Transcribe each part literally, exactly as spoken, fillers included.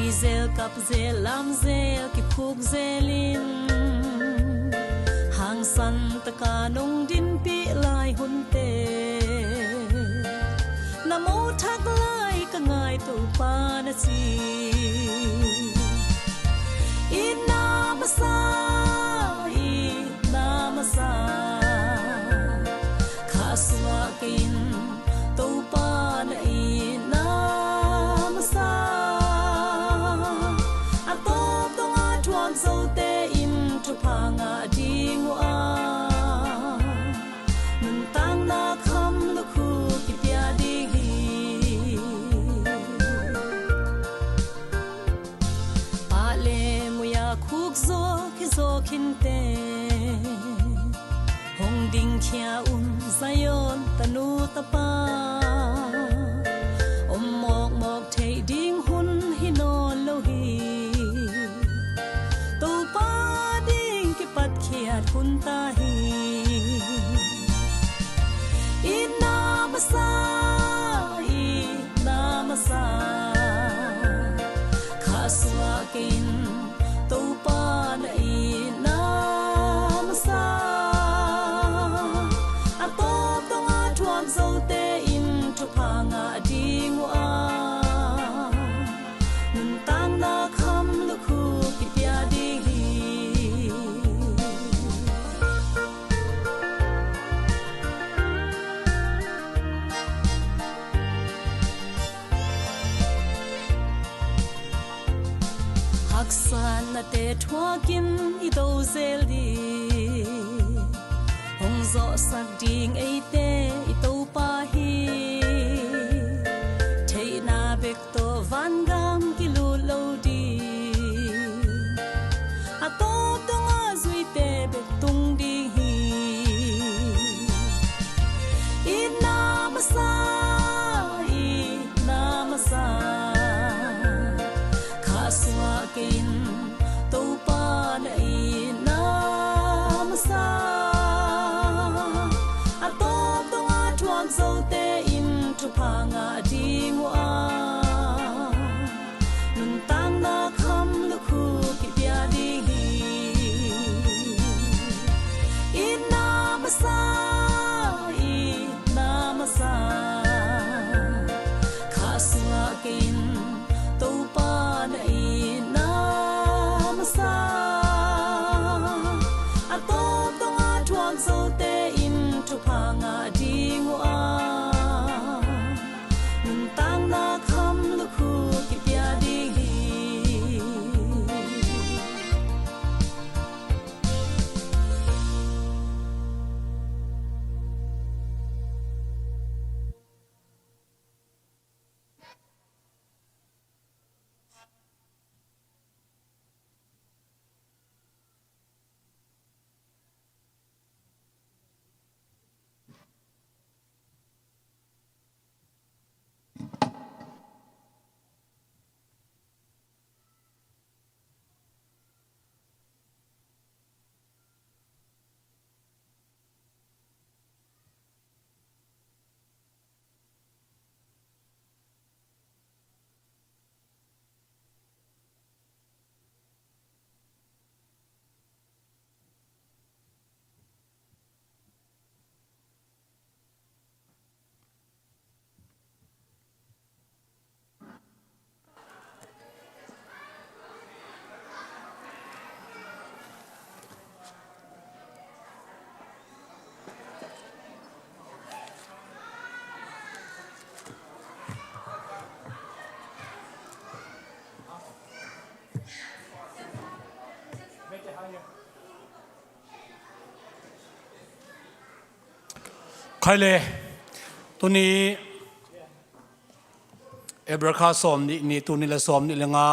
Zel kap zel lam zel kiphuk zel in hangsan taka nong dinpih lai hunte na mo thak lai ka ngai Topa na ci. Itna masa, itna masa, kha suak in Topa na itna masa. A tawp tonga thuak zote in thupha ngah ding uh a, nuntakna kham lukhu kipia ding hi. Pah le muya khuk zawk hi zawk hinte hong dingkhia un Zion tanu tapa. Om mawkmawk theih ding hun hi nawn lo hi. Topa ding kipatkhiat hun ta hi. Itna masa, itna masa, kha suak in Topa na itna masa. A tawp tonga thuak zote in thupha ngah ding uh a, nuntakna kham lukhu kipia ding hi. Haksatnate thuakin i do zel ding, hong zawhsak ding eite i Topa hi. Theihna bek tawh vangam kilut lo ding, a tawp tonga zuite bek tung ding hi. Itna masa, itna masa, kha suak in Topa na itna masa. A tawp tonga thuak zote in thupha ngah ding uh a, nuntakna kham lukhu kipia ding hi. Itna masa, itna masa, kha suak in Topa na itna masa. A tawp tonga thuak zote in thupha ngah ding uh a, nuntakna kham lukhu kipia ding hi. Khai le, tuni April kha sawm nih ni, tuni le sawm nih le nga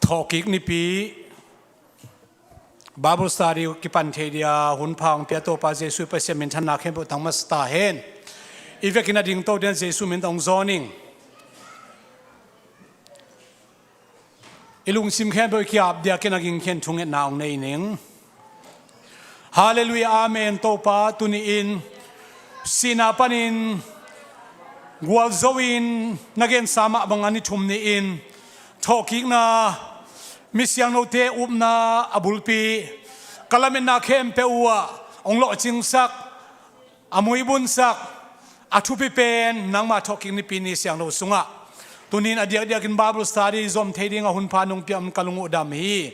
thawhkik nipi, Bible study kipan thei dia hun pha hong pia Topa Jesuh Pasian min thanna khempeuh tang masa ta hen. I vekin a dingto dian Jesuh min tawh hong zawn ing. I lungsim khempeuh i ki-ap dia ken a gingkhen thungetna hong nei ning. Halleluiah, amen. Topa, tuni-in sihna panin Gualzo in na gensa mah bang a ni thum ni-in thawhkikna, mi siangthote upna a bulpi, ka lametna khempeuh uh ah hong lawhcingsak, a muibunsak, a thupi pen nangmah thawhkik nipi ni siangtho sungah tuni-in a diakdiakin Bible study zom thei ding a hunpha nong piak un ka lung uh dam hi.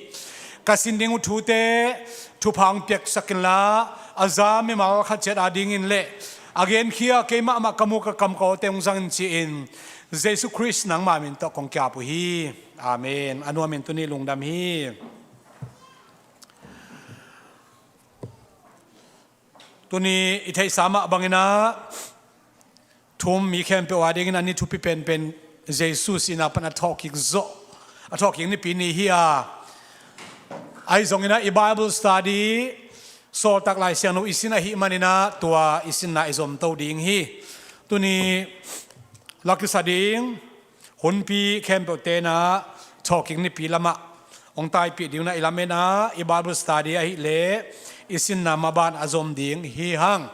Ka sin ding uh thute thupha hong piaksak inla, a za mimal khat ciat adingin le a genkhia keimahmah ka mu ka kam ka awte hong zangin ci-in Jesu Khrist nangma min tawh kong ki-ap uh hi. Amen. A nuamin tuni lungdam hi. Tuni i theihsa mah bangin ah thum mi khempeuh adingin a ni thupi penpen Jesu sihna pan a thawhkik zawh, a thawhkik nipi ni hi a, ahi zongin ah i Bible study Sawltak Lai Siangtho i sin ahih manin ah tua i sinna i zomto ding hi. Tuni la kisa ding hunpi khempeuhte in ah thawhkik nipi lamah hong taipih ding un ah i lamen ah i Bible study ahih leh i sinna maban a zom ding hi hang.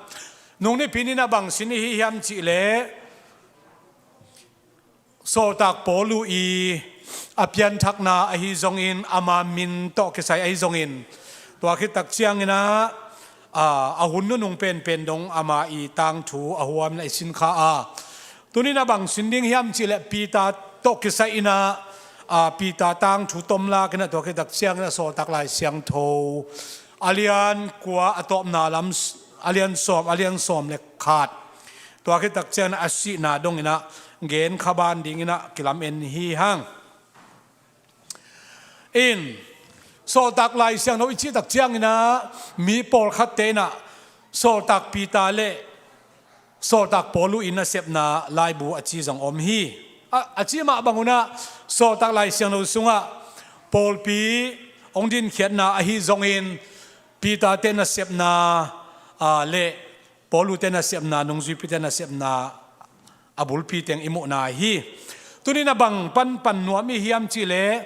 Nung nipi ni-in ah bang sin i hi hiam cih leh Sawltak Paul uh i a pianthakna ahi zongin ama min tawh kisai ahi zongin tua khit tak ciangin ah, a, a hun nunung penpen dong ama i tangthu a huamin ah i sin kha a. Tuni-in ah bang sin ding hiam cih leh Peter tawh kisai in ah, a, Peter tangthu tomlak in ah tua khit tak ciangin ah Sawltak Lai Siangtho a lian kua a tawpna lam s-, a lian sawm, a lian sawm le khat. Tua khit tak ciangin ah a sihna dongin ah gen kha ban dingin ah kilamen hi hang. In, Sawltak Lai Siangtho i cih tak ciangin ah mi pawlkhatte in ah Sawltak Peter le Sawltak Paul uh i nasepna laibu a ci zong om hi. A, a cih mah bang un ah Sawltak Lai Siangtho sungah pawlpi hong dinkhiatna ahi zongin Peter-te nasepna, a, le Paul uh-te nasepna, nungzuipite nasepna a bulpi teng i muhna hi. Tuni-in ah bang panpan nuam i hiam cih leh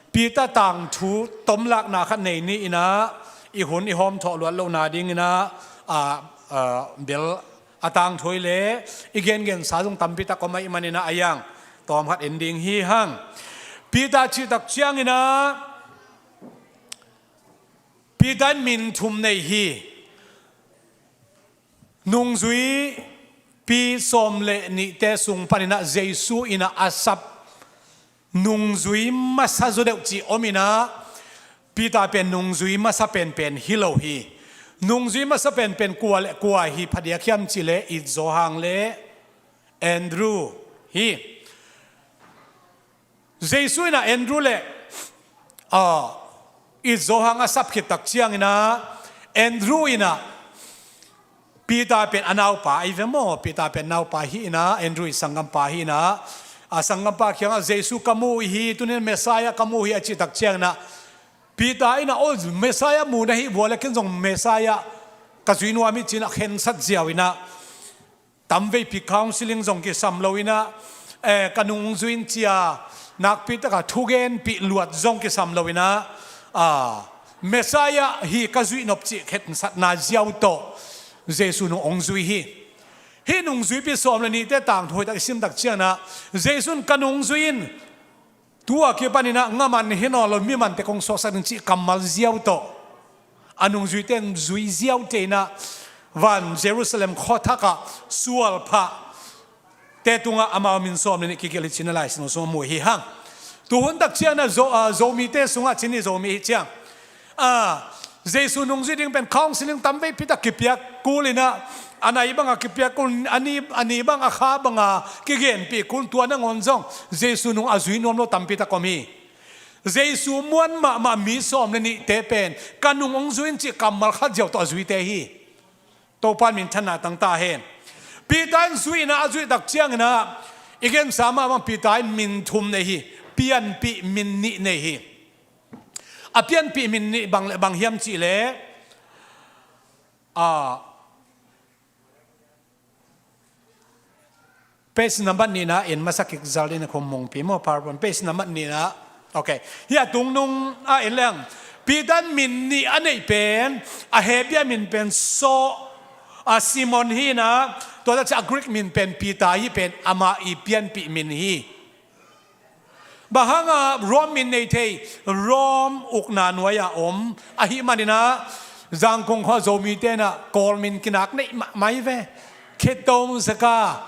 Peter tangthu tomlakna khat nei ni-in ah i hun i hawm thawh luat lohna dingin ah, a, a, bel a tangthu le i gengensa zong tampi tak om ahih manin ah a yang tawm khat en ding hi hang. Peter cih tak ciangin ah Peter in min thum nei hi. Nungzuipi sawm le nihte sung panin ah Jesu in ah a sap nungzui masa zaw deuh cih om in ah Peter pen nungzui masa penpen hi lo hi. Nungzui masa penpen kua le kua hi phadiak hiam cih leh it Johan le Andrew hi. Jesu in ah Andrew le, a, it Johan a sap khit tak ciangin ah Andrew in ah Peter pen a naupa ahi ve maw, Peter pen naupa hi in ah Andrew i sanggampa hi in ah, a, sanggampa kiangah Jesu ka mu uh hi, tuni-in Messiah ka mu uh hi a cih tak ciangin ah Peter in ah, o, Messiah mu na hih vua leh ken zong Messiah ka zui nuam hi ci-in ah khensat ziau in ah tamveipi counseling zong kisam lo in ah, eh, ka nung hong zui in ci-a nakpi taka thugenpih luat zong kisam lo in ah, a, Messiah hi ka zuih nop cih khensatna ziau tawh Jesu nung hong zui hi. Hih nungzuipi sawm le nihte tangthu hoih tak i sim tak ciangin ah Jesu in ka nung hong zui in, tua kipanin ah nga man hi nawn lo, mi man teh kong suaksak ding cih kammal ziau tawh a nungzuite in zui ziau teh in ah van Jerusalem khuathak ah sual phahte tungah amau min sawm le nih kigelh hi ci-in ah Lai Siangtho sungah mu hi hang. Tu hun tak ciangin ah Zo, a, Zomite sungah ci ni, Zomi hi ciang, a, Jesu nungzui ding pen counseling tamveipi tak kipiak kul in ah, a nai banga kipiak kul, a ni, a ni bang a kha banga kigenpih kul, tua nangawn zong Jesu nung a zui nuam lo tampi tak om hi. Jesu muan mahmah mi sawm le nihte pen ka nung hong zui in cih kammal khat ziau tawh a zuite hi. Topa in minthanna tang ta hen. Peter in zui in ah a zuih tak ciangin ah i gensa mah bang Peter in min thum nei hi. Pianpih min nih nei hi. A pianpih min nih bang le bang hiam cih leh, a, page number nihna in masa kik zal in a khum mungpi maw, PowerPoint page number nihna. Ok. Hih a tungnung a en leng Peter in min nih a neih pen, a hehpih a min pen Saw, a, Simon hi in ah, Tua tak ciang a Greek min pen Peter hi pen amah i pianpih min hi. Bang hanga Rome min nei thei, Rome ukna nuai-a om ahih maninah Zangkong khua Zomite inah Kawl min kinak neih mahmah hi ve. Khitong saka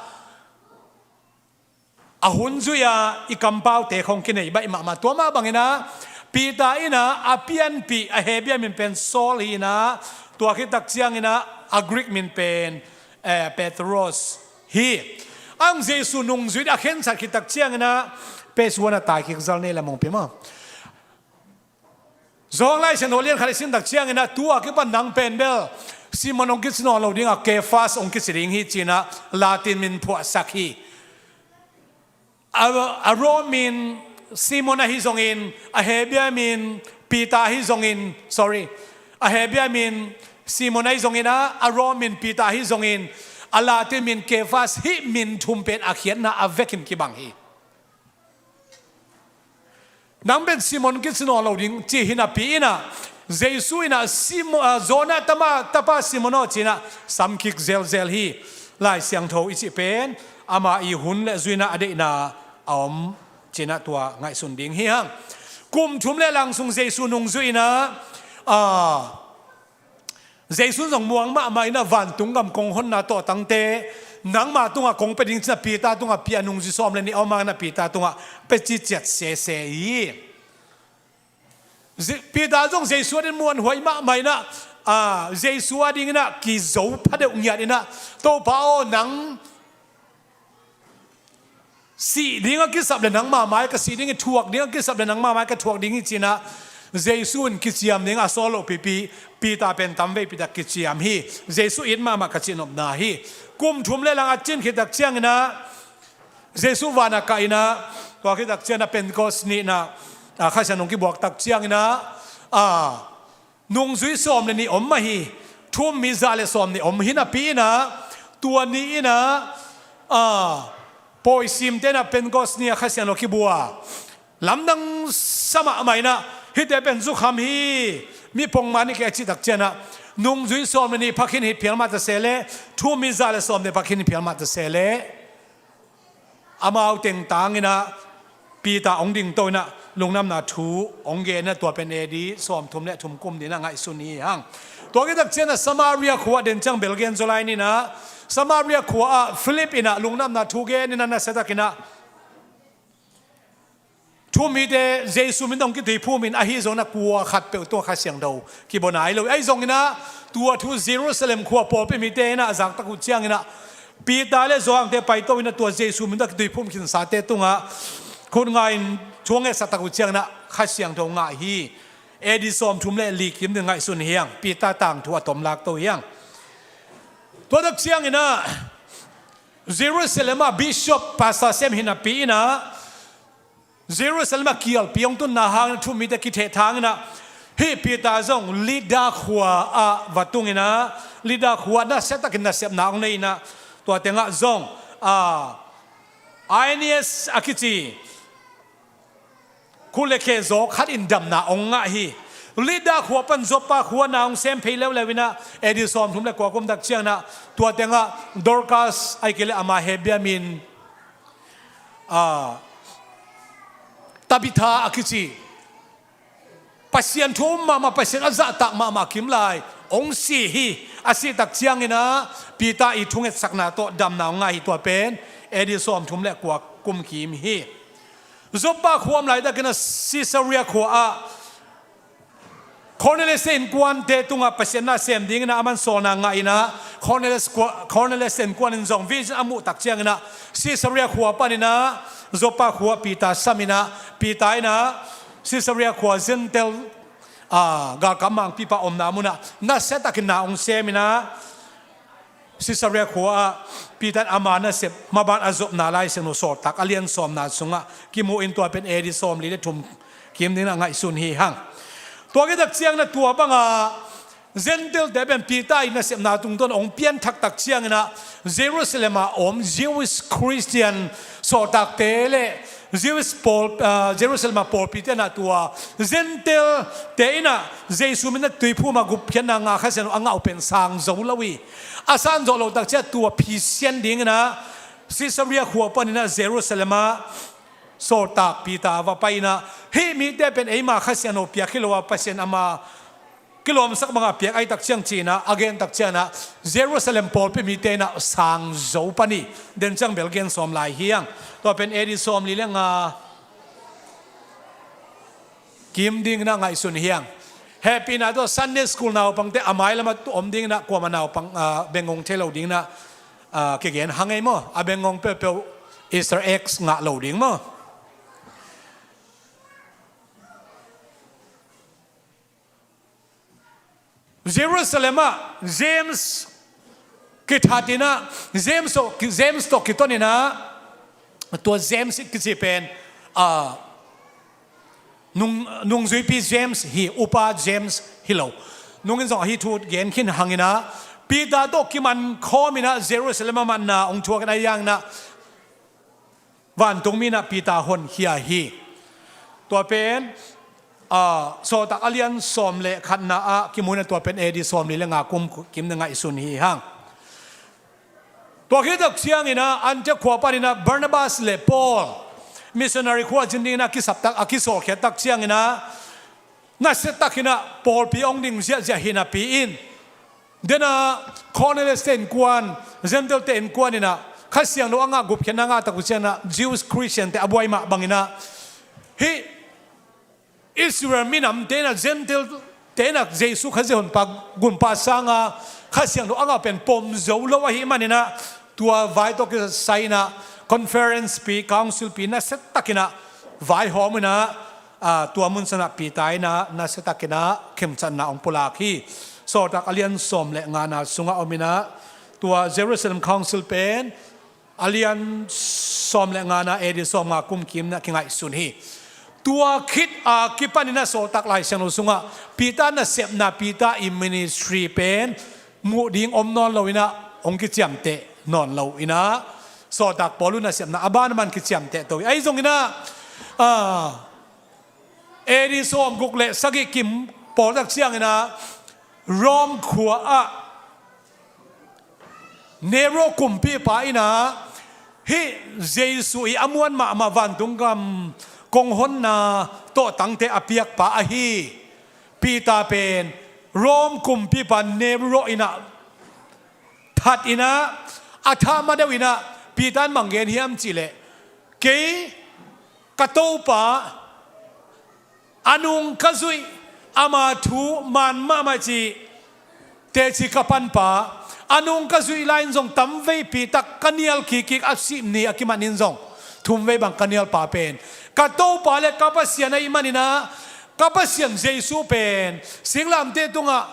a hun zui-a i kampaute khong kinei baih mahmah. Tua mah banginah Peter inah a pianpih a Hebrew min pen Saul hi inah, tua khit tak cianginah a Greek min pen eh, Petros hi. Ang Jesu nungzui a khensat khit tak cianginah page one a tai kik zal nei le mong pi maw. Zawng Lai Siangtho lian khat i sim tak cianginah tua kipan nang pen bel Simon hong kici nawn lo dingah Kefas hong kici ding hi cinah Latin min phuahsak hi. A, a Rome min Simon ahi zongin, a Hebrew min Peter ahi zongin, sorry, a Hebrew min Simon ahi zongin a, a Rome min Peter ahi zongin, a Latin min Kefas hih min thum pen a khiatna a vekin kibang hi. Nang pen Simon kici nawn lo ding ci hi napi inah Jesu inah Simon, ah, Jonah tama, tapa Simon aw cinah samkik zelzel hi. Lai Siangtho i cih pen ama i hun le zuina a deihna a om cinah tua ngaihsun ding hi hang. Kum thum le lang sung Jesu nungzui inah, ah, Jesu zong muang mahmah inah vantung gam kong honna tawhtangte nangma tungah kong pia ding cinah Peter tungah pia nungzui sawm le nih a om inah Peter tungah pia ciciat sese hi. Peter zong Jesu ading muanhuai mahmah inah, ah, Jesu ading inah kizo phadeuh ngiat inah, Topa aw, nang sih dingah kisap le nangma mai ka sih ding hi, thuak dingah kisap le nangma mai ka thuak ding hi cinah Jesu in kiciam dingah a sawl loh pipi Peter pen tamvei Peter kiciam hi. Jesu it mahmah ka cihnopna hi. Kum thum le lang a cin khit tak cianginah Jesu vanah kah inah, tua khit tak cianginah Pentecost nihna, ah, Kha Siangtho hong kibuak tak cianginah, ah, nungzui sawm le nih om mah hi. Thu-um mi za le sawm nih om hi napi inah, tua ni inah, ah, pawisimte inah Pentecost ni a Kha Siangtho kibua. Lamdang sa mahmah inah, hihte pen zukham hi, mi pongman hi kei a cih tak cianginah, nungzui sawm le nih phakhin hi phial mah ta se le, thu-um mi za le sawm nih phakhin hi phial mah ta se le, amau teng tanginah Peter hong dingto inah lungdamna thu hong gen inah tua pen A D sawm thum le thum kum dinah ngaihsun hi hang. Tua khit tak cianginah Samaria khua ah den ciang bel gen zaw lai ni inah, Samaria khua ah Philip inah lungdamna thu gen inah nasiatakinah thu-um mite Jesu min tawh kituiphum in ahi zongin a kua khat peuh tungah Kha Siangtho kibua nai lo. Ahi zongin a tua thu Jerusalem khua pawlpi mite in a zaktak uh ciangin a Peter le Johan-te paito in a tua Jesu min tawh kituiphum khinsate tungah khut nga-in thu a ngetsak tak uh ciangin a Kha Siangtho ngah hi. A D sawmthum le li kim ding ngaihsun hi hang. Peter tangthu a tom lakto hi hang. Tua tak ciangin a Jerusalem ah bishop pastor sem hi napi in a Jerusalem ah kialpi hong tunna hangin a thu-um mite kithehthang in a hih Peter zong Lydda khua ah va tung in a Lydda khua ah nasiatakin nasepna hong nei in a tua tengah zong a Aeneas a kici khut le khe zaw khat in damna hong ngah hi. Lydda khua pan Joppa khua na hong sem phei leuleu in a A D sawmthum le kua kum tak ciangin a tua tengah Dorcas ahih kei leh ama Hebrew min a Tabitha a kici Pasian thu-um mahmah, Pasian a zahtak mahmah kim lai hong si hi. A sih tak ciangin a Peter i thungetsakna tawh damna hong ngah hi. Tua pen A D sawmthum le kua kum kim hi. Joppa khua om laitakin a Caesarea khua ah Cornelius innkuante tungah Pasian na sem dingin a aman sawlna ngah in a Cornelius khua, Cornelius innkuan in zong vision a muh tak ciangin a Caesarea khua panin a Joppa khua ah Peter sam in a Peter in a Caesarea khua Gentile a galkap mangpipa omna munah nasiatakin na hong sem in a Caesarea khua ah Peter in ama nasep maban a zopna Lai Siangtho Sawltak a lian sawmna sungah kimu in tua pen A D sawmli le thum kim dingin a ngaihsun hi hang. Tua khit tak ciangin a tua banga Gentile-te pen Peter i nasepna tungtawn hong pianthak tak ciangin a Jerusalem ah om Jewish Christian sawltakte le Jews pawl, ah, Jerusalem a pawlpi tenah tua Gentile te inah Jesu minah tuiphum a gupkhiatna ngah Kha Siangtho a ngah uh pen sang zo lo hi. A sang zawh loh takciah tua phisian dinginah Caesarea khua paninah Jerusalem ah sawltak Peter va pai inah, hih mite pen eima Kha Siangtho piak hi lo a, Pasian ama kilawmsak bangah piak ahi takciang cinah a gen takcianah Jerusalem pawlpi mite inah sang zo pan hi. Den ciang bel gen sawm lai hi hang. Tua pen A D sawmli le nga kim dinginah ngaihsun hi hang. Hehpihna tawh Sunday school naupangte a mailamah om dinginah kuama naupang, ah, bengong thei lo dinginah, ah, kigen hang ei maw. A bengong peuhpeuh Easter eggs ngah lo ding maw. Jerusalem ah James kithatinah, James tawh, James tawh kitoninah, tua James kici pen, ah, nung, nungzuipi James hi, upa James hi lo. Nungin zong ahi thu gen khin hanginah Peter tawh kiman khawminah Jerusalem a manna hong thuakin a yanginah vantung minah Peter honkhia hi. Tua pen, ah, Sawltak a lian sawm le khatna ah kimuina tua pen A D sawmli le nga kum kim na ngaihsun hi hang. Tua khit tak cianginah Antioch khua paninah Barnabas le Paul missionary khua zin dinginah a kisaptak, a kisawlkhiat tak cianginah nasia takinah pawlpi hong ding ziahziah hi napi in, denah Cornelius te innkuan, Gentile te innkuan inah Kha Siangtho a ngah gupkhiatna ngah tak uh cianginah Jews Christian te a buai mah banginah hih Israel minamte inah Gentile te inah Jesu Khazih honpa gunpa sanga Kha Siangtho a ngah pen pom zo lo ahih maninah tua vai tawh kisai inah conference pi, council pi nasia takinah vaihawm inah, ah, tua mun sanah Peter inah nasia takinah khemchatna hong pulak hi. Sawltak a lian sawm le ngana sungah om inah tua Jerusalem Council pen a lian sawm le ngana A D sawm nga kum kimna kingaihsun hi. Tua khit a kipaninah Sawltak Lai Siangtho sungah Peter nasepna, Peter i ministry pen muh ding om nawn lo inah hong kiciamteh nawn lo inah Sawltak Paul uh nasepna a ban a ban kiciamteh to hi. Ahi zonginah, ah, A D sawm guk le sagih kim pawl tak cianginah Rome khua ah Nero kumpipa inah hih Jesu i a muan mahmah vantung gam kong honna tawhtangte a piakpa ahi Peter pen Rome kumpipa Nero inah that inah a thah ma deuh inah Peter in bang gen hiam cihleh, kei ka Topa, a nung ka zuih, ama thu man mahmah ci, teci ka panpa, a nung ka zuih lai-in zong tamveipi tak ka nial kikkik a sih ni a kimanin zong thumvei bang ka nialpa pen ka Topa le ka Pasian ahih maninah ka Pasian Jesu pen singlamteh tungah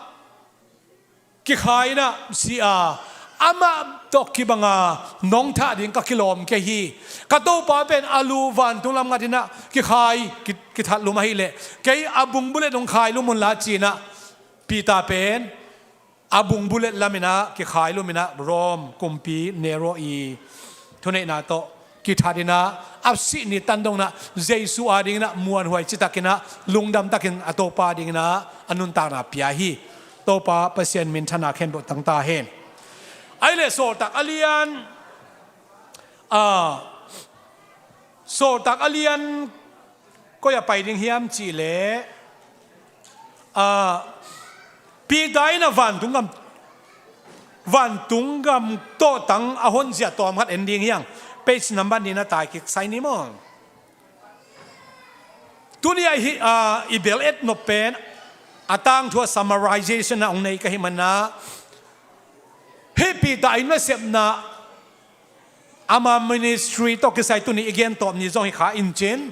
kikhai inah si a, amah tawh kibanga nong thah ding ka kilawm kei hi. Ka Topa pen a lu vantung lam ngat inah kikhai, ki, kithat lum ahileh kei a bung bulet hong khai lum unla ci inah Peter pen a bung bulet lam inah kikhai lum inah Rome kumpi Nero i thuneihna tawh kithat inah a sih ni tan dong inah Jesu adinginah muanhuai citakinah lungdam takin a Topa adinginah a nuntakna pia hi. Topa Pasian minthanna khempeuh tang ta hen. Ahileh Sawltak a lian, ah, Sawltak a lian koi a pai ding hiam cihleh, ah, Peter inah vantung gam, vantung gam tawhtang a honzia tawm khat en ding hiang. Page number nihna tai kik sai ni maw. Tuni a hi, ah, i bel et nop pen a tangthu a summarization a hong nei ka hih manah hih Peter i nasepna ama ministry tawh kisai tuni i gen tawp ni zong hi kha in cin.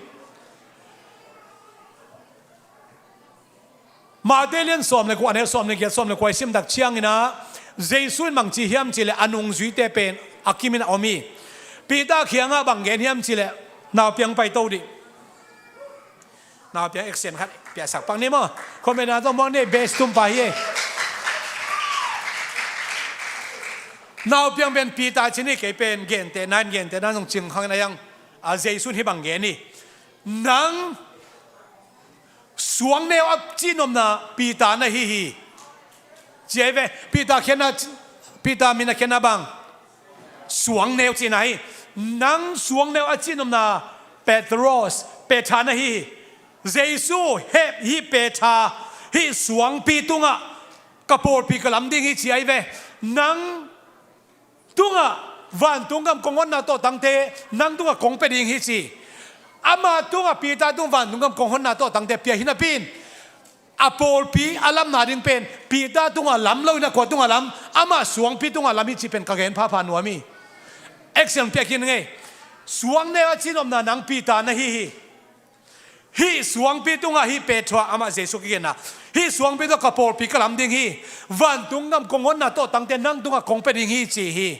Matthai lian sawm le kua, a neu sawm le giat, sawm le kua i sim tak cianginah Jesu in bang ci hiam cihleh a nungzuite pen a kimin a om hi. Peter kiangah bang gen hiam cihleh, naupiang pai to dih. Naupiang action khat piasak pak ni maw. Comment ah zong muang ni, best tum pa hi. Naupiang pen Peter ci ni, kei pen gentehna in, gentehna in zong cing khang in a yang. A Jesu in hih bang gen hi. Nang suang neu a cihnopna Peter na hi hi. Ci ahi ve. Peter khiatna, Peter min a khiatna bang? Suang neu cihna hi. Nang suang neu a cihnopna Petros, Peter na hi hi. Jesu, heh, hih Peter, hih suangpi tungah ka pawlpi ka lam ding hi ci ahi ve. Nang tungah vantung gam kong honna tawhtangte nang tungah kong pia ding hi ci. Ama tungah Peter tung vantung gam kong honna tawhtangte pia hi napi in, a pawlpi a lamna ding pen Peter tungah lam lo in a kua tungah lam, amah suangpi tungah lam hi ci pen ka gen phapha nuam hi. Action pia khin ngei. Suang neu a cihnopna nang Peter na hi hi. Hih suangpi tungah hih Peter, amah Jesu kigenna, hih suangpi tungah ka pawlpi ka lam ding hi. Vantung gam kong honna tawhtangte nang tungah kong pia ding hi ci hi.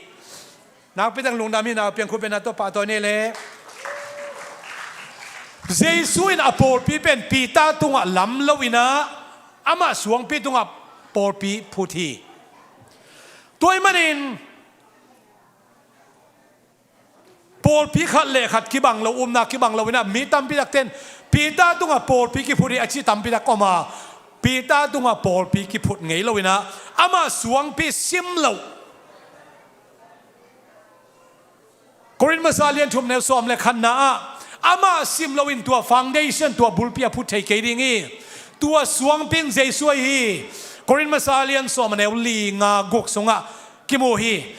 Nakpi tak lungdam hi. Nau piang khut bengna tawh pahtawi ni le. Jesu in a pawlpi pen Peter tungah lam lo in a, amah suangpi tungah pawlpi phut hi. Tua ahih manin pawlpi khat le khat kibang lo, upna kibang lo in a, mi tampi takte in Peter tungah pawlpi kiphut hi a ci tampi tak om a, Peter tungah pawlpi kiphut ngei lo in a, amah suangpi sim lo. Korin masa lian thum neu sawm le khatna ah, amah sim lo in tua foundation, tua bulpi a phut thei kei ding hi. Tua suangpi in Jesu ahi hi. Korin masa lian sawm a neu li, nga, guk sungah kimu hi.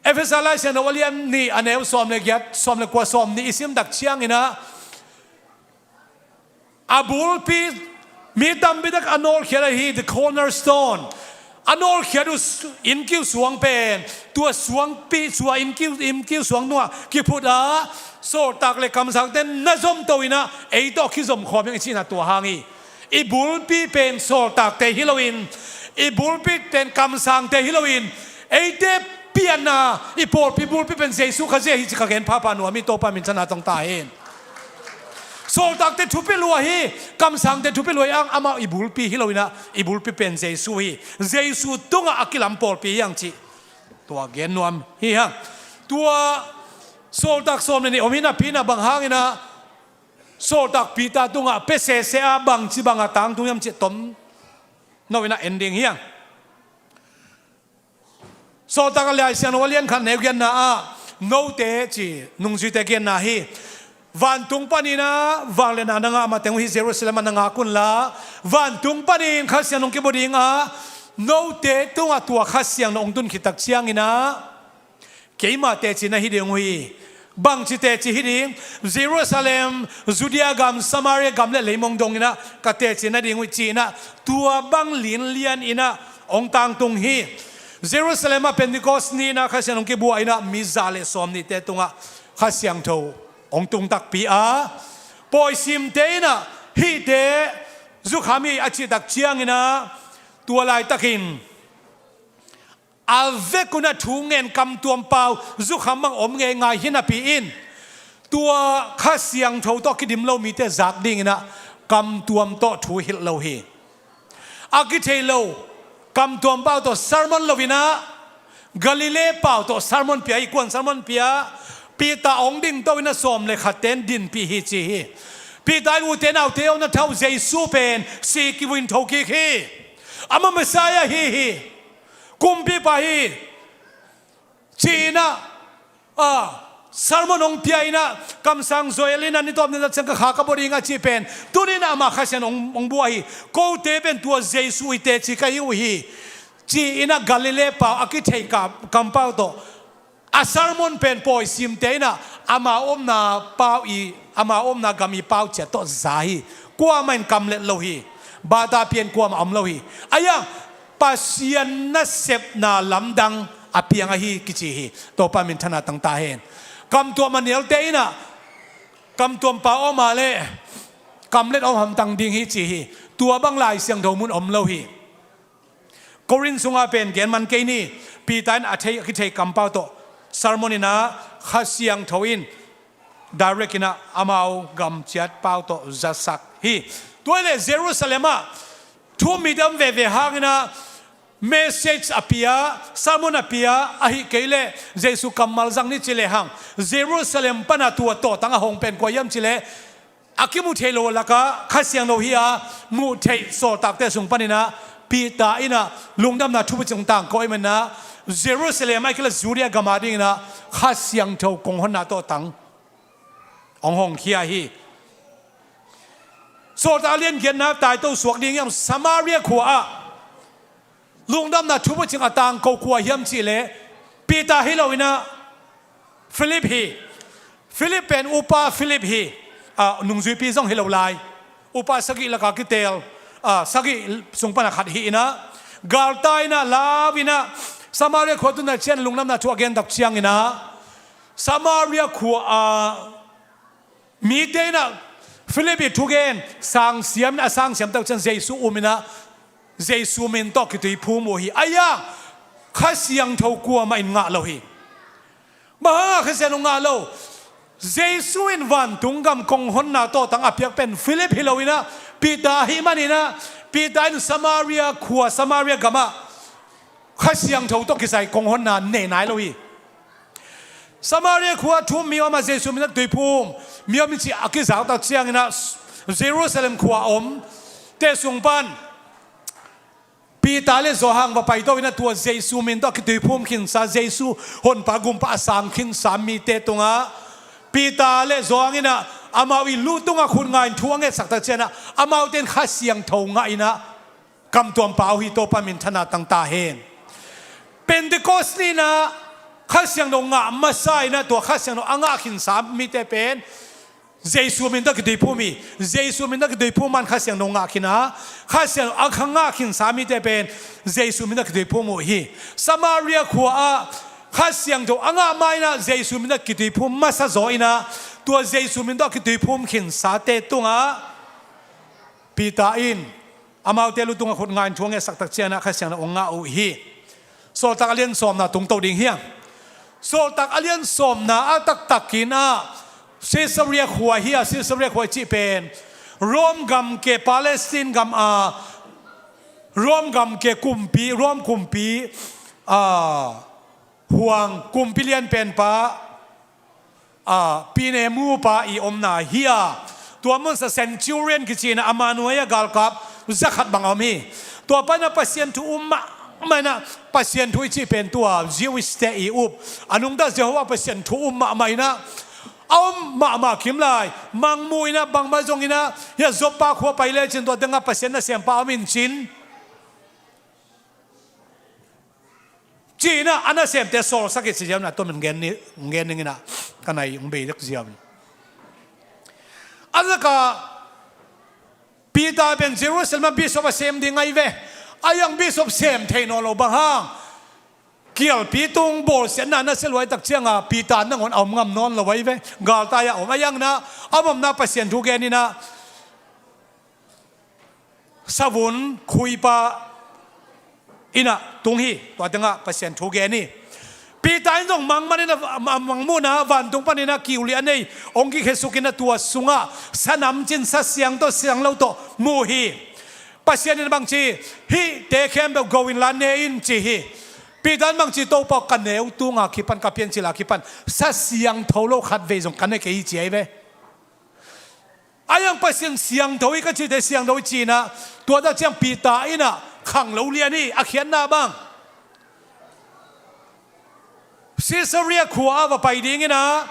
Efesa Lai Siangtho a lian nih a neu sawm le giat, sawm le kua, sawm nih i sim tak ciangin a, a bulpi, mi tampi tak a nawlkhiat ahi, the cornerstone. A nawlkhiat uh su-, innkiu suang pen tua suangpi, tua innkiu, innkiu suang tungah kiphut a, sawltak le kamsangte na zomto in a, ei tawh kizom khawm hi hang i cihna tua hang hi. I bulpi pen sawltakte hi lo in, i bulpi pen kamsangte hi lo in, eite pianna, i pawlpi bulpi pen Jesu Khazih hi ci ka gen phapha nuam hi. Topa min thang tang ta hen. Sawltakte thupia lua hi, kamsangte thupia lua hi hang, amah i bulpi hi lo in a, i bulpi pen Jesu hi. Jesu tungah a kilam pawlpi hi hang cih tua gen nuam hi hang. Tua sawltak sawm le nih om hi napi in a, bang hangin a sawltak Peter tungah pia sese a, bangci bangah tangtung hiam cih tomno in a en ding hi hang. Sawltak a Lai Siangtho a lian khat neu giatna ah, note ci, nungzuite genna hi. Vantung panin a vangliatna na ngah mateng uh hih Jerusalem ah na ngak unla, vantung panin Kha Siangtho hong kibua ding a, note tungah tua Kha Siangtho hong tun khit tak ciangin a, keima teci na hi ding uh hi. Bangci teci hi ding? Jerusalem, Judea gam, Samaria gam le leimong dongin a ka teci na ding uh hi ci in a, tua bang linlian in a hong tangtung hi. Jerusalem ah Pentecost ni in a Kha Siangtho hong kibua in a, mi za le sawm nihte tungah Kha Siangtho hong tung takpi a, pawisimte in a hihte zukham hi a cih tak ciangin a, tua laitakin a vek un a thu ngen kamtuam pau zukham bang om ngeingai hi napi in, tua Kha Siangtho tawh kidim lo mite zak dingin a kamtuam tawh thu hilh lo hi. A kithei lo kamtuam pau tawh sermon lo in a, Galilee pau tawh sermon pia hi. Kuan sermon pia? Peter hong dingto in a sawm le khatte in dinpih hi ci hi. Peter in ute naute aw, na thau, Jesu pen si kivui in thokik hi. Amah Messiah hi hi. Kumpipa hi, ci in a, a, sermon hong pia in a, kamsang Joel in a ni tawp ni zat ciang ka kha ka bua ding a cih pen tuni in a amah Kha Siangtho hong, hong bua hi. Kote pen tua Jesu i teci ka hi uh hi, ci in a Galilee pau a kithei ka, kam pau tawh a sermon pen pawisimte in a ama omna pau i, ama omna gam i pau ciat tawh za hi. Kuamah in kamlet lo hi. Bata pian kuamah om lo hi. Ahi hang Pasian nasepna lamdang a piang ahi kici hi. Topa min thang tang ta hen. Kamtuam a nialte in a kamtuam pau om a leh kamlet om hamtang ding hi ci hi. Tua bang Lai Siangtho mun om lo hi. Korin sungah pen gen man kei ni. Peter in a thei, a kithei kam pau tawh sermon in a, Kha Siangtho in direct in a amau gam ciat pau tawh zasak hi. Tua hi leh Jerusalem ah thu um mite om veve hang in a, message a pia, sermon a pia, ahih kei leh Jesu kammal zang ni ci lehang, Jerusalem pana tua tawhtang a hong pen kua hiam ci leh, a kimu thei lo lakah Kha Siangtho hi a, muh theih sawltakte sung paninah Peter innah lungdamna thubucing tangko ahih maninah Jerusalem ahih kei leh Judea gam a dinginah Kha Siangtho kong honna tawhtang hong hongkhia hi. Sawltak a lian giatna taito suak ding hiam, Samaria khua ah lungdamna thubucing a tangko kua hiam cihleh Peter hi loinah Philip hi. Philip pen upa Philip hi. Ah, nungzuipi zong hi lo lai. Upa sagih laka kiteel, ah, sagih sung pana khat hi inah, galta inah, lau inah, Samaria khua tun a cian lungdamna thu a gen tak cianginah Samaria khua a mite inah Philip i thugen sangsiam inah, a sangsiam tak cian Jesu um inah Jesu min tawh kituiphum uh hi. Aia, Kha Siangtho kuamah in ngah lo hi. Bang hanga Kha Siangtho ngah lo? Jesu in vantung gam kong honna tawhtang a piak pen Philip hi loinah Peter ahih maninah Peter in Samaria khua, Samaria gamah Kha Siangtho tawh kisai kong honna nei nai lo hi. Samaria khua thu um mi om a Jesu min a tuiphum mi om i cih a kizak tak cianginah Jerusalem khua a om te sung pan Peter le Johan va paito inah tua Jesu min tawh a kituiphum khinsa, Jesu honpa gumpa a sang khinsa mite tungah Peter le Johan inah amau i lu tungah khut nga in thu a ngetsak tak cianah amaute in Kha Siangtho ngah inah kamtuam pau hi. Topa minthanna tang ta hen. Pentecost ni inah Kha Siangtho ngah masa inah tua Kha Siangtho a ngah khinsa mite pen Jesu min tawh kituiphum hi. Jesu min tawh kituiphum man Kha Siangtho ngah khin a, Kha Siangtho a kha ngah khinsa mite pen Jesu min tawh kituiphum uh hi. Samaria khua ah Kha Siangtho a ngah ma inah Jesu min tawh kituiphum masa zaw inah tua Jesu min tawh kituiphum khinsate tungah Peter in amaute lu tungah khut nga in thu a ngetsak tak cianah Kha Siangtho hong ngah uh hi. Sawltak a lian sawmna tungto ding hiam? Sawltak a lian sawmna a taktakin ah Caesarea khua hi a, Caesarea khua i cih pen Rome gam ke, Palestine gam a Rome gam ke kumpi, Rome kumpi a huang kumpi lian penpa a, pine mupa i omna hi a, tua munsa centurion kici inah a manuai a galkap zakhat bang a om hi. Tua panah Pasian thu um mahmah inah, Pasian thu i cih pen tua Jewish te i up, a nungta Jehovah Pasian thu um mahmah inah a om mahmah kim lai. Mangmuh inah bangmah zong inah hia Joppa khua pai lecin tua tengah Pasian nasempa a om in cin ci inah a nasemte sawlsak i ci ziau inah tua min gen ni, gen ning inah ka nai hong bei dek ziau in. A zaka Peter pen Jerusalem ah bishop a sem ding ahi ve. A iang bishop sem thei nawn lo bang hang. Kialpi tung bawlsiatna na sia luai tak cianga Peter nangawn a om ngam nawn lo ahi ve. Galtai a om a iang na a om omna Pasian thu gen inah savun khuipa inah tung hi. Tua tengah Pasian thu gen hi. Peter in zong mangman inah, a mangmuhna vantung paninah kiuliah nei hong kikhesuk inah tua sungah sanam cin sa siang tawh siang lo tawh mu hi. Pasian in bangci, hihte khempeuh go inla ne in ci hi. Peter in bangci, Topa ka neu tunga kipan ka piancila kipan sa siangtho lo khatvei zong ka ne kei hi ci ahi ve. A iang Pasian siangtho hi ka cite siangtho hi cinah tua tak ciang Peter inah khang lo lian hi. A khiatna bang Caesarea khua ah va pai dinginah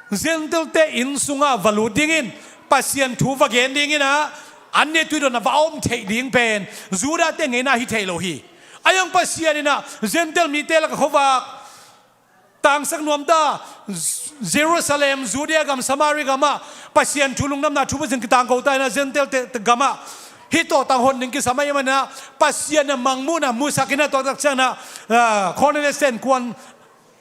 Gentile-te inn sungah va lut dingin Pasian thu va gen dinginah an ne tuidon a va om theih ding pen Judah-te ngeina hi thei lo hi. A iang Pasian inah Gentile mite lak a khuavak tangsak nuamta Jerusalem, Judea gam, Samaria gamah Pasian thu lungdamna thu Pasian kitangko ta inah Gentile-te gamah hih tawhtang hon ding kisam ahih manah Pasian a mangmuhna musak inah tua tak cianah, ah, Cornelius tenkuan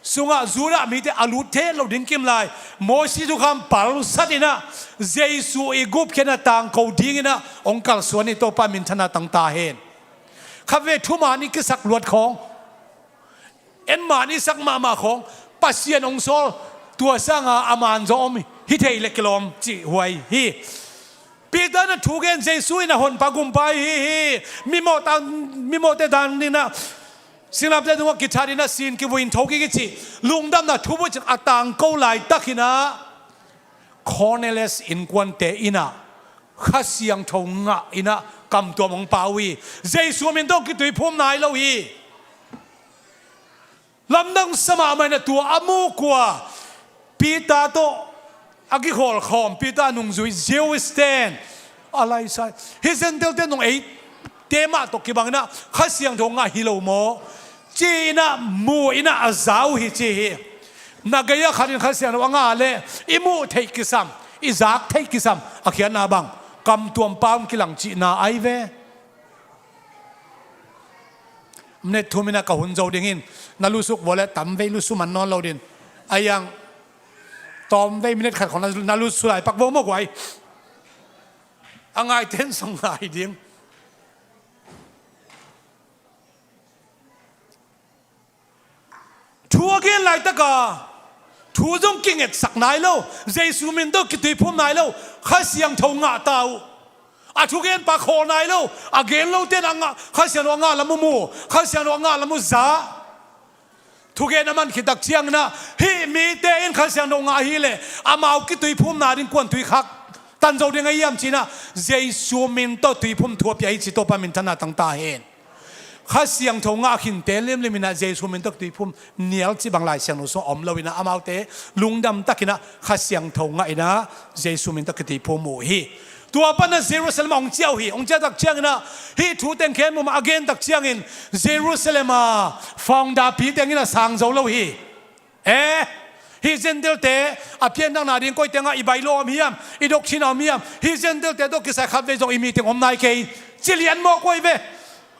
sungah Judah mite a lut thei lo ding kim lai Mosi thukham palsat inah Jesu i gupkhiatna tangko dinginah hong kalsuan hi. Topa minthanna tang ta hen. Khatvei thuman i kisak luat khawng, en man i sak mahmah khawng Pasian hong sawl, tua sanga a man zaw om hi thei le kilawm cih huai hi. Peter in a thu gen, Jesu in a honpa gumpa hi hi. Mimawh ta, mimawhte dan in a singlamteh tungah kithat in a si-in kivui in thokik hi ci. Lungdamna thu buai cin a tangko laitak in a Cornelius innkuante in a Kha Siangtho ngah in a kamtuam hong pia uh hi. Jesu min tawh kituiphum nai lo hi. Lamdang sa mahmah in a tua a muk uh a, Peter tawh a kikhawl khawm, Peter nungzui, Jewish ten a laisai. Hih Gentile ten zong eite mah tawh kibang in a Kha Siangtho ngah hi lo maw, ci in a mu in a a za uh hi ci hi. Na gei-ah khat in Kha Siangtho a ngah leh i muh theih kisam, i zak theih kisam a khiatna bang kamtuam pa hong kilang cihna ahi ve. Minute thum in a ka hun zo ding in, na lusuk vua leh tamvei lusu man nawn lo ding. A iang tawmvei minute khat khong na, na lusu lai pak vua maw guai. A ngaite in zong ngai ding. Thu a gen laitak a thu zong kingetsak nai lo, Jesu min tawh kituiphum nai lo, Kha Siangtho ngah ta uh. A thugenpa khawl nai lo, a gen lote in a ngah, Kha Siangtho a ngah lam uh mu, Kha Siangtho a ngah lam uh za. Thugen a man khit tak ciangin a, hih mite in Kha Siangtho ngah hi leh amau kituiphumna ding kuan tui khak tan zo ding a hiam ci in a, Jesu min tawh tuiphum thu a pia hi ci, Topa minthanna tang ta hen. Kha Siangtho ngah khinte limlim in a Jesu min tawh tuiphum nial cih bang Lai Siangtho sung a om lo in a, amaute lungdam tak in a Kha Siangtho ngah in a Jesu min tawh kituiphum uh hi. Tua pan a Jerusalem ah hong ciah uh hi. Hong ciah tak ciangin a hih thu teng khempeuh a gen tak ciangin Jerusalem a founder pi teng in a sang zo lo hi. Eh, hih Gentile-te a pianthakna ding koi tengah i bylaw om hiam, i doctrine om hiam, hih Gentile-te tawh kisai khatvei zong i meeting om nai kei, ci lian mawk uh hi ve.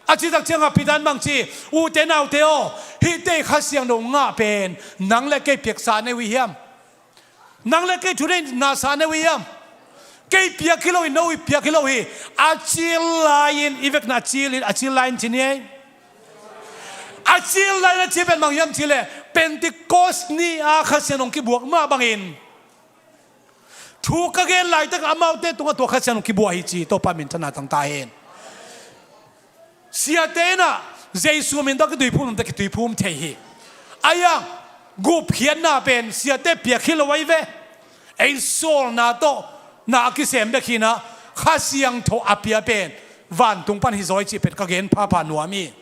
A cih tak ciangah Peter in bang ci, ute naute aw, hihte i Kha Siangtho ngah pen nang le kei piaksa nei uh hiam? Nang le kei thuneihna sa nei uh hiam? Kei piak hi lo hi, no i piak hi lo hi. A cil lai-in, i vekna a cil in, a cil lai-in ci ni ei. A cil lai-in a cil pen bang hiam cih leh Pentecost ni-a Kha Siangtho hong kibuak mah bangin thu ka gen laitak amaute tungah tua Kha Siangtho hong kibuak hi ci, Topa minthanna tang ta hen. Siate in a Jesu min tawh kituiphum, tawh kituiphum thei hi. A iang gupkhiatna pen siate piak hi lo ahi ve. Ei sawlna tawh na a kisem bek hi in a, Kha Siangtho a pia pen vantung pan hi zaw hi cih phet ka gen phapha nuam hi.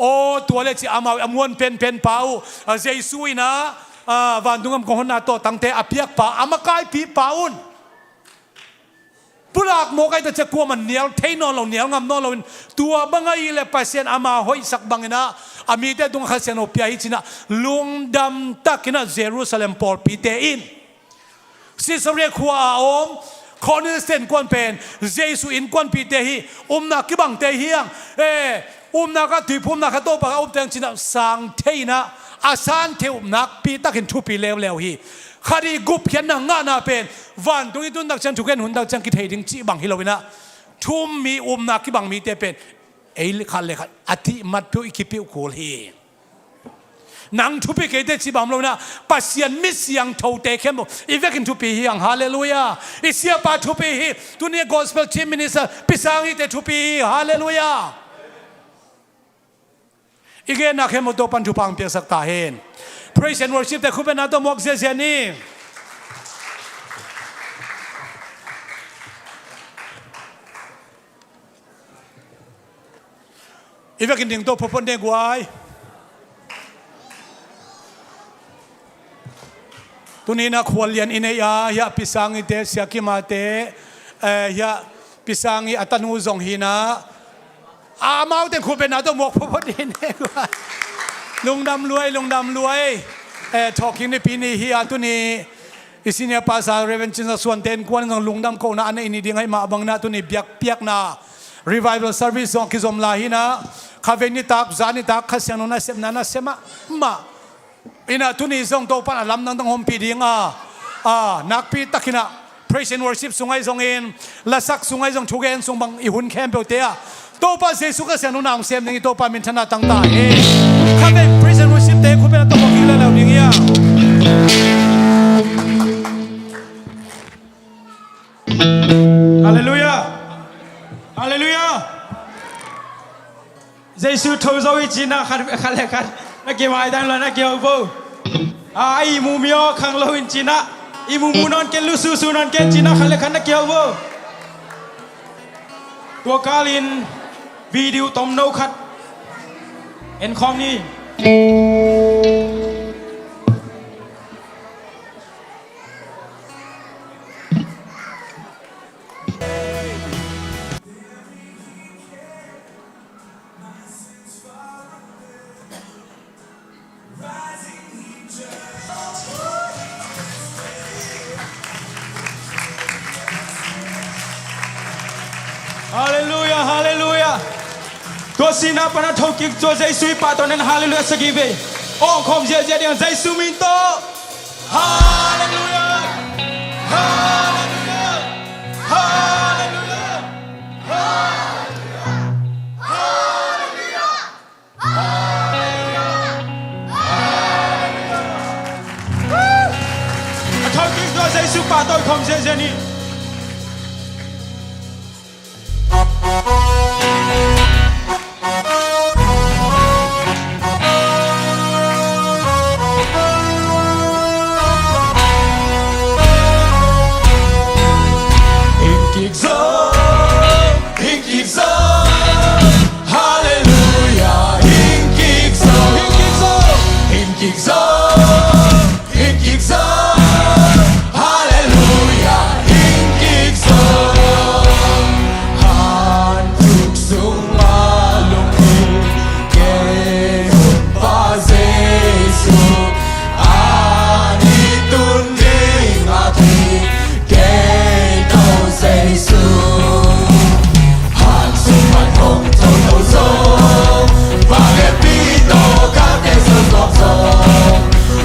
Aw, tua leh ci amau a muan penpen pa uh, a Jesu in a, a, vantung gam kong honna tawh tangte a piakpa, a makaipipa un. Pulak mawk ahi ta ciang kuamah nial thei nawn lo, nial ngam nawn lo in, tua bang ahih leh Pasian ama hoihsak bangin a, a mite tungah Kha Siangtho pia hi ci in a, lungdam tak in a Jerusalem pawlpite in, Caesarea khua a om Cornelius te innkuan pen Jesu innkuanpihte hi, upna kibangte hi hang. Eh, upna kha, tuiphumna kha Topa kha upteng ci in a sang thei in a, a san thei uh nakpi takin thupi leuleu hi. Khat i gupkhiatna ngahna pen vantung i tun tak ciang, thugen hun tak ciang kithei ding cih bang hi lo in a, thu-um mi, upna kibang mite pen ei khat le khat a thihmat peuh i kipiuh kul hi. Nang thupi kei teh cih bang om lo in a, Pasian mi siangthote khempeuh i vekin thupi hi hang. Halleluiah. I siapa thupi hi. Tuni a gospel team minister Pi Sang Hih te thupi hi. Halleluiah. I genna khempeuh Topan thupha hong piaksak ta hen. Praise and worship te khut bengna tawh muak ziazia ni. I vekin ding to photphot ni guai. Tuni in a khuallian i nei a, hiah Pi Sang Hih te, Sia Kim a te, eh, hiah Pi Sang Hih a tanu zong hi in a, amau teng khut bengna tawh muak photphot ni guai. Lungdam luai, lungdam luai. Eh, thawhkik nipi ni hi a, tuni i senior pastor Reverend Cin Za Suan te innkuan zong lungdam kohna a neih ni ding ahih mah bangin a, tuni biakpiakna revival service zong kizom lai hi in a, khavei nitak, zan nitak, Kha Siangtho nasepna nasia mahmah in a, tuni zong Topan a lamdang tang ompih ding a, a, nakpi takin a praise and worship sung ahi zongin, lasak sung ahi zong, thugen sung bang i hun khempeuhte ah Topa Jesu Kha Siangtho na hong sem ding i Topa minthanna tang ta hi. Khavei praise and worship te khut bengna tawh muak kik leuleu ding hi a. Jesu tho zo hi ci-in ah khat, khat le khat na kimaitan lo, na kihou vo. A, a ihmu mi aw khang lo in ci-in ah, ihmu mu nawn ken, lususu nawn ken ci-in ah khat le khat na kihou vo. Tua kalin video tomno khat en khawm ni. Halleluiah, halleluiah. Tua sihna pan a thokik tua Jesu i pahtawi in halleluiah sagih vei. Awng khawm ziahziah ding a, Jesu min tawh. Halleluiah. Halleluiah. Halleluiah. Halleluiah. Halleluiah. Halleluiah. A thokik tua Jesu pahtawi khawm ziahziah ni. Hing kik zo, hing kik zo, halleluiah, hing kik zo, hing kik zo, hing kik zo. Hing kik zo, halleluiah, hing kik zo. Hanthuk sungah lunggulh kei Honpa Jesu, a ni tun ding a thei kei Topa Jesu. Hang sung pan hong thotho zo, vanglianpi tawh kate zong gawp zo.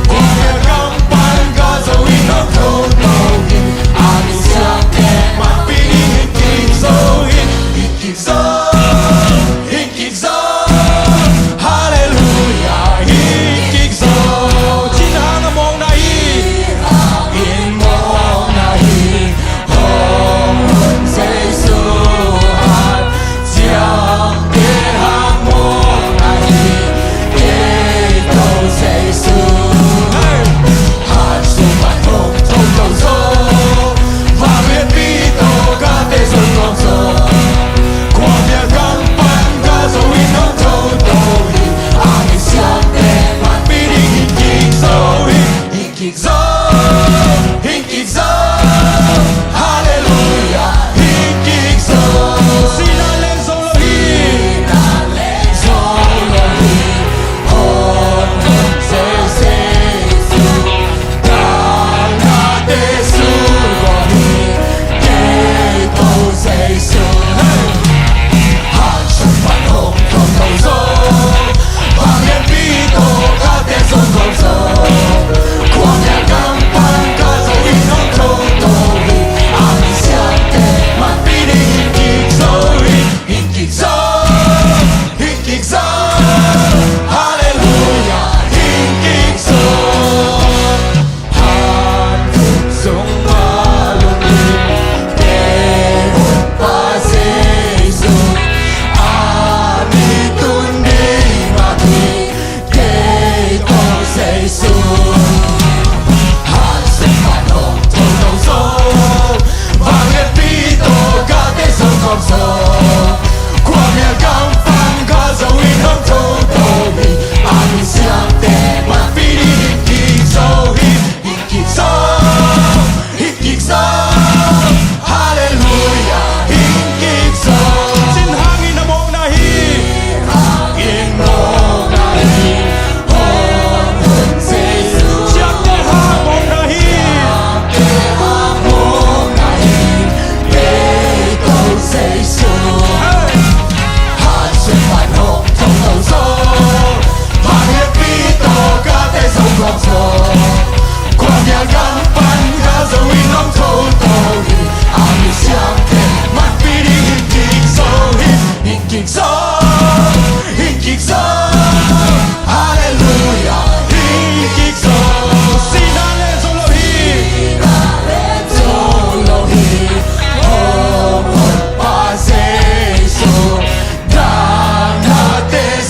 Khuamial gam pan ka zo in hong thotho hi, a misiangthe manpih ding hing kik zo hi. Hing kik zo, hing kik zo, halleluiah, hing kik zo. Cin hang a mawkna hi. Hang in mawkna hi. Hong hun Jesu hat ciangte hang mawkna hi. Kei Topa Jesu. Hey! Hanthuk sungah hong thotho zo, vanglianpi tawh kate zong gawp zo. Khuamial gam pan ka zo in hong thotho hi, a misiangthe manpih ding hing kik zo hi. Hing kik zo, hing kik zo, halleluiah, hing kik zo. Sihna leng zo lo hi. Sihna leng zo lo hi. Hong hun Jesu, damnate sung gawp hi. Kei Topa Jesu. Hey! Hanthuk pan hong thotho zo, vanglianpi tawh kate zong gawp zo. Khuamial gam pan ka zo in hong thotho hi, a misiangthe manpih ding hing kik zo hi. Hing kik zo, hing kik zo, halleluiah, hing kik zo. Hanthuk sungah lunggulh kei Honpa Jesu, a ni tun ding a thei kei Topa Jesu. Hanthuk sungah hong thotho zo, vanglianpi tawh kate zong gawp zo. Khuamial gam pan ka zo in hong thotho hi, a misiangthe manpih ding hing kik zo hi. Hing kik zo, hing kik zo, halleluiah, hing kik zo. Cin hangin a mawkna hi. Hangin mawkna hi. Hong hun Jesu. Ciangte hang mawkna hi. Ciangte hang mawkna hi. Kei Topa Jesu. Hey! Hanthuk sungah hong thotho zo, vanglianpi tawh kate zong gawp zo. Khuamial gam pan ka zo in hong thotho hi, a misiangthe manpih ding hing kik zo hi. Hing kik zo, hing kik zo, halleluiah, hing kik zo. Sihna leng zo lo hi. Sihna leng zo lo hi. Hong Honpa Jesu, damnate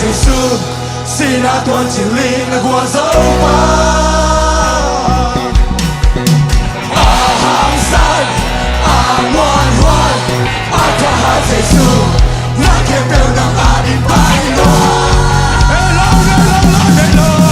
Jesu, sinah tuan cilin na guan zo pa. A hangsan, a muanhuai, a thahat Jesu, na khempeuh nang ading pai lua. Hello, hello, hello, hello.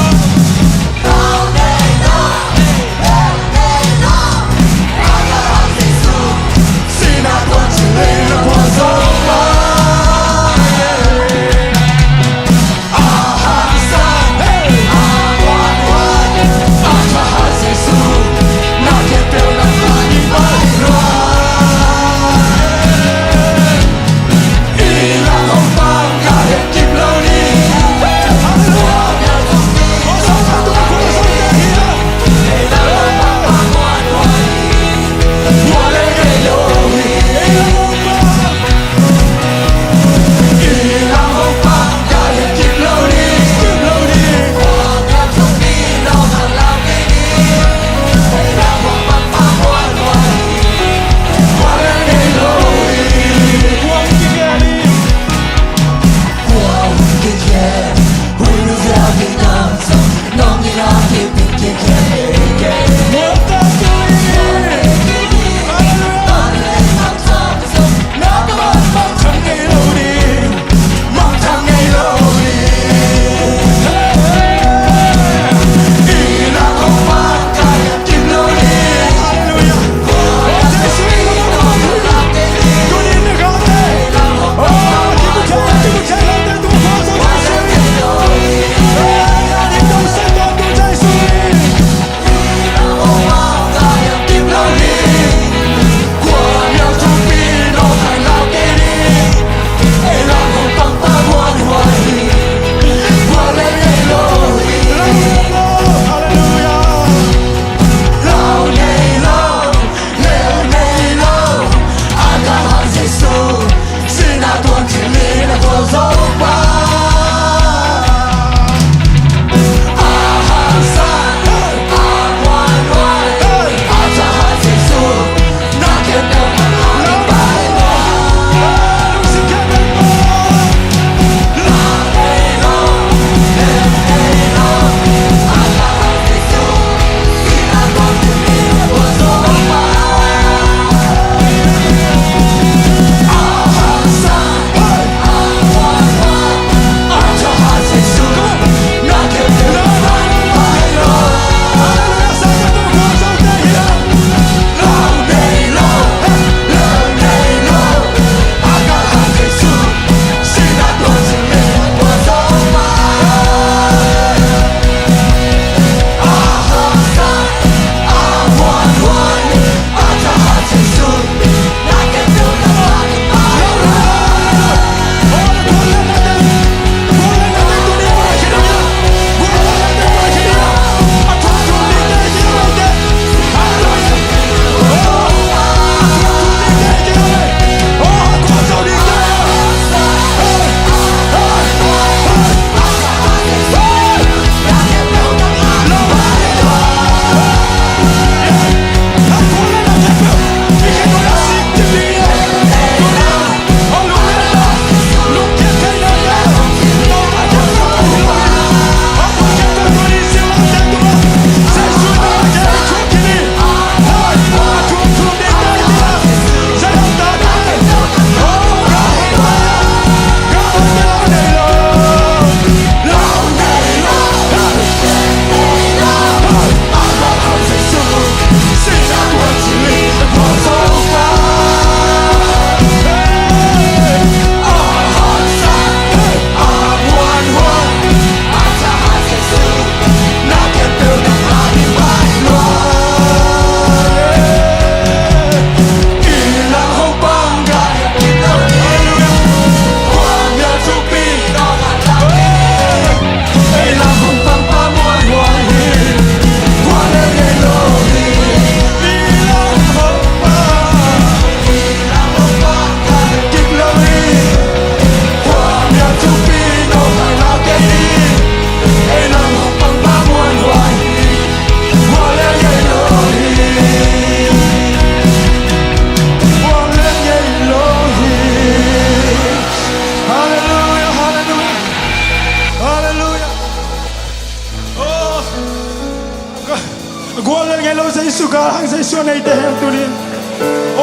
Jesu a neite hel tunin.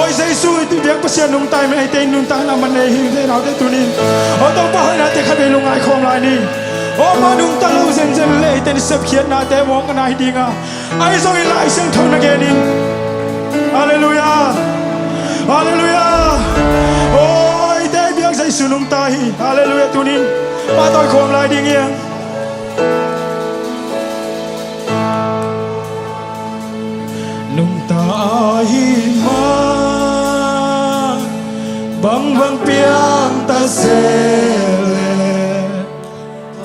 Oi Jesu, i tu biak Pasian nungta hi man, eite in nuntakna man nei hi, te naute tunin. O Topa hoihnate khat vei lungngai khawm lai ni. O ma nungta lo zenzen le eite in i sepkhiatnate mawk a nai dinga, ahi zongin Lai Siangtho na genin. Halleluiah. Halleluiah. O eite biak Jesu nungta hi. Halleluiah. Tunin pahtawi khawm lai ding hi. Nungta ahih man bangbang piangta se le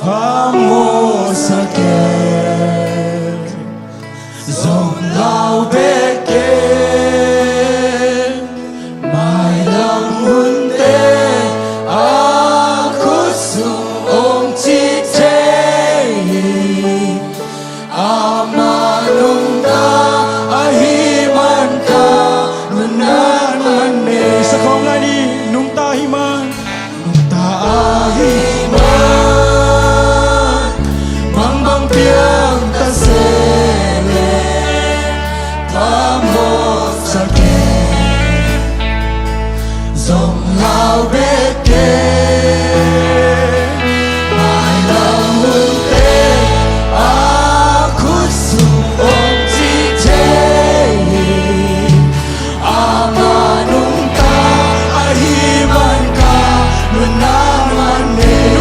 phamawhsa kei. Zong lau bek kei. Mailam hunte a khut sung ong ci thei hi. Ama nungta ahih man ka nuntakna man nei. Sa khawm lai ni. Nungta ahih man, nungta ahih man, bangbang piangta se le phamawhsa kei. Zong lau bek kei. Mailam hunte a khut sung ong ci thei hi. Ama nungta ahih man ka nuntakna man nei.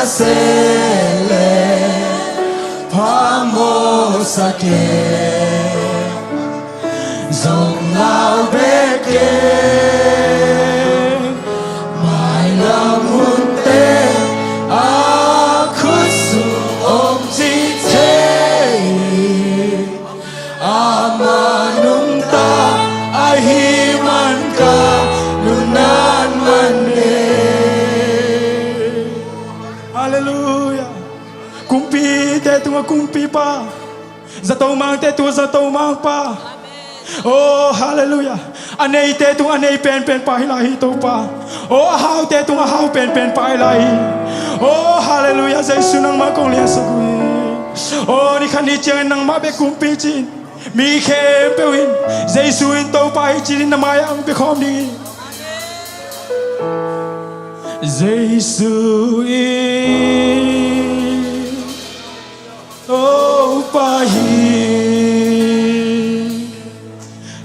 seh le phamawh sa kei. Zong lau bek kei. Mailam hunte a khut sung om ci thei. Ama nungta ahi man ka nunat man nei. Halleluiah. Kumpite tungah Kumpipa, zato mangte tungah zato mangpa. Oh, halleluiah. A neite tungah a nei penpenpa hi lai hi, Topa. Oh, a haute tungah a hau penpenpa hi lai hi. Oh, halleluiah. Jesu, nangmah kong liansak uh hi. Oh, ni khat ni ciangin nangmah bek Kumpi ci-in, mi khempeuh in Jesu in Topa hi ci-in na mai-ah hong pia khawm ding hi. Jesu in Topa hi.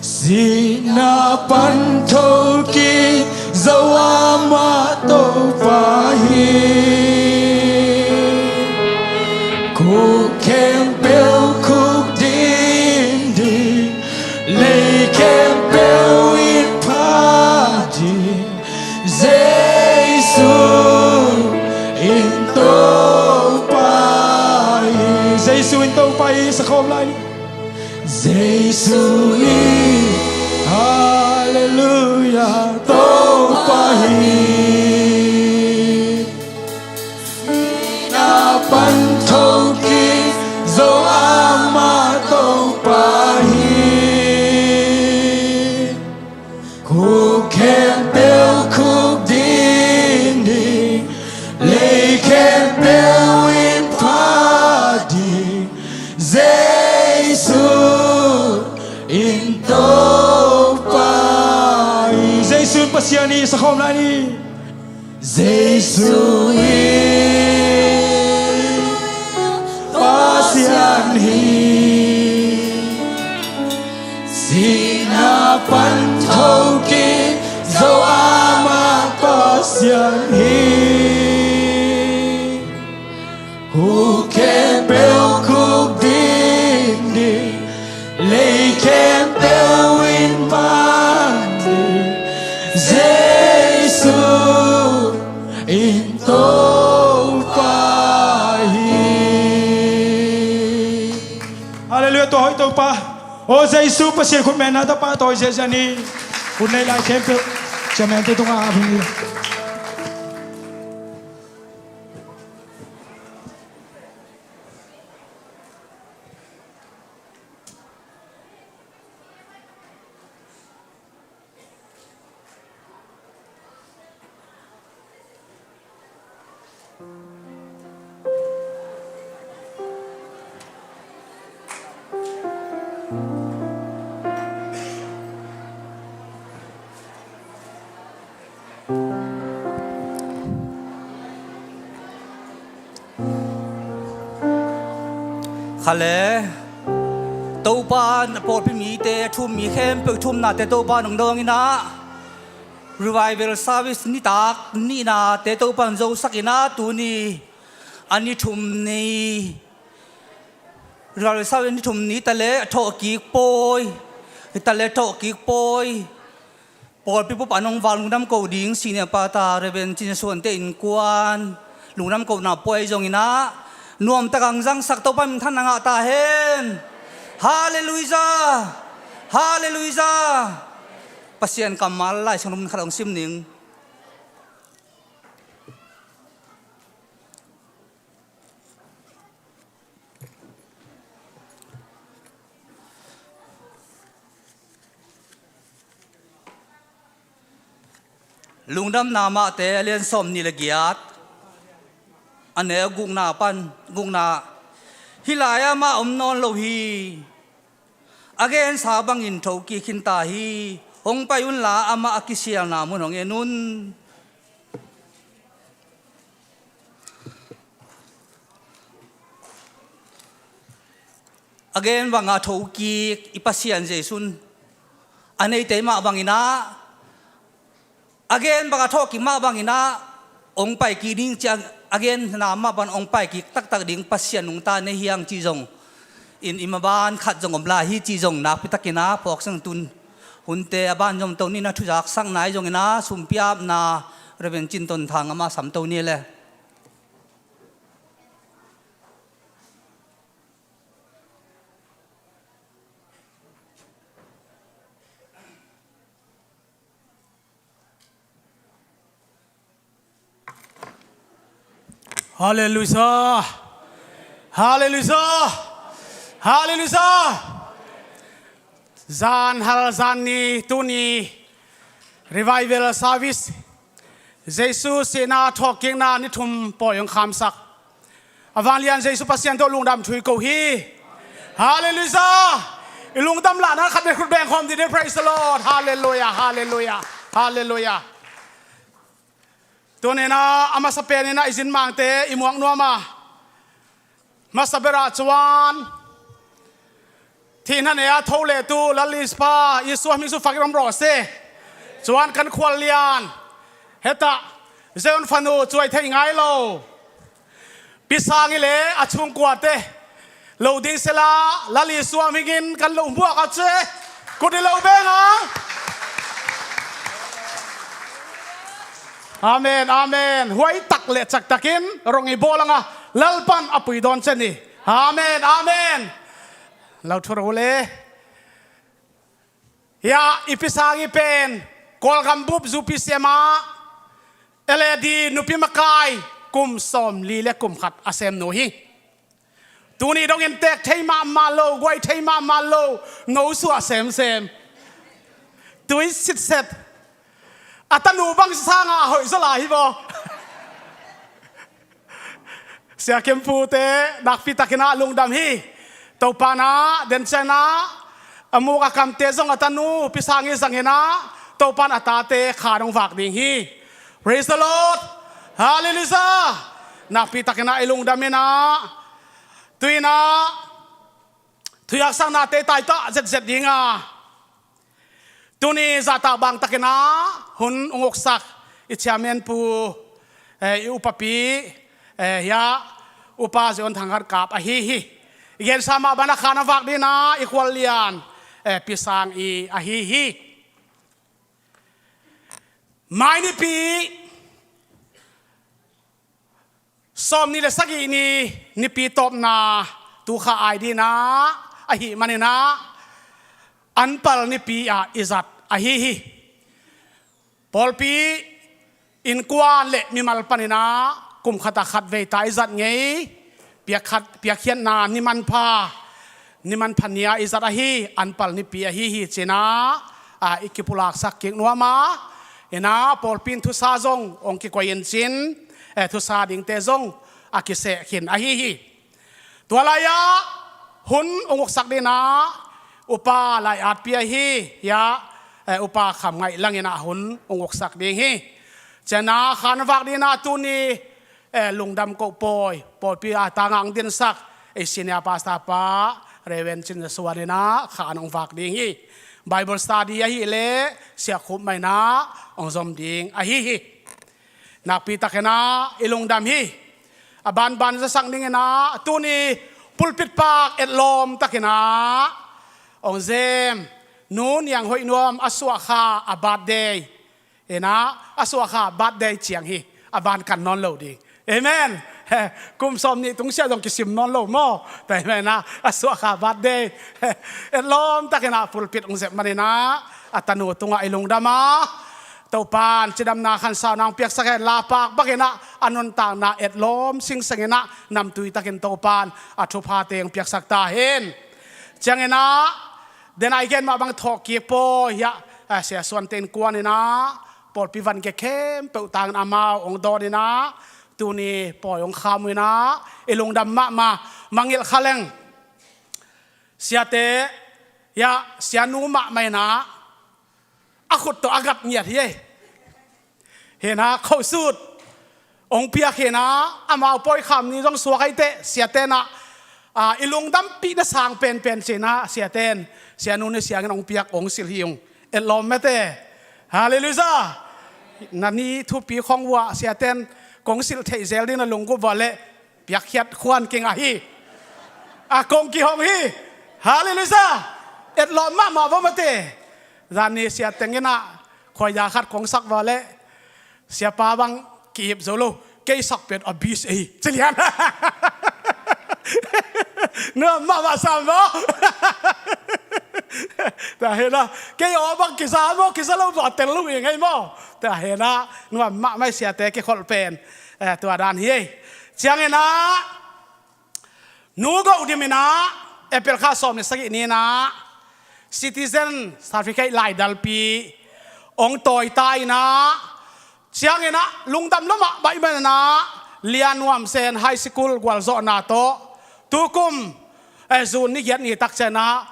Sihna pan thokik zo amah Topa hi. Khuk khempeuh khuk ding ding, lei khempeuh in pha ding. Jesu in Topa hi. Jesu in Topa hi, sa khawm lai ni. Jesu in, halleluiah, Topa hi. Sihna pan thokik zo amah Topa hi. Khuk khempeuh khuk ding ding, lei khempeuh in pha ding. Jesu in Topa hi. Jesu in Pasian hi, sa khawm lai ni. Jesu in Pasian hi. Sihna pan thokik zo amah Pasian hi. Khuk khempeuh khuk ding ding, lei khempeuh in pha ding. Jesu in Topa hi. Halleluiah, tua hoih Topa. O Jesu Pasian khut menna tawh pahtawi ziahziah ni. Hun nei lai khempeuh, chairman te tungah a hun ni. Kha le, Topa pawlpi mite, a thum mi khempeuh thumnate Topa nong dawng in ah, revival service nitak nihnate Topa nong zosak in ah, tuni a ni thum ni, revival service ni thum ni ta le a thawhkik pawi, ta le thawhkik pawi. Pawlpi pupa nong vak lungdam ko ding, senior pastor Reverend Cin Suante innkuan lungdam kona pawi zong in ah, nuamtak hong zangsak Topa minthan na ngah ta hen. Halleluiah. Halleluiah. Pasian kammal Lai Siangtho mun khat hong sim ning. Lungdamna Mahte a lian sawm nih le giat, a neu gukna pan, gukna. Hih lai-ah amah om nawn lo hi. A gensa bangin thokik khin ta hi. Hong pai unla amah a kisialna mun hong en un. A gen banga thokik i Pasian Jesuh in a neite mah bangin ah, a gen banga thawhkik mah bangin ah hong pai kik ding ci-a a genna mah bang hong pai kik taktak ding Pasian nungta nei hi hang cih zong in i maban khat zong om lai hi cih zong nakpi takin a phawk sang tun. Hunte a ban zom to ni, na thuzaksakna i zongin a sumpiapna Reverend Cin Ton Thang amah sam to ni le. Halleluiah. Halleluiah. Halleluiah. Zan hal zan ni tuni revival service, Jesu sihna thawhkikna ni thum pawi hong khamsak a vanglian Jesu Pasian tawh lungdam thu i ko hi. Halleluiah. I lungdam lahna khat vei khut beng khawm dih ni. Praise the Lord. Halleluiah. Halleluiah. Halleluiah. Tuninah a masa peninah i zin mangte i muak nuam a, masa berah chuan thihna nei a tho leh tu Lal Ispa Isua hming sung fak i rawm rawh se. Chuan kan khual lian hetah Zion fanu chuai thei ngai lo Pi Sangi le a chhungkuate lo ding sela Lal Isua hmingin kan lo hmuak a che. Kut i lo beng ang. Amen, amen. Huai tak leh chak takin rong i bawl anga Lalpan a pui dawn che ni. Amen, amen. Lo thu ro le. Hia i Pi Sangi pen Kawlgam bup zu P C M a L A D nupi makai kum sawmli le kum khat a sem nu hi. Tuni dongin tek thei mahmah lo, guai thei mahmah lo, no suah semsem. Tui sitset. A tanu bang sanga hoih zaw lai hi baw. Sia Kempute nakpi takinah lungdam hi. Topanah denchenah a muk a kamte zong a tanu Pi Sangi zanginah Topan a tate khan hong vak ding hi. Praise the Lord. Halleluiah. Nakpi takinah i lungdam inah tuinah thuiaksaknate taitah zetzet dinga tuni zahtak bang takinah hun ung uksak i chairman pu, eh, i upapi, eh, hia upa Zion Thangkhat Kap ahi hi. I gensa mah bana khan a vak dina i khual lian, eh, Pi Sangi ahi hi. Mai nipi sawmni le sagih ni nipi tawpna tukha ai dina ahi maninah anpal nipi ah i zat ahi hi. Pawlpi innkuan le mimal paninah kum khatah khat veita i zat ngei piak khat, piakkhiatna ni manpha, ni manpha nia i zat ahi anpal nipi ahi hi cinah, a, i kipulaksak kik nuam a, inah pawlpi in thusa zong hong kikoi in cin, eh, thusa dingte zong a kiseh khin ahi hi. Tua lai-ah hun ung uksak dinah upa Lai Atpi ahi hia, eh, upa Kham Ngaih Lang inah hun ung uksak ding hi. Cianah khan vak dinah tuni eh, lungdam koh pawi, pawlpi a tangah ang dinsak ei senior pastor pa Reverend Cin Za Suan inah khan hong vak ding hi. Bible study ahileh siakhupmah inah hong zom ding ahi hi. Nakpi takinah i lungdam hi. A banban zasak dinginah tuni pulpit pak etlawm takinah hong zem nu Niang Hoih Nuam a suahkha a birthday inah a suahkha birthday ciang hi. A ban kan nawn lo ding. Amen. Kum sawmnih tungsiah zong kisim nawn lo maw? Tua hi menah a suahkha birthday etlawm takinah pulpit hong zep maninah a tanu tungah i lungdam a, Topan cidamna khansauna hong piaksak hen. Lapak bakinah a nuntakna etlawm singsenginah namtui takin Topan a thuphate hong piaksak ta hen. Cianginah denai gen mah bang thawhkik pawi hiah, a, Sia Suante innkuan inah pawlpi van ke khempeuh tangin amau hong dawn inah tuni pawi hong kham uh inah i lungdam mahmah. Mangngilh kha leng. Siate hiah sianu mahmah inah a khut tawh a gat ngiat hi ei. Hinah khosut hong piak hinah amau pawi kham ni zong suak ahi teh siatenah, a, i lungdampihna sang penpen cinah siaten sianu ni siangin hong piak hong silh hi ung. Etlawm mete. Halleluiah. Na ni thupi khong uh ah siate'n kong silh theih zel ding na lunggulh uh leh piakkhiat khuan kingah hi. A kong kihong hi. Halleluiah. Etlawm mahmah va mate. Zan ni siateng in ah khuaia khat kong sak uh leh siapa bang ki-ip zo lo. Kei sak pen a bis ei ci lian. Nuam mahmah sam maw? Tua hi na, kei aw bang kiza maw, kiza lo maw, a tel lo hi ngei maw? Tua hi na, nuam mahmah ei siate kikholh pen. Eh, tua dan hi ei. Ciangin ah, Nu Go Dim in ah, April kha sawm le sagih ni in ah, citizen certificate laidalpi hong tawi ta in ah, ciangin ah lungdam lua mahmah ahih manin ah, Lia Nuam Sen High School gualzawhna tawh tukum, eh, June ni giat ni tak ciangin ah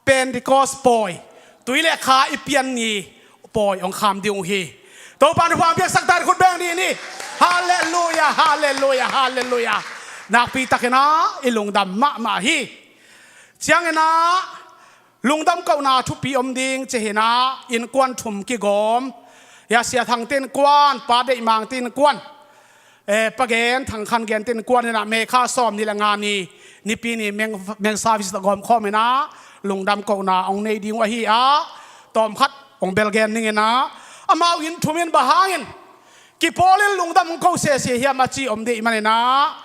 Pentecost pawi, tui le kha i pian ni pawi hong kham ding uh hi. Topa'n thupha piaksak ta in khut beng dih ni. Halleluiah, halleluiah, halleluiah. Nakpi takin ah i lungdam mahmah hi. Ciangin ah lungdam kohna thupi om ding ci hi na, innkuan thum kigawm. Hia Sia Thangte innkuan, Pa Deih Mangte innkuan, eh, Pa Gen, Thang Khan Gente innkuan in ah May kha sawm ni le nga ni, Nipi ni meng, meng service tawh gawm khawm in ah lungdam kohna hong nei ding uh ahi a, tawmkhat hong bel gen ning in ah, amau inn thum in bang hangin kipawl in lungdam hong ko sese hiam a ci om ding ahih manin ah,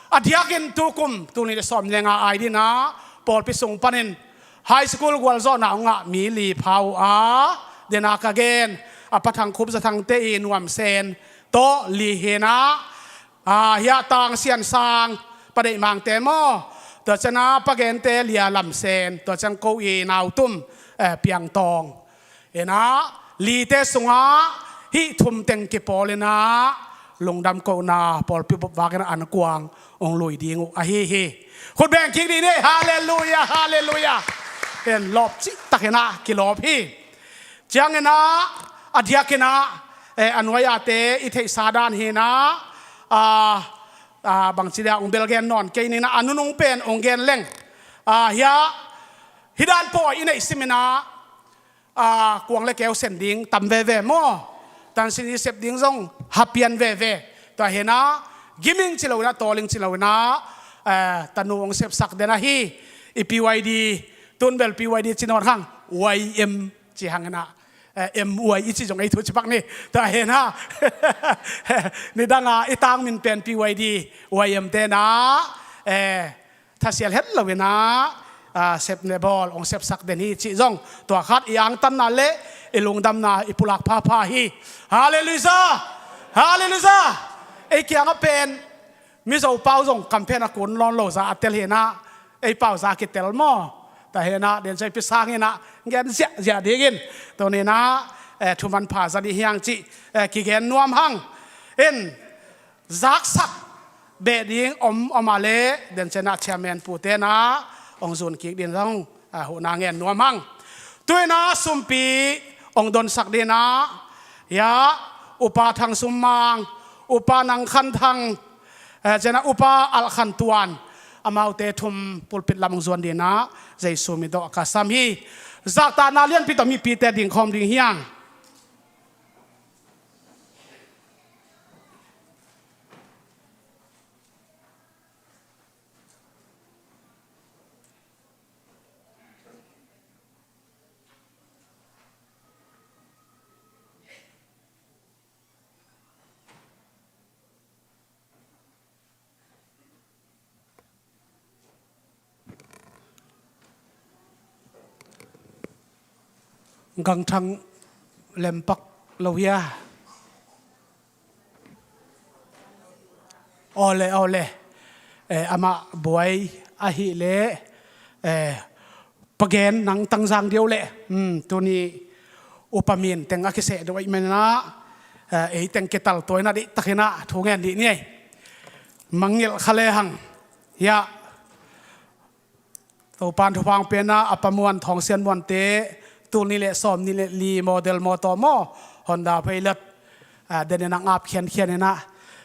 a diakin tukum, tul nih le sawm le nga ai ding in ah, pawlpi sung panin high school gualzawhna hong ngah mi li pha uh a, den a ka gen, a Pa Thang Khup, Za Thangte, i Nuam Sen tawh li hi na, a, hia Tang Sian Sang, Pa Deih Mangte maw, tua ciang a Pa Gente, Lia Lam Sen, tua ciang ko i Nau Tum, eh, Piang Tawng. Hi na, lite sungah hih thum teng kipawl in ah lungdam kohna pawlpi bup vak in ah ankuang hong lui ding uh ahi hi. Khut beng kik dih ni, halleluiah, halleluiah. Hi na, lawp cih takin ah kilawp hi. Ciangin ah, a diakin ah, eh, a nuai-ate i theihsa dan hi na, ah, ah, bangci dia hong bel gen nawn kei ning in ah, a nunung pen hong gen leng. Ah, hia, hih dan pawi i neih sim in ah, ah, kuang le keu sen ding tam veve maw? Tansin i sep ding zong ha pian veve. Tua hi na, giming ci lo in ah, tawling ci lo in ah, eh, tanu hong sepsak den ahi. I P Y D, tun bel P Y D ci nawn hang, Y M ci hang in ah, eh, M Y i ci zong ei thu ci pak ni. Tua hi na, nidang a i tang min pen P Y D, Y M te in ah, eh, thasial het lo in ah, ah, sep ne bawl hong sepsak den hi cih zong, tua khat i angtanna le i lungdamna i pulak phapha hi. Halleluiah! Halleluiah! Ei kiangah pen Mizo pau zong kamphen a kun lawn lo za a tel hi na, ei pau za kitel maw? Tua hi na, den ciang pi sang in ah gen ziahziah dingin, tuni in ah, eh, thu manpha za dih hi hang cih, eh, kigen nuam hang. In, zaksak beh ding om, om a leh, den ciang ah chairman pute in ah hong zun kik ding zong, ah, huhna ngen nuam hang. Tu in ah sumpi hong donsak ding in ah, hia, Upa Thang Sum Mang, Upa Nang Khan Thang, eh, ciang ah Upa Al Khan Tuan, amaute thum pulpit lam hong zuan ding in ah Jesu min tawh ka sam hi. Zaktakna lianpi tawh mipite ding khawm ding hi hang. Gangthang lempak lo hia? Awle, awle. Eh, amah buai ahih leh, eh, Pa Gen nang tangzang deuh leh. Hmm, tuni upa min teng a kiseh deuh ahih manin ah, eh, ei teng kital tuai na dih takin ah thu ngen dih ni ei. Mangngilh kha lehang. Hia. Topa'n thupha hong pia in ah, a Pa Muan, Thawng Sian Muante, tul nih le sawm nih le li model mawtaw maw, Honda Pilot, ah, den in ah ap khiankhian in ah,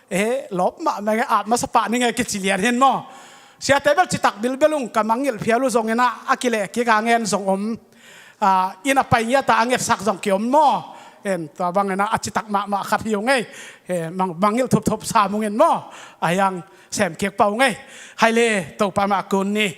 eh, lawp mahmah ing e, ap masa pah ning e kici lian hi maw. Siate bel citak bilbel ung, ka mangngilh phial uh zong in ah, a kileh kik a ngen zong om. Ah, inn a pai ngiat a a ngetsak zong kiom maw. Pen tua bangin a citak mahmah khat hi ung ei. Eh, mang, mangngilh thupthup sam ung in maw. A hiang sem kik pah ung ei. Hai le, Topa mah kun ni.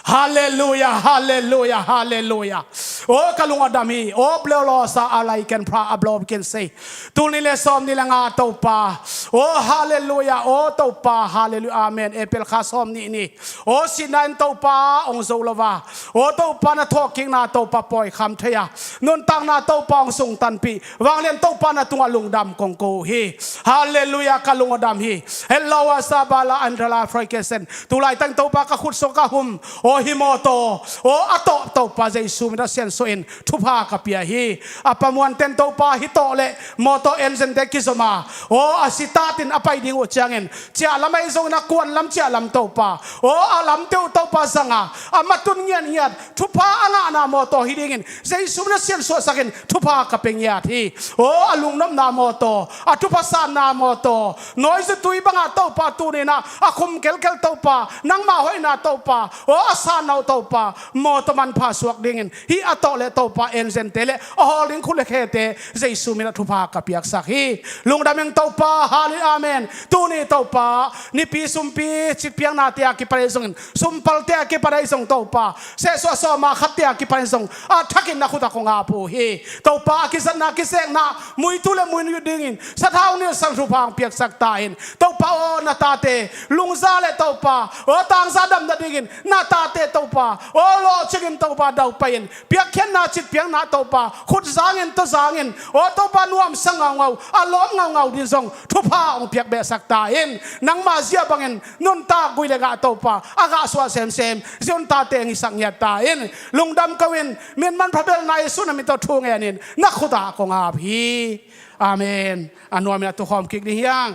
Halleluia, halleluia, halleluia. O ka lung a dam hi. O bleu lo sa a lai ken pra a bleu kin sei. Tul nih le sawm nih le nga Topa. O halleluia, o Topa, halleluia, amen. April kha sawm nih ni. O sihna in Topa hong zo lo a, o Topa na thawhkikna Topa pawikham thei a, nuntakna Topa hong sungtanpih, vanglian Topa na tungah lungdam kong ko uh hi. Halleluia, ka lung a dam hi. Hello, a sabala andala frankincense. Tulai tang Topa ka khut sung ka hum. O hi mawtaw, o a tawh Topa Jesu min a siansuah in thupha ka pia hi. A pamuanten Topa hi tawh le mawtaw engine te kizom a, o a si tatin a pai ding uh ciangin ciah lam ahi zongin a kuan lam ciah lam Topa, o a lamte uh Topa zang a, a matun ngiatngiat thupha a ngahna mawtaw hi dingin Jesu min a siansuahsakin thupha ka pia ngiat hi. O a lungnopna mawtaw, a thupha sanna mawtaw, nawizutui bangah Topa tuni-in ah a khum kelkel Topa, nangmah hoihna Topa, o a sanna uh Topa, mawtaw manpha suak dingin hih a tawh le Topa engine te le a hawl ding khut le khete Jesu min a thupha ka piaksak hi. Lungdam ing Topa, halleluia, amen. Tuni Topa, nipi sumpi citpiaknate a kipan ahi zongin, sumpalte a kipan ahi zong Topa, sehsuah sawma khatte a kipan ahi zong a thakin na khut ah kong ap uh hi. Topa, a kizatna kizekna muitu le muinui dingin sathau nilsang thupha hong piaksak ta in. Topa aw, na tate lungza le Topa aw tangza damna dingin na tate Topa aw lawhcingin Topa daupai in, piakkhiatna citpiakna Topa khut zangin taw zangin aw Topa nuamsa ngaungau a lawm ngaungau ding zong thupha hong piak behsak ta in. Nangma zia bangin nuntak gui le gah Topa a gah suah semsem zia un tate hong hisak ngiat ta in. Lungdam ko in, min manpha belna Jesu na min tawh thu ngenin na khut ah kong ap hi. Amen. A nuamin a tukhawm kik ding hiang.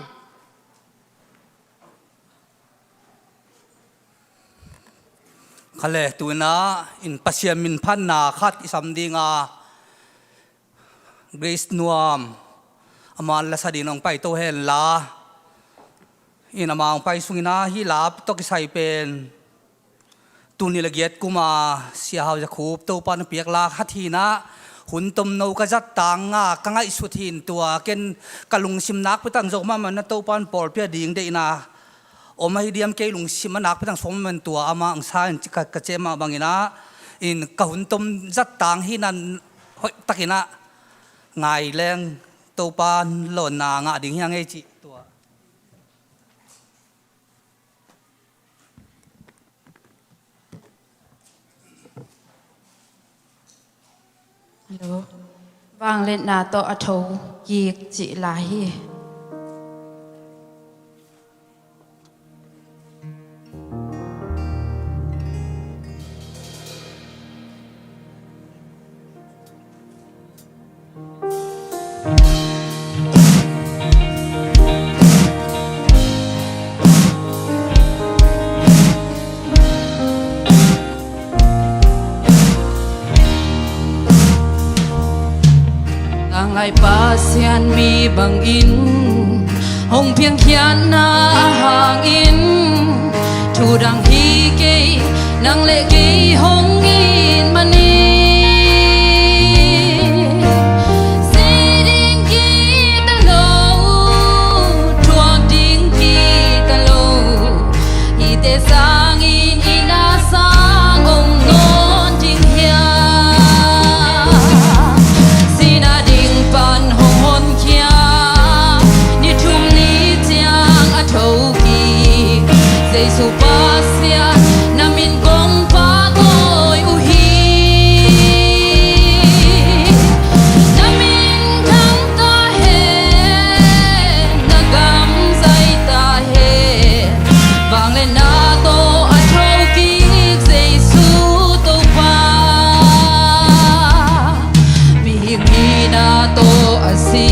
Kha le, tu-in ah in Pasian min phatna khat i sam ding a, Grace Nuam, ama lasa ding nong paito hen la, in ama hong pai sungin ah hih la tawh kisai pen tul nih le giat kum a Sia Hau Za Khup Topa na piak la khat hi-in ah, hun tomno ka zat tang a ka ngaihsut hi-in tua ken ka lungsim nakpi tang zo mahmah na Topa in pawlpi a ding deihna om ahi diam, kei lungsim a nakpi tang suak mahmah in tua amah hong sa in ka, ka ciah mah bangin ah in ka hun tom zat tang hi-in ah hoih takin ah ngai leng Topa lawnna ngah ding hiang ei cih tua. Hello. Vangliatna tawh a tho kik cih la hi. Tanglai Pasian mi bangin hong piangkhiatna hangin thu dang hi kei, nang le kei hong it manin. Zei ding kita lo, thuak ding kita lo, hihte sangin itna sang om nawn ding hiam? Sihna ding pan hong honkhia, ni thum ni ciang a thokik Jesu Pasian na min kong pahtawi uh hi. Na min thang ta hen, na gam zai ta hen, vangliatna tawh a thokik Jesu Topa. Mihing hihna tawh a si,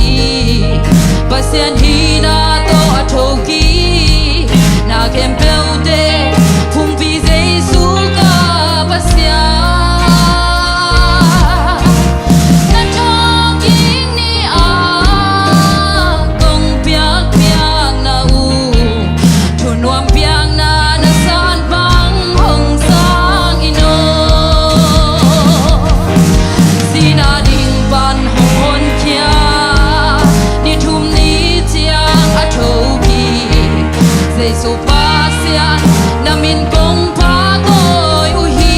Pasian hihna tawh a thokik, na khempeuhte phungpi Jesu ka Pasian. Na thokik ni a kong piakpiakna uh, thunuam piakna na san bang hong sang in aw. Sihna ding pan hong honkhia, Pasian, na min kong pahtawi uh hi.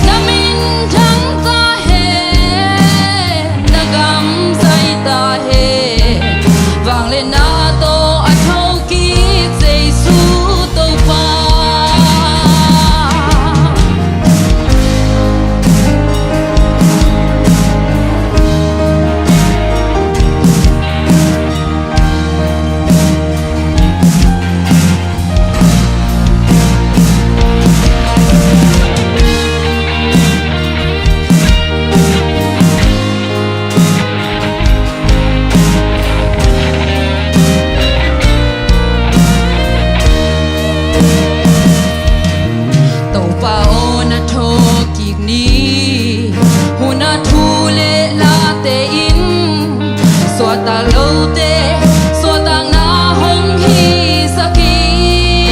Na min thang ta hen, na gam zai ta hen. Vangliatna tawh a thokik Jesu Topa. Topa aw, na thawhkik ni, hun a thu le late in suahtak lote suahtakna hong hisak in.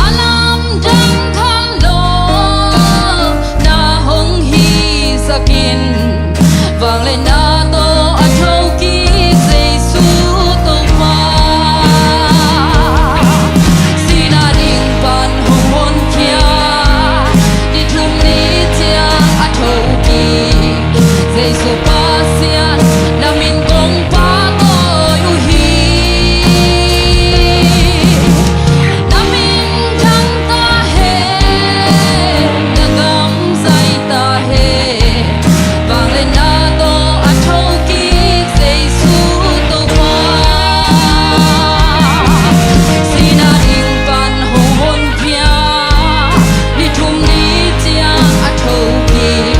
A lamdang khat lo na hong hisak in. Vangliatna tawh a thokik Jesu Topa. Sihna ding pan hong honkhia, ni thum ni ciang a thokik Jesu Pasian, na min kong pahtawi uh hi. Na min thang ta hen, na gam zai ta hen. Vangliatna tawh a thokik Jesu Topa. Sihna ding pan hong honkhia, ni thum ni ciang a thokik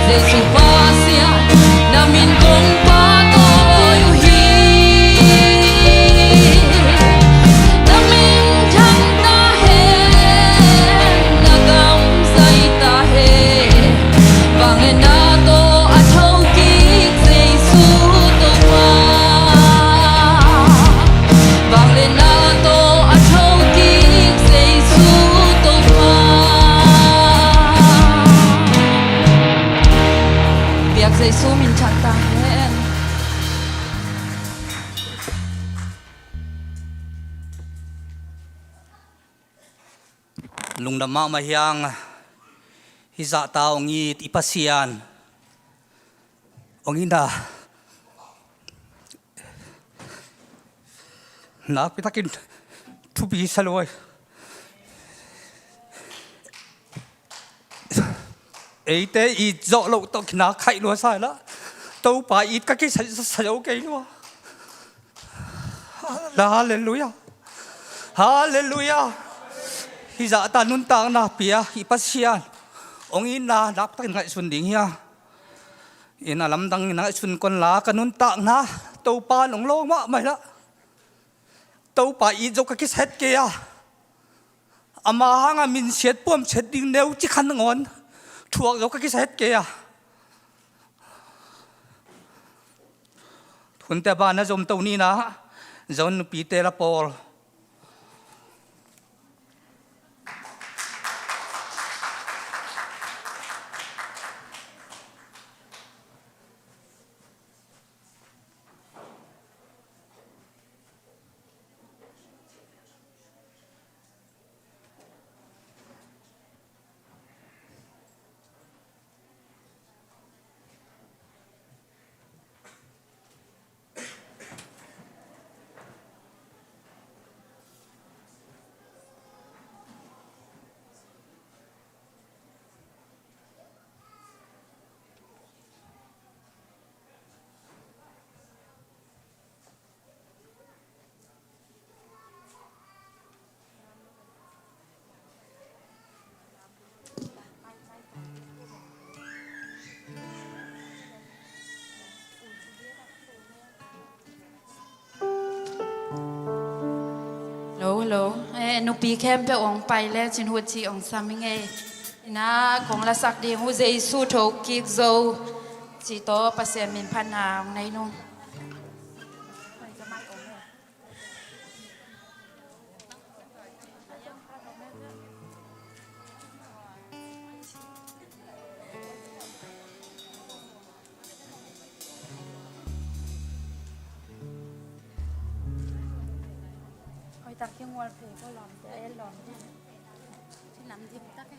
Jesu Pasian, na min kong pahtawi uh hi. Na min thang ta hen, na gam zai ta hen. Vangliatna tawh a thokik Jesu Topa. Vangliatna tawh a thokik Jesu Topa. Biak Jesu min thang ta hen. Lungdam mahmah hi ing. Hih zahta hong it i Pasian hong itna nakpi takin thupi sa lua hi. Eite it zawh loh tawh kinak khaih lua sa hi la, Topa it ka kisai sa lo kei lua. Halleluiah. Halleluiah. Hih zahta nuntakna pia i Pasian hong itna nakpi takin ngaihsun ding hi a. In a lamdang in a ngaihsun kei un la, ka nuntakna Topa in hong lawng mahmah hi la, Topa it zo ka kisa het kei a. Ama hanga minsiat puamsiat ding neu ci khat nangawn thuak zo ka kisa het kei a. Thunte bang na zom to ni na, zon nupite la pawl. Hello, hello. Eh, nupi khempeuh hong pai le cin, huci hong sam i ngei. Ina kong lasak ding uh Jesu thokik zo ci tawh Pasian min phatna hong nei nung. Tak hi ngual phei ko lawmte a et lawmte. Ci lam dim tak hi.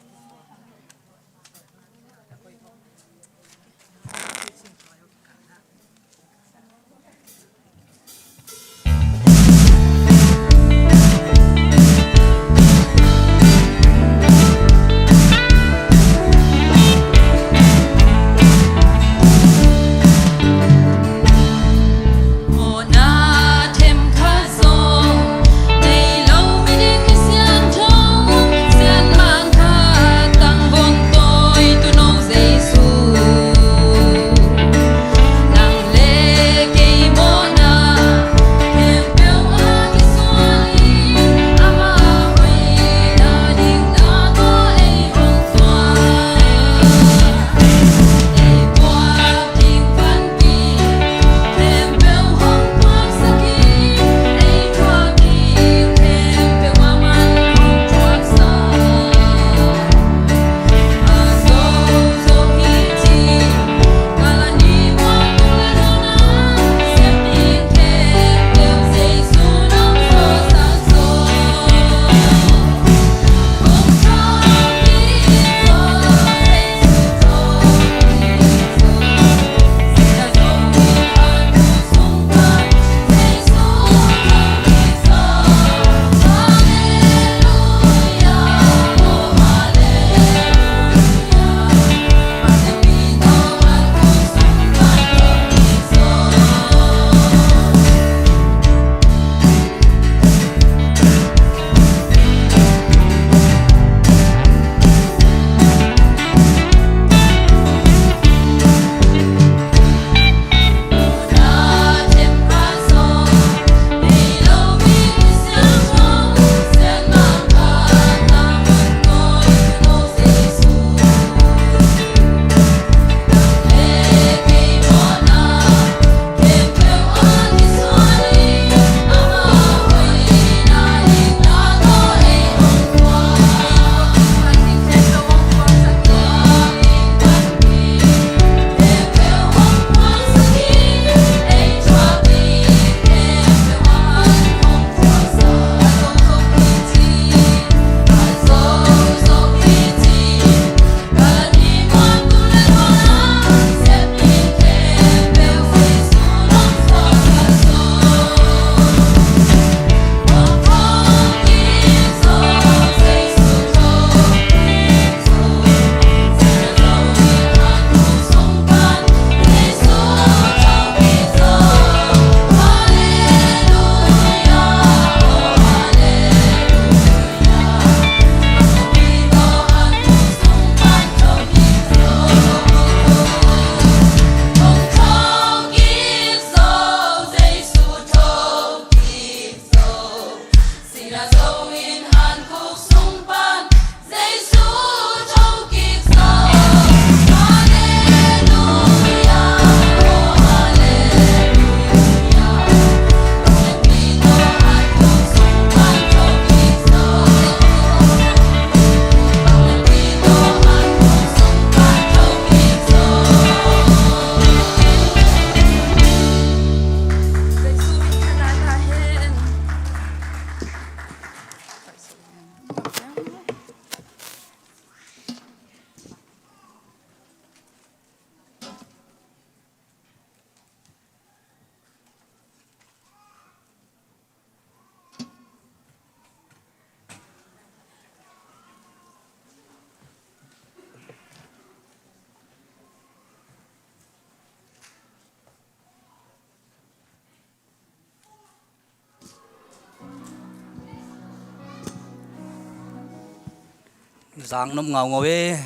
Zak nop ngaungau e.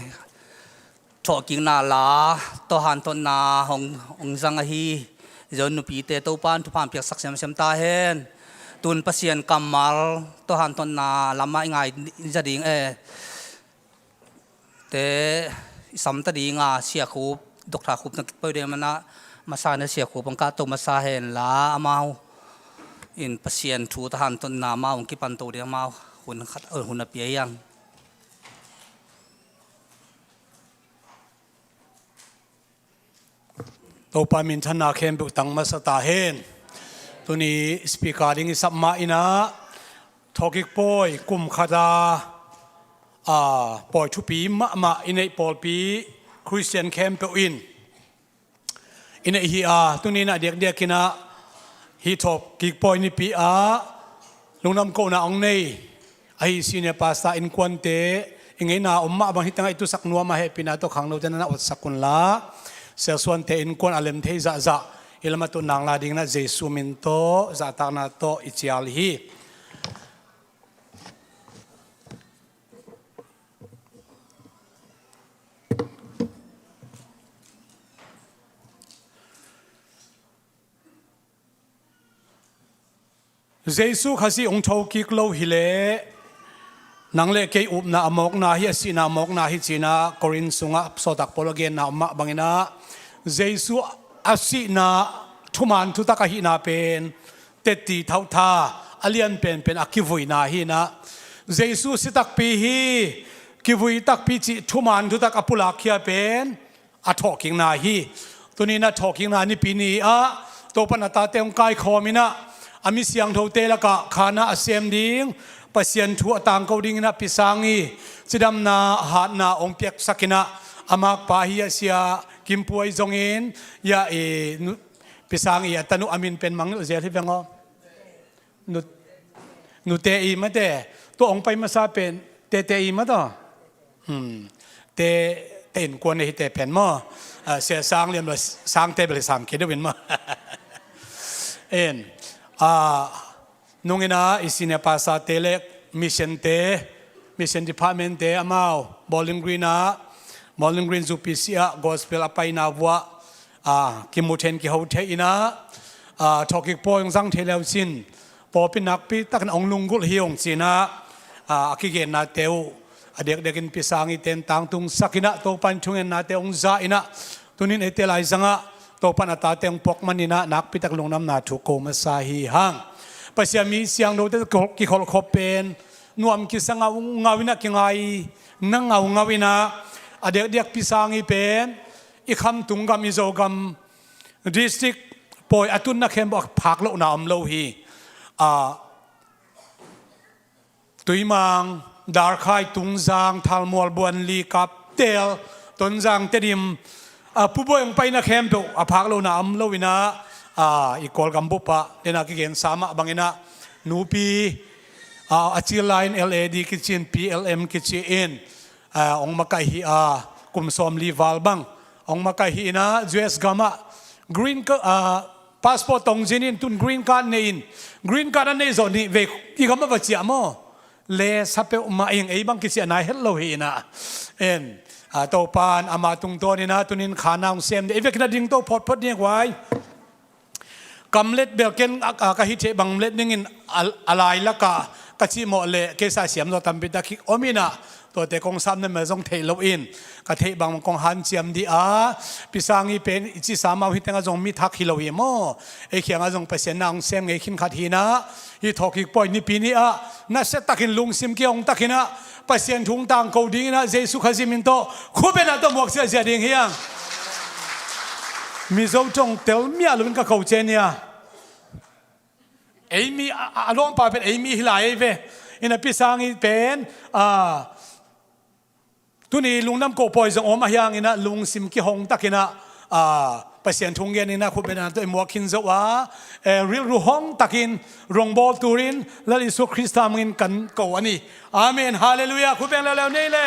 Thawhkikna la tawh hanthotna hong, hong zang ahi Zion nupite Topa'n thupha piaksak semsem ta hen. Tun Pasian kammal tawh hanthotna lamah i ngai za ding e. Te i samta dinga Sia Khup, Doctor Khup na kipoi ding manah masa na Sia Khup ang kahto masa hen la amau in Pasian thu tawh hanthotna amau hong kipanto ding amau hun khat, hun a pia hiang. Topa minthanna khempeuh tang masa ta hen. Tuni speaker ding i sap mah inah Thawhkik pawi kum khata, a, pawi thupi mahmah i neih pawlpi Khristian khempeuh in i neih hi a, tuni-in a diakdiakin ah hih thawhkik pawi nipi ah lungdam kohna hong nei ahi senior pastor innkuante i ngeina om mah bang hih tengah i tusak nuam a, hehpihna tawh khangnote na na otsak unla, siasuante innkuan a lem thei zahzah i lam a tun nang la dingin ah Jesu min tawh zahtakna tawh i cial hi. Jesu Khazih hong thokik lo hileh nang le kei upna a mawkna hi, a sihna a mawkna hi, ci-in ah Korin sungah sawltak Paul a genna om mah bangin ah Jesu a sihna thuman thutak ahihna pen tetti thauhtha a lian penpen a kivuina hi-in ah, Jesu si takpi hi, kivui takpi cih thuman thutak a pulakkhia pen a thawhkikna hi. Tuni-in ah thawhkikna nipi ni ah Topa'n a tate hong kaikhawm in ah a mi siangthote lakah khan ah a sem ding, Pasian thu a tangko dingin ah Pi Sang i cidamna hatna hong piaksak in ah a makpa hi a, Sia Kim Puai zongin, ya, i nu-, Pi Sang i a tanu a min pen mangngilh zel hi veng aw. Nu-, Nute i mate, tua hong pai masa pen Tete i mataw. Hmm. Te, te innkuan hi te pen maw. Ah, Sia Sang Lian lo, Sangte bel hi sam kei deuh in maw. En. Ah, nungin ah i senior pastor-te le mission-te, mission department-te amau Bowling Green ah, Bowling Green U P C ah gospel a paina vuah, ah, kimu thei in kiho thei in ah, ah, thawhkik pawi hong zang thei le uh cin pawlpi nakpi takin hong lunggulh hi ung ci-in ah, ah, a kigennate uh a diakdiakin Pi Sang i ten tangtungsak in ah Topa in thungennate hong za in ah, tuni-in eite laizangah Topa'n a tate hong puak manin ah nakpi tak lungdamna thu ko masa hi hang. Pasian mi siangthote kikholhkhop pen nuam kisa ngaungau in ah, kingaina ngaungau in ah, a diakdiak Pi Sang i pen i khamtung gam, i Zogam district pawi a tunna khempeuh a phak lohna om lo hi. Ah, Tuimang, Darkhai, Tungzang, Thalmual, Buanli, Kaptel, Tonzang, Tedim, a, Pu Bawi hong paina khempeuh a phak lohna om lo in ah, a, i Kawlgam bup ah, den a kigensa mah bangin ah, nupi, a, a cil lai-in L A D kici in, P L M kici in, a, hong makaih hi a, kum sawmli val bang hong makaih hi in ah, U S gam ah green ca-, a, passport tong zin in, tun green card nei in, green card a nei zawh nih vei i gam ah va ciah maw? Le sa peuhmah ing, ei bang kiciah nai het lo hi in ah. En, a, Topa'n ama tungtawn in ah tuni-in khan ah hong sem ding, ei vekin a dingto photphot ding a guai. Kamlet bel ken a, a, ka hih theih bang let dingin a, a lai lakah ka cihmawh leh kei sa siam zaw tampi tak hi om in ah, tuate kong sap na mel zong theih loin ka theih bang kong hanciam dih a, Pi Sang i pen i cisa mah uh hih tengah zong mi thak hi lo hi maw? Ei kiangah zong Pasian na hong sem ngei khin khat hi in ah, hih thawhkik pawi nipi ni ah nasia takin lungsim kihong takin ah Pasian thu hong tangko dingin ah Jesu Khazih min tawh khutbetna tawh muak ziahziah ding hi hang. Mizo tawng tel miah loin ka ko cian hi a. Ei mi a, a, a lawmpa pen ei mi hi lai ei ve. In ah Pi Sang i pen, a, tuni lungdam kohpawi zong om ahi hangin ah lungsim kihong takin ah, a, Pasian thu hong gen in ah khutbetna tawh i muak khin zo a, e, rilru hong takin rongbawl turin Lal Jesu Khrista hmangin kan ko a ni. Amen. Halleluiah. Khutbeng leuleu nei le.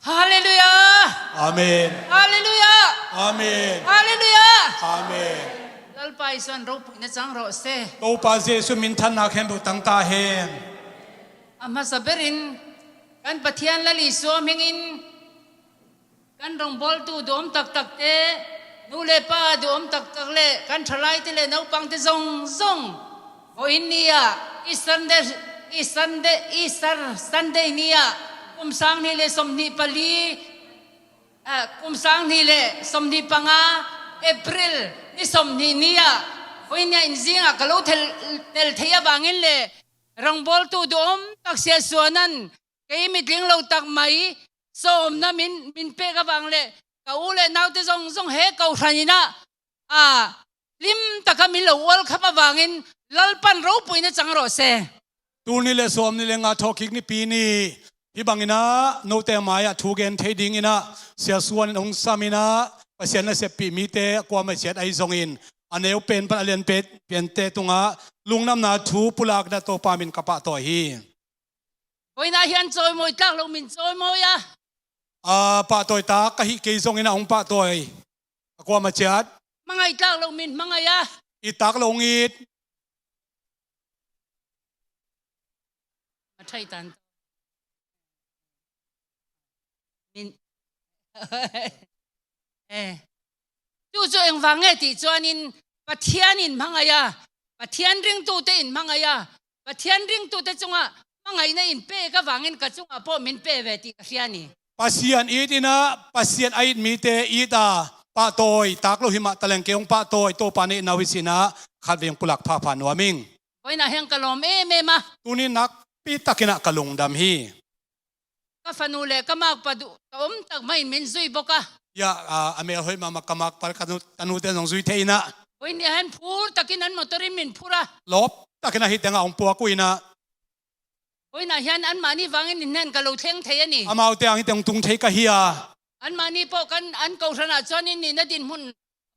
Halleluiah! Amen. Halleluiah! Amen. Halleluiah! Amen. Lalpa Jesu in ropuina cang rawh se. Topa Jesu minthanna khempeuh tang ta hen. A hmasa berin kan Pathian Lal Jesu hmingin kan rongbawltu duhom taktakte, nu le pa duhom taktak le kan thalaite le naupangte zongzong, vawiin ni-ah, Easter Sunday, Easter Sunday, Easter Sunday ni-ah, kum sang hnih le sawmhnih pali, ah, kum sang hnih le sawmhnih panga, April ni sawmhnih ni-ah, vawiin ni-ah in zingah ka lo tel, tel thei a bangin le, Rongbawltu duhom tak Sia Suan in kei mitling lo tak mai sawmna min, min pek a vang le ka u le naute zong zong he kohran in ah, a, lim taka min lo ual khap a vangin Lalpan ropuina cang rawh se. Tul nih le sawmnih le nga thawhkik nipi ni hih bangin ah note mai-ah thu gen thei dingin ah Sia Suan in hong sam in ah Pasian naseppih mite a kuamah ciat ahi zongin a neu pen pan a lian pet piante tungah lungdamna thu pulakna Topa min ka pahtawi hi. Hoihna hian cawimawi tlak lo min cawimawi a. A, pahtawi tak ka hih kei zongin a hong pahtawi a kuamah ciat. Hmangai tlak lo min hmangai a. It tak lo hong it. A thai tan. Min. Eh. Tu cu eng vang nge tih chuanin Pathian in hmangai a, Pathian ringtute in hmangai a, Pathian ringtute cungah hmangaihna in pek a vangin ka cungah pawh min pe ve tih ka hria ni. Pasian it in ah Pasian a it mite it a pahtawi tak lo hi mah taleng kei hong pahtawi Topa na itna uh hi sin ah khatvei hong pulak phapha nuam ing. Hoihna hian ka lawm em em a. Tuni nakpi takin ah ka lungdam hi. Ka fanu le ka makpa duh ka um tak mahin min zui bawk a. Ya, a, a mel hoih mahmah ka makpa ka nu, ka nute zong zui thei in ah. Hoih ni hian phur takin an motor in min phur a. Lawp takin ah hih tengah hong puak uh in ah. Hoihna hian anmahni vangin in hnen ka lo thleng thei a ni. Amaute ang hih teng tung thei ka hi a. Anmahni pawh kan an kohhranah chuan in nihna dinhmun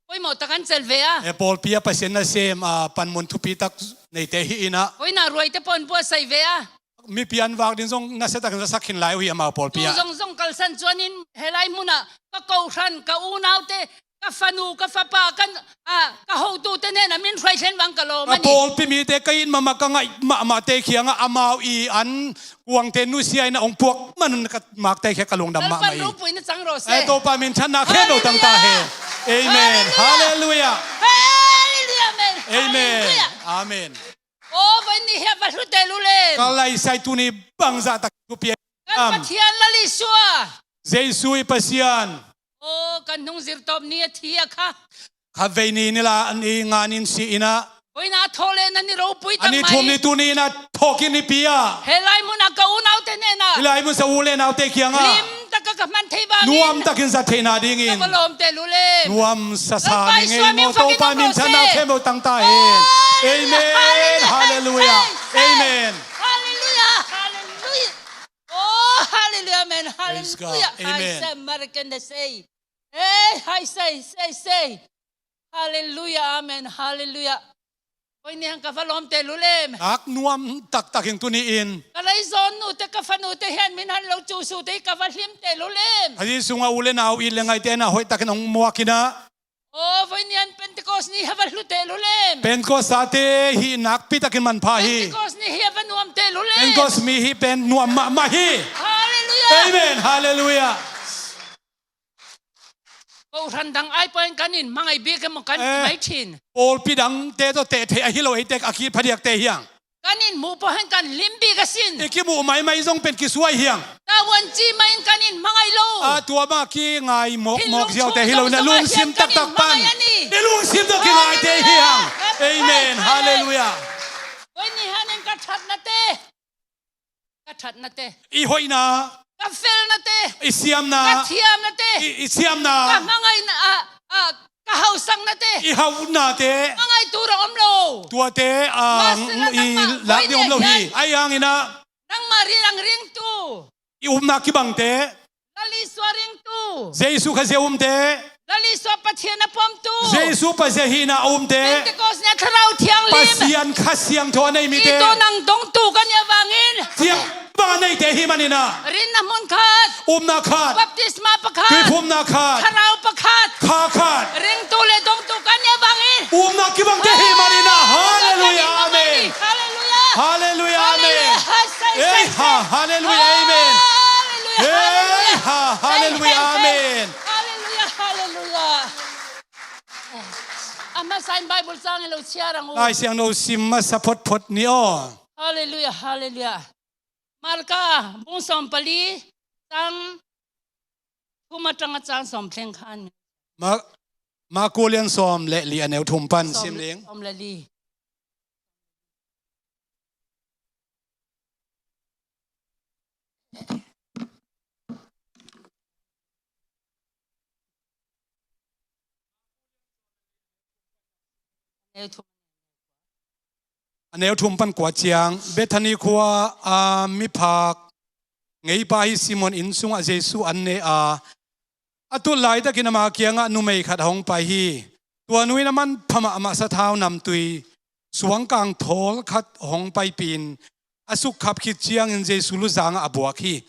pawimawh tak an chelh ve a. E, pawlpi a Pasian nasem, a, panmun thupi tak neite hi in ah. Hoihna ruaite pawh an buatsaih ve a. Mipi an vak din zong nasa takin zasak khin lai uh hi amau pawlpi ah. Tu zong zong kalsan chuanin helai hmunah ka kohhran, ka unaute, ka fanu, ka fapa, kan, a, ka hotute hnenah min hruai thlen vang ka lawm a ni. A pawlpi mite ka it mahmah, ka ngaih mahmahte kiangah amau i an kuangte nusia in a hong puak man ka makte khia ka lungdam mahmah hi. Lalpan ropuina chang rawh se. Ai, Topa min thanna khempeuh tang ta hen. Amen. Halleluiah. Halleluiah. Amen. Amen. Halleluiah. Amen. Aw, vawiin ni hi a va hlu teh lulem. Ka laisai tuni bangzah tak thupi a. Kan Pathian Lal Isua. Jesu i Pasian. Aw, kan hnung zirtawp ni a thi a kha. Khatvei ni nila ni nga nin si in ah. Vawiin a thawhlehna ni ropui tak mai. A ni thum ni tuni in a thawhkik nipi ah. Helai hmunah ka unaute hnenah. Hilai hmun sa u le naute kiangah. Lim taka ka hman thei vangin. Nuam takin zat theihna dingin. Ka va lawm teh lulem. Nuam sasa ding ei maw Topa min thanna khempeuh tang ta hen. Amen. Halleluiah. Amen. Halleluiah. Halleluiah. Oh, halleluiah. Amen. Praise God. Halleluiah. Amen. Hai se American de sei. Hey, hai sei, sei, sei. Halleluiah. Amen. Halleluiah. Vawiin ni hian ka va lawm teh lulem. Nak nuam taktakin tuni in. Ka laizawn nute, ka fanute hian min han lo cuhsute hi ka va hlim teh lulem. Kha Jesu sungah u le nau it le ngaihte na hoih takin hong muak in ah. Aw, vawiin ni hian Pentecost ni hi a va hlu teh lulem. Pentecost ate hi nakpi takin manpha hi. Pentecost ni hi a va nuam teh lulem. Pentecost mi hi pen nuam mahmah hi. Halleluiah. Amen. Halleluiah. Kohhran dang ai pawhin kan in hmangai bik emaw kan ti mai thin. Pawlpi dangte tawh teh theih a hi lo eite a kit phadiakte hiang. Kan in hmuh pawhin kan hlim bik a sin. I kimuh maimai zong pen kisuai hiang. Tavuan ci mai in kan in hmangai lo. A tua mah ki ngai mawkmawk ziaute hi lo in a lungsim taktak pan. I lungsim tawh kingaite hiang. Amen. Halleluiah. Vawiin ni hian in ka thatnate. Ka thatnate. I hoihna. Ka felnate. I siamna. Ka thiamnate. I, i siamna. Ka hmangaihna, a, a, ka hausaknate. I hauhnate. Hmangai tur a om lo. Tuate, a, i lak ding om lo hi. Ahi hangin ah. Nangmah ri ang ringtu. I upna kibangte. Lal Isua ringtu. Jesu Khazih a umte. Lal Isua Pathian a pawmtu. Jesu Pasian hihna a umte. Pentecost ni a Thlarau Thianghlim. Pasian Kha Siangtho a nei mite. Ih tawh nang dongtu ka nih avangin. Thiang bang a neite hi manin ah. Rinna hmun khat. Upna khat. Baptisma pakhat. Tuiphumna khat. Thlarau pakhat. Kha khat. Ringtu le dongtu ka nih avangin. Upna kibangte hi manin ah. Halleluiah. Amen. Halleluiah. Halleluiah. Amen. Halleluiah. Halleluiah. Amen. Halleluiah. Amen. Halleluiah. Halleluiah. A hmasa in Bible chang i lo chhiar ang u. Lai Siangtho sim masa photphot ni aw. Halleluiah, halleluiah. Marka bung sawm pali chang thum aṭanga chang sawm thleng khan. Ma-, Marku lian sawm le li a neu thum pan sim ning. Sawm le li. A neu thum pan kua ciang, Bethany khua a miphak ngeipa hi Simon inn sungah Jesu an ne a, a tut laitakin ama kiangah numei khat a hong pai hi. Tua nu in a manpha mahmah sathau namtui suangkang thawl khat hong paipihin a sukkhap khit ciangin Jesu luzangah a buak hi.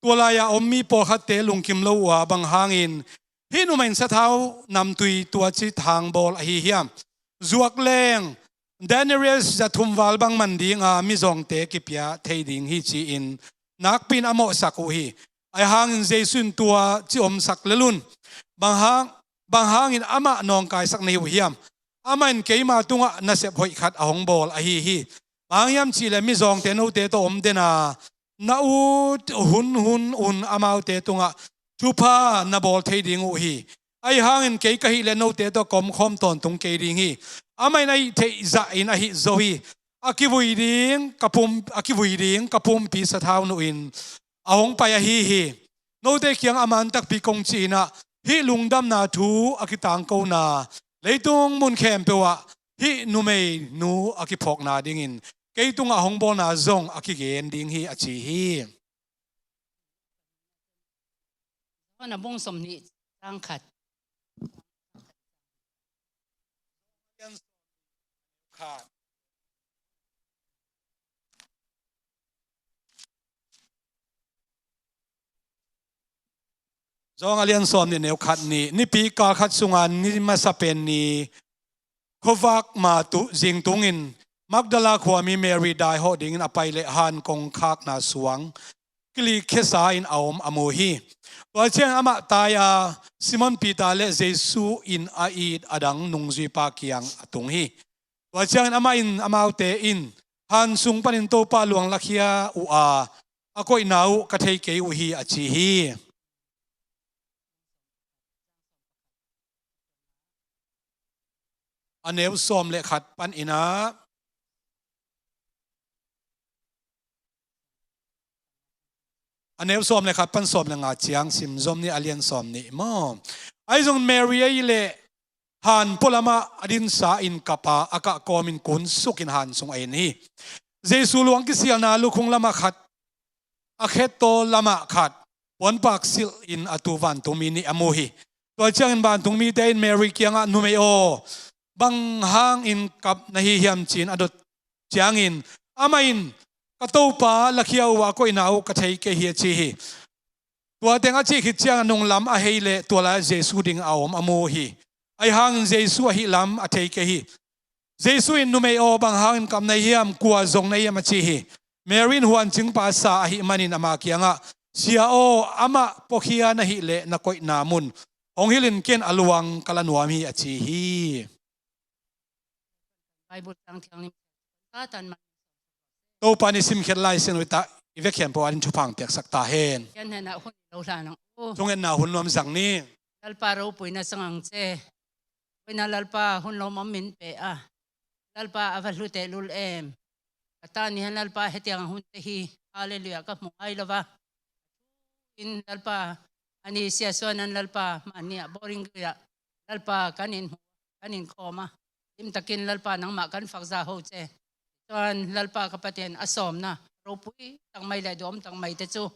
Tua lai-a om mi pawlkhatte lungkim lo uh a, bang hangin hih numei in sathau namtui tua ci thangbawl ahi hiam? Zuak leng denarius za thum val bang man dinga mizawngte kipia thei ding hi, ci-in nakpi-in a mawhsak uh hi. Ahi hangin Jesu in tua ci omsak lel un. Bang hang, bang hangin amah nawngkaisak na hi uh hiam? Amah in keima tungah nasep hoih khat a hong bawl ahi hi. Bang hang hiam cihleh mizawngte note tawh om den a, na ut hunhun un amaute tungah thupha na bawl thei ding uh hi. Ahi hangin kei ka hih leh note tawh ka omkhawm tawntung kei ding hi. Amah in a hih theih zahin a hih zo hi. A kivui ding ka pum, a kivui ding ka pumpi sathau nuh in a hong pai ahi hi. Note kiangah a man takpi kong cih in ah, hih lungdamna thu a kitangkona leitung mun khempeuh ah hih numeinu a kiphawkna dingin kei tungah a hong bawlna zong a kigen ding hi, a ci hi. Johan a bung sawmnih, cang khat. Johan a lian sawmnih, neu khat ni. Nipi kal khat sunga ni masa pen ni khuavak ma tu zingtungin Magdala khuami Mary daihawh dingin a pai leh han kongkhakna suang kilikkhia sa-in a om a mu hi. Tua ciangin amah tai-a Simon Peter le Jesu in a it a dang nungzuipa kiang a tung hi. Tua ciangin amah in, amaute in han sung panin Topa luang lakhia uh a, a koihna uh ka thei kei uh hi, a ci hi. A neu sawm le khat pan in ah, a neu sawm le khat pan sawm le nga ciang sim zom ni, a lian sawmnih maw. Ahi zong Mary ei leh han pualamah a dinsa in kap a, a kah kawmin kunsukin han sung a en hi. Jesu luang kisialna lukhung lamah khat, a khettaw lamah khat, puanpak silhin a tu vantungmi nih a mu hi. Tua ciangin vantungmite in Mary kiangah, "Numei aw, bang hangin kap na hi hiam?" ci-in a dot ciangin, amah in, "Ka Topa lakhia uh a, a koihna uh ka thei kei hi," a ci hi. Tua teng a cih khit ciangin nunglam a hei leh tua lai-ah Jesu ding a om a mu hi. Ahi hangin Jesu ahih lam a thei kei hi. Jesu in, "Numei aw, bang hangin kap na hi hiam? Kua zong na hi hiam?" a ci hi. Mary in huancingpa sa ahih manin ama kiangah, "Sia aw, amah puakhia na hih leh na koihna mun hong hilhin, ken a luang ka la nuam hi," a ci hi. Bible tang thiang lim Satan ma. Topa in i simkhiat Lai Siangtho i vekhian pawh adingin thupha hong piaksak ta hen. Hian hnenah hun lo hlan ang u. Thungetna hun nuam zang ni. Lalpa ropuina zang ang ce. Puina Lalpa hun lo mawm min pe a. Lalpa a va hlute lul em. Ka ta ni hian Lalpa hetiang a hun te hi. Hallelujah, ka hmu ngai lo va. In Lalpa, ani sia suan an Lalpa, mani a boring gria. Lalpa kan in hmu, kan in khawm a. Limtakin Lalpa nangmah kan fakza ho ce. Chuan Lalpa ka Pathian a sawmna, ropui tak mai leh duhawm tak mai te chu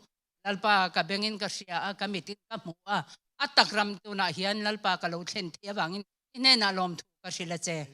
Lalpa ka bengin ka hria a, ka mitin ka hmu a, a takram tunah hian Lalpa ka lo thlen thei avangin i hnenah lawmthu ka hrilh a che.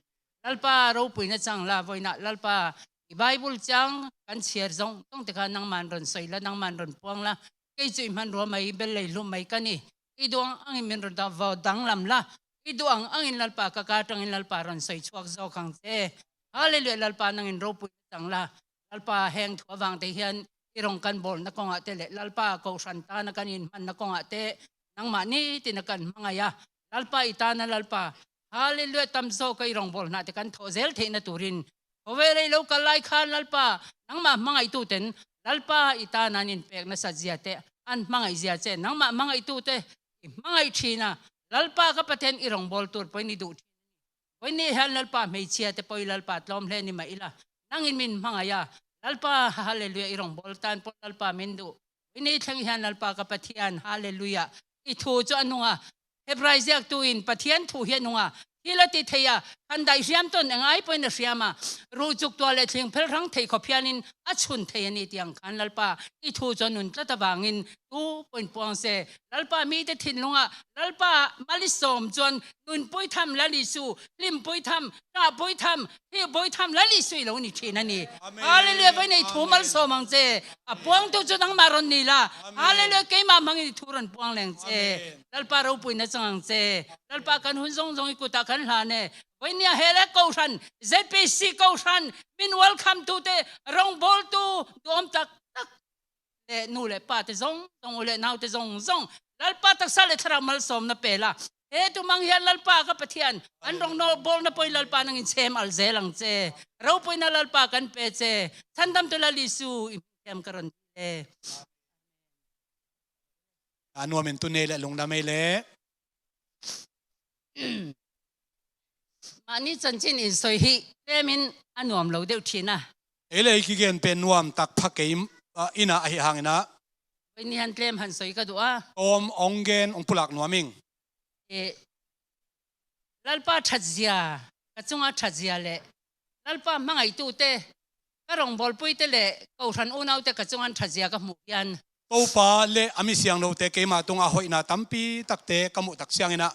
Lalpa ropuina chang la, vawiinah Lalpa i Bible chang kan chhiar zawng zawng te kha nangman rawn sawi la, nangman rawn puang la, kei chu i hmanrua mai, bel lei hlum mai ka ni. I duh ang angin min rawn da-, vaw danglam la. I duh ang angin Lalpa ka kar aṭangin Lalpa rawn sawi chhuak zawk ang che. Hallelujah, Lalpa nangin ropui chang la. Lalpa heng thu avang te hian i rawng kan bawlna kawngah te leh Lalpa kohhran tana kan inhmanna kawngah te nangmah nitina kan hmangaih a. Lalpa i tana Lalpa, hallelujah, tam zawka i rawngbawl hnah te kan thawh zel theihna turin khawvel ei lo kal lai khan Lalpa, nangmah hmangaihtu ten Lalpa i tana an inpek nasat zia te, an hmangaih zia che, nangmah hmangaihtute i hmangaih ṭhin a, Lalpa ka Pathian i rawngbawl tur pawhin i duh ṭhin. Vawiin ni hian Lalpa hmeichhia te pawh i Lalpa tlawm hle ni mah ila, nangin min hmangaih a, Lalpa, hallelujah, i rawngbawl tan pawh Lalpa min duh. Hih ni thleng hian Lalpa ka Pathian, halleluiah. I thu cu a nunga Hebrai ziaktu in Pathian thu hi a nunga thil a ti thei a, khandaih hriam ton eng ai pawhin a hriam a, ruhcuk tua le thlingphel hrang thei khawphianin a chun thei a ni tiang khan Lalpa i thu cu a nun tlat avangin tu pawhin puang se. Lalpa mite thinlungah Lalpa mal i sawm cuan nunpui tham Lal Isu, hlimpui tham, ṭahpui tham, thihpui tham Lal Isu i lo ni ṭhin a ni. Amen. Halleluiah, voi nei thu mal sawm ang ce. A puangtu cu nangmah ron ni la. Amen. Halleluiah, keimah hmangin i thu ron puang leng ce. Amen. Lalpa ropui na cang ang ce. Lalpa kan hun zongzong i kutah kan hlan e. Voi nia he le kohhran, Z P C kohhran, min welcome tute, rongbawltu, duhawm taktak le nu le pate zongzong, u le naute zongzong, Lalpa taksa le thlarau malsawmna pe la. He tu mang hian Lalpa ka Pathian, an rong nawlbawlna pawhin Lalpa nangin chem al zel ang ce. Ropuina Lalpa kan pe ce. Thandamtu Lal Isu i hming thiam ka ron ti e. A nuam in tu nei le lungdam ei le. Mahni chanchin in sawi hi tlemin a nuam lo deuh ṭhin a. Ei le ei kigen pen nuam tak pha kei, ah, ina ahi hangin ah. Voi ni han tlem han sawi ka duh a. Tawm ong gen ong pulak nuam ing. Eh, Lalpa ṭhatzia, ka cunga ṭhatzia le Lalpa hmangaihtute, ka rawngbawlpuite le kohhran unaute ka cunga an ṭhatzia ka hmuh hian. Topa le a mi siangthote keimah tunga hoihna tampi takte ka muh tak ciangin ah.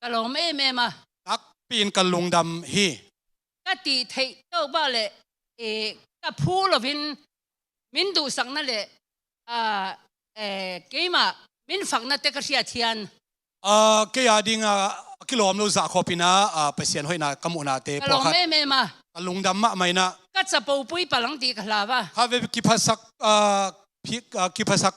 Ka lawm em em a. Takpi in ka lungdam hi. Ka tih theih tawh bah le, eh, ka phu lovin min duhsakna le, ah, eh, keimah min faknate ka hriat hian. Ah, kei a ding a, a kilawm lo zah khawpin ah, ah, Pasian hoihna ka muhnate ka lawm pawlkhat em em a. Ka lungdam mahmah in ah. Ka chapopui palang tih ka hlau a. Kha ve kiphasak, ah, phi-, ah, kiphasak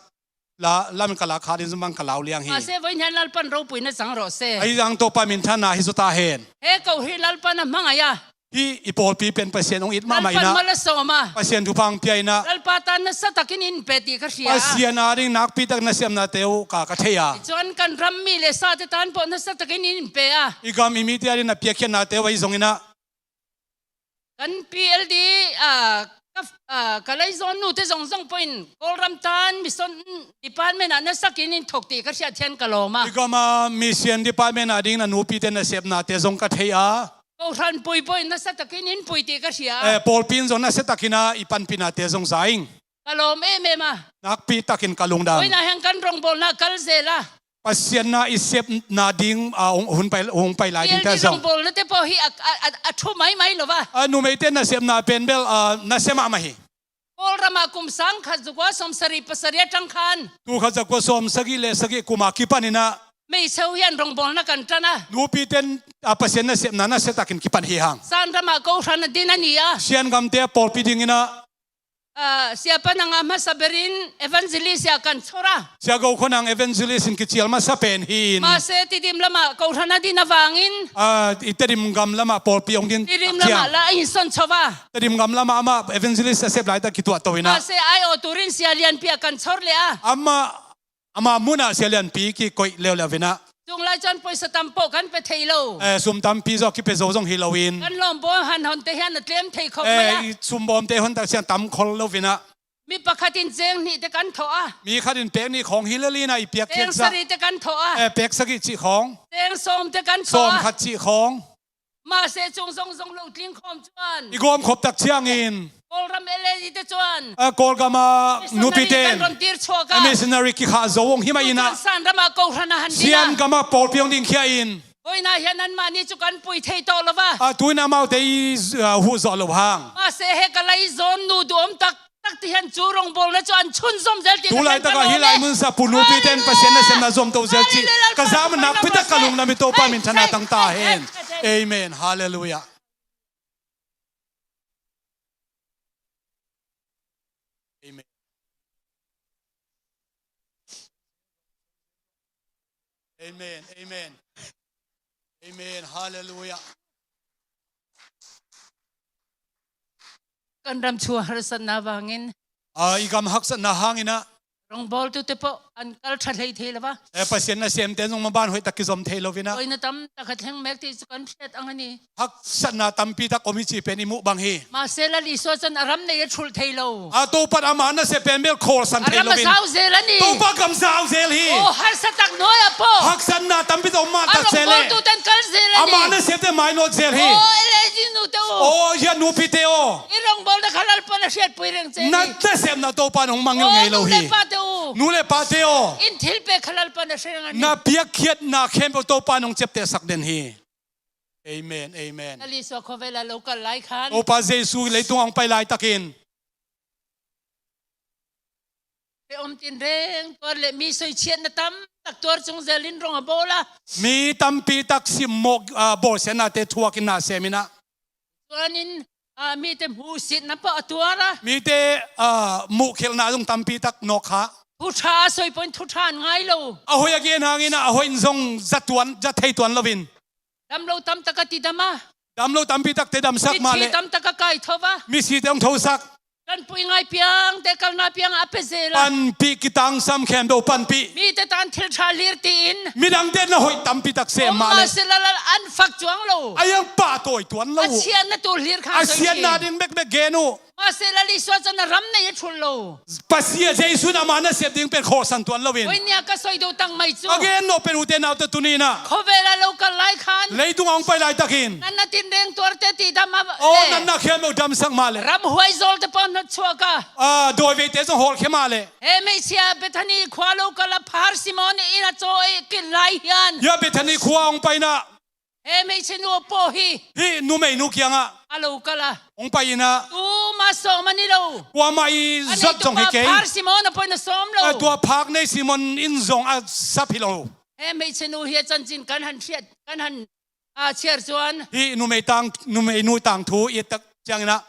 la, lam ka la kha ding zumang ka lau liang hi. Mahse, voi ni han Lalpan ropuina chang rawh se. Ahi zong Topa minthanna hi zaw ta hen. He ko hi Lalpan a hmangai a. Hi i pawlpi pen Pasian ong it mahmah in ah. Lalpan mal a sawm a. Pasian thupha ong pia in ah. Lalpa tan nasa takin in pe tih ka hria. Pasian a ding nakpi tak nasepnate uh ka, ka thei a. Chuan kan ram mi le sate tan pawh nasa takin in pe a. I gam i mite a ding na piakkhiatnate uh ahi zongin ah. Kan P L D, ah, ka, ah, ka laizawn nute zong zong pawhin Kawlram tan mission department ah nasakin in thawk tih ka hriat hian ka lawm a. I gam a mission department a ding na nupite nasepnate zong ka thei a. Kohhran pui pawhin nasa takin in pui tih ka hria. Eh, pawlpi in zong nasa takin ah i panpinate zong za ing. Ka lawm em em a. Nakpi takin ka lungdam. Vawiinah hian kan rawngbawlna kal zel a. Pasian na i sepna ding, ah, hong, hong pai, hong pai lai dingte zong. Rawngbawlnate pawh hi a, a, a, a thu mai mai lo va. Ah, numeite nasepna pen bel, ah, nasia mahmah hi. Kawlramah kum sangkhat zakua sawmsarih pasarih aṭang khan. Tul khat zakua sawmsagih le sagih kuma kipan in ah. Hmeichhe hian rawngbawlna kan ṭan a. Nupiten, ah, Pasian nasepna nasia takin kipan hi hang. Sanramah kohhran a din a ni a. Siangamte a pawlpi dingin ah. Ah, Siapa Nanga hmasa berin evangelist ah kan chhawr a. Sia Go Khua Nang evangelist in kicial hmasa pen hi in. Mahse, Tidim lamah kohhran a din avangin. Ah, i Tedim gam lamah pawlpi hong din. Tidim lamah la a insawn chho va. Tedim gam lamah amah evangelist a sep lai tak kituah to in ah. Mahse, aiawh turin Sia Lianpi ah kan chhawr leh a. Amah, amah munah Sia Lianpi kikoih leuleu in ah. Chung lai chuan pawisa tam pawh kan pe thei lo. Eh, sum tampi zawk kipe zo zong hi loin. Kan lawmbaw han hawnte hian a tlem thei khawp mai a. Eh, i sum bawmte hawn tak sian tam khol lo in ah. Mi pakhatin cheng hnih te kan thawh a. Mi khatin pek hnih khawng hi lel in ah i piak khiat zah. Cheng sarih te kan thawh a. Eh, pek sagih chih khawng. Cheng sawm te kan thawh a. Sawm khat chih khawng. Mahse, chung zong zong lo tling khawm chuan. I gawm khop tak ciangin. Kawlram L A te chuan. A, Kawlgama nupite. Missionary kan rawn tir chhuak a. A missionary kikhah zo hong hi mah in ah. Chuan Sanramah kohhran a han ding a. Siangama pawlpi hong dingkhia in. Vawiinah hian anmahni chu kan pui thei tawh lo va. A, tuin amaute i, a, huh zawh lo hang. Mahse, he ka laizawn nu duhawm tak tak ti hian chu rawngbawlna chu an chhun zawm zel tih ka ṭan ka lawm e. Tulai takah hi lai mun sa pu nupiten Pasian nasepna zawm to zel cih ka zam a, nakpi tak ka lunglam hi, Topa minthanna tang ta hen. Amen. Halleluiah. Amen. Amen. Amen. Amen. Halleluiah. Kan ram chhua harsatna vangin. Ah, i gam haksatna hangin ah. Rongbawltute pawh an kal ṭha hlei thei lo a. Eh, Pasian nasemte zong maban hoihtak kizom thei lo ina. Buaina tamtak a thleng mek ti cu kan hriat ang a ni. Haksatna tampi tak om hi cih pen i muh bang hi. Mahse Lal Isua cun a ram nei a ṭhulh thei lo. A Topa in ama nasep pen bel khawlsan thei lo in. A ram a zau zel a ni. Topa gam zau zel hi. Aw, harsa tak nuai ah pawh. Haksatna tampi tak om mah tak zel hi. A rongbawltute an kal zel a ni. Ama nasepte mainawt zel hi. Aw, LAG nute uh. Aw, hia nupite aw. I rongbawlna kha Lalpa'n a hriatpui reng cih hi. Na nasepna Topa in hong mangngilh ngei lo hi. Aw, nu le pate uh. Nu le pate aw. In thilpek kha Lalpa'n a hre reng a ni. Na piakkhiatna khempeuh Topa in hong ciaptehsak den hi. Amen, amen. Lal Isua khuavel ah lo kal lai khan. Topa Jesu leitung ah hong pai laitakin. Pe om tin reng tuar le mi soichiatna tamtak tuar cung zel in rong a bawl a. Mi tampi tak simmawh, ah, bawlsiatnate thuak in na sem ina. Tuanin, ah, mite hmuhsitna pawh a tuar a. Mite, ah, muhkhelhna zong tampi tak nawk kha. Thu ṭha a soi pawhin thu ṭha an ngai lo. A hoih a gen hangin a hoih in zong za tuan, za thei tuan loin. Dam lo tamtak a tidam a. Dam lo tampi takte damsak mah leh. Mithi tamtak a kaitho a. Misite hong thosak. Ṭanpui ngai piangte kalna piang a pia zel a. Panpih kitangsam khempeuh panpih. Mite tan thil ṭha hlir tiin. Midangte na hoih tampi tak sem mah leh. Om mah se lala an fak cuang lo. A iang pahtawi tuan lo uh. A siatna tul hlir kha soi. A siatna ding bekbek gen uh. Mahse Lal Isua cun a ram nei a ṭhulh lo. Pasian Jesu in ama nasep ding pen khawlsan tuan loin. Hoih nia ka soi duh tangmai cu. A gen nawh pen ute naute tuni in ah. Khuavel ah lo kal lai khan. Leitung ah hong pai laitakin. Natna tinreng tuarte tidam a. Aw, eh, natna khempeuh damsak mah leh. Ramhuai zawlte pawh hnawt chuak a. Ah, dawiveite zong hawlkhia mah leh. He meichia Bethany khua lo kal a Phar Simon inn a caw i kilh lai hian. Hia Bethany khua hong pai in ah. He meichia nu a pawh hi. Hih numeinu kiangah. A lo kal a. Hong pai in ah. Tuma sawm a ni lo. Kuamah i zat zong hi kei. A neitupa Phar Simon a pawh in a sawm lo. Eh, tua phak nei Simon in zong a sap hi lo. He meichia nu hi a chanchin kan han hriat, kan han, ah, chiar cuan. Hih numei tang, numeinu tangthu i et tak ciangin ah.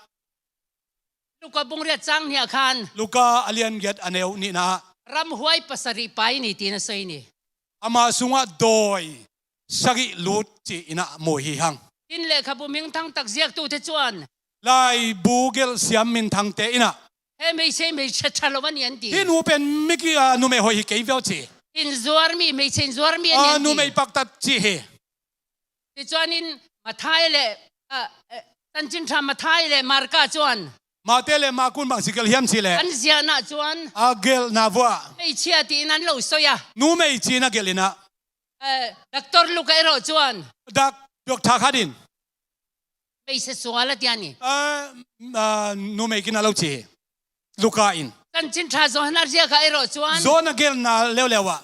Luka bung riat cang hnih ah khan. Luka a lian giat a neu nihna ah. Ramhuai pasarih pa i ni tiin a sawi ni. Ama sungah dawi sagih lut ci-in ah mu hi hang. Tin lehkhabu minthang tak ziaktute cuan. Laibu gelh siam minthangte in ah. He meichia, meichia ṭha lo a ni an ti. Hih nu pen miki, ah, numei hoih hi kei viau ci. Inzuar mi, meichia inzuar mi a ni an ti. Ah, numei paktat ci hi. Tichuanin Matthai le, ah, eh, Chanchin Ṭha Matthai le Marka cuan. Mate le Markun bang ci gelh hiam cih leh. An ziahna cuan. A gelhna vuah. Meichia tiin an lo sawi a. Numei ci-in a gelh in ah. Eh, Doctor Luka erawh chuan. Dak-, doctor khat in. Meichia sual a ti a ni. Ah, ah, numei kin a lo ci hi. Luka in. Chanchin Ṭha Johan a ziak ah erawh chuan. Johan a gelhna leuleu ah.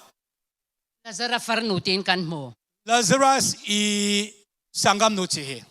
Lazarus farnu tiin kan hmu. Lazarus i sanggamnu ci hi.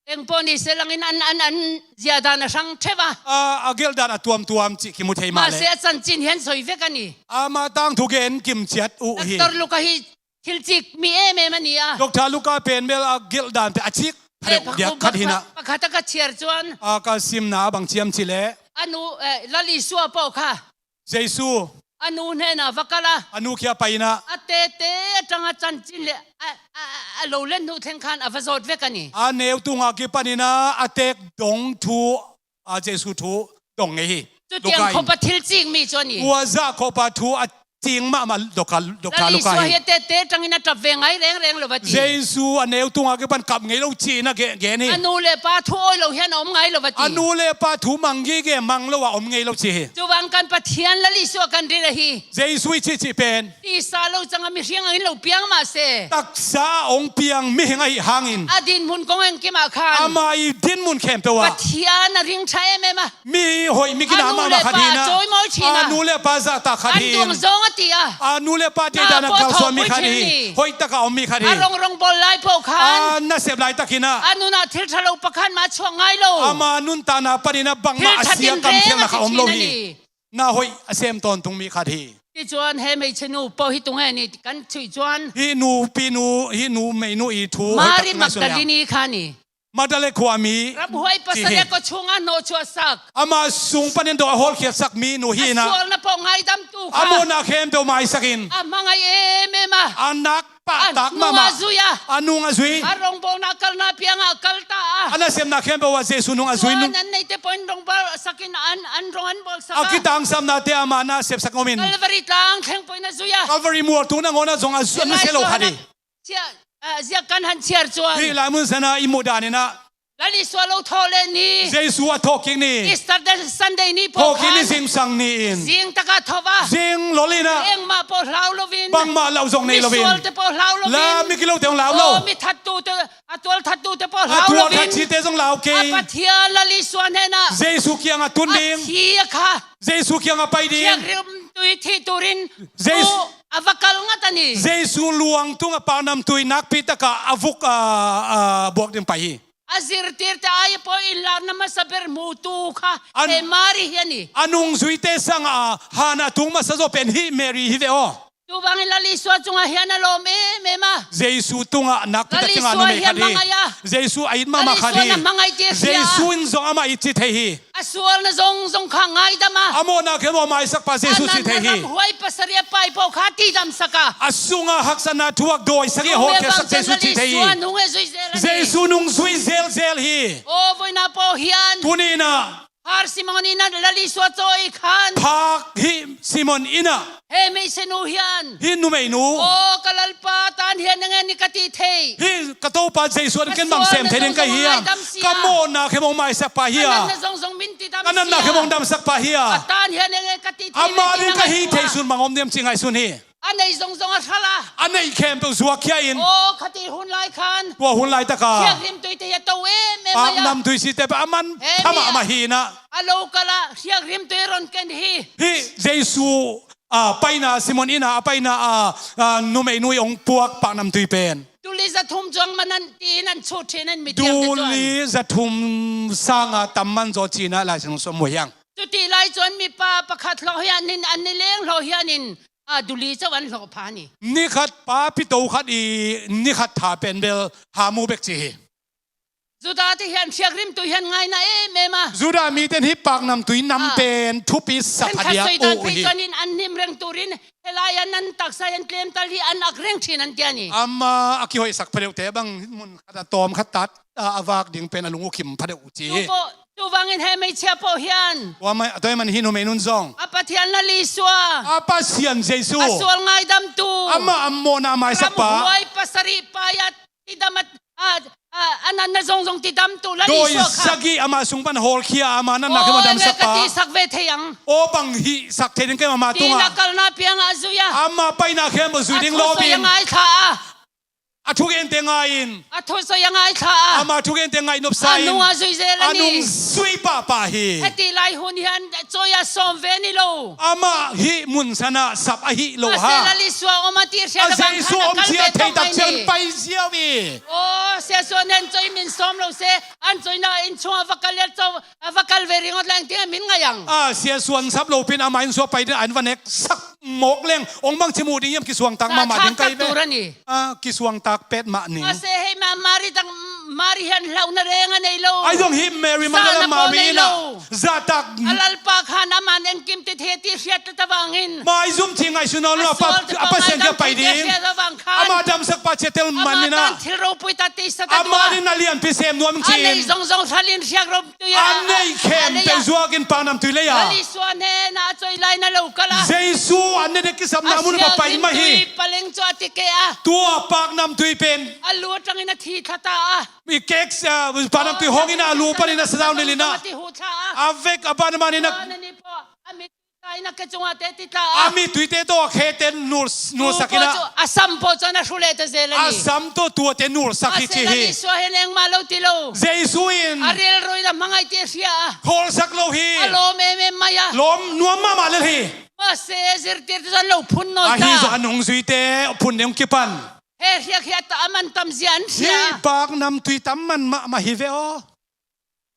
Engpawh ni se langin an, an, an ziahdan a hrang theuh a. A, a gelhdan a tuamtuam cih kimu thei mah leh. Mahse a chanchin hian sawi vek a ni. Ama tangthu gen kimciat uh hi. Doctor Luka hi thilcik mi em em a ni a. Doctor Luka pen bel a gelhdan pen a cik pha deuh diak khat hi in ah. Pakhat a ka chhiar chuan. A ka simna a bang ci hiam cih leh. A nu, eh, Lal Isua pawh kha. Jesu. A nu hnenah va kal a. A nu kiangah pai in ah. A tete aṭanga chanchin leh a, a, a, a lo let hnu thleng khan a va zawt vek a ni. A neu tungah kipan in ah a tek dong thu, a Jesu thu dong ngei hi. Chutiang khawpa thil cik mi chu a ni. Tua zah khawpa thu a cing mahmah Doctor, Doctor Luka hi. Lal Isua hi a tete aṭangin a ṭap ve ngai rengreng lo va ti. Jesu a neu tungah kipan kap ngei lo ci-in a ge-, gen hi. A nu le pa thu awi lo hian a awm ngai lo va ti. A nu le pa thu mang gige mang lo a awm ngei lo ci hi. Chuvang kan Pathian Lal Isua kan ril ahi. Jesu i cihcih pen. Tisa lo changa mihring angin lo piang mah se. Taksa a hong piang mihring ahi hangin. A dinhmun kong engkimah khan. Ama i dinhmun khempeuh ah. Pathian a ring ṭha em em a. Mi hoih mi ginah mahmah khat hi in ah. A nu le pa zahtah khat hi in. An duang zawng a ti a. A nu le pa te dan a kalsuan mi khat hi. Hoih taka om mi khat hi. A rongrong bawl lai pawh khan. A nasep lai takin ah. A nunah thil ṭha lo pakhat mah a chuak ngai lo. Ama nuntakna panin ah bangmah a sia kamkhialhna kha om lo hi. Na hoih a sem tawntung mi khat hi. Tichuan he hmeichhe nu pawh hi tunge ni kan chuih chuan. Hih nupi nu, hih numeinu i thu hoih tak ngaihsun leh. Mari Magdalini kha ni. Magdalene khuami. Ramhuai pasal e kawchhunga hnawh chhuahsak. Ama sung panin dawi a hawlkhiatsak mi nu hi in ah. A sualna pawh ngaidamtu kha. A mawhna khempeuh maisakin. A hmangaih em em a. A nak pahtak mahmah. A nung a zui a. A nung a zui. A rongbawlna kalna piangah a kal ta a. A nasepna khempeuh ah Jesu nung a zui. Tua nung an neite pawhin rongbawl sakin an, an rong an bawlsak a. A kitangsapnate amah na sepsak om in. Calvary tlang thleng pawhin a zui a. Calvary mual tung nangawn ah zong a zui, a nusia lo kha ding. Sia, ah, ziak kan han chiar chuan. Hih lai mun sanah i muh danin ah. Lal Isua lo thawh leh ni. Jesu a thawhkik ni. Easter Sunday ni pawh khan. Thawhkik ni zingsang ni-in. Zing takah tho a. Zing lolin ah. Engmah pawh hlau lovin. Bangmah lauh zong nei lovin. Misualte pawh hlau lovin. La mi kilote hong lau lo. Aw, mi thattute, a tual thattute pawh hlau lovin. A tual that chite zong lau kei. A Pathian Lal Isua hnenah. Jesu kiangah tun ding. A thi a kha. Jesu kiangah pai ding. Thianghlim tui thih turin. Jesu. Thu a va kal ngat a ni. Jesu luang tungah paknamtui nakpi takah a vuk a, a buak ding pai hi. A zirtirte ai pawh inlakna masa ber hmutu kha, an, he Mari hi a ni. A nungzuite sangah a han a tung masa zaw pen hih Mary hi ve aw. Tuvangin Lal Isua cungah hian a lawm em em a. Jesu tungah nakpi tak ciangah numei khat hi. Lal Isua hian hmangaih a. Jesu a it mahmah khat hi. Lal Isua na hmangaih tir hi a. Jesu in zong amah it ci thei hi. A sualna zong zong kha ngaidam a. A mawhna khempeuh a maisakpa Jesu ci thei hi. A natna ramhuai pasarih a pai pawh kha tihdamsak a. A sungah haksatna thuak dawi sagih a hawlkhiatsak Jesu ci thei hi. Jesu nungzui zelzel hi. Aw, vawiina pawh hian. Tuni inah. Phak Simon inah Lal Isua chawi khan. Phak hih Simon inah. He hmeichhe nu hian. Hih numeinu. Aw, ka Lalpa, tan hian eng nge ni ka tih thei. Hih ka Topa Jesu in ken bang sem thei ding ka hi hiam? Ka mawhna khempeuh hong maisakpa hi a. Ka natna khempeuh hong damsakpa hi a. A tan hian eng nge ka tih thei. Ama ding ka hih thei sun bang om diam cih ngaihsun hi. A nei zongzong a hralh a. A neih khempeuh zuakkhia in. Aw, khatih hun lai khan. Tua hun laitakah. Hriak hrimtuite hi a to em em mai a. Paknamtui cihte peuh a man tha mahmah hi inah. A lo kal a, hriak hrimtui rawn ken hi. Hih Jesu a paina, Simon inah a paina a, a, numeinu i hong puak paknamtui pen. Tuli zathum chuang man an tiin an chhut ṭhin an mithiamte chuan. Tuli zathum sanga tam man zaw cinah Lai Siangtho sawm mu hiang. Chutih lai chuan mipa pakhat hlawh hianin an ni leng hlawh hianin, a, tuli chauh an hlawh pha a ni. Ni khat pa pito khat i ni khat tha pen bel ha mu bek ci hi. Judate hian hriak hrimtui hian ngaina em em a. Juda miten hi paknamtui nam pen thupi sa pha diak uh hi. Khenkhat sawi dan phei chuanin an hnim reng turin helai an, an taksa hian tlem tal hi an ak reng ṭhin an tia ni. Ama a kihawisak pha deuhte bang mun khat a tawm khat tat a, a vak ding pen a lung ukhim pha deuh uh ci hi. Tu pawh, tu vangin he hmeichhia pawh hian. Tua mai, tua man hi numeinu zong. A Pathian Lal Isua. A Pasian Jesu. A sual ngaidamtu. Amah a mawhna maisakpa. Ramhuai pasarih paia tidam a, a, a, a natna zongzong tidamtu Lal Isua kha. Dawi sagih ama sung pan hawlkhia ama natna khempeuh damsakpa. Aw, ka tihsak ve thei ang. Aw, bang hihsak thei ding keimah ama tungah. Tina kalna piangah a zui a. Ama paina khempeuh zui ding lawpin. A thusawi a ngaithla a. A thugente ngaiin. A thusawi a ngaithla a. Ama thugente ngaih nopsa in. A nungah zui zel a ni. A nung zui pahpah hi. Hetih lai hun hian chawi a sawm ve ni lo. Amah hih mun sanah sap a hih loh hang. Mahse Lal Isua awm a tih hriat avang khan a kal ve tawh mai ni. A Jesu awm cia thei tak ciang pai ziau hi. Aw, Sia Suan nen chawi min sawm lo se, an chawina in chungah va kal leh chaw, a va kal ve ringawt leng tia min ngaih ang. A Sia Suan sap lo pin ama in suah pai ding an va nek sak mawk leng, ong bang ci mu ding hiam, kisuangtak mahmah ding kai ve. Sa thak tak tur a ni. A, kisuangtak pet mah ning. Mahse hei ma, Mari tak, Mari hian hlauhna reng a nei lo. Ai zong hi Mary Magdalene Mary in a zahtak. A Lalpa khan aman engkim ti thei ti hriat ta vangin. Maizum ci ngaihsun nawn lo a pa, a Pasian kia pai ding. Ama damsakpa cia tel man in a. Ama tan thil ropui ta tisa ta ding a. Ama ding a lianpi sem nuam cin. A nei zongzong hralin hriak ro. A neih khempeuh zuakin paknamtui lei a. Lal Isua hnena a chawi lai na lo kal a. Jesu an ne dek kisapna mun a va pai mah hi. Paleng chu a ti kei a. Tua paknamtui pen. A lu aṭangin a thi thla ta a. I kek, ah, paknamtui hawngin a lu panin a sazau nilhin a. A vek a ban manin a. A ni pawh a mit Taina ke chungah te ti ta a. A mittuite tawh a khete nul, nulsak in a. A sam pawh chuan a hru leh ta zel a ni. A sam tawh tuate nulsak hi ci hi. Mahse Lal Isua hian engmah lo ti lo. Jesu in. A rilruin a hmangaih tih a hria a. Khawlsak lo hi. A lawm em em mai a. Lawm nuam mahmah lel hi. Mahse zirtirte chuan lo phun nawi ta. Ahi zawh a nungzuite phun ding kipan. He hriak hi a ta a man tam zia an hria. Hi paknamtui tam man mahmah hi ve aw.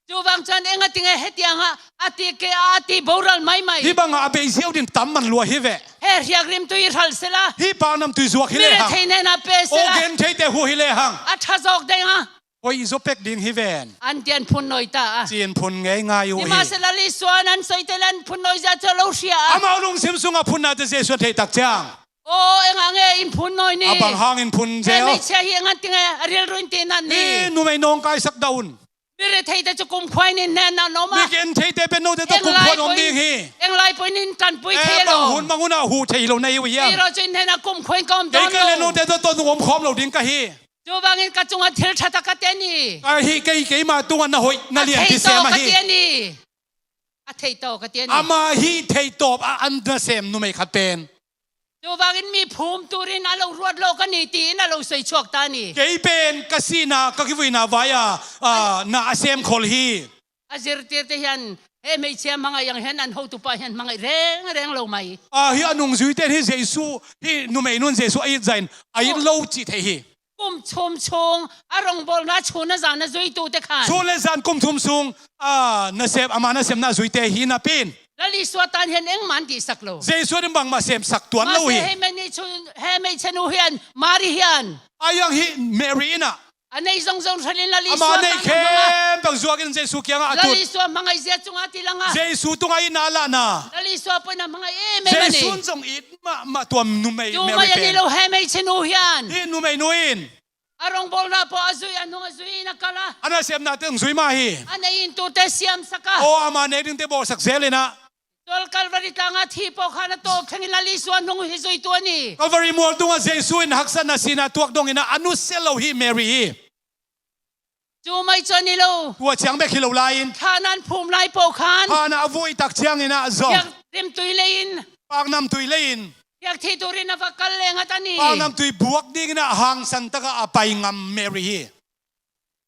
Chuvang chuan engatinge hetianga a tih kei a, a tih boral mai mai. Hi banga a bei ziau ding tam man lua hi ve. He hriak rimtui i hralh sela. Hi paknamtui zuak hi lehang. Mi rethei hnena pe sela. Aw gen theite hu hi lehang. A ṭha zawk deng a. Hoih zaw pek ding hi ven. An tian phun nawi ta a. Cin phun ngei ngai uh hi. Nimahsela Lal Isuan an sawite le an phun nawi zia chu a lo hria a. Amau lungsim sunga phunna te Jesuan theih tak ciang. Aw, eng a nge in phun nawi ni? A bang hangin phun zel? Hei, meichia hi eng a ti nge a rilru in ti nan ni? Hi numei nawngkaisak dah un. Mi retheite cu kumkhua in in hnen na om a. Mi gentheite pen note tawh kumkhua in om ding hi. Eng lai pawh in in tanpui thei lo. Bang hun bang hun ah huh thei lo na hi uh hiam? Kei ruah cu in hnen a kumkhua in ka om dawn lo. Kei le note tawh tawh nung om khawm lo ding ka hi. Cu bangin ka cungah thil ṭha tak ka ti a ni. Ka hi, kei, keimah tungah na hoih na lian ti sem ahi. A thei tawh ka ti a ni. A thei tawh ka ti a ni. Ama hi thei tawp a an nasem numei khat pen. Cu bangin mi phum turin a lo ruat lo ka ni tiin a lo soi chuak ta ni. Kei pen ka sihna, ka kivuina vai-ah, ah, na a sem khol hi. A zirtirte hian, he hmeichhia hmangaih ang hian an hotupa hian hmangaih rengreng lo mai. Ah, hi a nungzuite hi Jesuh, hi numei nun Jesuh a it zahin a it lo cih theih hi. Kum thum chung a rawngbawlna chhun a zan a zuitute khan. Chhun le zan kum thum sung, ah, nasep, ama nasepna a zuite hi napi in. Lal Isua tan hian engmah an tihsak lo. Jesuh in bangmah semsak tuan lo hi. Mahse, hei mani chu, he hmeichhe nu hian, Mari hian. A iang hi Mary in ah. A nei zawngzawng hralin Lal Isua tan a hmang a. Ama nei khempeuh zuakin Jesuh kiangah a tut. Lal Isua hmangaih zia chungah a tilang a. Jesuh tungah itna a lahna. Lal Isua pawhin a hmangaih em em a ni. Jesuh in zong it mahmah tua numei Mary pen. Tumai a ni lo he hmeichhe nu hian. Hi numei nu in. A rawngbawlna pawh a zui, a hnung a zui in a kal a. A nasepnate zong zui mah hi. A nei in tute siamsak a. Aw, ama nek dingte bawlsak zel in ah. Tual Kalvari tlangah thi pawh khan a tawp thlengin Lal Isua hnung hi zuitu a ni. Kalvari mual tungah Jesuh in haksatna sihna tuak dongin ah a nusia lo hi Mary hi. Chu mai chu a ni lo. Tua ciang bek hi lo lai-in. Thlahna an phum lai pawh khan. Thlahna a vuih tak ciangin ah zong. Biaknamtui leiin. Paknamtui leiin. Biak thei turin a va kal lengah a ni. Paknamtui buak dingin ah hangsan takah a pai ngam Mary hi.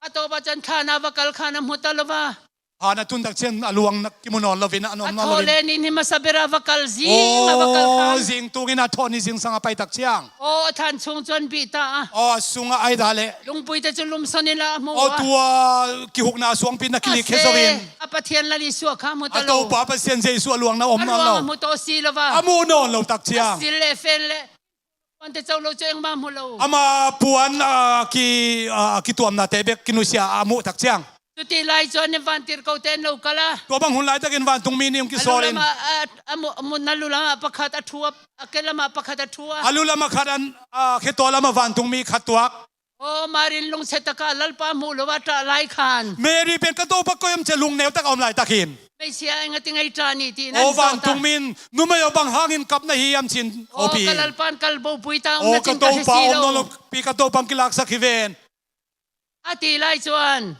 A tawpah chuan thlahna a va kal khan a hmu ta lo va. Thlahna tun tak ciang a luang na kimu nawn lovin a nawm nawn lovin. A thawh leh nin hi hmasa bera va kal zing a va kal khan. Aw, zing tungin a thawh ni zingsang a pai tak ciang. Aw, a thlan chhung chuan bih ta a. Aw, a sungah ai dah leh. Lungpuite chu lumsawn ila a hmu a. Aw, tua kihukna suangpi na kilik khia zoin. A Pathian Lal Isua kha a hmu ta lo. A Topa Pasian Jesuh a luang na awm nawn lo. A luang a hmu tawh si lo va. A hmu nawn lo tak ciang. A sil leh fen leh. Puante chauh lo chu engmah hmu lo. Ama puan, a, ki, a, a kituamnate bek kinusia a muh tak ciang. Chuti lai chuan vantirhkohte an lo kal a. Tua bang hun lai takin vantungmi nih hong kisawlin. A lu lamah, a, a mu-, a mutna lu lamah pakhat a thu a, a ke lamah pakhat a thu a. A lu lamah khat an, a, khetuah lamah vantungmi khat tuak. Aw, Mari in lungchhe takah Lalpa hmuh lo a ṭah lai khan. Mary pen ka Topa koi awm che lungneu takah awm lai takin. Hmeichhia engatinge i ṭah ni tiin an zawt a. Aw, vantungmi in, numei aw bang hangin kap na hi hiam chin, aw, ka Lalpa an kal bopui ta, aw, ka Topa awm nawn lo pi, ka Topa hong kilaksak hi ven. A ti lai chuan,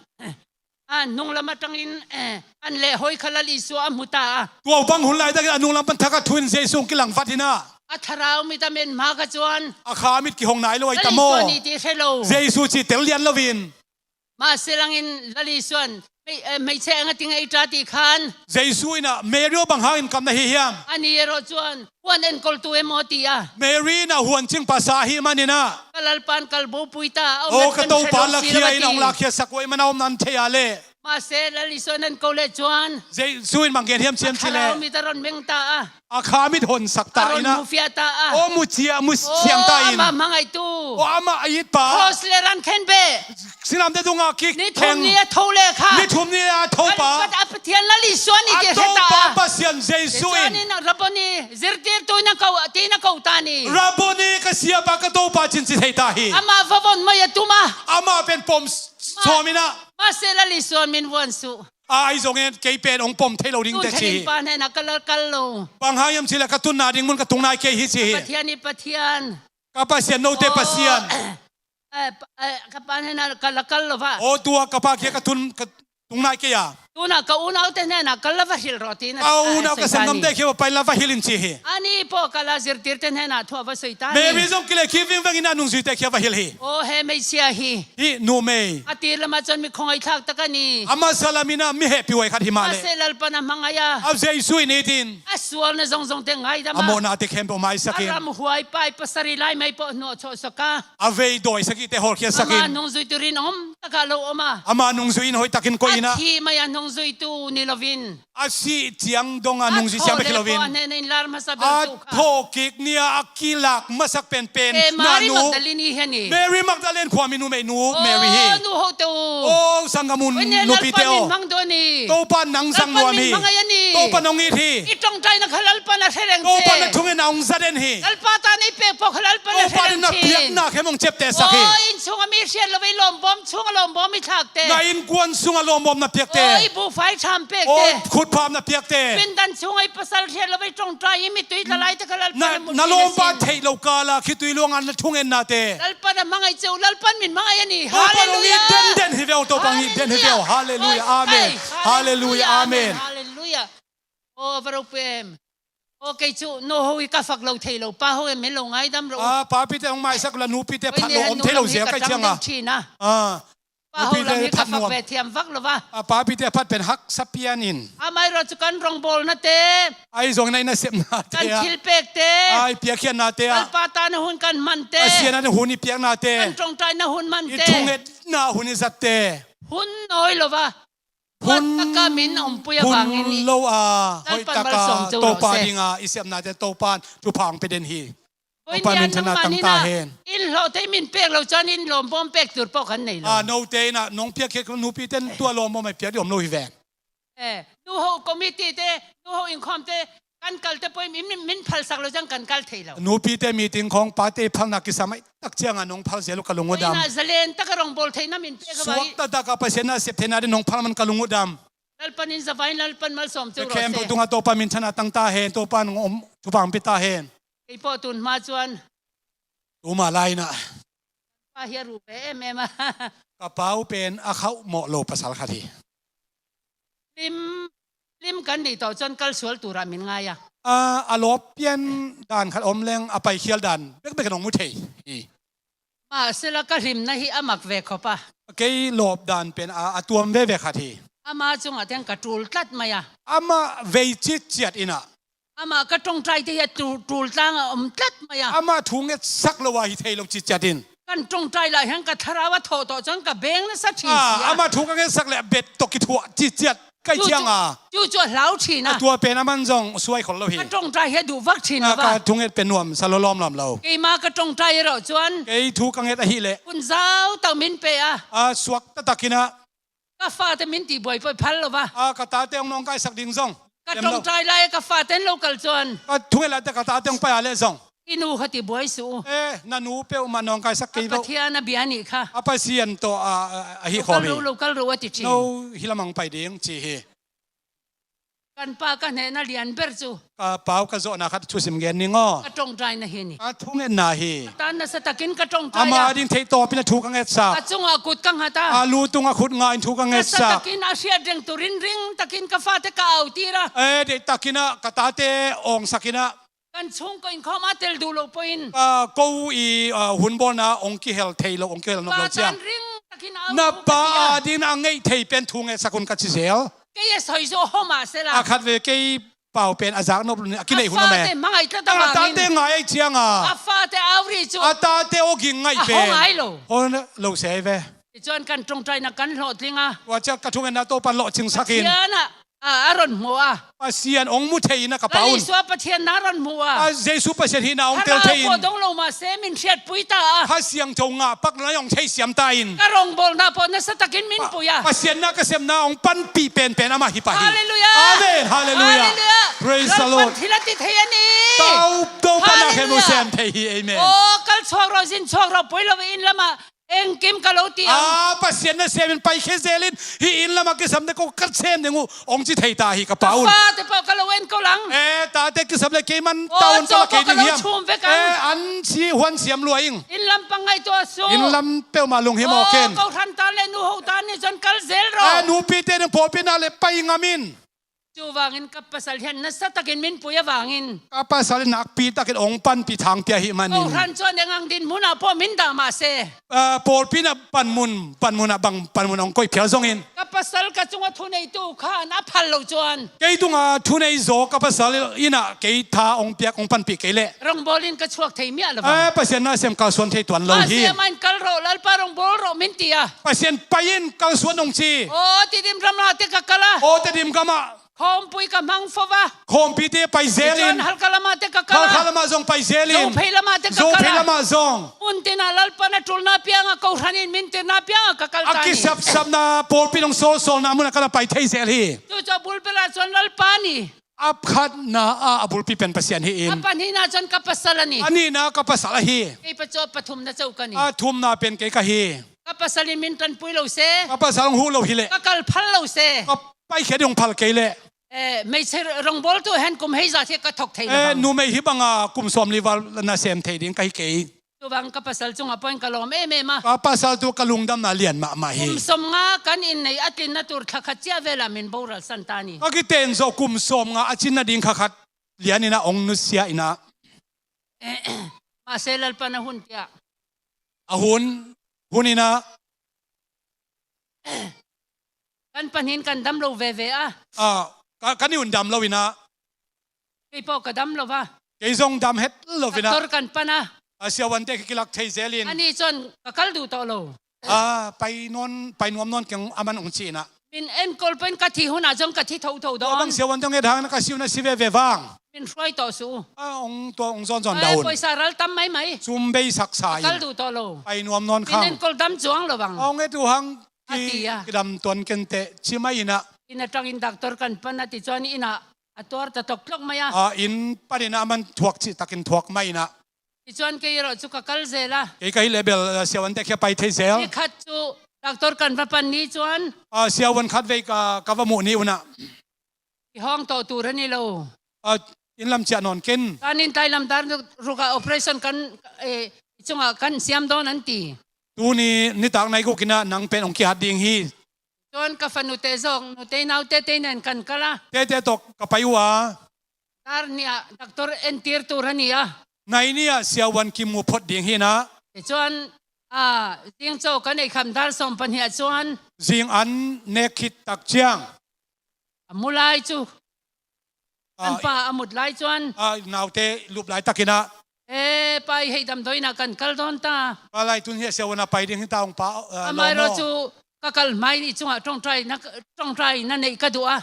a hnung lam aṭangin, eh, an leh hawi kha Lal Isua a hmu ta a. Tua bang hun lai takin a hnung lam pan thak a thu in Jesuh hong kilang vat in a. A thlarau mit a men hma kha chuan. A kha mit kihong nai lo ai ta maw. Lal Isua ni tih hre lo. Jesuh cih tel lian lovin. Mahse langin Lal Isuan, hmei-, eh, hmeichhe engatinge i ṭah tih khan. Jesuh in a, Mary aw bang hangin kap na hi hiam? A ni erawh chuan, huan enkawltu emaw ti a. Mary in a huan ching pasa hi manin a. Ka Lalpa an kal bopui ta, a awm na ṭan hre lo si lo a ti. Aw, ka Topa lakhia in a hong lakkhiasak uh ahih man a awm na an thei a leh. Mahse, Lal Isuan an ko leh chuan. Jesuh in bang gen hiam cih leh. A thlarau mit a rawn meng ta a. A kha mit hawnsak ta in a. A rawn hmu fiah ta a. Aw, mu chiah, mu chiang ta in. Aw, amah hmangaihtu. Aw, amah a itpa. Cross leh ran khenbeh. Sinamte tungah kik theng. Ni thum ni a tho leh kha. Ni thum ni a tho pa. Kan pat a Pathian Lal Isua ni tih hre ta a. A Topa Pasian Jesuh in. Chuanin Rabboni, zirtirtu in a ko, tiin a ko ta ni. Rabboni, ka siapa, ka Topa chin chi thei ta hi. Amah va vawn mai a tum a. Amah pen pawm s-, sawm in a. Mahse Lal Isua min vuan suh. A, ahi zongin kei pen hong pawm thei lo ding te chi hi. Tun ṭhenin pa hnenah ka la kal lo. Bang hang hiam cih leh ka tunna ding mun ka tung nai kei hi chi hi. Pathian i Pathian. Ka Pasian note Pasian. Aw, eh, pa, eh, ka pa hnenah ka la kal lo va. Aw, tua ka pa kia ka tun, ka tung nai kei a. Tunah ka unaute hnenah ka la va hrilh rawh tiin a, a, a sawi ta ni. Ka unau ka sanggamte kia va pai la va hilh in chi hi. Ani pawh ka la zirtirte hnenah thu a va sawi ta ni. Mary zong kileh khi vingvengin a nungzuite kia va hilh hi. Aw, he hmeichhia hi. Hi numei. A tir lamah chuan mi khawngaihthlak tak a ni. A hmasa lamin a mi hehpih huai khat hi mah leh. Mahse Lalpan a hmangaih a. A Jesuh in itin. A sualna zawngzawngte ngaidam a. A mawhnate khempeuh maisakin. A ramhuai pai pasarih lai mai pawh hnuah chhuahsak a. A vei dawi sagihte hawlkhiatsakin. Ama nungzui turin awm takah lo awm a. Ama nungzui in hoih takin koih in a. A thih mai a hnung nungzuitu ni loin, a sih ciang dong a nungzui siang bek hi loin, a thawhkik ni-a a kilak masak penpen, Mary Magdalene hi a ni. Mary Magdalene khuami numeinu Mary hi. Nu hote uh, o sanggam uh, nupite aw, Topa nang zang nuam hi. Topa nong it hi. I ṭawngṭaina kha Lalpan a hre leng, Topa na thungetna hong za den hi. Lalpa ta na i pek pawh kha Lalpan a hre leng, Topa na piakna khem hong ciaptehsak hi. Inn sungah mi hriat lo, i lawmbawm sungah lawmbawm i thlakte, na innkuan sungah lawmbawm na piakte, i buhfai tham pekte, khutpham na piakte, pindan sungah i pasal hriat lo, i ṭawngṭai, i mittui tla laite kha Lalpan a mut, na lawmpa theih lo kala khitui luanga na thungetnate, Lalpan a hmangaih ceu, Lalpan min hmangaih a ni. Topa hong it denden hi ve aw, Topa hong it den hi ve aw. Halleluiah, amen. Halleluiah, amen. Halleluiah. Aw va ropui em. Aw kei cu nu ho hi ka fak lo thei lo, pa ho em, min lo ngaidam rawh. Papite hong maisak la, nupite phat lo om thei lo zel kai cianga. Pa ho lam hi ka fak ve thiam vak lo va. Papite a phat pen haksa pian in. Amah i ruah cu kan rawngbawlnate, ahi zongin a i nasepnate, kan thilpekte, a i piakkhiatnate ah, Lalpa ta na hun kan hmante, Pasian a na hun i piaknate, kan ṭawngṭaina hun hmante, i thungetna hun i zatte, hun nawi lo va, hun taka min a ompui a vangin hun lo a, hoih taka Topa dinga i sepnate Topa in thupha hong pia den hi. Topa minthanna tang ta hen. Inn hlawhte i min pek lo cuan inn lawmbawm pek tur pawh kan nei lo. Note in ah nong piakkhiat nupite in tua lawmbawm a i piak dih om lo hi ven. Nu ho committee te, nu ho innkhawmte kan kalte pawh in min phalsak lo ciang kan kal thei lo. Nupite meeting khawng pate phalna kisam a i tak cianga nong phal zel uh ka lung uh dam. Inn ah zalen taka rawngbawl theihna min pek a va hi. Suak taktak a Pasian na sep theihna ding nong phal man ka lung uh dam. Lalpan in zavai in Lalpan malsawm ceu rawh se. Khempeuh tungah Topa minthanna tang ta hen, Topa in hong om thupha hong pia ta hen. Kei pawh tun hma cuan tuma lai-in ah pa hi a ru ve em em a. Ka pau pen a khauh mawh lo pasal khat hi. Lim, lim kan nih tawh cuan kal sual turah min ngai a. A lawp pian dan khat om leng a paikhial dan bekbek in hong mu thei hi. Mahsela ka hlimna hi a mak ve khop a. Kei lawp dan pen a, a tuam veve khat hi. Ama cungah teng ka ṭul tlat mai a. Amah vei citciat in ah. Amah ka ṭawngṭaite hi a ṭul, ṭul tlangah om tlat mai a. Amah thu ngetsak lo a hi thei lo citciat in. Kan ṭawngṭai lai hiang ka thlarau a thawh tawh cuan ka beng nasa ṭhin si a. Amah thu ka ngetsak leh a bet tawh kithuah citciat kai cianga. Cu, cu, cu, cu a hlau ṭhin a. A tua pen a man zong suai khol lo hi. Ka ṭawngṭai hi a duh vak ṭhin lo va. Ka thunget pen nuamsa lo lawmlawm lo. Keima ka ṭawngṭai rawh cuan. Kei thu ka nget ahih leh. Hun zau tak min pe a. A suak taktak in ah. Ka fate min ti buai pawh i phal lo va. A ka tate hong nawngkaisak ding zong. Ka ṭawngṭai lai ka fate in lo kal cuan. Ka thunget laite ka tate hong pai a leh zong. I nu kha ti buai suh uh. Eh, na nu peuhmah nawngkaisak kei vo. A Pathian a bia nih kha. A Pasian tawh a, a, a hih khawm hi. Lo kal ro, lo kal ro a ti ṭhin. No hi lamang pai ding ci hi. Kan pa ka hnehna lian ber cu. Ka pau ka zawhna khat thusim gen ning aw. Ka ṭawngṭaina hi ni. Ka thungetna hi. Ka ta nasa takin ka ṭawngṭai a. Ama ding theih tawpin a thu ka ngetsak. A cungah kut ka nghat a. A lu tungah khut nga in thu ka ngetsak. Nasa takin a hriat reng turin ring takin ka fate ka autir a. Eh, deih takin ah ka tate awngsak in ah. Kan chungkua in khawm a tel duh loh pawhin. Ko i, ah, hun bawlna hong kihel thei lo, hong kihel nop lo ciang. Pa tan ring takin a, na pa a ding a ngeih thei pen thu ngetsak un ka ci zel. Kei a soi zo hawm ah sela. A khat ve kei pau pen a zak nop lo ni a kineih hun om e. A fate hmangaih tlat a, a tate ngai ai cianga. A fate auri cu. A tate aw ging ngaih pen. A hawm ngai lo. Hawm lo se ve. Cuan kan ṭawngṭaina kan hlawhtling a. Tua ciang ka thungetna Topan lawhcingsak in. Pathian ah A, a ron hmu a. Pasian hong mu thei in a ka pau un. Lal Isua Pathian na ron hmu a. A Jesu Pasian hihna hong tel thei in. Thlarau pawh dong lo mah se min hriatpui ta a. Kha Siangtho ngah pak lo na hong theisiam ta in. Ka rongbawlna pawh nasa takin min pui a. Pasian na ka sepna hong panpih penpen amah hi pah hi. Halleluiah. Amen. Halleluiah. Halleluiah. Praise the Lord. Lalpan thil a ti thei a ni. Tau, Topa na khem uh sem thei hi. Amen. Aw, kal chuak rawh, zin chuak rawh, poi lo inn lamah. Engkim ka lo ti ang. A, Pasian nasem in paikhia zel in, hih inn lamah kisam le ko ka sem ding uh, hong ci thei ta hi ka pau un. Ka fate pawh ka lo en ko lang. E, tate kisam le keiman tawn ka la kei ding hiam? Aw, cawk ka lo chum vek ang. E, an si huan siam lua ing. Inn lam pang ngaihtuah sung. Inn lam peuhmah lunghimawh ken. Aw, kohran ta le nu ho ta nih cun kal zel rawh. E, nupite ding pawlpi na le pai ngam in. Tua vangin ka pasal hian nasa takin min pui a vangin, ka pasal in nakpi takin ong panpih thangpih ahih manin, kohran chuan eng ang dinhmun ah pawh min dah mah se, ah, pawlpi in a panmun, panmun ah bang panmun ong koih phial zongin, ka pasal ka chunga thuneitu khan a phal loh chuan, kei tunga thunei zaw ka pasal in a kei tha ong piak, ong panpih kei leh, rawngbawlin ka chhuak thei miah lo vang. Eh, Pasian nasem kalsuan thei tuan lo hi. Mahse, amah in, "Kal rawh, Lalpa, rawngbawl rawh," min ti a. Pasian pai in kalsuan ong ci. Aw, Tedim ram ah te ka kal a. Aw, Tedim gam ah. Khawmpui ka hmang fo va. Khawmpite pai zel in. Chuan Halkha lam ah te ka kal a. Halkha lam ah zong pai zel in. Zophei lam ah te ka kal a. Zophei lam ah zong. Hmun tin ah Lalpan a tulna piang a, kohranin min tirna piang a ka kal ta a ni. A kisapsapna, pawlpi in ong sawlsawlna mun ah ka la pai thei zel hi. Chu chu a bul ber ah chuan Lalpa a ni. A khatna ah a bulpi pen Pasian hi in. A pahnihna chuan ka pasal a ni. A nihna ka pasal ahi. Kei pawh chu a pathumna chauh ka ni. A thumna pen kei ka hi. Ka pasal in min ṭanpui lo se. Ka pasal ong huh lo hi leh. Ka kal phal lo se. Ka paikhiat ding ong phal kei leh. Eh, hmeichhe rawngbawltu hian kum hei zat hi ka thawk thei lo vang. Eh, numei hi banga kum sawmli val nasem thei ding ka hi kei. Chuvang ka pasal chungah pawhin ka lawm em em a. Ka pasal chu ka lungdamna lian mahmah hi. Kum sawmnga kan innei a tlinna tur thla khat chiah velah min boral san ta a ni. Ka kiten zawh kum sawmnga a chinna ding kha khat lianin a ong nusia in a. Mahse, Lalpan a hun tia. A hun, hun in a. Kan pahnihin kan dam lo ve ve a. Ah, ka, kan i hun dam lo in a. Kei pawh ka dam lo va. Kei zong dam het lo in a. Doctor kan pan a. A siavuante khi kilak thei zel in. Ani chuan ka kal duh tawh lo. Ah, pai nawn, pai nuam nawn keng aman ong ci in a. Min enkawl pawhin ka thi hunah chuan ka thi tho tho dawn. Tua bang siavuante ong et hang in a ka si un a si ve ve vang. Min hruai tawh suh u. Ah, ong tua ong zawn zawn dah un. Pawisa ral tam mai mai. Chum bei sak sa in. Ka kal duh tawh lo. Pai nuam nawn khang. Min enkawl dam chuang lo vang. Ong et uh hang. A ti a. Ki, kidam tuan ken teh, ci mai in a. In aṭangin doctor kan pan a, tichuan in ah a tuar ta tawk tlawk mai a. Ah, in pan in a aman thuak cih takin thuak mai in a. Tichuan kei erawh chu ka kal zel a. Kei ka hih leh bel, ah, siavuante khi a pai thei zel. Ni khat chu doctor kan va pan ni chuan. Ah, siavuan khat vei ka, ka va muh ni un a. I hawng tawh tur a ni lo. Ah, in lam chiah nawn ken. Tan in tlai lam dar rukah operation kan, eh, i chungah kan siam dawn an ti. Tuni nitak nai guk in a nang pen ong kihat ding hi. Chuan ka fanu te zawk, nute naute te nen kan kal a. Tete tawh ka pai uh a. Dar nih ah doctor entir tur a ni a. Nai ni ah siavuan kimu phawt ding hi in a. Tichuan, ah, zing chaw kan ei kham dar sawm pahnih ah chuan. Zing an nek khit tak chiang. A mu lai chu. Ah, kan pa a mut lai chuan. Ah, naute lup lai takin a. E, pa i hei damdawiin a kan kal dawn ta. Pa lai tun hi a siavuan a pai ding hi ta ong pa, ah, amah erawh chu ka kal hmain i chungah ṭawngṭaina, ṭawngṭaina neih ka duh a.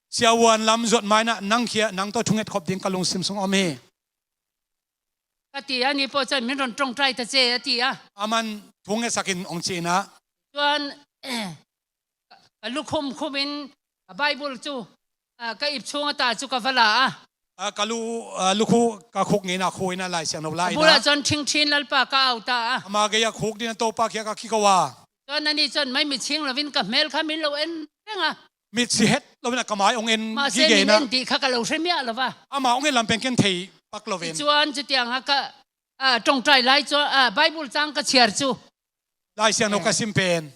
Siavuan lam zawt hmain a nang khia, nang tawh thunget khawp ding ka lungsim sung a awm hi. Ka ti a, ni pawh chuan min rawn ṭawngṭai ta che a ti a. Aman thungetsakin ong ci in a. Chuan, ka, ka lukhum khumin ka Bible chu, ah, ka ip chhunga ta chu ka va la a. Ah, ka lu, ah, lukhu ka khuk ngei in a khu in a Lai Siangtho la in a. A bulah chuan ṭhing ṭhin Lalpa ka au ta a. Ama gei a khuk dingin a Topa khia ka kiko a. Chuan ani chuan mai mit chhing lovin ka hmel kha min lo en reng a. Mit si het lovin a ka mai ong en gige in a. Mahse, min en tih kha ka lo hre miah lo va. Ama ong en lam pen ken thei pak lovin. Tichuan chutianga ka, ah, ṭawngṭai lai chuan, ah, Bible chang ka chhiar chu. Lai Siangtho ka sim pen.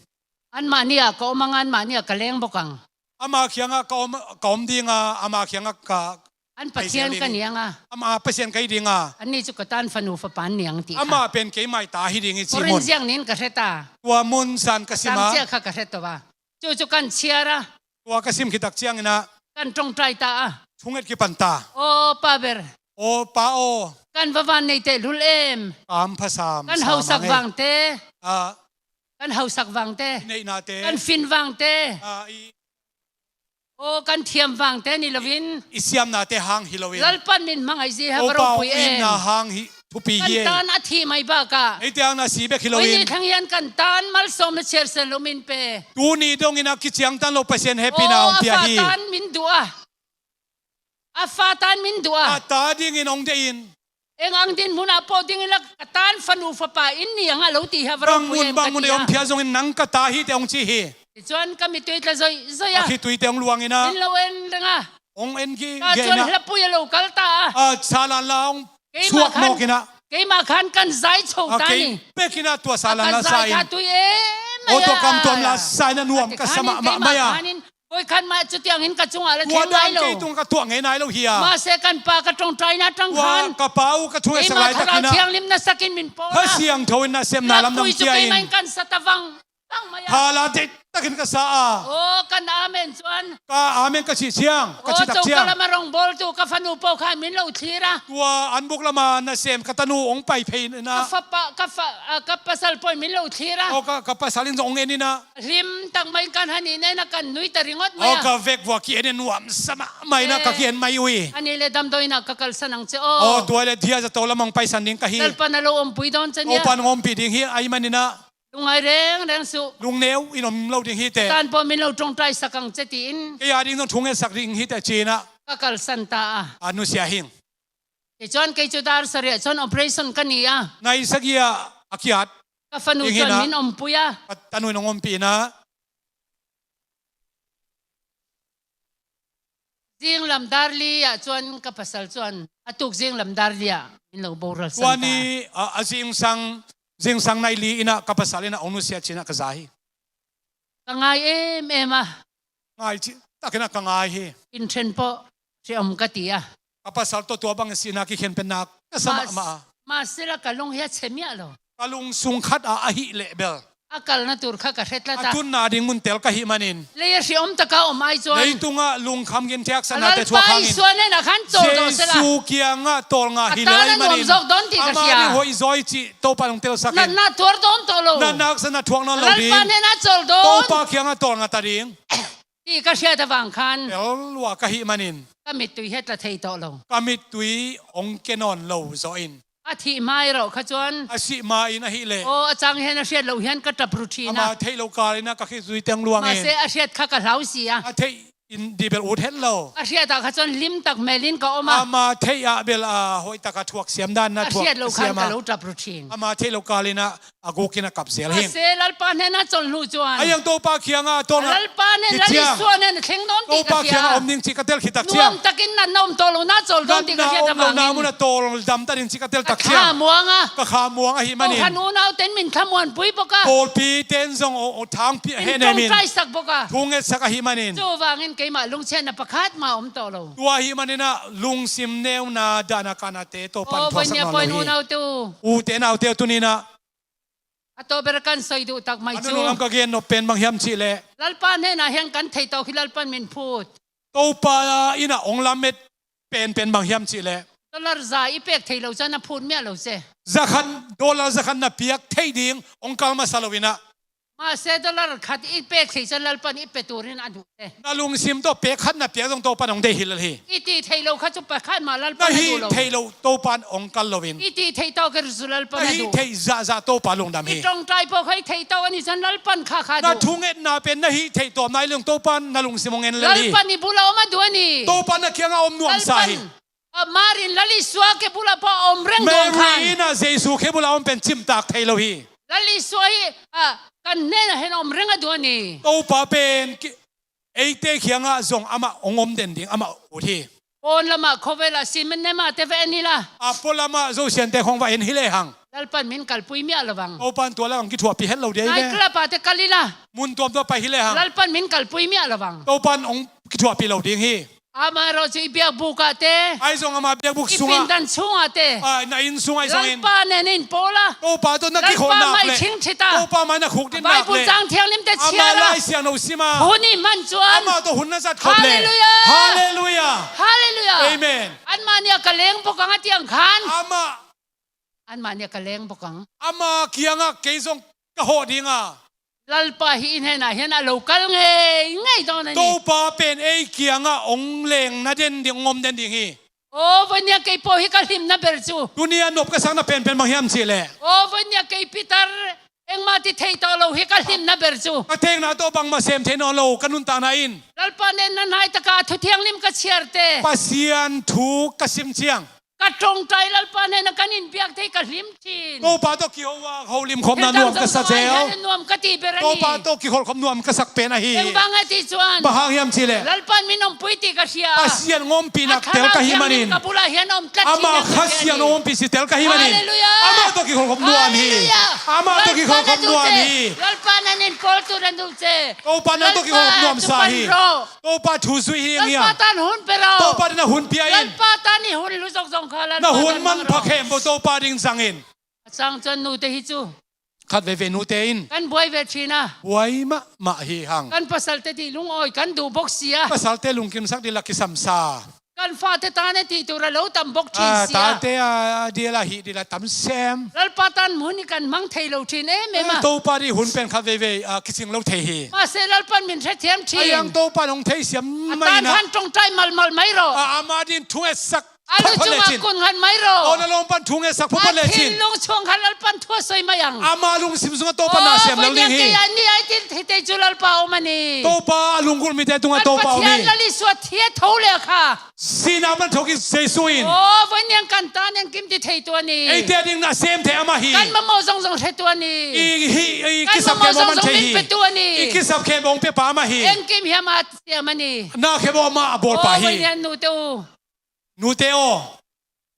Anmahni ah ka awm ang a, anmahni ah ka leng bawk ang. Ama kiangah ka awm, ka awm ding a, ama kiangah ka, an Pathian ka ni ang a. Ama Pasian ka hi ding a. Anni chu ka tan fanu fapa an ni ang tih kha. Ama pen keimah i ta hi ding hi ci mun. Korin ziak niin ka hre ta. Tua mun san ka sim a. Tang chiah kha ka hre tawh a. Chu chu kan chhiar a. Tua ka sim khit tak chiangin a. Kan ṭawngṭai ta a. Thunget kipan ta. Aw, pa ber. Aw, pa aw. Kan va van nei teh hlul em. Ka hampha sam, kan hausak vang te. Ah. Kan hausak vang te. I neihna te. Kan fin vang te. Ah, i. Aw, kan thiam vang te ni lovin. I siamna te hang hi lovin. Lalpan min hmangaih zia hi a va ropui em. Aw, pa aw, i itna hang hi. Thupi hi e. Kan tan a thi mai bakah. Eite hangin a si bek hi loin. Vawiin ni thlang hian kan tan malsawmna chhiar sen lo min pe. Tuni dongin a kiciang tan lo Pasian hehpihna hong pia hi. Aw, a fa tan min duh a. A fa tan min duh a. A ta dingin hong deih in. Eng ang dinhmunah pawh dingin la ka tan fanu fapa in ni ang a lo tih hi a va ropui em ka ti a. Bang mun, bang mun ei hong phial zongin nang ka ta hi teh hong ci hi. Tichuan ka mittui tla zawi zawi a. A khitui te hong luang in a. Min lo en reng a. Hong en gige in a. Tah chuan hlapui a lo kal ta a. A, salan la hong chhuak nawk in a. Keimah khan kan zai chho ta ni. A, kei pek in a tua salan la sa in. A kan zai kha tui em mai a. Aw, tua kam tuam la sa in a nuam ka sa mahmah mai a. Keimah khan in Koi khat mah cu tiangin ka cungah la theng nai lo. Tua dan kei tung ka tuah ngei nai lo hi a. Mahse kan pa ka ṭawngṭaina tang khan. Tua ka pa uh ka thu ngetsak laitak in ah. Keimah Thlarau Thianghlim na sakin min pawl a. Kha Siangtho in nasepna lam nang cia in. Lapui cu keimah in kan sa tavang. Tang mai a. Thala deihtakin ka sa a. Aw, kan amen cuan. Ka amen ka cih ciang, ka cih tak ciang. Aw, coka lam a rong bawl tu ka fanu pawl kha min lo thlir a. Tua an buk lam a nasem ka tanu hong pai phei in ah. Ka fapa, ka fa, ah, ka pasal pawl min lo thlir a. Aw, ka, ka pasal in zong hong en in ah. Hlim tak mai kan han in ah kan nui ta ringawt mai a. Aw, ka vek vua ki en in nuamsa mahmah in ah ka ki en mai uh hi. Ani le damdawi in ah ka kalsan ang ci aw. Aw, tua le dia zato lam hong paisan ding ka hi. Lalpan a lo ompui dawn ci nia. Aw, pan hong ompih ding hi ahih manin ah. Lungngai rengreng suh. Lungneu in om lo ding hi teh. Tan pawh min lo ṭawngṭaisak ang ci tiin. Kei a ding zong thu ngetsak ding hi teh ci in ah. Ka kalsan ta a. A nusia hing. Kei cuan kei cu dar sarih ah cuan operation ka ni a. Nai sagih ah a kiat. Ka fanu cuan min ompui a. Ka tanu in hong ompih in ah. Zinglam dar li ah cuan ka pasal cuan a tuk zinglam dar li ah min lo boral san ta. Tua ni a, a zingsang, zingsang nai li in ah ka pasal in ah hong nusia ci in ah ka za hi. Ka ngai em em a. Ngai cih takin ah ka ngai hi. Inn ṭhen pawh hre om ka ti a. Ka pasal tawh tua bang sihna kikhen pen nak ka sa mahmah a. Mahse la ka lung hi a che miah lo. Ka lung sung khat ah ahih leh bel. A kalna tur kha ka hre tlat a. A tunna ding mun tel ka hih manin. Lei a hre om taka om ai cuan. Leitungah lungkham gin thiaksanate thuak hangin. Lalpa i suan hen a khan cawl dawh sela. Jesu kiangah tawlnga hi lel ahih manin. A ta na nuam zawk dawn ti ka hria. Amah ding hoih zaw i cih Topa in hong telsak in. Natna tuar dawn tawh lo. Natna haksa na thuak nawn lo ding. Lalpa hnenah cawl dawn. Topa kiangah tawlnga ta ding. Ti ka hriat avang khan. Tel lua ka hih manin. Ka mittui hi a tla thei tawh lo. Ka mittui hong ke nawn lo zawh in. A thih mai rawh kha cuan. A sih ma in ahih leh. Aw, a cang hian a hriat loh hian ka ṭap ru ṭhin a. Ama theih loh kal in ah ka khitui teng luang in. Mahse a hriat kha ka hlau si a. A theih in dih bel ut het lo. A hriat ah kha cuan lim tak mel in ka om a. Ama theih ah bel a hoih tak a thuak siam dan na thuak siam a. A hriat loh khan ka lo ṭap ru ṭhin. Ama theih loh kal in ah a guk in a kap zel hing. Mahse Lalpa hnenah cawl hnu cuan. A yang Topa kiangah tawlnga. Lalpa hnen, Lal Isua hnen a thleng dawn tih ka hria. Topa kiangah om ding cih ka tel khit tak ciang. Nuam takin natna om tawh lohna cawl dawn tih ka hriat avangin. Natna om lohna munah tawldam ta ding cih ka tel tak ciang. Ka kha muang a. Ka kha muang ahih manin. Kohhran unau ten min thlamuanpui bawk a. Pawlpi ten zong aw, aw thangpi a hehnem in. Min ṭawngṭaisak bawk a. Thu ngetsak ahih manin. Cuvangin keimah lungsiatna pakhat mah om tawh lo. Tua ahih manin ah lungsim neuna dahna kahnate Topa in thuaksak nawn lo hi. Aw, voi nia pawi unau te uh. Ute naute uh tuni in ah. A tawh ber kan soi duh tak mai cu. A nunung lam ka gen nop pen bang hiam cih leh. Lalpa hnenah hian kan theih tawh khi Lalpan min phut. Topa in a hong lamet penpen bang hiam cih leh. Dollar za i pek thei lo cuan a phut miah lo se. Za khat, dollar za khat na piak theih ding hong kal masa lo in ah. Mahse dollar khat i pek thei cuan Lalpan i pe turin a duh. Na lungsim tawh pek khat na piak zong Topa in hong deih hi lel hi. I tih theih loh kha cu pakhat mah Lalpan a duh lo. Na hih theih loh Topa in hong kal lo in. I tih theih tawh kei cu Lalpan a duh. Na hih theih zahzah Topa lungdam hi. I ṭawngṭai pawh kha i theih tawh a nih cuan Lalpan kha kha a duh. Na thungetna pen na hih theih tawpna i lung Topa in na lungsim hong en lel hi. Lalpan i bul a om a duh a ni. Topa in na kiangah om nuamsa hi. Lalpan, ah, Mari in Lal Isua ke bul ah pawh a om reng duh ang khan. Mary in ah Jesu ke bul ah om pen cimtak thei lo hi. Lal Isua hi, ah, kan hnenah hian a om reng a duh a ni. Topa pen ki, eite kiangah zong amah hong om den ding amah ut hi. Pawn lamah khawvelah simen nema te va en hi la. A pawn lamah Zosiante khawng va en hi lehang. Lalpan min kalpui miah lo vang. Topan tua lam kithuahpih het lo ding hi ve. Nightclub ah te kal hi la. Mun tuamtuam pai hi lehang. Lalpan min kalpui miah lo vang. Topan hong kithuahpih lo ding hi. Amah erawh cu i biakbuk ah te. Ahi zong ama biakbuk sungah. I pindan chungah te. Ah, na inn sungah ahi zongin. Lalpa nen in pawl a. Topa tawh na kikholhnak leh. Lalpa mai thing thita. Topa mai na khukdinnak leh. Bible cang thianghlim te chia la. Ama Lai Siangtho sim a. Hun i man cuan. Amah tawh hun na zat khop leh. Halleluiah. Halleluiah. Halleluiah. Amen. Anmah nih a ka leng bawk ang a tiang khan. Amah. Anmah nih a ka leng bawk ang. Ama kiangah kei zong ka hawh ding a. Lalpa hi i hnenah hian a lo kal ngeingei dawn a ni. Topa pen ei kiangah hong leng na den ding, hong om den ding hi. Aw, voi nia kei pawh hi ka hlimna ber cu. Tuni a nop ka sakna penpen bang hiam cih leh. Aw, voi nia kei Peter engmah ti thei tawh lo hi ka hlimna ber cu. Ka thekna tawh bangmah sem thei nawn lo ka nuntakna in. Lalpa nen na hnai taka thu thianghlim ka chiarte. Pasian thu ka sim ciang. Ka ṭawngṭai Lalpa hnenah kan in biak thei ka hlim ṭhin. Topa tawh kiho a holim khopna nuam ka sa zel. Nuam ka ti ber a ni. Topa tawh kikholh khop nuam ka sak pen ahi. Bang bang a ti chuan. Bang hang hiam cih leh. Lalpan min ompui ti ka hria. Pasian ompihna tel ka hih manin. Ka bulah hian om tlat. Ama Kha Siangtho ompih si tel ka hih manin. Halleluia. Ama tawh kikholh khop nuam hi. Halleluia. Ama tawh kikholh khop nuam hi. Lalpa nan in pawl tu nan duh che. Topa nan tawh kikholh khop nuam sa hi. Lalpa chu pan rawh. Topa thu zui hi ngiang. Lalpa tan hun pe rawh. Topa dingin hun pia in. Lalpa tan i hun lu zong zong kha Lalpa tan hun mang rawh. Na hun manpha khempeuh Topa ding zang in. A chang chuan nute hi chu. Khat veve nute in. Kan buai ve ṭhin a. Buai mahmah hi hang. Kan pasalte tih lungawi kan duh bawk si a. Pasalte lungkimsak dil a kisam sa. Kan fate tan e tih tur a lo tam bawk ṭhin si a. Ah, tate a dil a hih dil a tam sem. Lalpa tan hun hi kan hmang thei lo ṭhin em em a. Eh, Topa ding hun pen khat veve, ah, kiching lo thei hi. Mahse Lalpan min hrethiam ṭhin. Ahi hang Topa hong theisiam mai na. A tan khan ṭawngṭai malmal mai rawh. Ah, ama dingin thu ngetsak phot phot lechin. A lu chungah kun nghat mai rawh. Oh, na lawm pan thu ngetsak phot phot lechin. A thinlung chungah khan Lalpan thu a sawi mai ang. Ama lungsim sungah Topa na sem lo ding hi. Oh, vawiin kei a ni ai ti thei te chu Lalpa awm a ni. Topa a lunggulh mite tungah Topa awm hi. Kan Pathian Lal Isua thi a tho leh kha. Sihna pan thawk hi Jesu in. Oh, vawiin kan tan engkim ti thei tu a ni. Eite ding na sem thei ama hi. Kan mamawh zawng zawng hre tu a ni. I, hi, i kisap khempeuh man thei hi. Kan mamawh zawng zawng min pe tu a ni. I kisap khempeuh hong pe pa ama hi. Engkim hiam a siam a ni. Na khempeuh ama a bawl pa hi. Oh, vawiin nute u. Nute aw.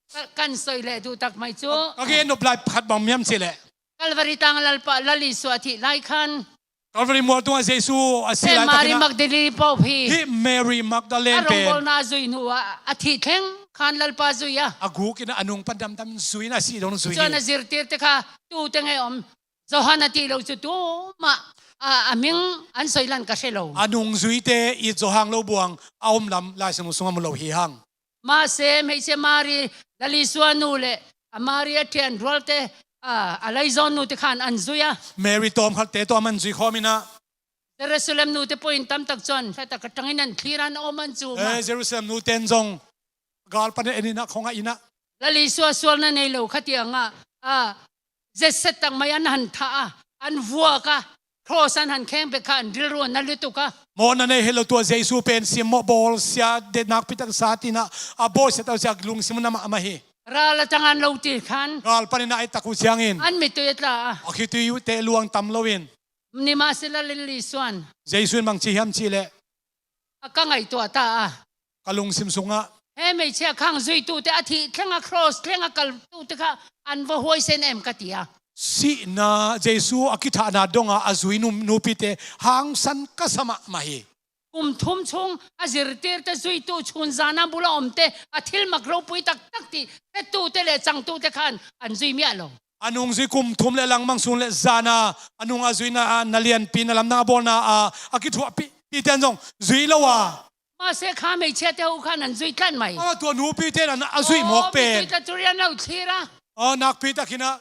Ka, kan sawi leh duh tak mai chu. Ka gen nop lai pakhat bang hiam cih leh. Calvary tang Lalpa, Lal Isua a thih lai khan. Calvary mual tungah Jesu a si lai takin a. Mary Magdalene pawh hi. Hi Mary Magdalene pen. A rawngbawlna a zui hnu a, a thih thleng khan Lalpa zui a. A guk in a nung pan dam dam zui in a sih dong zui hi. Chuan a zirtirte kha tute ngei awm. Johan a tih lo chu tumah a, a hming an sawi lan ka hre lo. A nungzuite it zo hang lo buang a awm lam Lai Siangtho sungah mu lo hi hang. Mahse, hmeichhia Mary, Lal Isua nu leh a Mary a ṭhian rualte, a, a laizawn nute khan an zui a. Mary tawmkhatte tawh an zui khawm in a. Jerusalem nute pawhin tam tak chuan hla tak aṭangin an thlir a, an awm an chu. Eh, Jerusalem nuten zong gal panin en in a, khawngaih in a. Lal Isua sualna nei lo khatiangah, a, zet set tak mai an han thah a, an vuak a, cross an han kheng bek kha an rilru a na lutuk a. Mawhna nei helo tua Jesu pen simmawh bawlsia, det nakpi tak sa tina, a bawlsia tak sia lungsim na mahmah hi. Ral aṭang an lo tir khan. Gal panin a et tak uh ciangin. An mittui a tla a. A khitui uh te luang tam loin. Nimahsela Lal Isuan. Jesu in bang ci hiam cih leh. A ka ngaihtuah ta a. Ka lungsim sungah. He hmeichhia khang zuitute a thih thlenga cross thlenga kaltute kha an va huaisen em ka ti a. Sihna Jesu a kithahna donga a zui nu, nupite hangsan ka sa mahmah hi. Kum thum chhung a zirtirte zuitu chhun zana bula awmte a thil mak ropui tak tak tih hettute leh changtute khan an zui miah lo. A nungzui kum thum leh langmang sun leh zana a nung a zuina a na lianpi na lamdang a bawlna a, a kithuahpihpihte an zong zui lo a. Mahse kha hmeichhiate ho khan an zui tlat mai. A tua nupite in a zui mawk pen. Aw, mittui tla turian lo thlir a. Aw, nakpi takin a.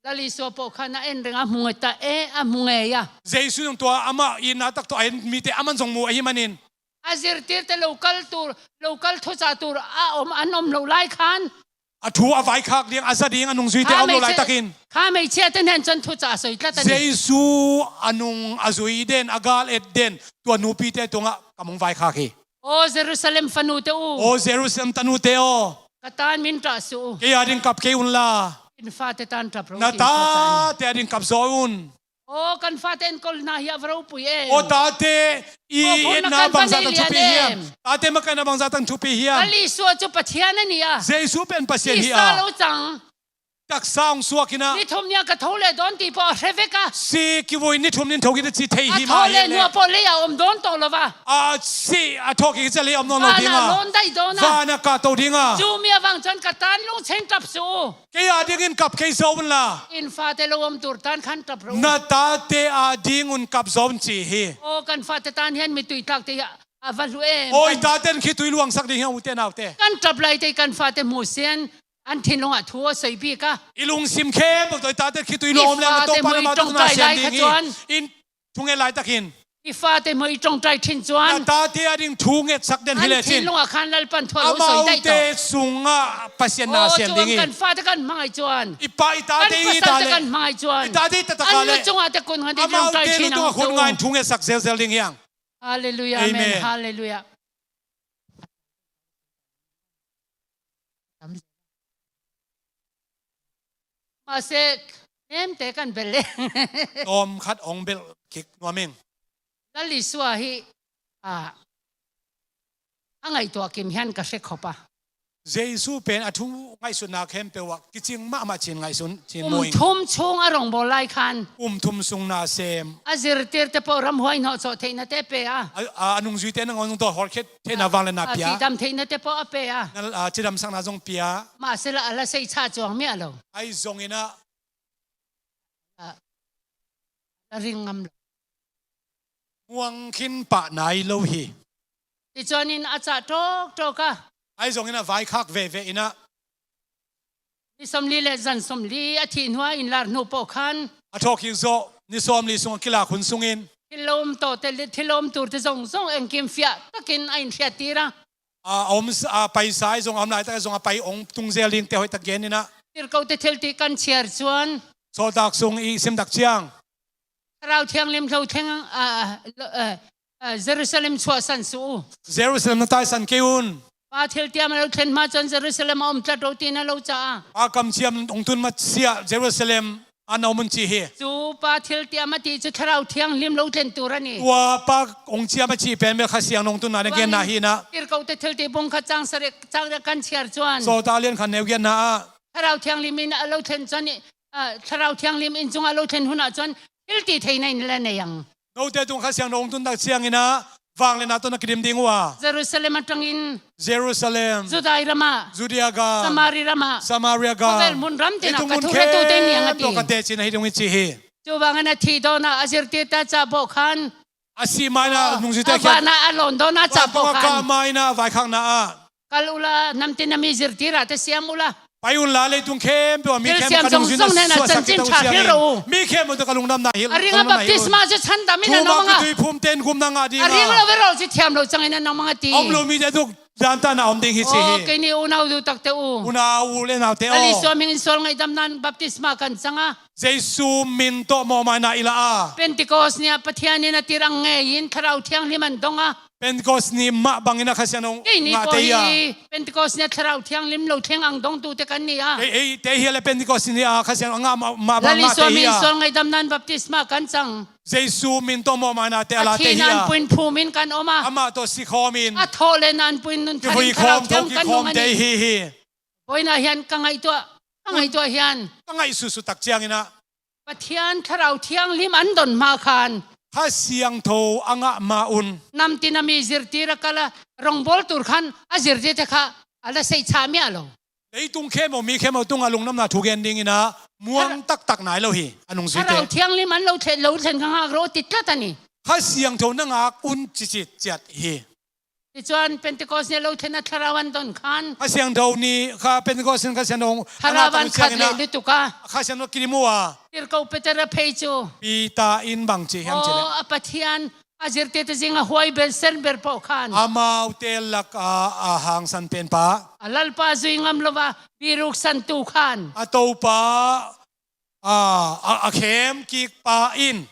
Lal Isua pawh khan a en reng a hmu ngei ta e, a hmu ngei a. Jesu zong tua amah itna tak tawh a en mite aman zong mu ahi manin. A zirtirte lo kal tur, lo kal thuchah tur a awm, an awm loh lai khan. A thu a vaikhak ding, a za ding, a nungzuite a awm loh lai takin. Kha hmeichhiate hnen chuan thuchah a sawi tlat a ni. Jesu a nung a zui den, a gal et den, tua nupite tungah kam hong vaikhak hi. Aw Jerusalem fanute u. Aw Jerusalem tanute aw. Ka tan min ṭah suh u. Kei a ding kap kei un la. In fate tan ṭap ro. Na tate a ding kap zaw un. Aw, kan fate enkawlna hi a va ropui em. Aw, tate i etna bangzah tan thupi hiam? Tate makaihna bangzah tan thupi hiam? Lal Isua chu Pathian a ni a. Jesu pen Pasian hi a. Tisa lo chang. Taksa hong suak in a. Ni thum nia ka tho leh dawn tih pawh a hre vek a. Si kivui ni thum nin tho kit a chi thei hi mah hi leh. A tho leh hnuah pawh leiah awm dawn tawh lo va. A si a thawh kik chiah leiah awm dawn lo ding a. Vanah lawn daih dawn a. Vanah kah to ding a. Chu mi avang chuan ka tan lungchheng ṭap suh u. Kei a dingin kap kei zaw un la. In fate lo awm tur tan khan ṭap ro. Na tate a dingun kap zaw un chi hi. Aw, kan fate tan hian mittui tlak te hi a, a va hlu em. Aw, i taten khitui luangsak ding hian ute naute. Kan ṭap lai te kan fate hmuh sian an thinlungah thu a sawi bik a. I lungsim khempeuh tawh i taten khitui luang awm leng a Topa lamah thu na siam ding hi. In thu nget lai takin. I fate hmui ṭawngṭai ṭhin chuan. Na tate a ding thu ngetsak den hi lechin. An thinlungah khan Lalpan thu a lo sawi daih tawh. Amaute sungah Pasian na siam ding hi. Aw, chuan kan fate kan hmangaih chuan. I pa i tate i ta leh. Kan pasalte kan hmangaih chuan. I tate i ta tak a leh. An lu chungah te kun nghan ding ṭawngṭai ṭhin ang tu. Amaute lu tungah hun ngain thu ngetsak zelzel ding hi ang. Halleluia, amen. Amen. Halleluia. Mahse, nemte kan belh le. Tawm khat hong belh kik nuam ing. Lal Isua hi, a, a ngaihtuah kim hian ka hre khop a. Jesu pen a thu ngaihsutna khempeuh ah kicing mahmah cin ngaihsun cin. Kum mu ing. Thum chung a rong bawl lai khan. Kum thum sung nasem. A zirtirte pawh ramhuai hnawh chawh theihnate pe a. A, a, a nungzuite nangawn zong tawh hawlkhiat theihna, a, vangliatna, a, pia. Cidam theihnate pawh a pe a. Na, a, cidamsakna zong pia. Mahse la, a la seihchah chuang miah lo. Ahi zongin ah. A, la ring ngam lo. Muang khin pah nai lo hi. Tichuanin a cah tawktawk a. Ahi zongin a vaikhak veve in ah. Ni sawmli le zan sawmli a thih hnuah inlar hnu pawh khan. A thawhkik zawh ni sawmli sungah kilak hun sungin. Thil lo om tawhte le thil lo om turte zongzong engkim fiah takin a inhriattir a. A, a om s-, a paisa ahi zong, a om laitak ahi zong a pai hong tung zel dingte hoihtak gen in ah. Tirhkohte thiltih kan chhiar chuan. Sawltak sung i sim tak ciang. Thlarau Thianghlim lo thleng, a, lo, a, a, Jerusalem chhuahsan suh u. Jerusalem na taisan kei un. Pa thiltiam a lo thlen hma chuan Jerusalem a awm tlat rawh tiin a lo chah a. Pa kamciam hong tun hmasiah Jerusalem a na awm un ci hi. Chu Pa thiltiam a tih chu Thlarau Thianghlim lo thlen tur a ni. Tua Pa hong ciam a cih pen bel Kha Siangtho hong tunna a genna hi in ah. Tirhkohte thiltih bung khat chang sarih, chang riat kan chhiar chuan. Sawltak lian khat neu giatna ah. Thlarau Thianghlimin a lo thlen chuan i, a, Thlarau Thianghlim in chungah lo thlen hunah chuan thiltih theihna in la nei ang. Note tung Kha Siangtho hong tun tak ciangin ah vangliatna tawh na kidim ding uh a. Jerusalem aṭangin. Jerusalem. Judai ramah. Judea gam. Samari ramah. Samaria gam. Khawvel hmun ram tinah ka thu hretute ni ang a ti. Leitung hmun khempeuh ka teh cihna hi ding i ci hi. Chuvangin a thih dawnah a zirtirte a chah pawh khan. A sih ma in ah, a, nungzuite a khian. Vanah a lawn dawnah a chah pawh khan. Vantung a kah ma in ah vaikhakna ah. Kal ula, namtin a mi zirtirah te siam ula. Pai unla, leitung khempeuh a mi khempeuh ka nungzuite suaksak kei ta uh, siam ing. Mi khempeuh tawh ka lungdamna hilh. A ringa baptisma chu chhandam in a nang mang a. Thumakin tuiphumte in gumna ngah ding a. A ring lo erawh chu thiam lo changin a nang mang a ti. A om lo mite tawh dantahna a awm ding hi ci hi. Aw, keini unau duh takte u. Unau u le naute aw. Lal Isua hmingin sual ngaihdamnain baptisma kan chang a. Jesu min tawh mawhmaina i la a. Pentecost ni-ah Pathianin a tirh ang ngeiin Thlarau Thianghlim an dawng a. Pentecost ni mah bangin a Kha Siangtho ngahte hi a. Keini pawh hi Pentecost ni-ah Thlarau Thianghlim lo thleng ang dawng tute kan ni a. Ei, eite hi a le Pentecost ni-a Kha Siangtho a ngah mah, mah bang ngahte hi a. Lal Isua hmingin sual ngaihdamnain baptisma kan chang. Jesu min tawh mawhmainate a late hi a. A thihna anpuiin phumin kan awm a. Amah tawh sikhawmin. A thawhlehna anpuiin nun thanin Thlarau Thianghlim kan nung a ni. Kivuikhawm, thokikhawmte hi hi. Vawiinah hian ka ngaihtuah, ka ngaihtuah hian. Ka ngaihsutsuh tak ciangin ah. Pathian Thlarau Thianghlim an dawn hma khan. Kha Siangtho a ngah ma un. Namtin a mi zirtir a kal a, rawngbawl tur khan a zirtirte kha a la seihchah miah lo. Leitung khempeuh, mi khempeuh tungah lungdamna thu gen dingin ah muang taktak nai lo hi, a nungzuite. Thlarau Thianghlim an lo thlen, lo thlen kha ngak rawh ti tlat a ni. Kha Siangtho na ngak un cicit ciat hi. Tichuan Pentecost ni-a lo thlenna Thlarau an dawn khan. Kha Siangtho ni kha Pentecost ni Kha Siangtho a ngah tak ciangin ah. Thlarau an khat leh lutuk a. Kha Siangtho kidim uh a. Tirhkoh Peter a phei chu. Peter in bang ci hiam cih leh. Aw, a Pathian a zirtirte zinga huai ber sen ber pawh khan. Amaute laka a hangsan penpa. A Lalpa zui ngam lova biruk santu khan. A Topa, a, a, a khem kikpa in.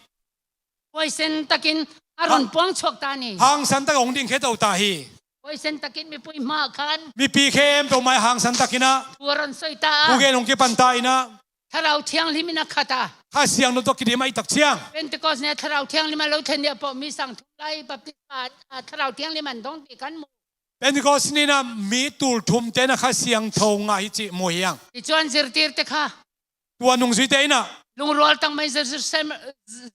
Huaisen takin a rawn puang chhuak ta a ni. Hangsan tak a hong ding khe to ta hi. Huaisen takin mipui hmaah khan. Mipi khempeuh mai hangsan takin ah. Thu a rawn sawi ta a. Thugen hong kipan ta in ah. Thlarau Thianghlim in a khat a. Kha Siangtho tawh kidim a i tak ciang. Pentecost ni-a Thlarau Thianghlim a lo thlen ni-a pawh mi sang thum lai baptisma, a, Thlarau Thianghlim an dawng tih kan hmu. Pentecost ni-in ah mi tul thumte in ah Kha Siangtho ngah hi cih hmu hi ang. Tichuan zirtirte kha. Tua nungzuite in ah. Lungrual tak mai Jerusalem,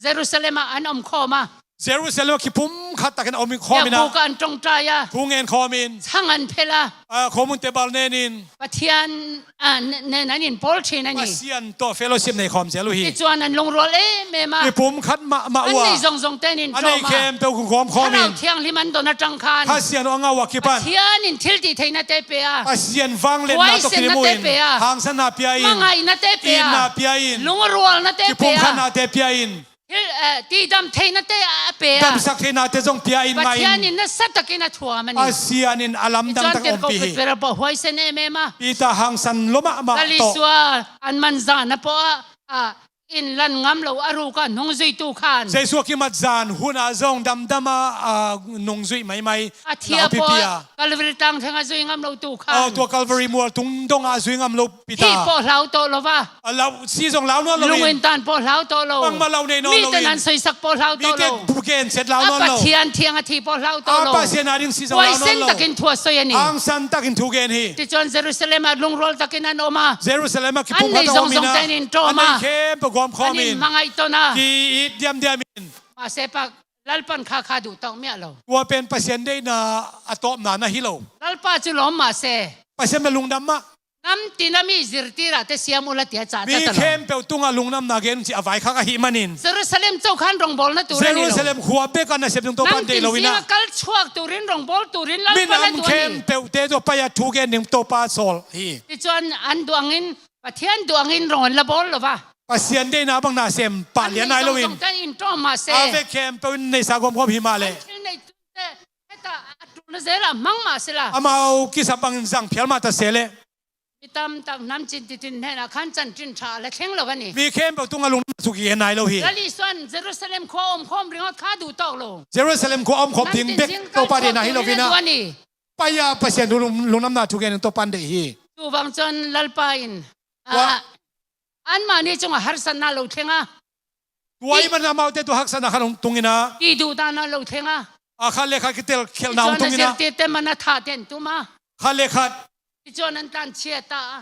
Jerusalem-ah an awm khawm a. Jerusalem-ah khipum khat takin a awm khawm in ah. Biakbuk-ah an ṭawngṭai a. Thu ngen khawmin. Chhang an phelh a. A, khuahmunte bal nenin. Pathian, a, ne-, nen an inpawl ṭhin a ni. Pasian tawh fellowship nei khawm zel uh hi. Tichuan an lungrual em em a. Khipum khat mahmah uh a. An neih zawng zawngte an inṭawm a. A neih khempeuh khawm khawmin. Thlarau Thianghlim an dawn aṭang khan. Kha Siangtho a ngah uh a kipan. Pathianin thiltihtheihnate pe a. Pasian vangliatna tawh kidim uh in. Huaisennate pe a. Hangsanna pia in. Hmangaihna te pe a. Itna pia in. Lungrualna te pe a. Kipumkhatna te pia in. Thil, eh, tihdam theihnate a pe a. Damsak theihnate zong pia in ngah in. Pathianin nasa takin a thuam a ni. Pasianin a lamdang tak a awmpih hi. Tichuan tirhkoh Peter pawh huaisen em em a. Peter hangsan lua mahmah tawh. Lal Isua an man zana pawh a, a, in lan ngam lo a ruk a nungzuitu khan. Jesu a kimat zan hun ah zong damdam a, a nungzui maimai. A thi a pawh, Calvary tlang theng a zui ngam lo tu khan. Aw, tua Calvary mual tung dong ah zui ngam lo Peter. Thih pawh hlau tawh lo va. A lau, si zong lau nawn lo in. Lungin tan pawh hlau tawh lo. Bangmah lau nei nawn lo in. Mite nan soisak pawh hlau tawh lo. Mite gen set lau nawn lo. A Pathian thiang a thi pawh hlau tawh lo. A Pasian a ding si zong lau nawn lo. Huaisen takin thu a soi a ni. Hangsan takin thu gen hi. Ti chuan Jerusalem ah lungrual takin an om a. Jerusalem ah kipumkhat a om in a. An nei zawng zawng ten in tawm a. An nei khempeuh gawmkhawm in. An in hmangaih tawn a. Ki-it diamdiam in. Mahse, Lalpan kha kha duh tawk miah lo. Tua pen Pasian deihna a tawpna na hi lo. Lalpa chu lawm mahse. Pasian bel lungdam mah. Nam tina mi zirtirah te siam ula tia cah ta lo. Mi khempeuh tungah lungdamna gen cih a vaikhak ahih manin. Jerusalem cho khan rongbawlna tur a ni lo. Jerusalem khua bekah nasep ding Topa deih lo in a. Nam tin zinga kal chhuak turin, rongbawl turin Lalpa la duh a ni. Minam khempeuhte tawh pai-a thu gen ding Topa sawl hi. Tichuan an duh angin, Pathian duh angin rong an la bawl lo va. Pasian deihna bang na sem pah lian nai lo in. An nei zawng zawng te in tawm mah se. A vek khempeuh in neihsa gawmgawm hi mah leh. An thil nei tute heta a tulna zel a hmang mah se la. Amau kisap bangin zang phial mah ta se leh. Mi tam tak nam cin titin hnenah khan chanchin ṭha a la thleng lo a ni. Mi khempeuh tungah lungdamna thu kigen nai lo hi. Lal Isuan Jerusalem khua omkhawm ringawt kha duh tawk lo. Jerusalem khua omkhawm ding bek Topa deihna hi lo in a. Pai-a Pasian thu lung-, lungdamna thu gen in Topa an deih hi. Chuvang chuan Lalpa in, ah, anmahni chungah harsatna lo thleng a. Tua ahih manin amaute tawh haksatna khat hong tung in a. Tihduhdahna lo thleng a. A khat le khat kitel khialhna hong tung in a. Tichuan a zirtirte man a thah ten tum a. Khat le khat. Tichuan an tlanchhiat ta a.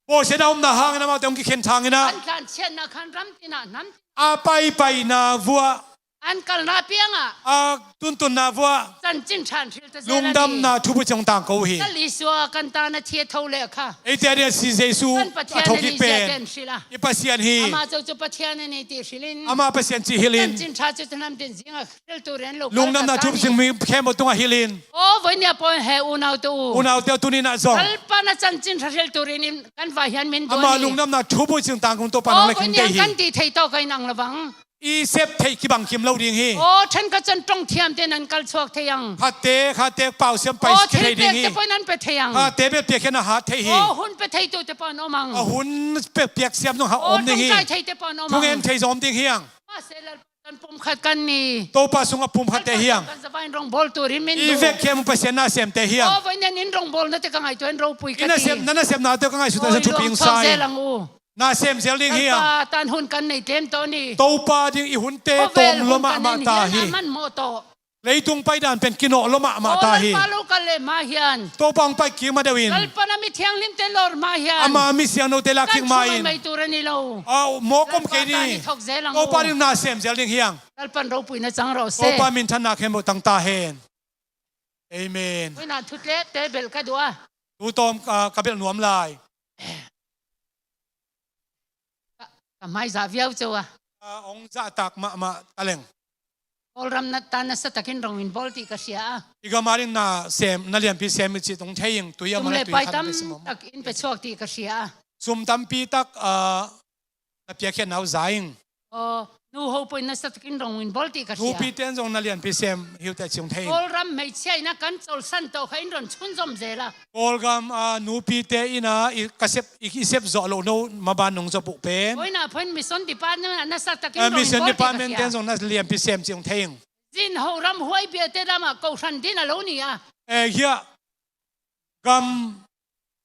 Bawhsiatna omna hangin amaute hong kikhen thang in a. An tlanchhiatna khan ram tinah hnam tinah. A paipaina vuah. An kalna piangah. A tuntunna vuah. Chanchin ṭha an hril ta zel a ni. Lungdamna thubucing tangko uh hi. Lal Isua kan tana thi a tho leh kha. Eite a ding a si Jesu a tho kik pen. Kan Pathian a ni zia te an hril a. I Pasian hi. Amah cho chu Pathian a ni tih hrilhin. Amah Pasian cih hilhin. Chanchin ṭha chu hnam tin zinga hril turin lo kal khat ta a ni. Lungdamna thubucing mi khempeuh tungah hilhin. Aw, vawinia pawh he unaute u. Unaute u tuni-in ah zong. Lalpan a chanchin ṭha hril turin kan vai hian min duh a ni. Amah lungdamna thubucing tangkong Topa nang le khin te hi. Aw, vawinia kan tih theih tawk a in ang lovang. I sep theih kibang kim lo ding hi. Aw, ṭhenkhat chuan ṭawng thiamte nan kal chhuak thei ang. Khatte, khatte pau siam pai thei ding hi. Aw, thil pekte pawhin an pe thei ang. Khatte bel piakkhiatna hat thei hi. Aw, hun pe theitute pawh an awm ang. A hun pe piak siam zong ha awm ding hi. Aw, ṭawngṭai theite pawh an awm ang. Thungen thei zawm ding hi ang. Mahse, Lalpa kan pumkhat kan ni. Topa sungah pumkhatte hi ang. Lalpa kan zavaiin rawngbawl turin min duh. I vek khempeuh Pasian na semte hi ang. Aw, vawiin in rawngbawl nate ka ngaihtuah in ropui ka ti. I nasep, na nasepnate ka ngaihsutna zong thupi hong sa in. Aw, i lawm zel ang u. Na sem zel ding hi ang. Lalpa tan hun kan nei tlem tawh ni. Topa ding i hunte tawm lua mahmah ta hi. Khawvel hun kan en hian a man mawh tawh. Leitung pai dan pen kinawh lua mahmah ta hi. Aw, Lalpa lo kal leh hma hian. Topa hong pai kik ma deuhin. Lalpa na mi thianghlimte lawr hma hian. Ama mi siangthote lak kik ma in. Kan thu mai mai tur a ni lo. Aw, mawk om kei ni. Lalpa tan i thawk zel ang u. Topa ding na sem zel ding hi ang. Lalpan ropuina chang rawh se. Topa minthanna khempeuh tang ta hen. Amen. Vawiin ah thu tlep te belh ka duh a. Thu tawm ka, ka belh nuam lai. Ka, ka hmai zah viau cheu a. A, hong zahtak mahmah ta leng. Kawlram na, tan nasa takin rawng in bawl tih ka hria a. I gam a ding na sem, na lianpi sem i cih hong thei ing, tui a mah na tui khat na pe sim mawk. Sum leh pai tam tak in pe chhuak tih ka hria a. Sum tampi tak, a, na piakkhiatna uh za ing. Aw, nu ho pawhin nasa takin rawng in bawl tih ka hria. Nupite in zong na lianpi sem hi uh teh ci hong thei ing. Kawlram hmeichhia in a kan chawlhsan tawh kha in rawn chhunzawm zel a. Kawlgam, a, nupite in a i, ka sep, i, i sep zawh loh no maban nong zawh buh pen. Vawiin ah pawhin Mission Department ah nasa takin rawng in bawl tih ka hria. A, Mission Department te in zong na lianpi sem ci hong thei ing. Zin ho ramhuai biate lamah kohhran din a lo ni a. Eh, hiah. Gam,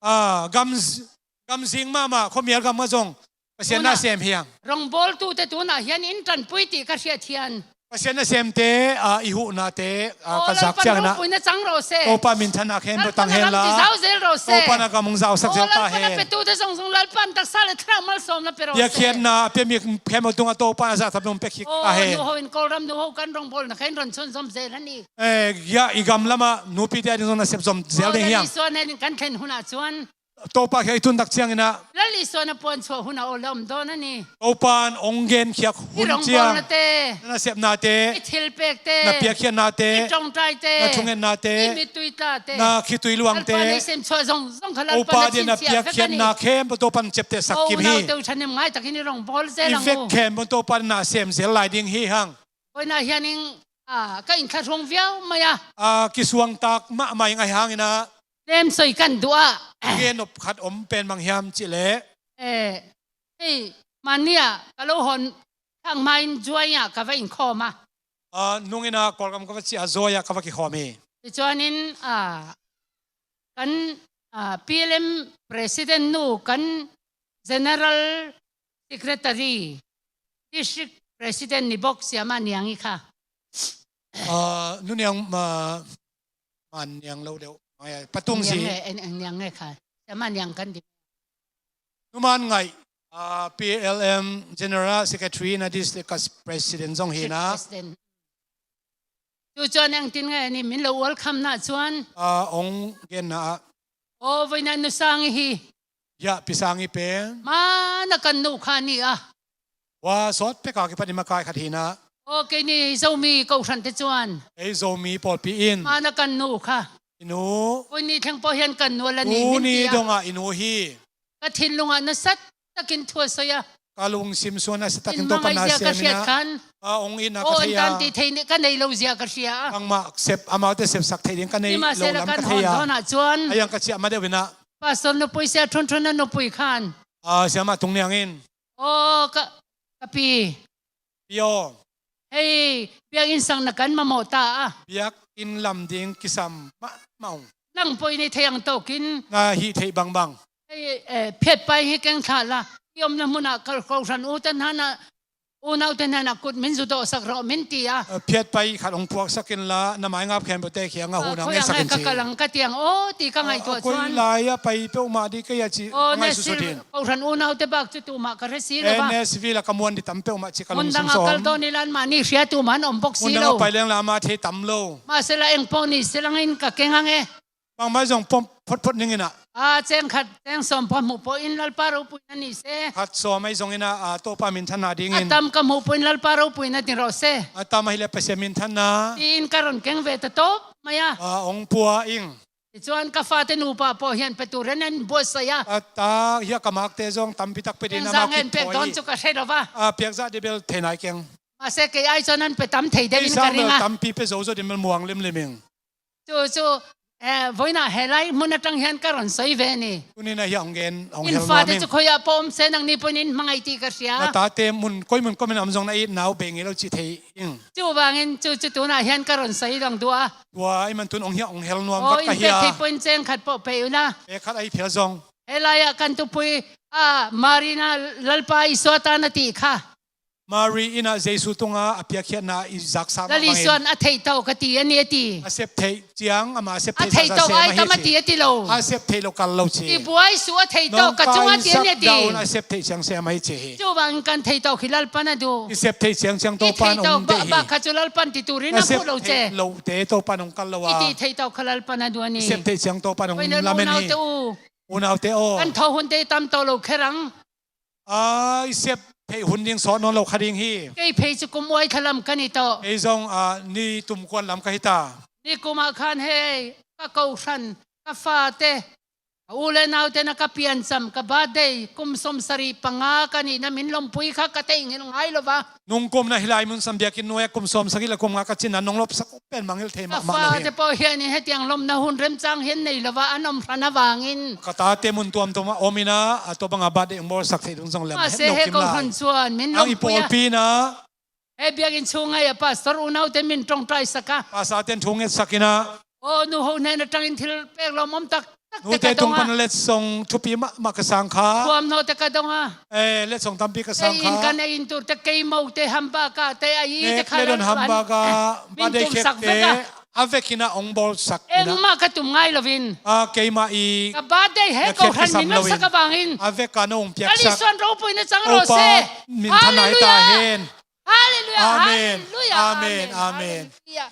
a, gam z-, gam zing mahmah khuamial gam ah zong Pasian na sem hi ang. Rawngbawltute tunah hian in ṭanpui tih ka hriat hian. Pasian na semte, a, i huhnate, a, ka zak chiang in a. Aw, Lalpan ropuina chang rawh se. Topa minthanna khempeuh tang hen la. Lalpan a ram ti zau zel rawh se. Topa na gam hong zausak zel ta hen. Aw, Lalpan a petute zawng zawng Lalpan taksa leh thlarau malsawmna pe rawh se. Piakkhiatna a pia mi khempeuh tungah Topa na zahtak hong pia khik ta hen. Aw, nu ho in Kawlram nu ho kan rawngbawlna kha in rawn chhunzawm zel a ni. Eh, hiah i gam lamah nupite a ding zong na sep zawm zel ding hi ang. Aw, Lal Isua nen kan thlen hunah chuan. Topa khia i tun tak chiang in a. Lal Isuan a puan chhuah hunah aw la awm dawn a ni. Topan hong genkhiak hun chiang. I rawngbawlnate. Na nasepnate. I thilpekte. Na piakkhiatnate. I ṭawngṭaite. Na thungetnate. I mittui tlate. Na khitui luangte. Lalpan ei sem chhuah zawng zawng kha Lalpan a chhinchhiah vek a ni. Topa din na piakkhiatna khempeuh Topan chepteh sak kim hi. Aw, unaute u ṭhahnem ngai takin i rawngbawlzel ang u. I vek khempeuh Topan na sem zel lai ding hi hang. Vawiinah hianin, a, ka inthlahrung viau mai a. A, kisuangtak mahmah ing ahi hangin a. Tlem sawi kan duh a. Nge nop khat om pen bang hiam cih leh. Eh, hei, Mania ka lo hon thak ma-in Juai ah ka va inkhawm a. Ah, nungin ah Kawlgam ka va ciah a, Juai ah ka va kikhawm hi. Tichuanin, ah, kan, ah, P L M President nu, kan General Secretary, District President ni bok, Siama Niang i kha. Ah, Nu Niang, ah, Man Niang lo deuh. Ai, patung Niang si. E, en, en Niang e kha. Siama Niang kan di. Nu Man Ngaih, ah, P L M General Secretary na, District President zong hi na. President. Tu chuan engtin nge ni min lo welcome na chuan? Ah, ong gen na a. Aw, vawiina Nu Sang i hi. Ya, Pi Sang i pen. Mana kan nu kha ni a. Wa sawt peka kipan i makai khat hi na. Aw, keini Zomi kohhran te chuan. Ei Zomi pawlpi in. Mana kan nu kha. I nu. Vawiini thleng pawh hian kan nu a la ni min ti a. Tuni dongah i nu hi. Ka thinlungah nasat takin thu a sawi a. Ka lungsim sung ah nasat takin Topa na siam ina. Min hmangaih zia ka hriat khan. A, ong itna ka thei a. Aw, an tan tih theih ka nei lo zia ka hria a. Bangmah sep, amaute sepsak theih ding ka nei lo lam ka thei a. Nimahsela kan hawn dawnah chuan. A yang ka chiah ma deuh ina. Pastor nupui, Sia Ṭhunṭhuna nupui khan. A, Siama Tung Niang in. Aw, ka, ka pi. Pi aw. Hei, biak insakna kan mamawh ta a. Biak in lam ding kisam mahmah ung. Nang pawh i ni thei ang tawkin. Na hih theih bangbang. Hei, eh, Phiatpai hi keng thlah la. I awmna hmunah kal kohhran u te hnana, unaute hnana kut min zu dawhsak rawh min ti a. Eh, Phiatpai khat hong puaksak inla, na mai ngap khempeuh te kiangah hun hong ngetsak in ci. Ka kal ang ka tiang, aw, ti ka ngaihtuah chuan. Koi lai a pai peuhmah di kei a ci, ka ngaihsutsut hin. Kohhran unaute bak chu tumah ka hre si lo va. Nashville-a ka muan di tam peuhmah ci ka lungsim sawm. Hmun dangah kal dawn ila anmahni hria tumah an awm bawk si lo. Hmun dangah pai leng la ama thei tam lo. Mahsela eng pawh ni se langin ka keng ang e. Bangmah zong pawm photphot ning ina. A, cheng khat, cheng sawm pawh hmuh pawhin Lalpa ropuina ni se. Khat sawm ahi zongin a, a, Topa minthanna dingin. A tam ka hmuh pawhin Lalpa ropuina ni rawh se. A tam ahih leh Pasian minthanna. Tiin ka rawn keng ve ta tawp mai a. A, hong pua ing. Tichuan ka fate nupa pawh hian pe tur an buatsaih a. A ta hiah ka makte zawng tampi tak pe din ama kip thawi. Engzah nge an pek dawn chu ka hre lo va. A piak zah deuh bel thei nai keng. Mahse, kei ai chuan an pe tam thei deuhin ka ring a. Kei zah bel tampi pe zo zo din bel muang lim lim ing. Chu chu, eh, vawiinah he lai hmun aṭang hian ka rawn sawi ve a ni. Tuninah hiah hong gen, hong hel nuam ing. In fate chu khawiah pawh awm se, nangni pawhin in hmangaih tih ka hria. Na tate hmun, koi hmun kawmin awm zawng na it nau bei ngei lo cih thei ing. Chu vangin chu chu tunah hian ka rawn sawi lang duh a. Tua i man tun awng hiah awng hel nuam vat ka hia. Aw, in pek thei pawhin cheng khat pawh pe ula. Pek khat ahi phial zawng. Helaiah kan tupui a Marina Lalpa Isua tan a tih kha. Mari inah Jesu tunga a piakkhiatna i zaksa mah bangin. Lal Isuan a theih tawh ka ti a ni a ti. A sep theih chiang, amah a sep theih zaksa sem ahi a ti. A theih tawh ai tam a ti a ti lo. A sep theih lo kal lo ci. I buai suh a theih tawh ka chunga ti a ni a ti. Nong kaisak dah un a sep theih chiang sem ahi ci hi. Chuvangin kan theih tawh khi Lalpan a duh. I sep theih chiang chiang Topan hong deih hi. I theih tawh bak kha chu Lalpan ti turin a phuh lo che. Na sep theih lote Topan hong kal lo a. I tih theih tawh kha Lalpan a duh a ni. I sep theih chiang Topan hong lamen hi. Unaute u. Unaute aw. Kan thawh hunte i tam tawh lo kher ang. A, i sep theih hun ding sawt nawn lo kha ding hi. Kei phei chu kum uai thlalam ka ni tawh. Kei zong, a, ni tum kuan lam ka hi ta. Nikumah khan hei, ka kohhran, ka fate, ka u le naute na ka piancham, ka birthday, kum sawmsarih panga ka nihna min lawmpui kha ka teh ngai lo va. Nungkumna hilai mun Sam biakinn nuai-ah kum sawmsagih le kum nga ka cihna nong lawpsak pen mangngilh thei mahmah lo hi. Ka fate pawh hian in hetiang lawmna hun remchang hian nei lo va, an awm hran avangin. Ka tate mun tuamtuamah awm ina, a tua banga birthday hong bawlsak theih ding zong lem het lo kim lai. Mahse, he kohhran chuan min lawmpui a. Ang i pawlpi ina. He biakinn chhung ngaia pastor unaute min ṭawngṭaisak a. Pastor ten thu ngetsak ina. Aw, nu ho hnen aṭangin thil pek lawmawm tak tak te ka dawng a. Nute tung pana letsong thupi mahmah ka sang kha. Thuamhnaw te ka dawng a. Eh, letsong tampi ka sang kha. Ei in kan ei in tur te, kei mo te, hambaka te, a i te kha. Nek le don hambaka, birthday cake te, a vekina hong bawlsak ina. Engmah ka tum ngai lovin. A, keimah i. Ka birthday he kohhran min lawmsak avangin. A veka na hong piaksak. Lal Isuan ropuina chang rawh se. Topa minthanna hi ta hen. Hallelujah. Hallelujah. Amen. Amen. Amen. Hallelujah.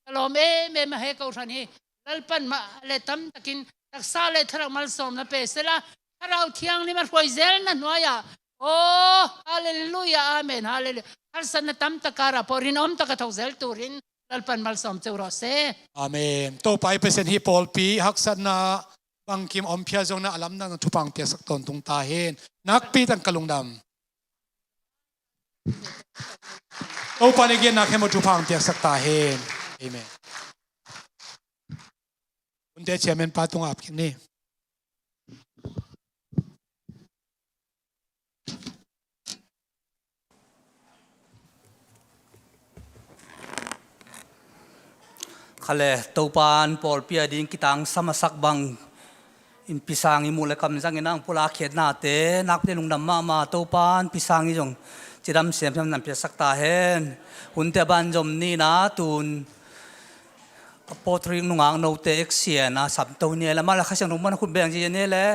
Ka lawm em em a he kohhran hi. Lalpan mah le tam takin taksa le tharak malsawmna pe sela, Thlarau Thianghlim a hruai zelna hnuaiah. Aw, hallelujah, amen, hallelujah. Harsatna tam tak karah pawh rinawm taka thawk zel turin Lalpan malsawm cheu rawh se. Amen. Topa i Pasian hi pawlpi haksatna bangkim awm phial zawngin a lamdangna thupha piaksak tawntung ta hen. Nakpi takin ka lungdam. Topa nih a giatna khempeuh thupha piaksak ta hen. Amen. Hunte chairman pa tungah ap kik ni. Kha le, Topan pawlpi a ding kitangsam a sak bang in pi sang i muh le kamzang in ang pulak khiatnate nakpite lungdam mahmah. Topan pi sang i zong cidam siamsiam nam piasak ta hen. Hunte a ban zom ni na tun a pawtrik nungak note eksian a samto ni le mah le Kha Siangtho muan a khut beng ci ni le.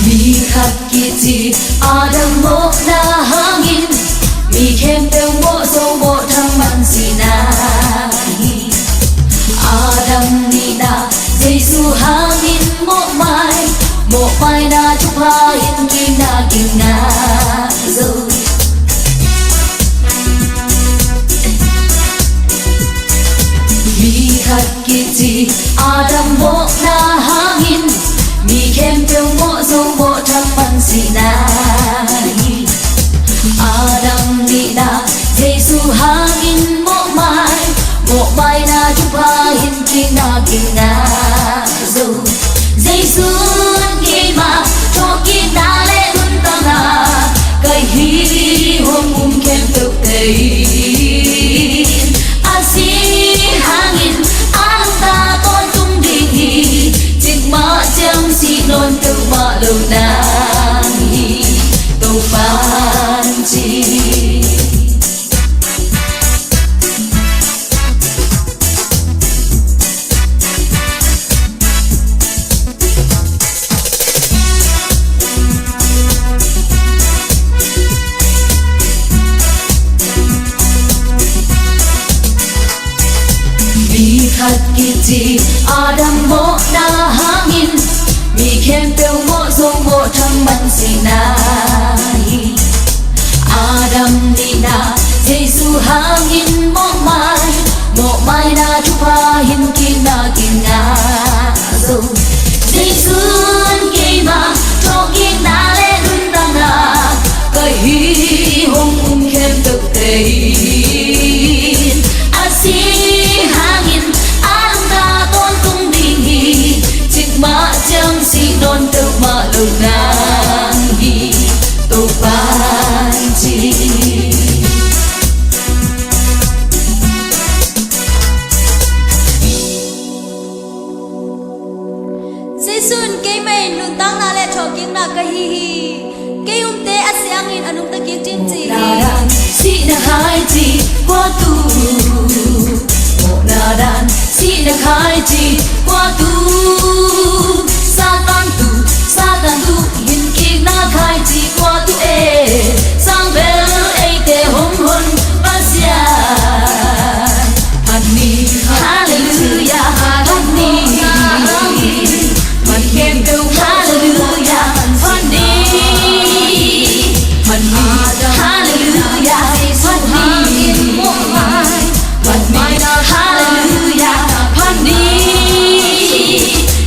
Mi khat kici Adam mawhna hangin mi khempeuh mawh zo mawh thang man sihna hi. Adam nihna Jesu hangin mawhmai, mawhmaina thupha in kina kina zo. Mi khat kici Adam mawhna hangin mi khempeuh mawh zo mawh thang man sihna hi. Adam nihna Jesu hangin mawhmai, mawhmaina thupha in kina kina zo. Jesu'n keima thawhkikna le nuntakna ka hi hong um khempeuhte in a si hangin a nungta tawntung ding hi. Cikmah ciang sih nawn peuhmah lo nang hi Topan ci. Mi khat kici Adam mawhna hangin mi khempeuh mawh zo mawh thang man sihna hi. Adam nihna Jesu hangin mawhmai, mawhmaina thupha in kina kina zo. Jesu'n keima thawhkikna le nuntakna ka hi hong um khempeuhte in a si hangin a nungta tawntung ding hi. Cikmah ciang sih nawn peuhmah lo nang hi Topan ci. Jesu'n keimah in nuntakna le thawhkikna ka hi hi. Kei umte a si hangin a nungta kik ding ci hi. Sihna khaici kua tu, mawhna dan sihna khaici kua tu, Satan tu, Satan tu, hinkikna khaici kua tu e, sang bel eite hong hon Pasian. Phat ni, halleluia, phat ni. Phat ni, halleluia, phat ni. Phat ni, halleluia, phat ni. Phat ni, halleluia, phat ni.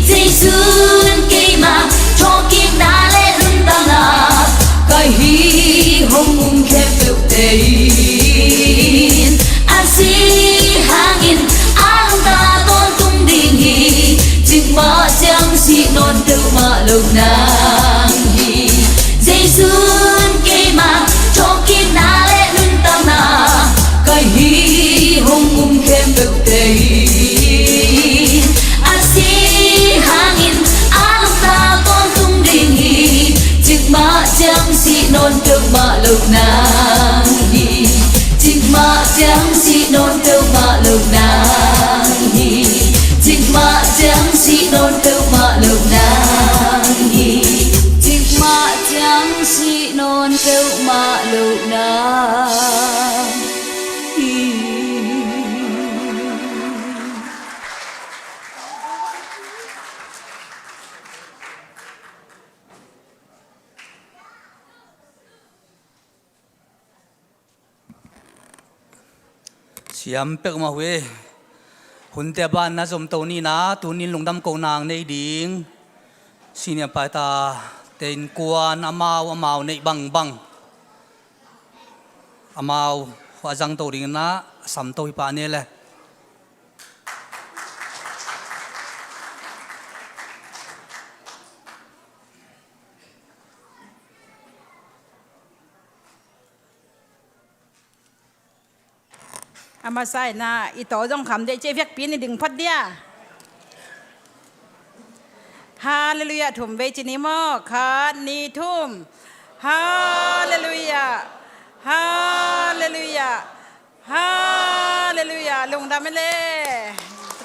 Jesu'n keima thawhkikna le nuntakna ka hi hong um khempeuhte in a si hangin a nungta tawntung ding hi. Cikmah ciang sih nawn peuhmah lo nang hi. Jesu'n keima thawhkikna le nuntakna ka hi hong um khempeuhte in a si hangin a nungta tawntung ding hi. Cikmah ciang sih nawn peuhmah lo nang hi. Cikmah ciang sih nawn peuhmah lo nang hi. Cikmah ciang sih nawn peuhmah Ang sih nawn peuhmah lohna hi. Siam peuhmah uh hi. Hunte a ban na zom to ni na, tunin lungdam kohna nei ding. Senior paita te innkuan amau, amau neih bangbang. Amau a zang to ding na, a sam to hi pah ni le. A masa in ah i taw zong kham dei ci, i vekpi in i ding phot dia. Halleluiah thum vei ci ni maw? Khat, nih, thum. Halleluiah. Halleluiah. Halleluiah. Lungdam e le.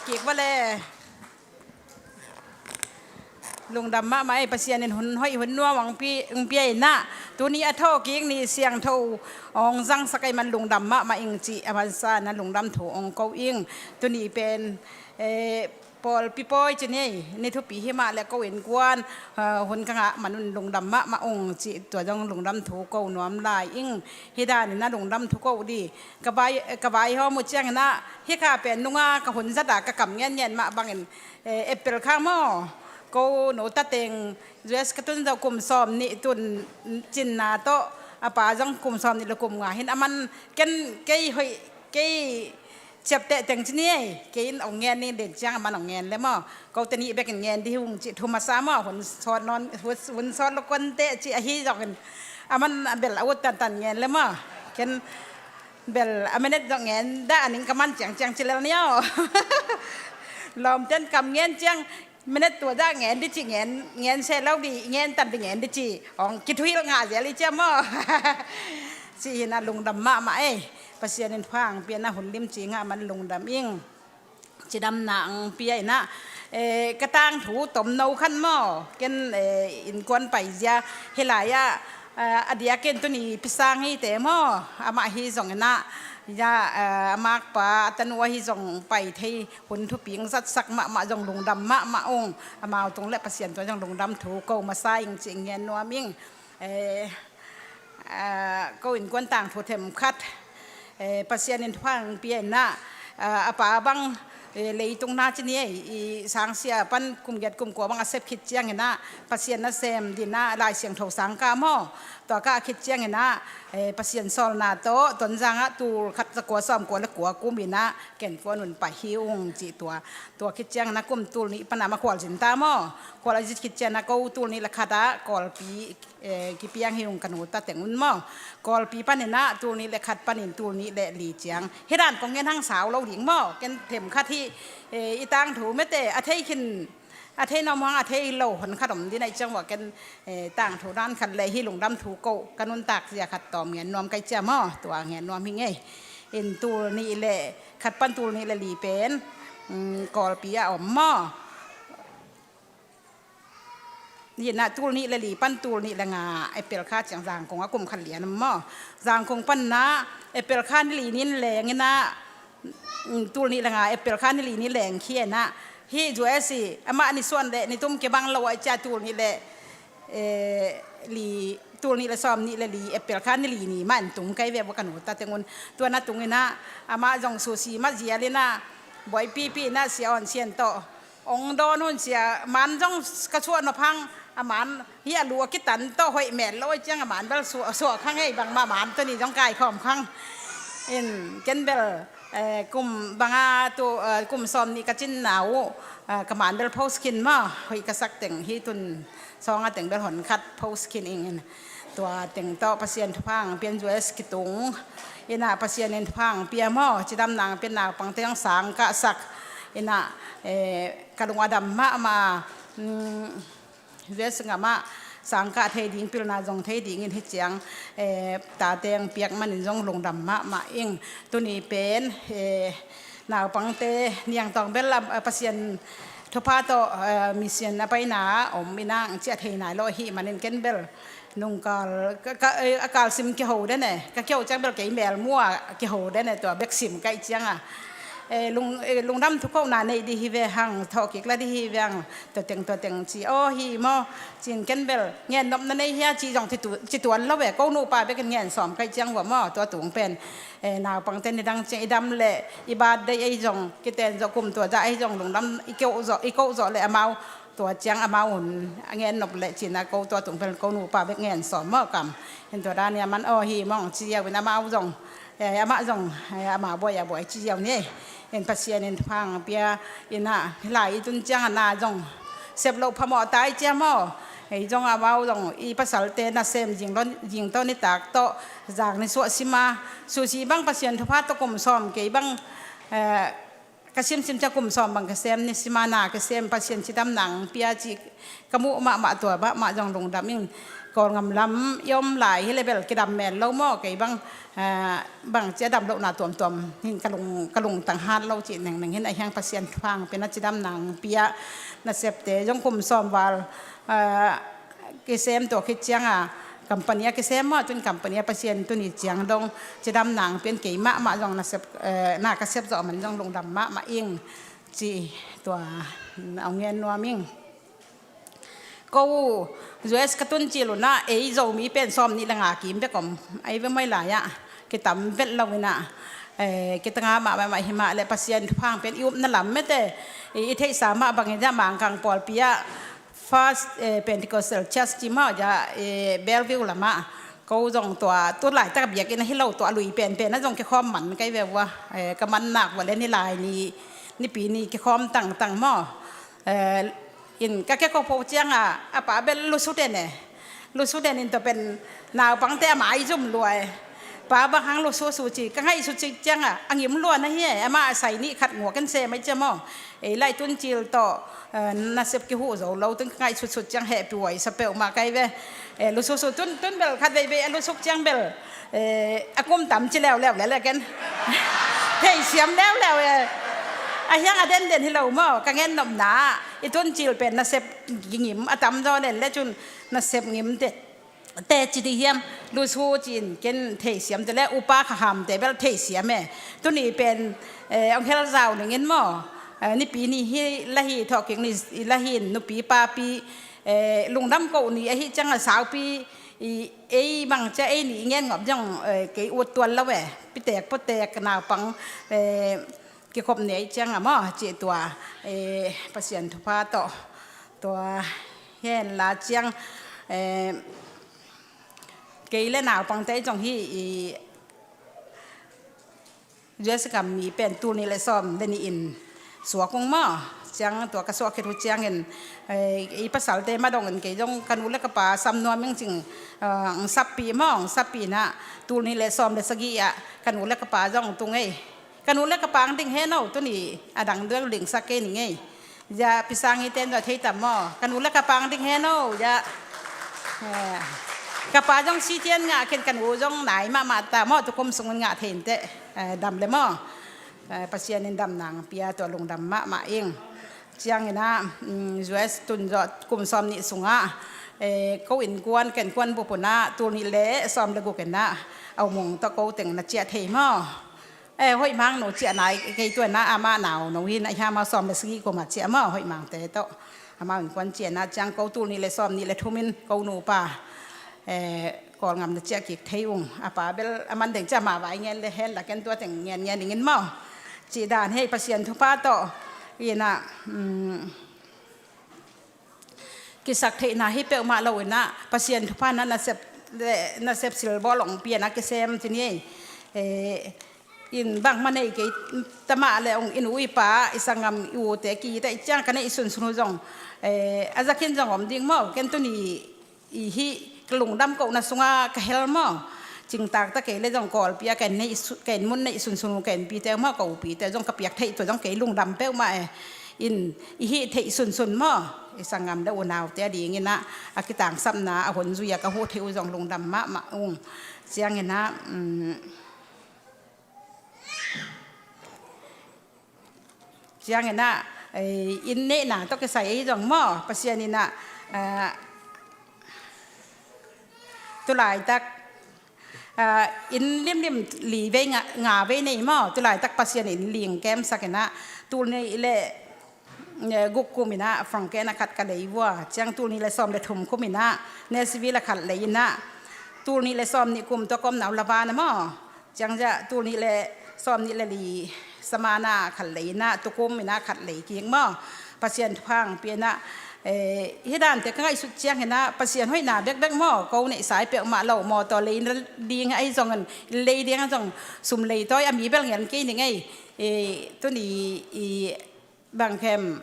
Kik va le. Lungdam mahmah ei, Pasian in hun hoih hun nuam hong pi, hong pia in ah, tuni a thawhkik ni siangtho hong zangsak ei man lungdam mahmah ing ci, a mansa na lungdam thu hong ko ing. Tuni pen, eh, pawlpi pawi ci ni ei, ni thupi hi mah le ko innkuan, eh, hun ka ngah man un lungdam mahmah ung ci, tua zong lungdam thu ko nuam lai ing. Hi dan in ah lungdam thu ko di. Ka vai, ka vaihawm uh ciangin ah, hih kha pen nunga ka hun zat a ka kam ngenngen mah bangin, eh, April kha maw, ko nu ta teng U S ka tun zawh kum sawm nih tun cinna tawh, a pa zong kum sawm nih le kum nga hi in, a man ken kei hoih, kei ciapteh teng ci ni ei, kei in hong ngen ni den ciang a man hong ngen le maw, kote nih bekin ngen di hi ung ci, thu masa maw, hun sawt nawn, hun, hun sawt lo kon teh ci ahi zongin, a man a bel a ut tantan ngen le maw, ken bel a minute zong ngen dah a ning ka man ciangciang ci lel ni aw. Lawmten kam ngen ciang minute tua dah ngen di ci, ngen, ngen se lo di, ngen tan di ngen di ci. Hong kithuhilh ngah zel i ciam aw. Ci hi in ah lungdam mahmah ei. Pasian in pha hong pia in ah hun lim ci ngah man lungdam ing. Cidamna hong pia in ah, eh, ka tangthu tomno khan maw, ken, eh, innkuan paizia hi lai ah, eh, a diakin tuni Pi Sang hi te maw, amah hi zongin ah, ya, eh, a makpa a tanu ahi zong pai thei hun thupi hong zatsak mahmah zong lungdam mahmah ung, amau tung le Pasian tung zong lungdam thu ko masa ing ci ngen nuam ing. Eh, ah, ko innkuan tangthu themkhat, eh, Pasian in thupha hong pia in ah, ah, a pa bang, eh, leitung na ci ni ei, i sangsia pan kum giat kum kua bang a sep khit ciangin ah, Pasian nasem din ah, Lai Siangtho sang kah maw, tua kah khit ciangin ah, eh, Pasian sawlna tawh Tonzang ah tul khat za kua sawm kua le kua kum in ah, ken kuan un pai hi ung ci tua, tua khit ciangin ah kum tul nih pan ah ma khual zin ta maw, khual a zin khit ciangin ah ko tul nih le khat ah Kawlpi eh, kipiang hi ung ka nu ta teng un maw. Kawlpi panin ah tul nih le khat panin tul nih le li ciang. Hi dan kong ngen hang sau lo ding maw. Ken themkhat hi, eh, i tangthu mete a thei khin, a thei nuam hang a thei lo hon khat om din ah i ciang ua ken, eh, tangthu dan khat le hi lungdam thu ko ka nuntak zia khat tawm ngen nuam kai cia maw. Tua ngen nuam hi ngei. In tul nih le khat pan tul nih le li pen, mm, Kawlpi a om maw. Hi in ah tul nih le li pan tul nih le nga April kha ciang Zangkong a kum khat lian maw. Zangkong pan ah April kha ni li nin leng in ah, mm, tul nih le nga April kha ni li ni leng khi in ah. Hi U S i amah ni suan le ni tum kibang lo a i cia tul nih le, eh, li, tul nih le sawm nih le li April kha ni li ni mah in tung kai ve bawk a nu ta teng un. Tua na tung in ah amah zong susi mah zial in ah buaipipi in ah sia awn sian tawh ong dawn hun sia, man zong ka suah nop hang, a man hi a lu a kitan tawh hoih met lo i ciang a man bel suah, suah khang ei bangmah man tuni zong kaikhawm khang. In ken bel, eh, kum banga tu, eh, kum sawm nih ka cinna uh, eh, ka man bel post khin maw, hoih ka sak teng hi tun sawng a teng bel hon khat post khin ing in. Tua teng tawh Pasian thupha hong pian U S kitung. In ah Pasian in thupha hong pia maw, cidamna hong pian naupangte hong sang kah sak. In ah, eh, ka lung a dam mahmah, mm, U S ngam ah sang kah thei ding, pilna zong thei ding in hi ciang, eh, tate hong piak manin zong lungdam mahmah ing. Tuni pen, eh, naupangte niangtawng bel lam, eh, Pasian Thupha tawh, eh, mission a paina ah om in ah ciah thei nai lo ahih manin ken bel nungkal, ka, ka, eh, a kalsim kiho den e, ka kiho ciang bel kei melmu a kiho den e, tua bek sim ka hih ciang a. Eh, lung, eh, lungdam thukohna nei dih hi ve hang, thawhkik la dih hi ve hang, tua teng, tua teng ci aw hi maw, ci-in ken bel ngennopna nei hia cih zong ci tu, ci tuan lo e, ko nupa bekin ngen sawm ka hih ciang vua maw, tua tung pen. Eh, naupangte nidang ciang i dam leh i birthday ahi zong, kiten zawh kum tua zah ahi zong lungdam i koh zawh, i koh zawh leh amau tua ciang amau hun a ngen nop leh ci-in ah ko tua tung pen ko nupa bek ngen sawm maw kam. Hin tua dan i a man aw hi mawng ci ziau in amau zong, eh, amah zong, eh, amah buai a buai ci ziau ni. Hin Pasian in thupha pia in ah lai i tun ciang a na zong sep loh phamawh ta i cia maw. Ei zong amau zong i pasalte nasem zing lo, zing tawh nitak tawh zak ni suah sim a, susi bang Pasian thupha tawh kum sawm kei bang, eh, ka simsim cia kum sawm bang ka sem ni sim a, na ka sem Pasian cidam nang pia ci ka muh mahmah, tua mahmah zong lungdam ing. Kawlngam lam i om lai hi leh bel kidam men lo maw, kei bang, eh, bang cia dam lohna tuamtuam hin ka lung, ka lungtang hat lo cih nengneng hin a hiang Pasian thupha pia in ah cidam nang pia. Nasepte zong kum sawm val, eh, kisem tua khit ciang a company a kisem maw, tun company a Pasian tuni ciang dong cidam nang pia in, kei mahmah zong nasep, eh, na ka sep zawh man zong lungdam mahmah ing ci tua a hong ngen nuam ing. Ko U S ka tun cil un ah ei Zomi pen sawm nih le nga kim bek om, ei ve mai lai ah kitam vet lo in ah, eh, kitanga mahmah hi mah leh Pasian thupha pia in i upna lam mete, i, i theihsa mah bangin ah Mangkang pawlpi ah First, eh, Pentecostal Church ci maw, ja, eh, Bellevue lamah. Ko zong tua tu laitak biakinn ahi lo, tua lui penpen ah zong kikhawm man kai ve vua, eh, ka man nak vua le ni lai ni, Nipi ni kikhawm tangtang maw. Eh, in ka kekop pho ciang a, a pa bel lusu den e. Lusu den in tua pen naupangte a mai zum lua e. Pa bang hang lusu su ci, ka ngaihsut cik ciang a, a ngim lua na hi e, amah a sai nih khat nguak in sem ai cia maw. Ei lai tun cil tawh, eh, nasep kihuh zo lo, tun ka ngaihsutsut ciang hehpih huai sa peuhmah kai ve. Eh, lususu tun, tun bel khat veivei a lusuk ciang bel, eh, a kum tam ci leuleu le le ken. Theisiam leuleu e. A hiang a denden hi lo maw, ka ngennopna ah i tun cil pen nasep ngim a tam zaw nen le cun nasep ngim te, te ci dih hiam, lusu ci-in ken theisiam te le upa kha ham te bel theisiam e. Tuni pen, eh, hong hel zau ning in maw, eh, Nipi ni hi la hi, thawhkik ni la hi in nupi papi, eh, lungdam koh ni ahi ciang a saupi, i, ei bang cia ei nih i ngen ngop zong, eh, kei ut tuan lo e. Pitek putek naupang, eh, kikhop ni ahi ciang a maw, cih tua, eh, Pasian thupha tawh tua hen la ciang, eh, kei le naupangte zong hi i U S gam mi pen tul nih le sawm le nih in suak ung maw. Ciang tua ka suak khit uh ciangin, eh, i pasalte madongin kei zong ka nu le ka pa sam nuam ing cing, eh, hong sappih maw, hong sappih in ah tul nih le sawm le sagih ah ka nu le ka pa zong tung ei. Ka nu le ka pa hong ding hen aw, tuni a dang duel dingsak kei ning ei. Ja, Pi Sang i ten zong thei tam maw? Ka nu le ka pa hong ding hen aw, ja. Eh, ka pa zong sitian ngah ken, ka nu zong nai mahmah ta maw, tukum sungin ngah thei inteh. Eh, dam le maw. Eh, Pasian in dam nang pia, tua lungdam mahmah ing. Ciangin ah, mm, U S tun zawh kum sawm nih sungah, eh, ko innkuan, ka innkuan bup un ah tul nih le sawm le guk in ah a umung tawh ko teng na ciah thei maw? Eh, hoih mang no ciah nai kei, tua in ah amah nau no hi in ah, hiam a sawm le sagih kum ah ciah maw, hoih mangte tawh. Amah innkuan ciah in ah ciang ko tul nih le sawm nih le thum in ko nupa, eh, Kawlngam na ciah kik thei ung. A pa bel a man deng ciah mah vai ngen le hen la ken tua teng ngen ngen ning in maw. Cih dan hei Pasian thupha tawh. In ah, mm, kisaktheihna hi peuhmah lo in ah, Pasian thupha in ah nasep, nasep silbawl hong pia in ah kisem ci ni ei. Eh, in bangmah nei kei ta mah le hong, i nu i pa, i sanggam i ute ki ta i ciang ka neih sunsun uh zong, eh, a za khin zong om ding maw, ken tuni i hih ka lungdam kohna sungah ka hel maw. Cingtak ta kei le zong Kawlpi ah ka inn neih su-, ka inn mun neih sunsun uh, ka innpite uh maw, ka upite uh zong ka piak theih tua zong kei lungdam peuhmah e. In i hih theih sunsun maw, i sanggam le unaute a dingin ah a kitangsapna a hun zui a ka huh theih uh zong lungdam mahmah ung. Ciangin ah, um, ciangin ah, eh, inn neihna tawh kisai ahi zong maw, Pasian in ah, ah, tulaitak, ah, inn limlim li vei nga, nga vei nei maw, tulaitak Pasian in ling kemsak in ah, tul nih le, eh, guk kum in ah Frank in ah khat ka lei vua, ciang tul nih le sawm le thum kum in ah Nashville ah khat lei in ah, tul nih le sawm nih kum tua ka omna uh Lava na maw, ciang zia tul nih le sawm nih le li Savannah khat lei in ah, tukum in ah khat lei kik maw, Pasian thupha hong pia in ah, eh, hih dante ka ngaihsut ciang in ah Pasian hoihna bekbek maw, ko neihsa i peuhmah lo, mawtaw lei na ding ahi zongin, lei ding ahi zong sum leitawi a mi bel ngen kei ning ei, eh, tuni i bang khem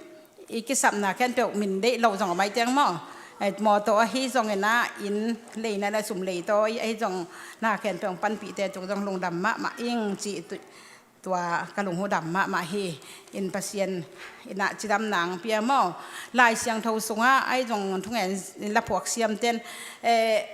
i kisapna khempeuh min deih lo zong a mai teng maw, eh, mawtaw ahi zongin ah, inn leina le sum leitawi ahi zong na khempeuh hong panpihte tung zong lungdam mahmah ing cih tu, tua ka lung uh dam mahmah hi. In Pasian in ah cidamna hong pia maw, Lai Siangtho sungah ahi zong thungen la phuak siamten, eh,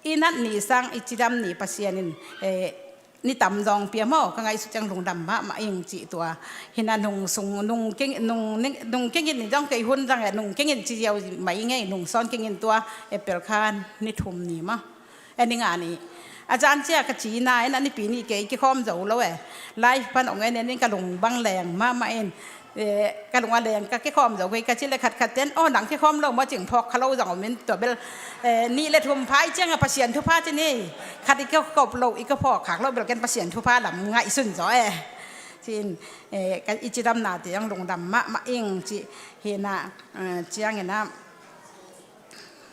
i nat ni sang i cidam ni Pasian in, eh, ni tam zong pia maw, ka ngaihsut ciang lungdam mahmah ing cih tua. Hi in ah nung sung, nung keng, nung, nung keng in zong kei hun zang e, nung keng in ci ziau mai ngei, nung sawn keng in tua April kha ni thum ni maw, eh, ni nga ni. A zan cia ka ci na in ah Nipi ni kei kikhawm zo lo e. Live pan ong en en in ka lung bang leng mahmah in. Eh, ka lung a leng ka kikhawm zo kei ka ci le khat khat ten, "Oh, nang kikhawm lo maw?" cing phawk kha lo zong om in tua bel, eh, nih le thum pha i ciang a Pasian thupha ci ni. Khat i kikhop lo, i kiphawk khak lo bel ken Pasian thupha lam ngaihsun zaw e. Ci in, eh, ka i cidamnate zong lungdam mahmah ing cih hi in ah, eh, ciang in ah,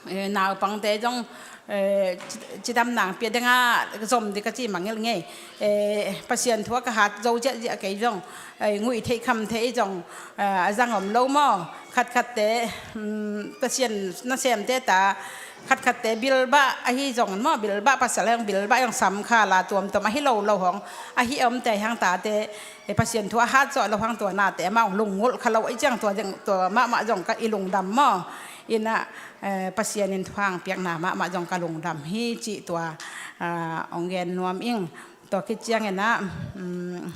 eh, naupangte zong, eh, ci, cidamna pia ding a zom ding ka ci mangngilh ngei. Eh, Pasian thu a ka hat zo ziahziah kei zong, eh, nguih theih kham theih zong, eh, a zang om lo maw. Khatkhatte, um, Pasian nasemte ta, khatkhatte bilbah ahi zong maw, bilbah pasal hong bilbah hong sam kha la tuamtuam ahi lo lo hong ahi omte hang tate, eh, Pasian thu a hat zawh lo hang tua nate amah hong lunggulh kha lo ahi ciang tua zeng, tua mahmah zong ka i lungdam maw. In ah, eh, Pasian in thupha hong piakna mahmah zong ka lungdam hi cih tua, ah, hong gen nuam ing. Tua khit ciang in ah, um,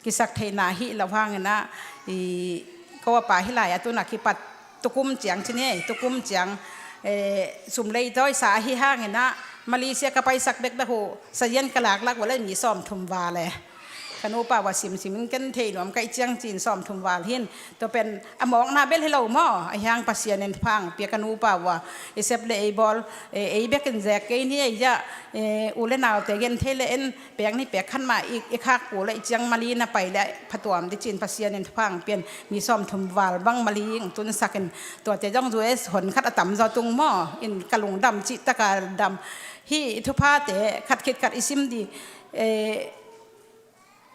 kisaktheihna hi lo hang in ah, i ko a pa hi lai a tun a kipat tukum ciang ci ni, tukum ciang, eh, sum leitawi sa ahi hang in ah, Malaysia ka paisak bekbek uh, sazian ka laklak uh le mi sawmthum val e. Ka nupa uh a simsim in ken thei nuam ka hih ciang ci in sawmthum val hi in, tua pen a mawkna bel hi lo maw, ahi hang Pasian in thupha hong pia ka nupa uh a, i sep le ei bawl, eh, ei bek in zek kei ni ei zah, eh, u le naute gen thei le en, pek ni pek khat mah i, i khak kul a i ciang Mali na pai le phatuam ding ci in Pasian in thupha hong pia in mi sawmthum val bang Mali hong tunsak in, tuate zong U S hon khat a tam zaw tung maw, in ka lungdam cih tak a dam. Hih thuphate khat khit khat i sim ding, eh,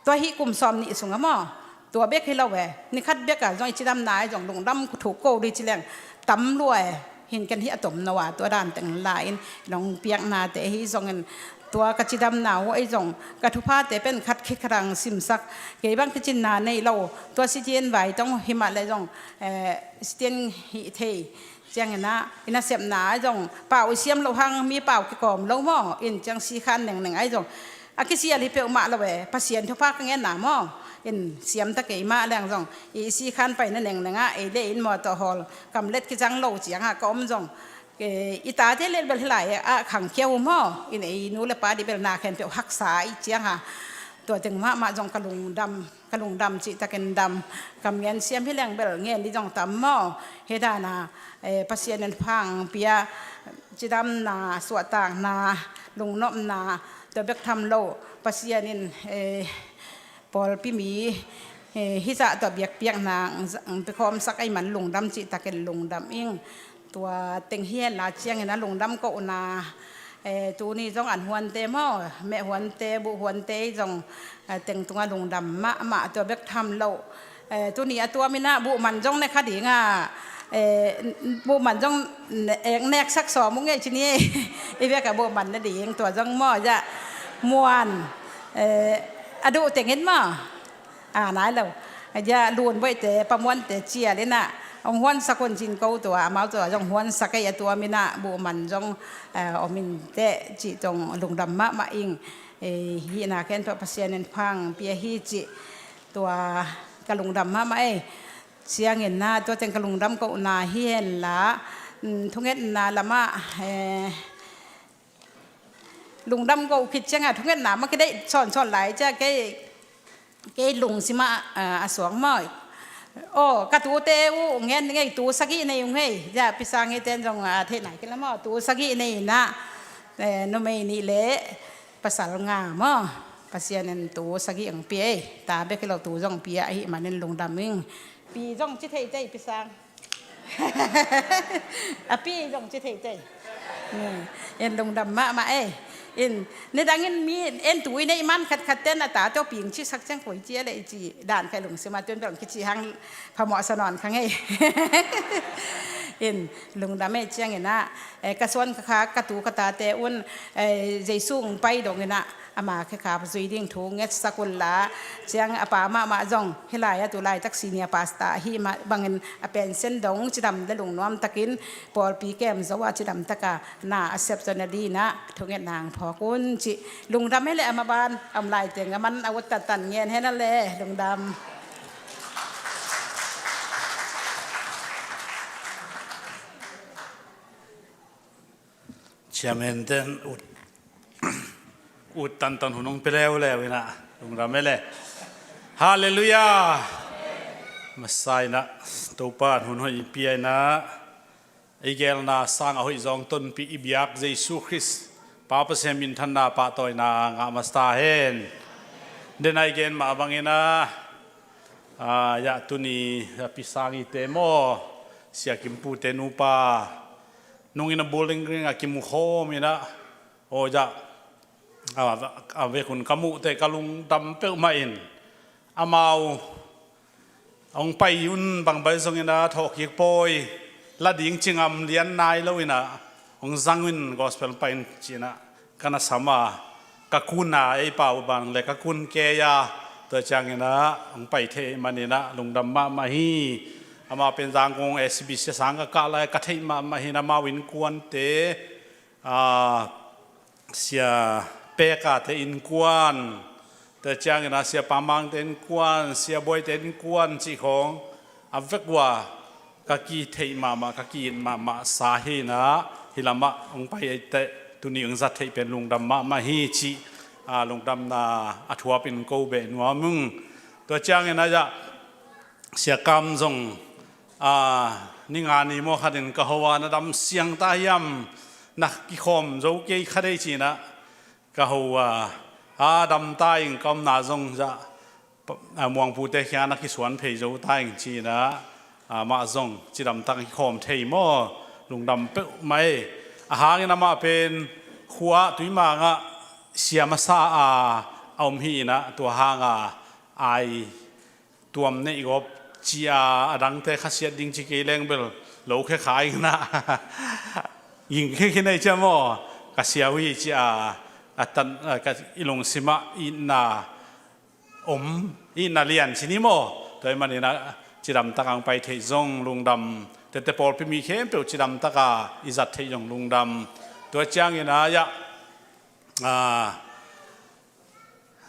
tua hih kum sawm nih sung a maw, tua bek hi lo e, ni khat bek a zong i cidamna ahi zong lungdam thuk ko ding ci leng tam lua e. Hin ken hih a tom no a tua dan teng la in nong piaknate ahi zongin, tua ka cidamna uh ahi zong ka thuphate pen khat khit khat hong simsak, kei bang kicinna nei lo, tua sitian vai tong hi mah le zong, eh, sitian hih thei. Ciang in ah, i nasepna ahi zong pau i siam lo hang mi pau kikawm lo maw, in ciang sikhan nengneng ahi zong a kisial hi peuhmah lo e, Pasian thupha ka ngenna maw. In siam ta kei mah leng zong i sikhan paina nengneng ah, ei le in mawtaw hawl kamlet kizang lo ciang ah ka om zong, eh, i tate le bel hi lai ah khangkhia uh maw, in ei nu le pa ding bel na khempeuh haksa i ciang ah, tua teng mahmah zong ka lungdam, ka lungdam cih takin dam. Kam ngen siam hi leng bel ngen ding zong tam maw. Hi dan a, eh, Pasian in thupha hong pia, cidamna, suahtakna, lungnopna, tua bek tham lo Pasian in, eh, pawlpi mi, eh, hih zah tua biakpiakna hong piakhawmsak ahih man lungdam cih takin lungdam ing. Tua teng hi hen la ciang in a lungdam kohna, eh, tuni zong an huante maw, meh huante, buh huante zong, eh, teng tungah lungdam mahmah, tua bek tham lo. Eh, tuni a tuam in ah buh man zong ne kha ding a, eh, buh man zong ne, eh, neksak sawm uh ngei ci ni. I bek a buh man ne ding tua zong maw, zah muan, eh, a duh teng in maw. A nai lo. Ahi a lun boihte, pamuante cial in ah hong huansak un cin ko tua, amau tua zong huansak ei a tuam in ah buh man zong, eh, om in teh cih tong lungdam mahmah ing. Eh, hih na khempeuh Pasian in thupha hong pia hi cih tua ka lungdam mahmah ei. Ciangin ah tua teng ka lungdam kohna hi henla, mm, thungetna lamah, eh, lungdam koh khit ciangah thungetna mah kideih sawnsawn lai ciah kei, kei lungsimah, ah, a suak maw. Aw, ka tute uh ngen ngei, tu sagih nei ung hei. Ciah Pi Sang i ten zong, ah, theih nai kei la maw, tu sagih nei inah, eh, numei nih le pasal nga maw. Pasian in tu sagih ang pia ei, ta bek hi lo, tu zong pia ahih manin lungdam ing. Pi zong ci thei tei, Pi Sang. A pi zong ci thei tei. Hmm. In lungdam mahmah ei. In, nidangin mi en tu i neih man khatkhat ten a ta tawh ping ci sak ciang koi ci a leh i ci dan khai lungsim a tun dong kici hang phamawh sa nawn kha ngei. In lungdam ei ciangin ah, eh, ka suan ka khak ka tu ka tate un, eh, Jesu hong pai dongin ah ama khekhap zui ding thu ngetsak unla, ciang a pa mahmah zong hih lai-ah tu laitak senior pastor ahi mah bangin a pension dong cidam le lungnuam takin pawlpi kem zo a cidam taka na a sep zon a dinah thungetna ang phawk un cih lungdam ei le, a maban a om lai teng a man a ut tantan ngen hen a le lungdam. Chairman ten ut, ut tantan hun hong pia leuleu inah lungdam ei le. Halleluiah. Masa inah Topa in hun hoih i pia inah i gelna sang a hoih zawng tonpih i biak Jesu Khrist Pa Pasian minthanna pahtawina ngah masa hen. Dena i gen mah bangin ah, ah, yah tuni a Pi Sang i te maw, Sia Kim Pu te nupa nungin a building ring a kimu khawm inah, aw yah, a, a vekun ka muh teh ka lungdam peuhmah in, amau hong pai un bang bai zongin ah thawhkik pawi la ding cingam lian nai lo inah hong zang un gospel pai un ci inah ka na sam a, ka kun a ei pau bang le ka kun kei a, tua ciangin ah hong pai thei manin ah lungdam mahmah hi. Amah pen Zangkong S B C sang ka kah lai ka theih mahmah hi inah amau innkuante, ah, Sia Peka te innkuan, tua ciangin ah Sia Pamang te innkuan, Sia Buai te innkuan cih khawng a vek uh a ka kitheih mahmah, ka ki-it mahmah sa hi inah hih lamah hong pai ei teh tuni hong zat theih pen lungdam mahmah hi cih, ah, lungdamna a thuap in ko beh nuam ung. Tua ciangin ah yah Sia Kam zong, ah, ni nga ni maw khatin ka ho a, na dam siang ta hiam, na kikhawm zo kei kha dei ci inah ka ho a, a dam ta ing, ka omna zong zah, ah, Muang Pu te kiangah na kisuan phei zo ta ing ci inah, ah, amah zong cidam tak kikhawm thei maw, lungdam peuhmah ei. A hangin amah pen khua Tuimang ah sia masa a, a om hi inah tua hang a ai tuam neih gawp ci a, a dangte khasiat ding ci kei leng bel lo khe kha inah ging khe khin ei cia maw, ka sia uh hi ci a, a tan, a, ka i lungsimah itna om, itna lian ci ni maw. Tua ahih manin ah cidam tak ang pai theih zong lungdam, tete pawlpi mi khempeuh cidam tak a i zat theih zong lungdam. Tua ciangin ah yah, ah,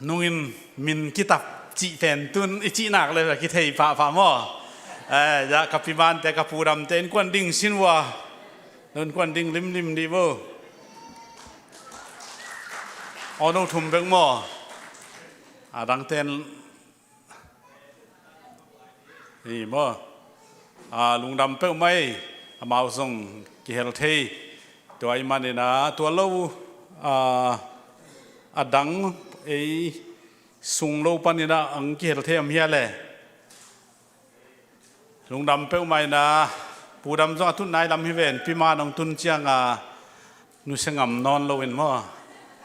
nungin min kitap cih pen tun i cih nak le kithei pahpah maw. Eh, yah, ka pimante ka pudamte innkuan ding sin uh a, innkuan ding limlim dih bo. Aw, no thum bek maw. A dangten Hi maw? A, lungdam peuhmah ei, amau zong kihel thei. Tua ahih manin ah tua lo, a, a dang ei sung lo panin ah ang kihel thei om hia le? Lungdam peuhmah in ah, pudam zong a tut nai lam hi ven, piman hong tun ciang a nusia ngam nawn loin maw?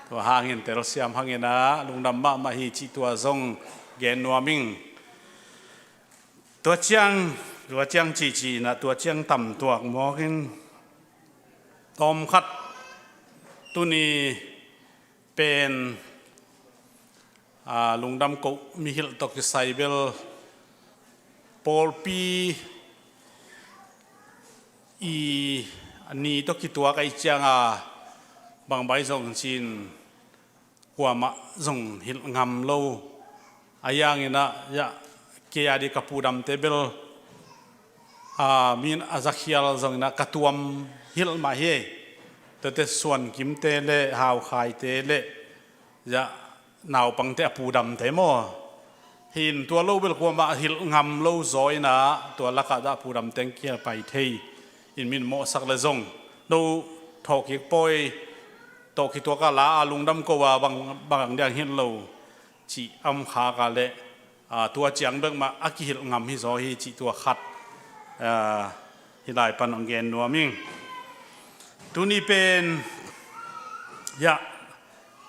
Tua hangin telsiam hangin ah lungdam mahmah hi cih tua zong gen nuam ing. Tua ciang, tua ciang cici in ah tua ciang tam tuak mawk in, tawmkhat tuni pen, a, lungdam koh mihilh tawh kisai bel pawlpi i ni tawh kituak ahih ciang a, bangbang zong cin kuamah zong hilh ngam lo. A yang in ah, ya, kei a di ka pudamte bel A, min a zakhial zongin ah ka tuam hilh mah hi. Tuate Suan Kimte le Hau Khaite le, ya, naupangte a pudamte maw. Hin tua lo bel kuamah hilh ngam lo zaw in ah tua lakah dah a pudamte hong kipai thei in min mawhsak le zong, no thawhkik pawi tawh kituak a la a lungdam ko a bang, bang diang hilh lo cih a om khak a leh, a, tua ciang bek mah a kihilh ngam hi zaw hi cih tua khat, a, hih lai pan hong gen nuam ing. Tuni pen, ya,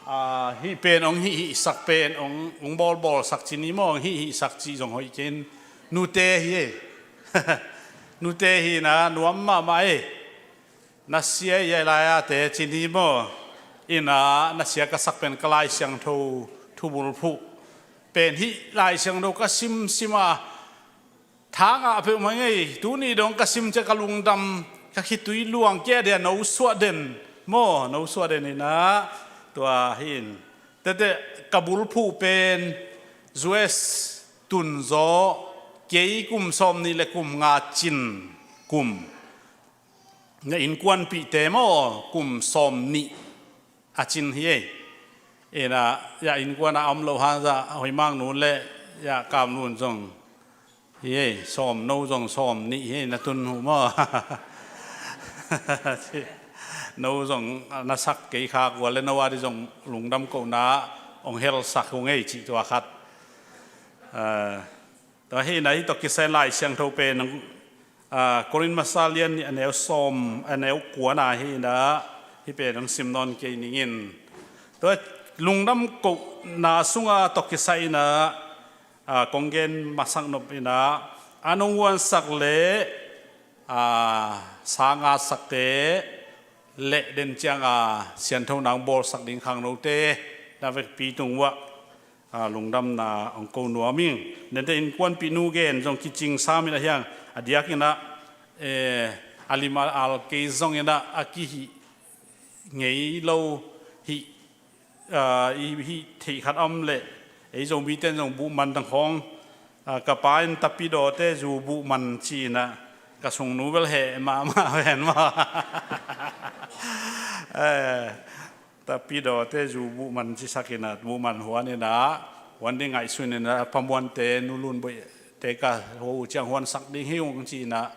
a, hih pen hong hihhihsak pen, hong, hong bawlbawlsak ci ni maw, hong hihhihsak cih zong hoih kei in, nute hi ei. Nute hi in ah nuam mahmah ei. Na sia i lai a te ci ni maw. In ah na sia ka sak pen ka Lai Siangtho thubulphuh pen hih Lai Siangtho ka simsim a, thangah peuhmah ngei, tuni dong ka sim ciang ka lungdam, ka khitui luang kei a dia, no suah den maw, no suah den in ah tua hi in. Tete ka bulphuh pen U S tun zaw, kei kum sawmnih le kum nga cin kum. Na innkuanpihte maw, kum sawmnih a cin hi ei. In ah, ya, innkuan a om lo hang zah Hoih Mang nu le, ya, Kam Lun zong hi ei, sawm, no zong sawmnih hi ei, na tun uh maw. No zong na sak kei khak uh a leh no a dih zong lungdam kohna hong helsak uh ngei cih tua khat. A, Tua hi in ah hih tawh kisai Lai Siangtho pen, a, Korin masa lian nih a neu sawm, a neu kua na hi in ah, hih pen hong sim nawn kei ning in. Tua lungdam kohna sungah tawh kisai in ah, a, kong gen masak nop in ah, an hong huansak le, a, sa ngatsakte le den ciang a sianthona hong bawlsak ding khangnote na vekpi tung uah, a, lungdamna hong ko nuam ing. Nente innkuanpih nu gen zong kicing sam in ah hiang a diak in ah, eh, a lim a al kei zong in ah a kihih ngei lo hih, a, i hih theih khat a om leh ei Zomite in zong buhman dang khawng, a, ka pa in tapidawte zu buhman ci in ah ka sungnu bel heh mahmah ven maw. Eh, tapidawte zu buhman cisak in ah, buhman huan in ah, huan ding ngaihsun in ah, Pa Muante, Nu Lun Boihte ka ho uh ciang huansak ding hi ung ci in ah,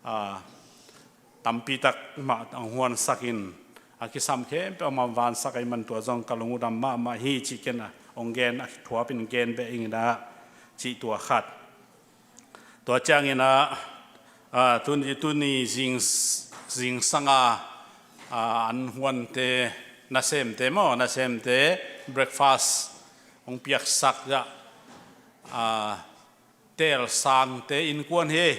a, tampi tak mah hong huansak in, a kisam khempeuh a mah vansak ahih man tua zong ka lung uh dam mahmah hi cih ken a hong gen, a thuap in gen beh ing in ah cih tua khat. Tua ciangin ah, a, tuni, tuni zing, zingsang a, a, an huante, nasemte maw, nasemte breakfast hong piaksak zah, a, Telsangte innkuan hi.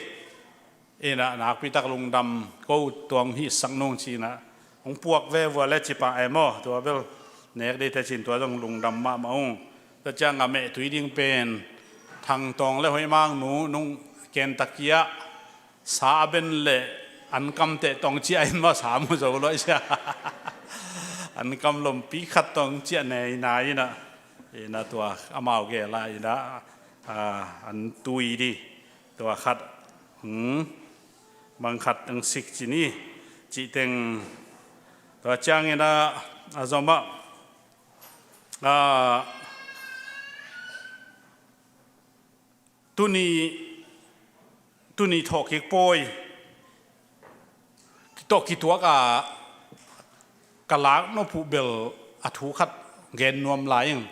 In ah nakpi tak lungdam ko, tua hong hihsak nung ci in ah hong puak ve vua le cipah e maw, tua bel nek dei te cin tua zong lungdam mahmah ung. Tua ciang a mehtui ding pen Thang Tawng le Hoih Mang nu nung Kentucky ah sa a ben le an kam teh tawng ciah in maw, sa mu zo luai sia. An kam lompi khat tawng ciah nei nai in ah, in ah tua amau gel ah in ah, a, an tui dih tua khat, hmm, bang khat ang sik ci ni, cih teng. Tua ciangin ah, a zom ah, a, tuni, tuni thawhkik pawi tawh kituak a ka lak nop uh bel a thu khat gen nuam lai ing.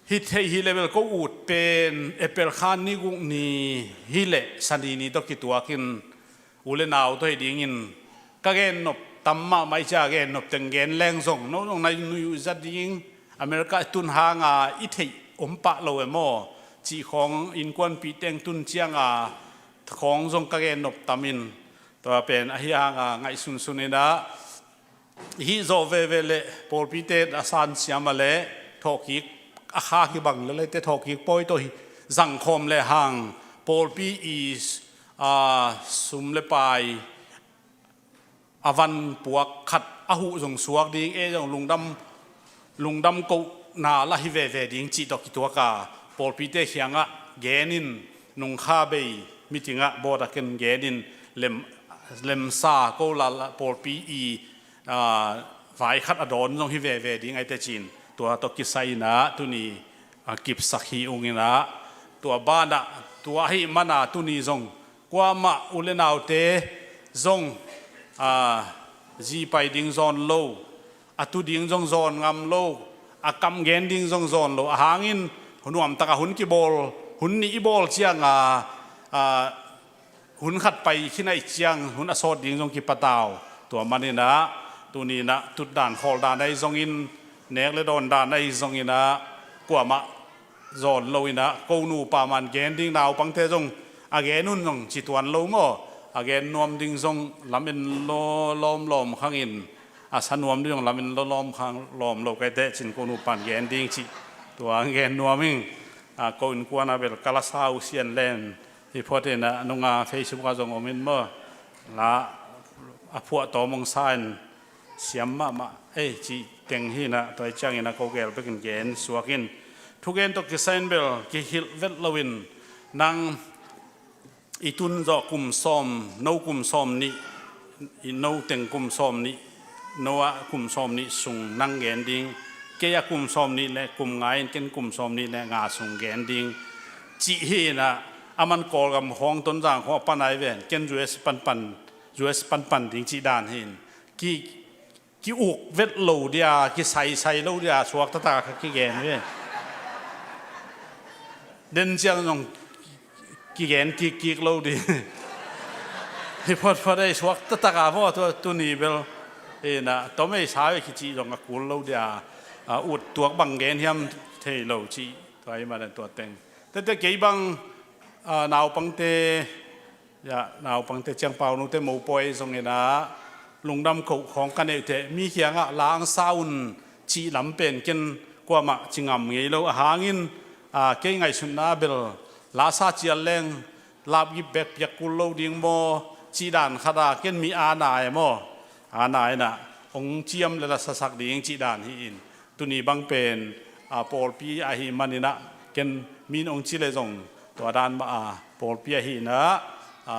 Hi theih hi leh bel ko ut pen April kha ni guk ni hi leh Sani ni tawh kituak in u le nau tawh hi ding in ka gen nop tam mahmah i cia, gen nop teng gen leng zong no zong na nuih uh zat ding, America i tun hang a i theih om pah lo e maw cih khawng, innkuanpih teng tun ciang a khawng zong ka gen nop tam in, tua pen ahi hang a ngaihsunsun in ah, hih zawh veve le pawlpite a san siam a le thawhkik a kha kibang le leite thawhkik pawi tawh hi zangkhawm le hang pawlpi i, a, sum le pai a van puak khat a huh zong suak ding, ei zong lungdam, lungdam kohna lah hi veve ding cih tawh kituak a pawlpite khiangah gen in nungkha bei meeting ah bawt a ken gen in lem, lemsa ko la, la pawlpi i, ah, vai khat a dawn zong hi veve ding ai te cin. Tua tawh kisai inah tuni, ah, kipsak hi ung inah tua banah tua ahi mana tuni zong kuamah u le naute zong, ah, zi pai ding zawn lo, a tu ding zong zawn ngam lo, a kam gen ding zong zawn lo. A hangin nuamtaka hun kibawl, hun nih i bawl cianga, ah, hun khat pai khin aih ciang hun a sawt ding zong kipatau. Tua maninah tuninah tutdan khawldan ahi zongin, nek le dawndan ahi zonginah kuamah zawn lo inah ko nupa man gen ding naupangte zong a gen un zong ci tuan lo maw? A gen nuam ding zong lamen lo lawmlawm khangin, a sa nuam ding zong lamen lo lawm khang lawm lo kaite cin ko nupan gen ding cih tua gen nuam ing. A ko innkuan a bel ka la sa uh sian len hi phot inah nunga Facebook a zong om in maw? La a phuah tawm hong sa in siam mahmah ei cih teng hinah tua ciangin a ko gel bekin gen suak in. Thugen tawh kisai in bel kihilh vet loin nang i tun zawh kum sawm, no kum sawm nih, i no teng kum sawm nih, no ah kum sawm nih sung nang gen ding, kei ah kum sawm nih le kum nga in ken kum sawm nih le nga sung gen ding cih hinah a man Kawlgam khawng Tonzang khawng a pan ai ven, ken U S panpan, U S panpan ding cih dan hin ki ki-uk vet lo dia, kisaisai lo dia, suak taktak a kigen ve. Den ciang zong kigen kikkik lo di. Hi photphot ei suak taktak a maw, tua tuni bel inah tom ei sa ve kicih zong a kul lo dia, a, ut tuak bang gen hiam thei lo cih tua i manin tua teng. Tete kei bang, a, naupangte, ya, naupangte ciang paunute mopawi zonginah lungdam koh khawng ka neihte mi kiangah la hong sa un cih lam pen ken kuamah ci ngam ngei lo. A hangin, a, kei ngaihsutna bel la sa cial leng lapgip bek piak kul lo ding maw cih dan khat a ken mi a na e maw? A na inah hong ciam le la sasak ding cih dan hi in. Tuni bang pen, a, pawlpi ahi maninah ken min hong ci le zong tua dan mah a pawlpi ahi inah, a,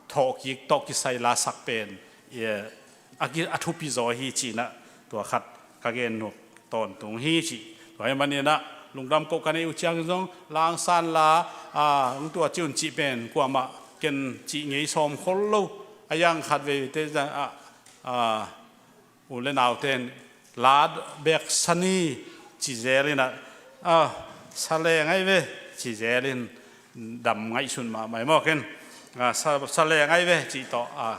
thawhkik tawh kisai lasak pen, e, a ki, a thupi zaw hi cinah tua khat ka gen nuak tawntung hi cih. Tua hi maninah lungdam koh ka neih uh ciangin zong la hong sa un la, a, hong tua ci un cih pen kuamah ken cih ngei sawm khol lo. A yang khat veite, a, a, u le naute in la bek sa ni ci zel inah, a, sa leng ai ve ci zel in dam ngaihsun mahmah i maw ken, a, sa, sa leng ai ve cih tawh, a,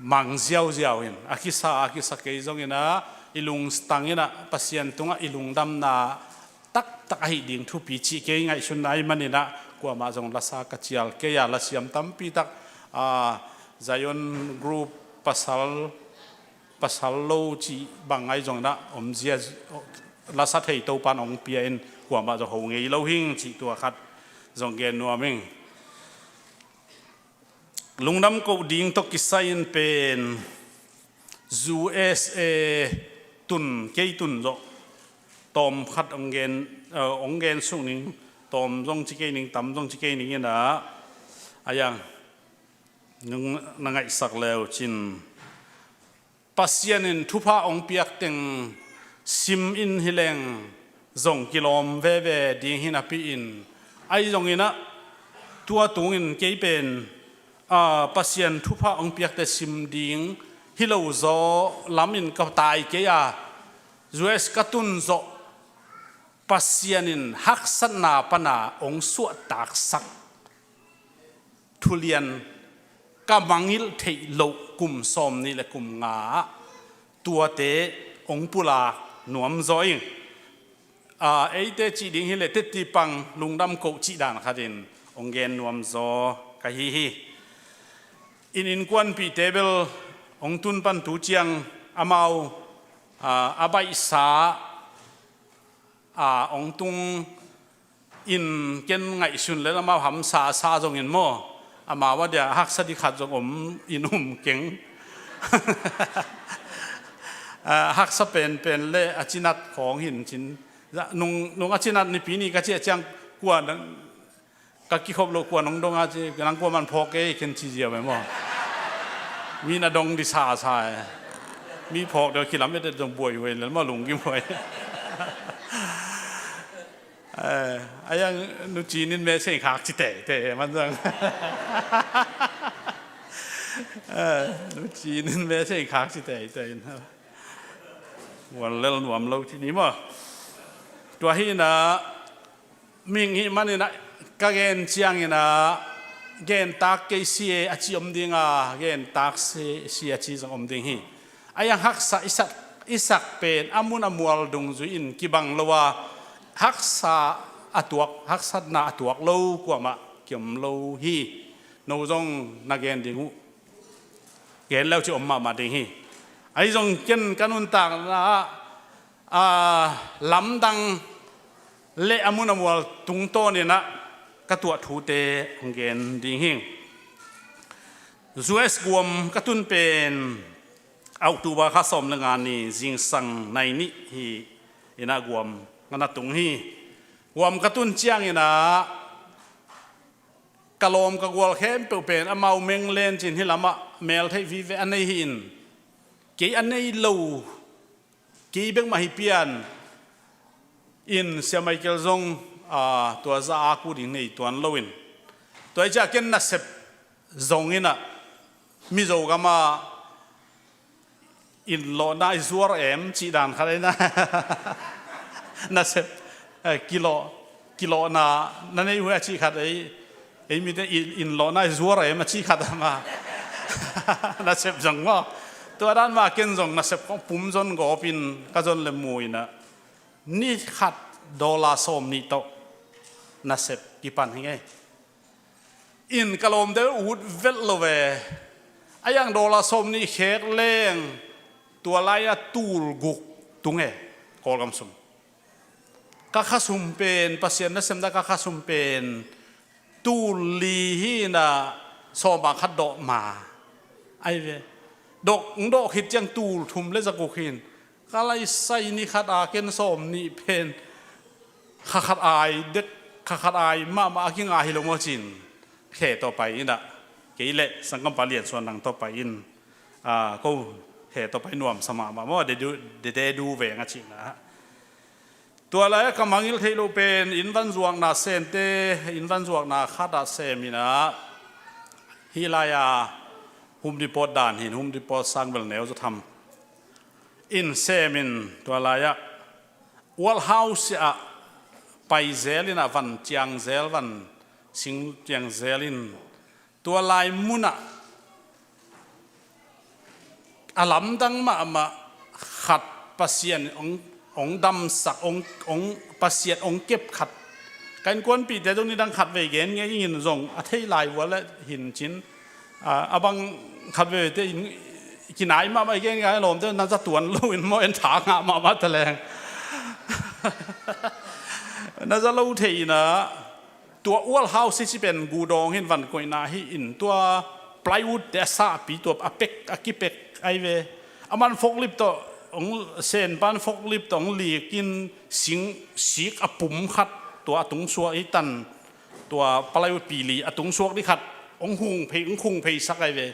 mang ziauziau in a kisa, a kisa kei zonginah i lungtang inah Pasian tungah i lungdamna taktak ahi ding thupi cih kei ngaihsunna i maninah kuamah zong la sa ka cial kei a, la siam tampi tak, a, Zion Group pasal pasal lo cih bang ai zonginah omzia la sa thei Topan hong pia in kuamah zong ho ngei lo hing cih tua khat zong gen nuam ing. Lungdam koh ding tawh kisai in pen U S A tun, kei tun zawh tawm khat hong gen, eh, hong gen suk ning, tawm zong ci kei ning, tam zong ci kei ning inah a yang nung na ngaihsak leu cin Pasian in thupha hong piak teng sim in hi leng zong kilawm veve ding hi napi in, ahi zonginah tua tungin kei pen, a, Pasian thupha hong piakte sim ding hi lo zaw lamin ka tai kei a, U S ka tun zawh Pasian in haksatna pana hong suahtaksak thulian ka mangngilh theih loh kum sawm nih le kum nga ah tuate hong pulak nuam zaw ing. A, eite cih ding hileh teti pang lungdam koh cih dan khatin hong gen nuam zaw ka hi hi. Inn innkuanpihte bel hong tun pan tu ciang amau, a, a baihsa a hong tung in ken ngaihsun lel amau hamsa a sa zongin maw, amau a dia haksa dikhat zong om in um keng. A, haksa penpen le a cinat khawng hin cin. Nung, nung a cinat nipi ni ka ciah ciang kua nang Ka kikhop loh kuan hong dong a ci, nang kuaman phawk kei ken ci ziau e maw. Mi na dong di sasa e. Mi phawk deuh kilam et et zong buai huai lel maw, lungkim huai. Eh, a yang nu cinin me sei khak ci teitei man zang. Eh, nu cinin me sei khak ci teitei. Huan lel nuam lo ci ni maw. Tua hi na, mihing hih manin ah ka gen ciangin ah, gen tak kei si e a ci om ding a, gen tak si, si a ci zong om ding hi. A yang haksa i sak, i sak pen a mun a mual dungzui in kibang lo a, haksa a tuak, haksatna a tuak lo kuamah kiom lo hi. No zong na gen ding uh, gen leu ci om mahmah ding hi. Ahi zong ken ka nuntakna ah, a, lamdang le a mun a mual tungtawnin ah ka tuah thute hong gen ding hi. U S guam ka tun pen October kha sawm le nga ni zingsang nai nih hi in ah guam ka na tung hi. Guam ka tun ciangin ah ka lawm ka gual khempeuh pen amau meng len cin hih lamah mel theih vive a nei hi in, kei a nei lo, kei bek mah hi pian in Sia Michael zong, a, tua za a ku ding nei tuan lo in, tua hi ciah ken nasep zong in ah Mizo gam ah inn lawhna i zuar em cih dan khat ahi na. Nasep, eh, kilawh, kilawhna na nei uh a cih khat ahi. Ei mite inn, inn lawhna i zuar em a cih khat a ma. Nasep zong maw. Tua dan mah ken zong nasep kong pum zon gawp in ka zon le mu in ah ni khat dollar sawm nih tawh nasep kipan hi ngei. In ka lawmte ut vet lo ve. A yang dollar sawm nih khek leng tua lai-a tul guk tung e, Kawlgam sum. Ka khasum pen, Pasian nasemna ka khasum pen tul li hi in ah sawm a khat dawh ma ahi ve. Dawh, dawh khit ciang tul thum le za guk hi in, ka lai sai ni khat a ken sawm nih pen kha khat ai dek, kha khat ai mahmah a kinga hi lo maw cin, khe tawh pai in ah, kei le sangkam pa Lian Suan Nang tawh pai in, a, ko khe tawh pai nuamsa mahmah maw, de du, de, de du veng a cihna. Tua lai-ah ka mangngilh theih loh pen inn van zuakna semte, inn van zuakna khat ah sem in ah, hih lai-a Home Depot dan hi in, Home Depot sang bel neu zaw tham in sem in, tua lai-ah World House ah pai zel in ah, van ciang zel, van sing ciang zel in, tua lai mun ah a lamdang mahmah khat Pasian hong, hong damsak, hong, hong, Pasian hong kep khat. Ka innkuanpihte zong nidang khat vei gen ngei ing in, zong a thei lai vua le hin cin, a, a bang khat vei te in kinai mahmah i gen ngai lawmte na za tuan lo in maw, en tha ngah mahmah ta leng. Na za lo thei in ah, tua World House hi ci pen gudawng hi in, van koihna hi in, tua plywood te a sahpi, tua a pek, a kipek ahi ve. A man forklift tawh hong, sen pan forklift tawh hong lik in, sing sik a pum khat, tua a tung suak hi tan, tua plywood pi li a tung suak dih khat hong khung phei, hong khung phei sak ahi ve.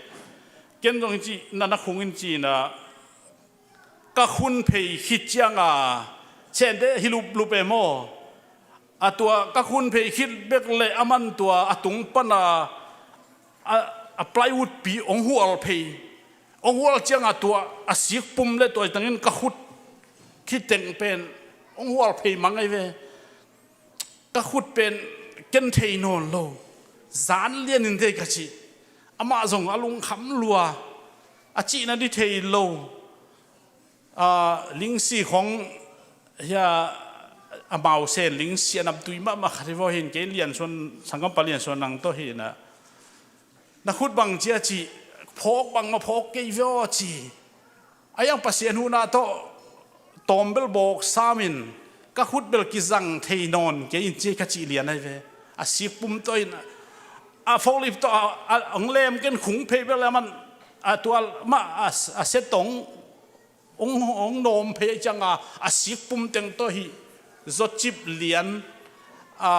Ken zong hi ci, na na khung in ci in ah, ka khun phei khit ciang a, sente hi luplup e maw. A tua ka khun phei khit bek le a man tua a tung pan a, a, a plywood pi hong hual phei. Hong hual ciang a tua a sik pum le tua tangin ka khut khit teng pen hong hual phei mang ahi ve. Ka khut pen ken thei nawn lo, zan lian in thei ka ci. Amah zong a lungkham lua, a cihna dih thei lo. A, lingsi khong, hia, amau sen lingsi a namtui mahmah khat hi vaw hin, kei Lian Suan, sangkam pa Lian Suan Nang tawh hi in ah, na khut bang ci a ci, phawk bang mah phawk kei vaw ci. A yang Pasian huhna tawh tawmbel bawk sam in, ka khut bel kizang thei nawn kei in ci ka cih lian ahi ve. A sik pum tawh in, a forklift tawh a, a, hong lem ken khung phei bel a man, a tual mah a, a se tawh hong, hong nawm phei ciang a, a sik pum teng tawh hi zocip lian, a,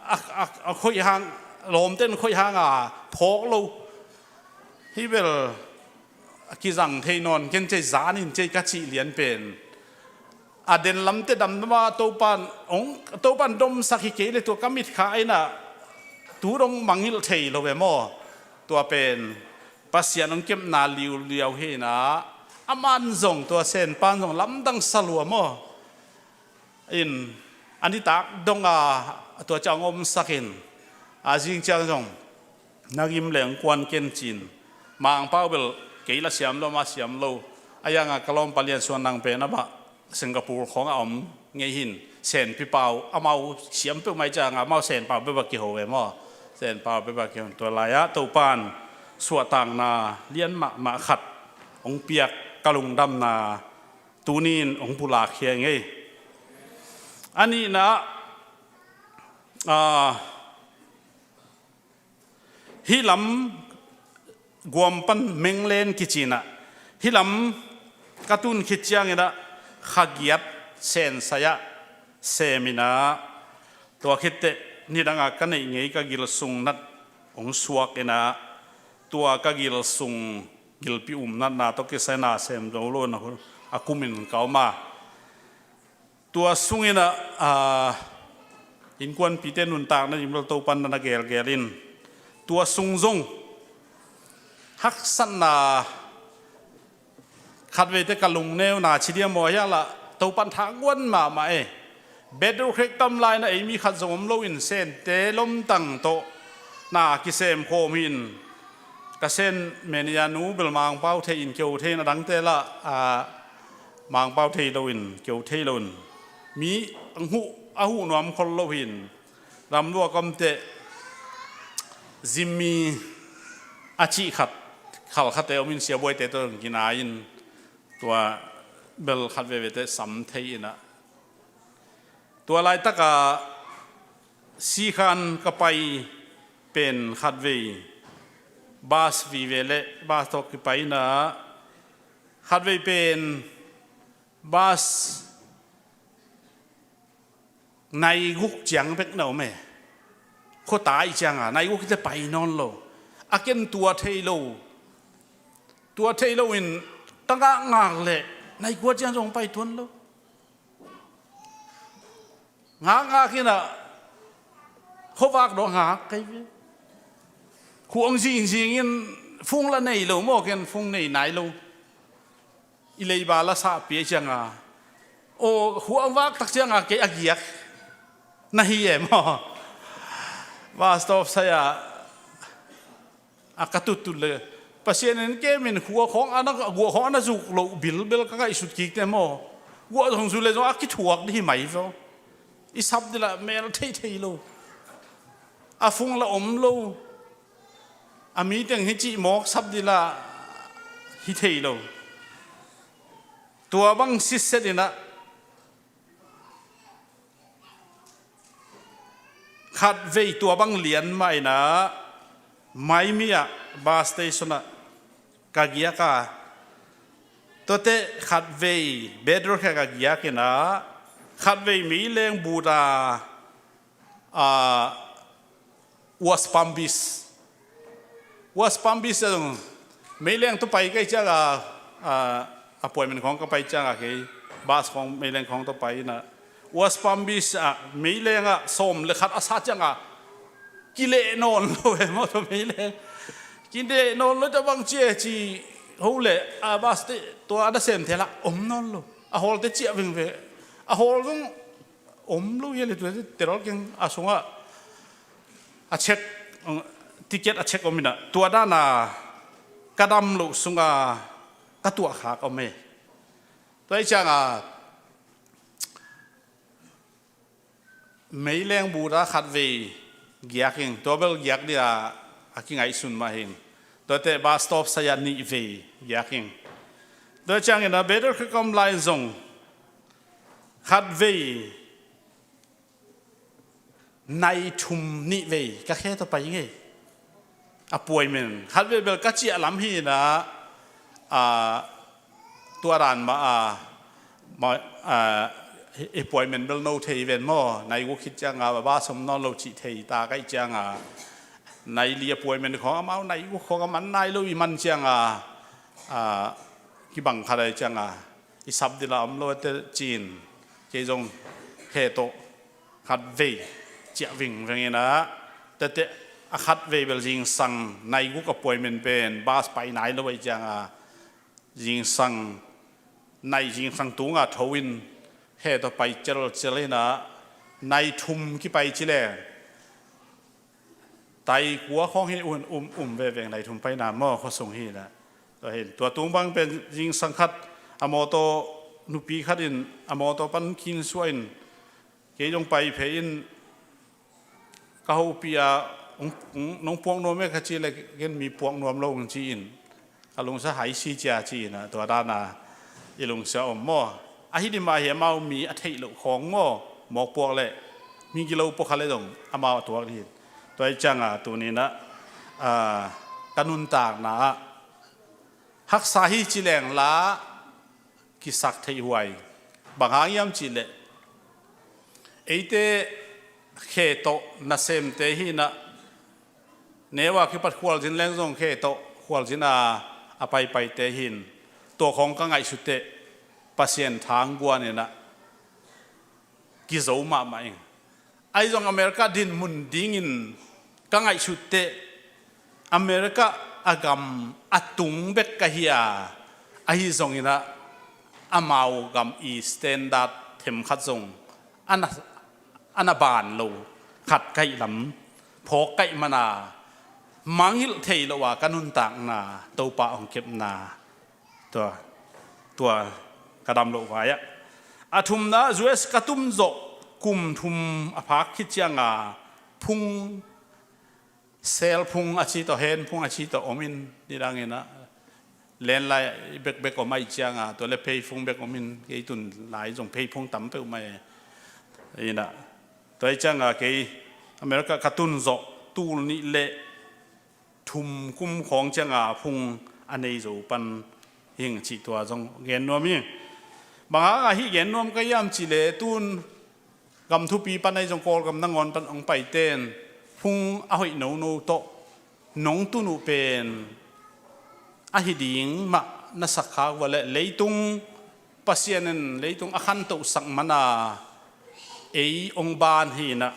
a, a, a khoih hang lawmte in khoih hanga phawk lo. Hih bel a kizang thei nawn ken cei, zan in cei ka cih lian pen a den lamte damdam a Topan hong, Topan domsak hi kei le tua ka mitkha inah tu dong mangngilh thei lo ve maw? Tua pen Pasian hong kepna liuliau hi inah, aman zong, tua senpan zong lamdang sa lua maw? In a nitak donga tua ciang hong omsak in, a zing ciang zong na gim leng kuan ken cin. Mangpau bel kei la siam lo, ma siam lo. A yanga ka lawmpa Lian Suan Nang pen amah Singapore khawng a om ngei hin, senpipau amau siam peuhmah cianga amau senpau peuhmah kiho ve maw? Senpau peuhmah kiho. Tua lai-ah Topan suahtakna lian mahmah khat hong piak ka lungdamna tuni-in hong pulakkhia ing ei. A nihna ah, hih lam guam pan Menglen kici inah, hih lam ka tun khit cianginah kha giat Sensai-ah sem inah, tua khitteh nidanga ka neih ngei ka gil sung nat hong suak inah, tua ka gil sung gilpi um natna tawh kisai na sem zo lo inah a kumin ka om a. Tua sungin ah, ah, innkuanpihte nuntakna dim bel Topan na gelgel in, tua sung zong haksatna, khatveite ka lungneuna ci diam aw, hiah lah Topan thaguan mahmah e. Bedrock hek tam lai inah ei mi khat zong om loin sente lomtang tawh na kisem khawm hi in, ka sen menia nu bel Mangpau thei in keu thei in, a dangte lah, ah, Mangpau thei loin, keu thei loin, mi a huh, a huh nuam khol lo hi in, ramlua kamteh Zimmi a cih khat, khalkhate om in, Sia Buaite tawh kinai in, tua bel khat vevete sam thei inah, tua laitaka Sikhan ka pai pen khatvei bus vive le bus tawh kipai inah, khatvei pen bus nai guk ciang bek na om e. Khuata ih cianga nai guk hi te pai nawn lo. A ken tua thei lo. Tua thei loin ta ngakngak leh nai kua ciang zong pai tuan lo. Ngakngak inah khuavak dawh ngak kei ve. Khuang zingzing in fung la nei lo maw, ken fung nei nai lo. I leiba la sahpih cianga, aw, khuang vak tak cianga kei a giak na hi e maw? Bus stop sai-ah a ka tuttut le Pasian in kemin khua khawng a na, guah khawng a na zuk loh bilbel ka ngaihsut kik te maw? Guah zong zu le zong a kithuak dih hi mai vaw. I sap dih lah mel theithei lo. A fung lah om lo. A miteng hi cih mawk sap dih lah hi thei lo. Tua bang sitset inah khatvei tua bang lian mah inah Maimi ah bus station ah ka giak a, tuate khatvei bedrock ah ka giak inah khatvei meileng buta, ah, West Palm Beach. West Palm Beach ah zong meileng tawh pai kei cianga, ah, appointment khawng ka pai cianga kei bus khawng meileng khawng tawh pai inah West Palm Beach ah meileng ah sawm le khat a sa cianga kileh nawn lo e maw tua meileng. Kileh nawn lo, tua bang ci e ci ho le a bus te tua a nasem te lah om nawn lo. A hawlte ciah vengve. A hawl zong om lo hi a le tua te terol keng a sungah a check, ticket a check om inah tua dana ka dam loh sunga ka tuahkhak om e. Tua ih cianga meileng buta khatvei giak ing, tua bel giak dih a, a kingaihsun mah hi ing. Tuate bus stop sai-ah nihvei giak ing. Tua ciangin a bedrock ah ka om lai zong khatvei nai thum nihvei ka khe tawh pai ngei. Appointment khatvei bel ka ciah lam hi inah, ah, tua dan mah a, ma, ah, appointment bel no thei ven maw, nai guk khit cianga bus om nawn lo cih thei ta ka ih cianga nai li appointment khawng, amau nai guk khawng a man nai lo i man cianga, a, kibang khat ai cianga i sap dila om lo te ci-in, kei zong he tawh khat vei ciah vingveng ina, tete a khat vei bel zingsang nai guk appointment pen bus pai nai lo ai cianga, zingsang nai zingsang tunga tho in he tawh pai celcel ina, nai thum kipai ci le tai kua khawng hi un um um veveng nai thum paina maw khuasung hi na. Tua hin tua tung bang pen zingsang khat a mawtaw nupi khat in a mawtaw pan kinsuah in kei zong pai phei in ka hopih a, "Nong puak nuam e," ka ci le, "Ken mi puak nuam lo," ci in ka lungsa hai si cia ci ina, tua dana i lungsa om maw? Ahi dima hi amau mi a theih loh khawng maw, mawk puak le mi gilo puak kha le zong amau a tuak dih. Tua i cianga tunina, a, ka nuntakna ah haksa hi ci leng la kisak theih huai. Bang hang hiam cih leh eite khe tawh nasemte hinah, neu a kipat khualzin leng zong khe tawh khualzin a a paipaite hin tua khawng ka ngaihsut teh Pasian thang guan inah kizo mahmah ing. Ahi zong America dinmun dingin ka ngaihsut teh America a gam a tung bek ka hi a, ahi zonginah amau gam i standard themkhat zong a na, a na ban lo khat kaih lam phawk kaih mana mangilh thei lo a ka nuntakna Topa hong kepna tua, tua ka dam loh vai ah. A thumna U S ka tun zawh kum thum a phak khit cianga phung, cell phung a ci tawh, hand phung a ci tawh om in, nidangin ah landline bekbek om ahi cianga tua le phei phung bek om in, kei tun lai zong phei phung tam peuh mai inah. Tua hi cianga kei America ka tun zawh tul nih le thum kum khawng cianga phung a nei zo pan hing cih tua zong gen nuam hi. Bang hanga hih gen nuam ka hiam cih leh tun gam thupi pan ahi zong Kawlgam nangawn pan hong paiten phung a hoih nono tawh nong tun uh pen ahi ding mah na sak khak uh a leh leitung Pasian in leitung a khantohsak mana ei hong ban hinah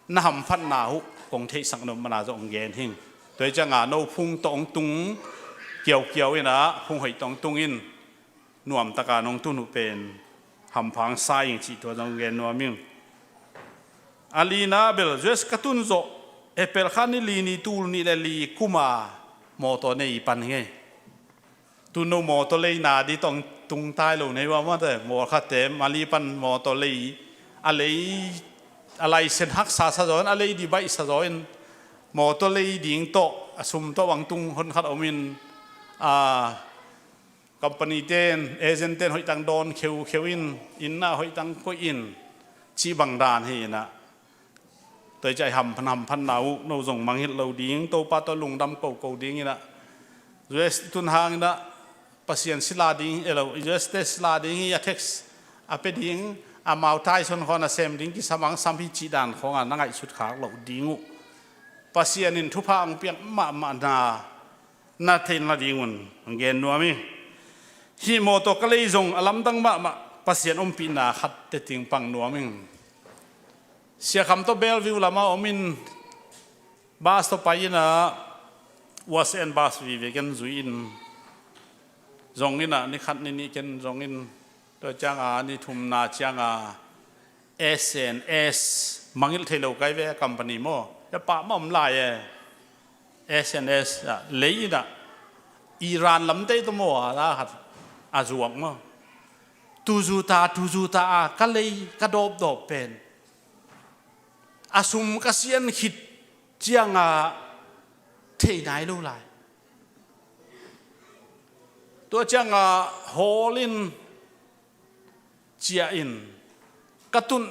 na hamphatna uh kong theihsak nop mana zong hong gen hing. Tua hi cianga no phung tawh hong tung kiaukiau inah phung hoih tawh hong tung in nuamtaka nong tun uh pen hampha hong sa ing cih tua zong hong gen nuam ing. A lina bel U S ka tun zawh April kha ni li ni tul nih le li kuma mawtaw nei pan hi ngei. Tun no mawtaw lei na di tong tung tai lo nei uh a mawte, mawlkhatte Mali pan mawtaw lei a lei a laisen haksa sa zaw in, a lei di baih sa zaw in mawtaw lei ding tawh a sum tawh bang tung honkhat om in, a, company ten, agent ten hoihtang dawn kheukheu in, inn ah hoihtang koih in cih bang dan hi inah. Tua hi ciah hamphan hamphanna uh no zong mangilh lo ding, Topa tawh lungdam koko ding inah, U S tun hang inah Pasian sila ding, elo, U S te sila ding hi a tax a pe ding, amau taison khawn a sem ding kisam ang sam hi cih dan khawnga na ngaihsut khak loh ding uh Pasian in thupha ang piak mahmahna na theihna dingun gen nuam hi. Hih mawtaw ka lei zong a lamdang mahmah Pasian ompihna khat teting pang nuam hi. Siakham tawh Bellevue lama om in bus tawh pai inah, uasen bus vive ken zui in zong inah, ni khat ni nih ken zong in, tua cianga ni thumna cianga S and S mangilh thei lo kai ve company maw, ya pah ma om lai e. S and S ah lei inah Iran lamtei tawh maw a la khat a zuak maw, tuzuta tuzuta a ka lei ka dawpdawp pen a sum ka sian khit cianga thei nai lo lai. Tua cianga hawl in ciah in ka tun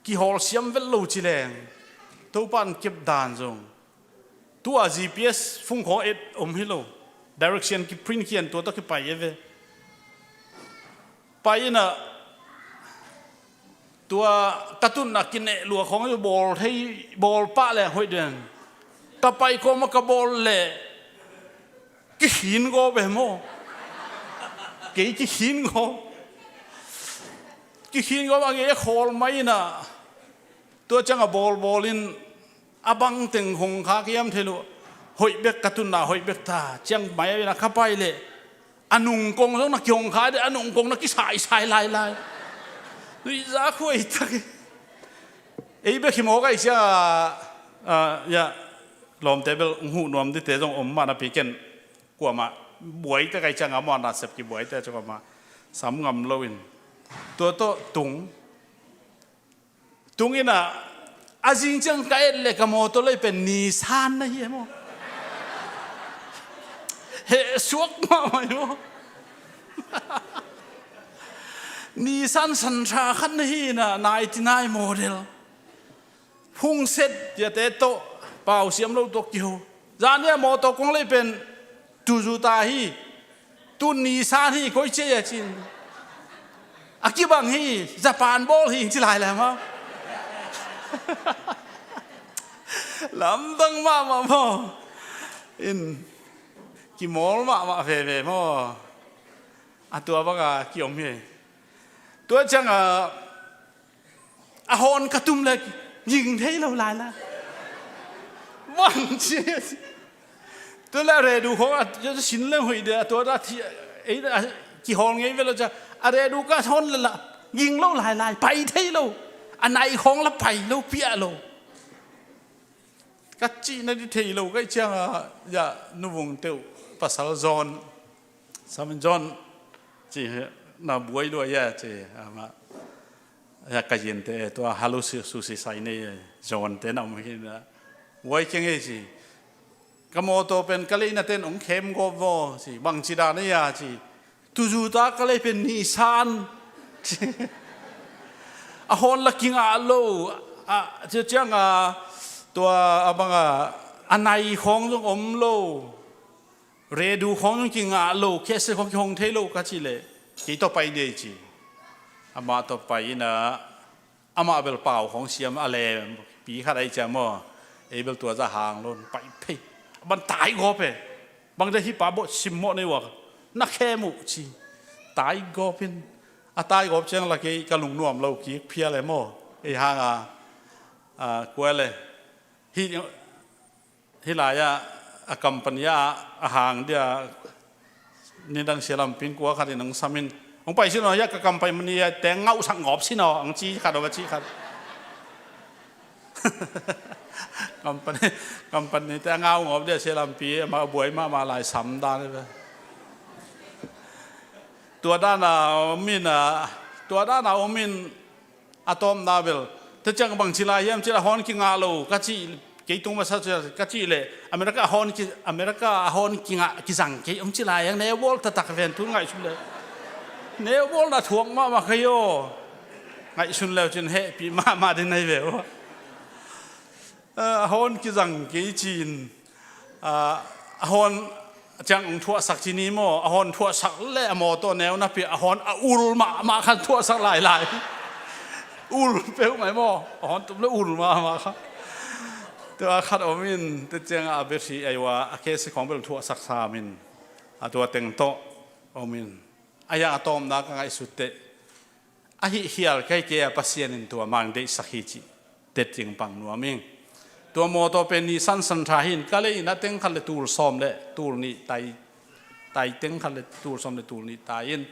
kihawl siam vet lo ci leng Topa in kep dan zong tua G P S phungkhaw et om hi lo, direction kiprint khian tua tawh kipai e ve. Pai inah tua ka tunna kineh lua khawng hi bawl thei, bawl pah leng hoih den. Ka pai kawm a ka bawl leh kikhin gawp e maw. Kei kikhin gawp. Kikhin gawp a ngei a khawl mai in ah. Tua ciang a bawlbawl in a bang teng hong kha kiam thei lo. Hoih bek ka tunna hoih bek ta ciang mai a in ah ka pai leh a nungkong zong na kihong kha dih, a nungkong na kisaisai lailai. Nuihza khuai tak hi. Ei bek hi mawk a i ciang a, a, ya, lawmte bel hong huh nuam dite zong om mah napi ken kuamah buaite ka i ciang a maw, nasep kibuaite ciang a maw sam ngam loin. Tua tawh tung. Tung in ah, a zing ciang ka et leh ka mawtaw lei pen Nissan na hi e maw. Heh suak mahmah hi maw. Nissan Sentra khat na hi in ah, ninety nine model. Hung set tiate tawh pau siam lo tawh kiho. Zan ni a mawtaw kong lei pen Toyota hi. Tu Nissan hi, koi cia a cin. A kibang hi, Japan bawl hi ci lai lai maw. Lamdang mahmah maw. In kimawl mahmah veve maw. A tua bang a kiom hi. Tua ciang a, a hawn ka tum leh ging thei lo lai lai. Bang ci. Tua leh a redu khawng a, a sin leng hoih dia, tua dah thi, ei, a, kihawl ngei ve lo cia. A redu ka hawn leh la ging lo lai lai, pai thei lo. A nai khawng la pai lo, piah lo. Ka cihna dih thei lo ka i ciang a, ya, nuvung teuh pasal John, Samin John ci hi, na buai lua ya ci, amah. Ya, ka yinte, tua halu su, su si sai nei, John te na om hi na. Buai keng ei ci. Ka mawtaw pen ka leina ten ong khem gawp vaw ci, bang ci dan ei a ci. Toyota ka lei pen Nissan ci. A hawn la kingah lo. A, cia ciang a, tua a bang a, a nai khawng zong om lo. Redu khawng zong kingah lo, khese khawng kihong thei lo ka cih leh, kei tawh pai ni ei ci. Amah tawh pai in a, amah bel pau khawng siam a lem pi khat ahi ciam maw. Ei bel tua zah hang lo in pai phei. A ban tai gawp e. Bang cia hi pa bawh simmawh nei ua. Na khem uh ci. Tai gawp in. A tai gawp ciang la kei ka lungnuam lo kik phial e maw. Ei hang a, a, kual e. Hi, Hih lai-ah a company ah a hang dia nidang sia lampi in kua khat in hong sam in, hong pai sin aw, hiah ka company ah teng ngauhsak ngawp sin aw, hong ci khat aw, ka ci khat. Company, company te a ngau ngawp dia sia lampi, amah buai mahmah lai sam dan hi ve. Tua dan a om in a, tua dan a om in, a tawpna bel, tua ciang bang ci lai hiam cih leh a hawn kingah lo ka cih, kei tung masa cia ka cih leh, America a hawn ki, America a hawn kingah kizang kei om ci lai hiam, neubawl taktak ven tun ngaihsun leh. Neubawlna thuak mahmah kei aw. Ngaihsun leu cin hehpih mahmah ding na hi ve aw. A hawn kizang kei ci-in, a, a hawn ciang hong thuahsak ci ni maw, a hawn thuahsak leh a mawtaw neu napi a hawn a ul mahmah khat thuahsak lailai. Ul peuhmah maw, a hawn tum leh ul mahmah khat. Tua khat om in, tua ciang a battery ahi ua, a khese khawng bel thuahsak sam in, a tua teng tawh om in. A hiah a tawpna ka ngaihsut teh, a hih khial kei kei a Pasian in tua mang deihsak hi cih tet ding pang nuam ing. Tua mawtaw pen Nissan Sentra hi in ka lei in a teng khat leh tul sawm leh tul nih tai, tai teng khat leh tul sawm leh tul nih tai in.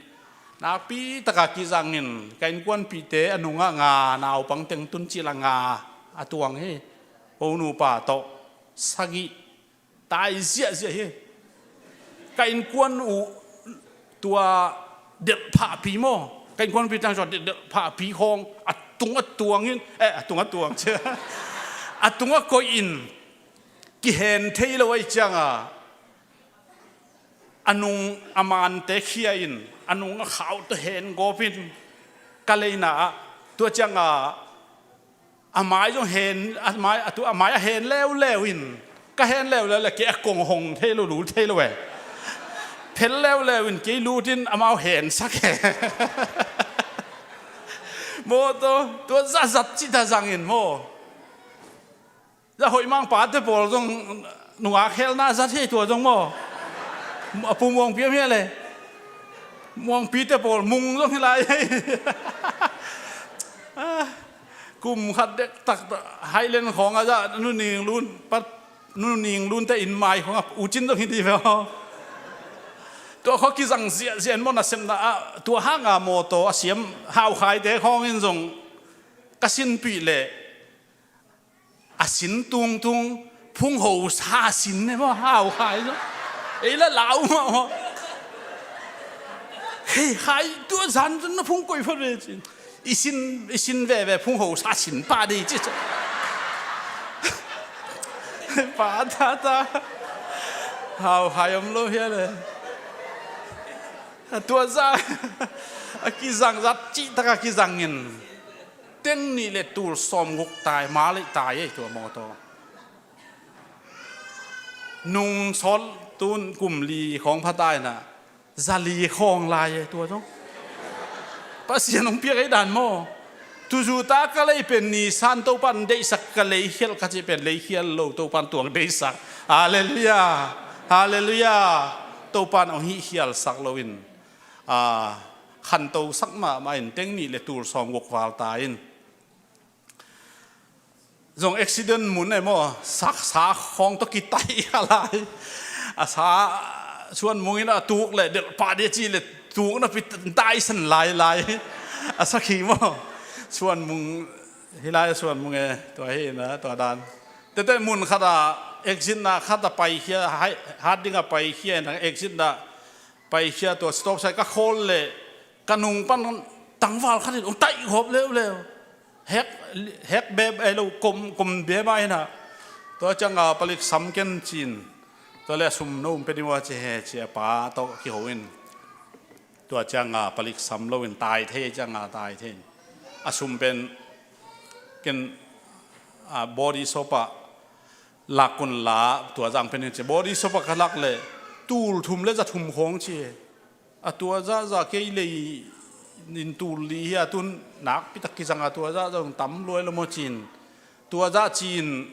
Nakpi taka kizang in ka innkuanpihte a nungah nga, naupang teng tun cil a nga a tuang hi. Ko nupa tawh sagih tai ziahziah hi. Ka innkuan uh tua delhphahpi maw, ka innkuanpih tang tua delhphahpi khawng a tungah tuang in, eh, a tungah tuang cia. A tungah koih in kihen thei lo ahi ciang a, a nung a mante khia in, a nung a khau tawh hen gawp in ka leina ah, tua ciang a, a mai zong hen, a mai, a tu, a mai a hen leuleu in, ka hen leuleu leh kei a kong hong thei lo, lul thei lo e. Phel leuleu in kei lut in amau hensak e. Maw tua, tua zahzat cih ta zang in maw. Tua hoih mang pate pawl zong nungak helna zat hi ei, tua zong maw. A pu Muangpi om hi a le. Muangpite pawl mung zong hi lai hi. Kum khat dektak Highland khawng a zah Nu Ning Lun, pat Nu Ning Lunte inn mai khawng a U Cin zong hi dih ve aw. Tua khawng kizang ziahziah in maw, nasepna ah tua hanga mawtaw a siam Hau Khaite khawng in zong ka sinpih leh a sin tungtung phungho sa sin ne maw, Hau Khai zong. Ei la lau mah maw. Hei Khai, tua zan zong na phung koih phot ve cin. I sin, i sin veve phungho sa sin pah dih ci. Pa ta ta. Hau Khai om lo hi a le. Tua zah a kizang zat cihtak a kizang in teng nih le tul sawmguk tai, ma leih tai ei tua mawtaw. Nung sawt tun kum li khawng pha tai na, za li khawng lai ei tua zong. Pasian hong piak ei dan maw. Tuzu ta ka lei pen nisan Topan deihsak, ka lei khial ka cih pen lei khial lo, Topan tuang deihsak. Halleluiah. Halleluiah. Topan hong hih khialsak loin, a, khantosak mahmah in teng nih le tul sawmguk val ta in. Zong accident mun ei maw, saksa khawng tawh kitaih a lai. A sa Suan Mung in a tuk le delh pah dih a ci le tuk napi taisan lailai. A sakhi maw. Suan Mung, hi lai a Suan Mung e, tua hi na, tua dan. Tete mun khat a exit na khat a paikhia, hai, hat ding a paikhia na exit na paikhia, tua stop sign ka khawl le ka nung pan tangval khat in hong taih gawp leuleu. Hek, hek beb ei lo, kom, kom beb a ina. Tua cianga palik sam ken cin. Tua le a sum no um pe ding ua ci he ci a pa tawh kiho in. Tua cianga palik sam loin tai thei cianga tai thei. A sum pen ken, a, body shop ah lak un la, tua zang pen in ci. Body shop ah ka lak le tul thum le za thum khawng ci. A tua zahzah kei lei in tul li hi a, tun nakpi tak kizang a tua zahzah zong tam luai lo maw cin. Tua zah cin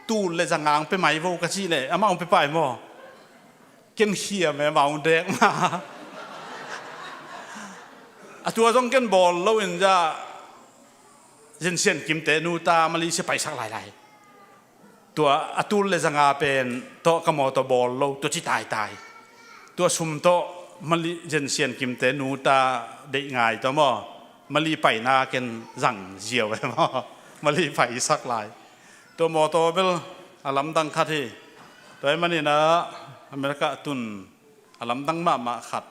tul le za ngang pe mai vo ka cih le amah hong pe pai maw. Ken khiam e, amah hong dek ma. A tua zong ken bawl lo in zah Zen Sian Kimte nu ta Malaysia paisak lailai. Tua a tul le za nga pen tawh ka mawtaw bawl lo, tua ci taitai. Tua sum tawh Mali Zen Sian Kimte nu ta deih ngai tawh maw, Mali paina ken zang ziau e maw. Mali paisak lai. Tua mawtaw bel a lamdang khat hi. Tua ahih manin ah America tun a lamdang mahmah khat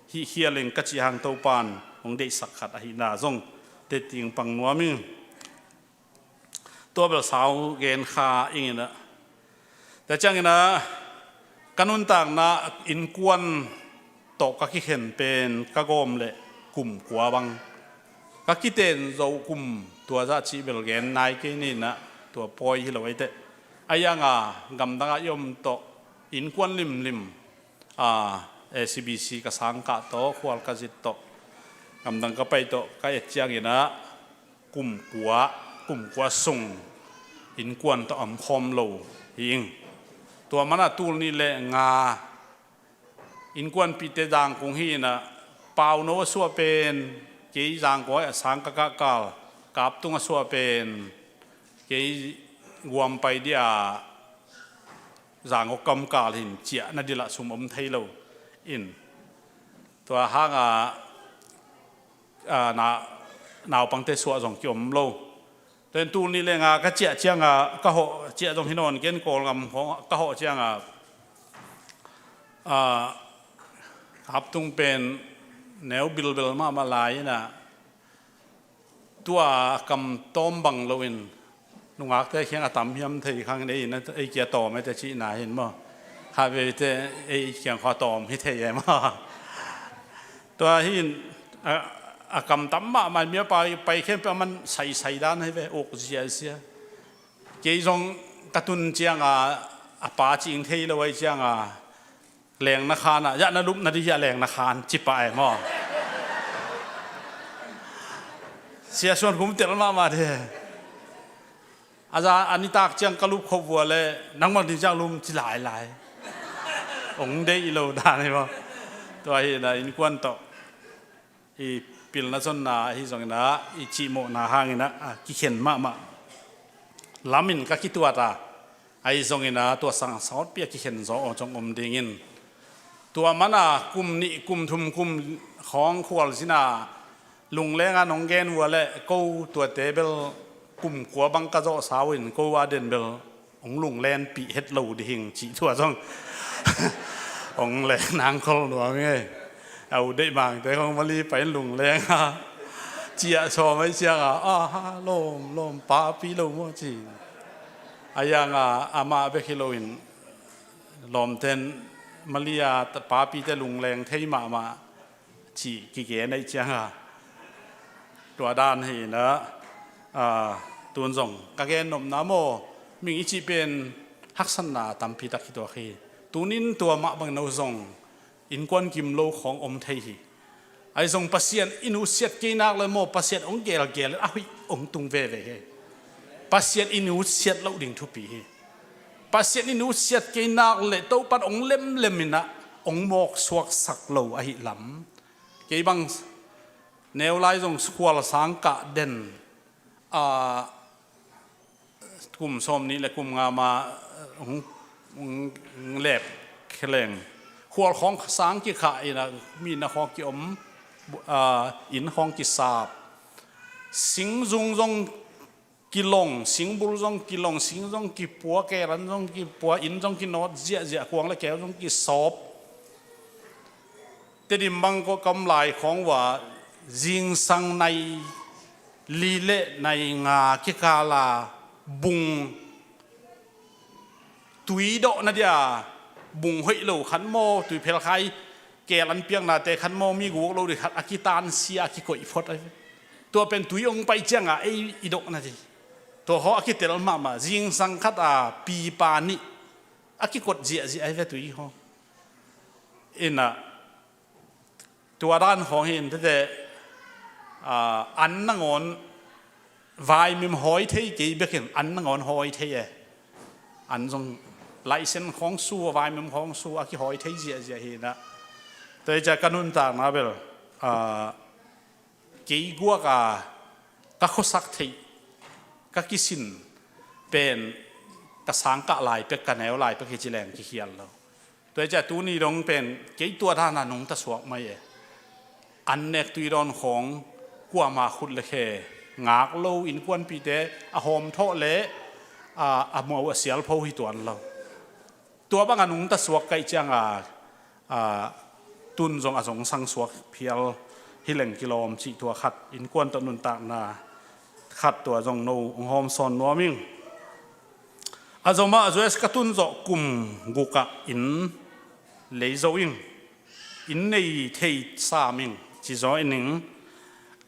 hih khial in ka cih hang Topan hong deihsak khat ahihna zong teting pang nuam ing. Tua bel sau gen kha ing in ah. Tua ciangin ah ka nuntakna innkuan tawh ka kikhen pen ka gawm le kum kua bang. Ka kiten zo kum tua zah cih bel gen nai kei ni in ah, tua pawi hi lo ei teh. A ianga gamdang ah i om tawh innkuan limlim, a, A C B C ka sangkah tawh, khual ka zit tawh, gamdang ka pai tawh ka et ciangin ah kum kua, kum kua sung innkuan tawh a omkhawm lo hi ing. Tua mana tul nih le nga innkuanpihte Zangkong hi in ah, Pauno a suah pen kei Zangkong a sang ka kahkal, Kaptung a suah pen kei guam pai dia Zangkong kamkal hin ciah na dil ah sum om thei lo in. Tua hanga, a, na, naupangte suah zong kiom lo. Tua in tul nih le nga ka ciah cianga ka hawh ciah zong hi nawn ken Kawlgam khawng ka hawh cianga, a, Kaptung pen neu bilbel mahmah lai in ah, tua kam tawm bang loin nungakte khiang a tam hiam thei khang in ei, ei kia tawm e te cihna hin maw. Khatvei te ei khiang khua tawm hi thei e maw. Tua hin a, a kam tam mahmah, mi a pai, pai khempeuh a man saisai dan hi ve, uk ziazia. Kei zong ka tun cianga a pa cing thei lo ahi cianga lengna khan ah, zah na lupna dih hi a lengna khan ci pah e maw. Sia Suan Khum tel mahmah dih. A za a nitak ciang ka lup khop vua le nangmah ding ciang lum ci lailai. Ong deih lo dan hi maw? Tua hi na innkuan tawh i pilna zonna ahi zongin ah i cihmawhna hangin ah a kikhen mahmah lamin ka kituat a, ahi zongin ah tua sang sawtpi a kikhen zaw aw zong om dingin, tua mana kum nih kum thum kum khawng khualzin a lungleng a nong gen vua le ko tuate bel kum kua bang ka zawh sau in ko a den bel hong lunglenpih het lo ding hing cih tua zong hong len nang khol nuam ing ei. A u deih mangte khong mali pai in lungleng a ciah sawm ahi ciang a, aha, lawm lawm papi lo maw ci. A yang a amah bek hi lo in lawmten mali a papite lungleng thei mahmah cih kigen ahi ciang a, tua dan hi na, a, tun zong ka gen nopna maw, ming i cih pen haksatna tampi tak hi tuak hi. Tunin tua mah bang no zong innkuan kim lo khawng om thei hi. Ahi zong Pasian i nutsiat kei nak le maw, Pasian hong gelgel a huih hong tung veve hi. Pasian i nutsiat loh ding thupi hi. Pasian i nutsiat kei nak le Topan hong lemlem in ah hong mawk suaksak lo ahi lam. Kei bang neu lai zong khual sang kah den, a, kum sawm nih le kum nga ma, hong, hong lep kheleng khual khawng sang kikhah in ah mi na khawng kiom, a, inn khawng kisap, singzung zong kilong, singbul zong kilong, sing zong kipua, kelan zong kipua, inn zong kinawt ziahziah, kuang le keu zong kisawp. Tedim bang ko kam lai khawng vua zingsang nai li le nai nga kikala bung tui dawhna dia bung hoih lo khat maw, tui phelkhai kel an piaknate khat maw, mi guk lo dih khat a kitansia a kikoih phot ahi ve. Tua pen tui ong pai cianga ei i dawhna dih. Tua haw a kitel mahmah zingsang khat a pipa nih a kikot ziahziah ahi ve tui haw. Inah tua dan khawng hi in tete, a, an nangawn vaimim hawi thei kei bekin an nangawn hawi thei e. An zong laisen khawng su, vaimim khawng su a kihawi thei ziahziah hi inah. Tua hi ciah ka nuntakna bel, a, kei guak a ka khuasak theih ka kisin pen ka sangkah lai pek, ka neu lai pek hi ci leng kikhial lo. Tua hi ciah tuni dong pen kei tua dana nungta suak mai e. An nek tui dawn khawng kuama khut le khe ngak lo innkuanpite a hawm thawh le, a, a mau a sialpho hi tuan lo. Tua banga nungta suak kaih cianga, a, tun zong a zong sang suak phial hi leng kilawm cih tua khat innkuan tawh nuntakna khat tua zong no hong hawm sawn nuam ing. A zomah U S ka tun zawh kum gukah inn lei zo ing, inn nei thei sam ing ci zaw in ing.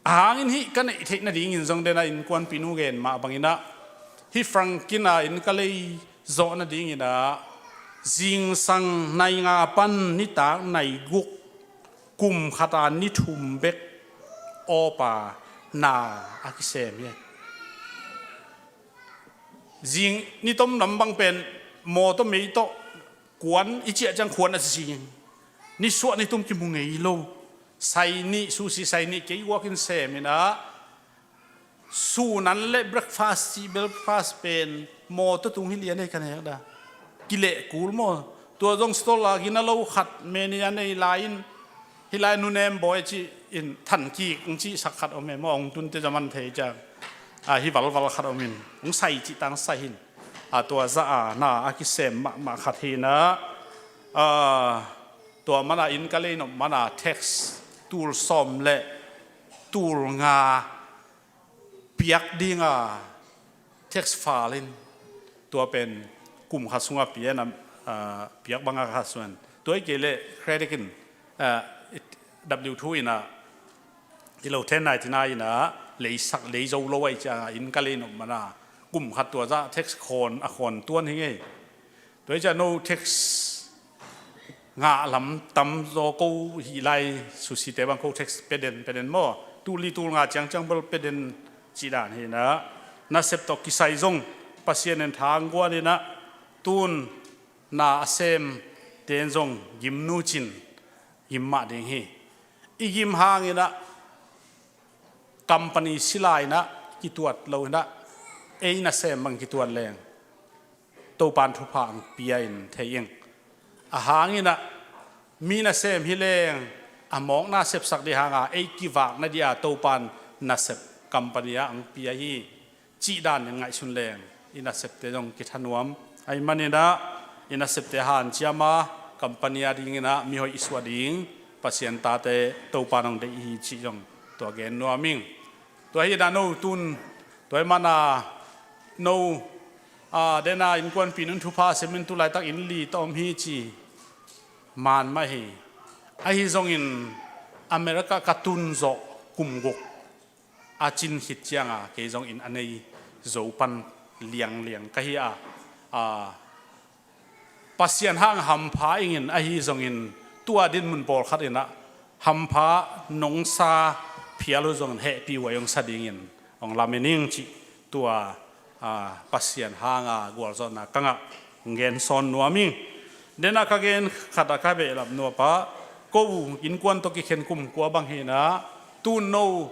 A hangin hih ka neih theih nadingin zong dena innkuanpi nu gen mah banginah hih Frankin a inn ka lei zawh nadinginah zingsang nai nga pan nitak nai guk kum khata ni thum bek awpa na a kisem hi. Zing ni tom lam bang pen mawtaw mei tawh kuan i ciah ciang kuan a zing. Ni suah ni tum kimu ngei lo. Sai nih, susi sai nih kei guakin seminah sunan le breakfast cih breakfast pen mawtaw tung hi lian ei ka nek da. Kileh kul maw? Tua zong stall a gina lo khat mania nei lai-in hih lai nunem bawi cih in thankik hong cihsak khat om e maw, hong tunte zaman thei ciang, a, hih valval khat om in hong sai cih tang sai hin, a, tua za a na a kisem mahmah khat hinah, a, tua mana inn ka lei nop mana tax tul sawm le tul nga piak dinga tax file in tua pen kum khat sunga pian a, a, piak banga khat suan tua i kei le credit in, a, W two inah i lo ten ninety nine inah leisak lei zo lo ai cianga inn ka lei nop mana kum khat tua za tax khawn a khawn tuan hi ngei. Tua hi ciah no tax ngah lam tam zaw ko hih lai susite bang ko tax peden peden maw? Tul li tul nga ciangciang bel peden cih dan hinah nasep tawh kisai zong Pasian in thangguan inah tun na a sem ten zong gimnu cin gim mah ding hi. I gim hang inah company sila inah kituat lo inah ei nasem bang kituat leng Topan thupha ang pia in thei ing. A hang inah mi nasem hi leng a mawk nasepsak dih hanga ei kivak na dih a Topan nasep company ah ang pia hi. Cih dan in ngaihsun leng i nasepte zong kithanuam. Ahih man inah i nasepte hanciam a company a ding inah mihoih i suah ding Pasian tate Topan hong deih hi cih zong tua gen nuam ing. Tua hi inah no tun tua hi mana no a dena innkuanpih nun thupha sem in tu laitak inn li tawh om hi ci man mah hi. Ahi zongin America ka tun zawh kum guk a cin khit cianga kei zong inn a nei zo pan liangliang ka hi a, a Pasian hang hampha ingin ahi zongin tua dinmun pawlkhat inah hampha nongsa phial uh zongin hehpih uh a hong sa dingin hong lamen ing cih tua a Pasian hanga gualzawhna ka ngah hong gen sawn nuam ing. Dena ka gen khat a ka behlap nuam a ko innkuan tawh kikhen kum kua bang hi inah tun no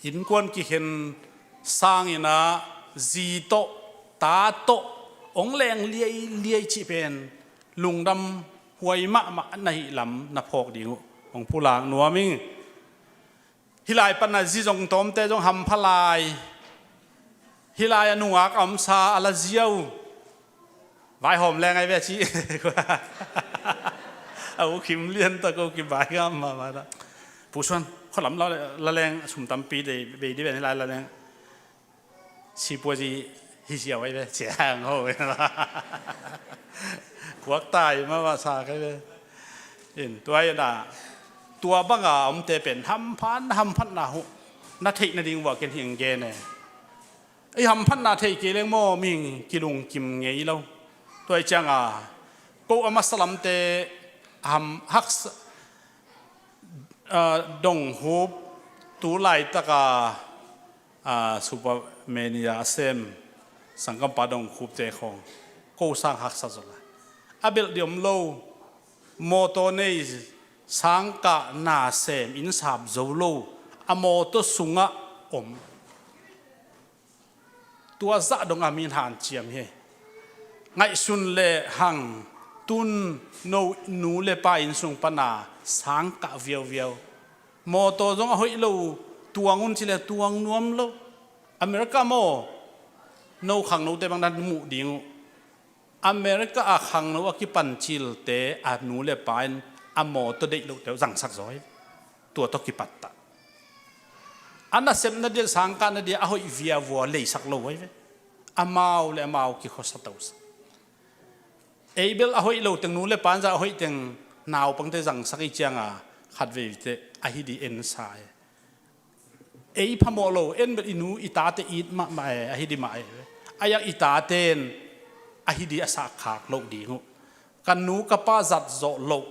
innkuan kikhen sang inah zi tawh ta tawh hong leng liailiai cih pen lungdam huai mahmah na hih lam na phawk ding uh hong pulak nuam ing. Hih lai pana zi zong tawmte zong hampha lai. Hih lai a nungak a omsa a la ziau vaihawm leng ai ve ci. A u Kim lian ta ko Kim bai ngam mahmah ta. Pu Suan khualam la leng sum tampi dei bei di ven hih lai la leng. Sipuazi hi ziau ai ve ciang ho. Kuak tai mama sa kai ve. In tua ina tua banga omte pen hamphan hamphatna hu na theih nading vua ken hi ang gen e. Ei hamphatna thei kei leng maw ming kilungkim ngei lo. Tua i cianga ko a masalamte ham haksa donghup tu laitaka Supermania a sem sangkampa dongkhupte khawng ko sang haksa zaw lai. A belh diom lo mawtaw nei sangkah nasem innsap zo lo a mawtaw sungah om. Tua zah dongah min hanciam hi. Ngaihsun le hang tun no nu le pa innsung pana sangkah viauviau. Mawtaw zong a hoih lo tuang un cile tuang nuam lo. America maw no khangnote bang dan muh ding uh. America a khangno a kipan cilte a nu le pa in a mawtaw deih lohte uh zangsak zaw hi. Tua tawh kipattah a nasepna dia sangkahna dia a hoih viavua leisak lo uh ahi ve. Amau le amau kikhuasa tosa. Ei bel a hoih lo teng nu le pa in zah a hoih teng naupangte zangsak i cianga khatveite ahi di ensa e. Ei phamawh lo en bel i nu i tate it mahmah e ahi di mah e. A iang i taten ahi di a sahkhak loh ding uh. Ka nu ka pa zat zawh loh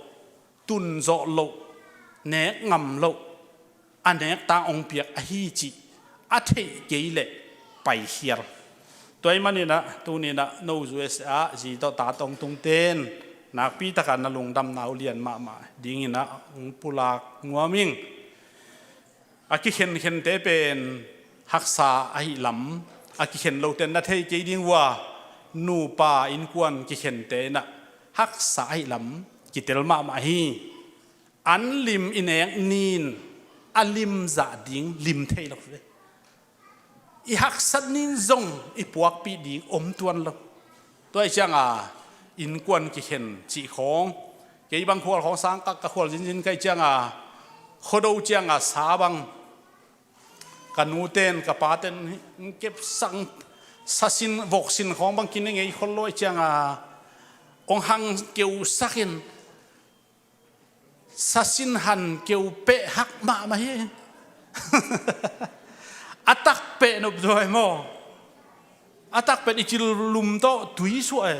tun zawh loh nek ngam loh a nek tang ong piak ahi cih a theih kei leh paikhial. Tua i maninah tuninah no U S A ah zi tawh ta tawng tungten nakpi taka na lungdamna uh lian mahmah dinginah ong pulak nuam ing. A kikhenkhente pen haksa ahi lam a kikhen lote na thei kei ding uh a nupa innkuan kikhente inah haksa ahi lam kitel mahmah hi. An lim i nek nin a lim zah ding lim thei lo ve. I haksat nin zong i puakpih ding om tuan lo. Tua i cianga innkuan kikhen cih khawng kei bang khual khawng sangkak ka khual zinzin kai cianga khuado cianga sa bang ka nuten ka paten kepsang sasin voksin khawng bang kine ngei khol lo i cianga ong hang keusakin sasin han keu peh hak mahmah hi. A tak peh nop zaw e maw? A tak peh i cil lum tawh tui suah e.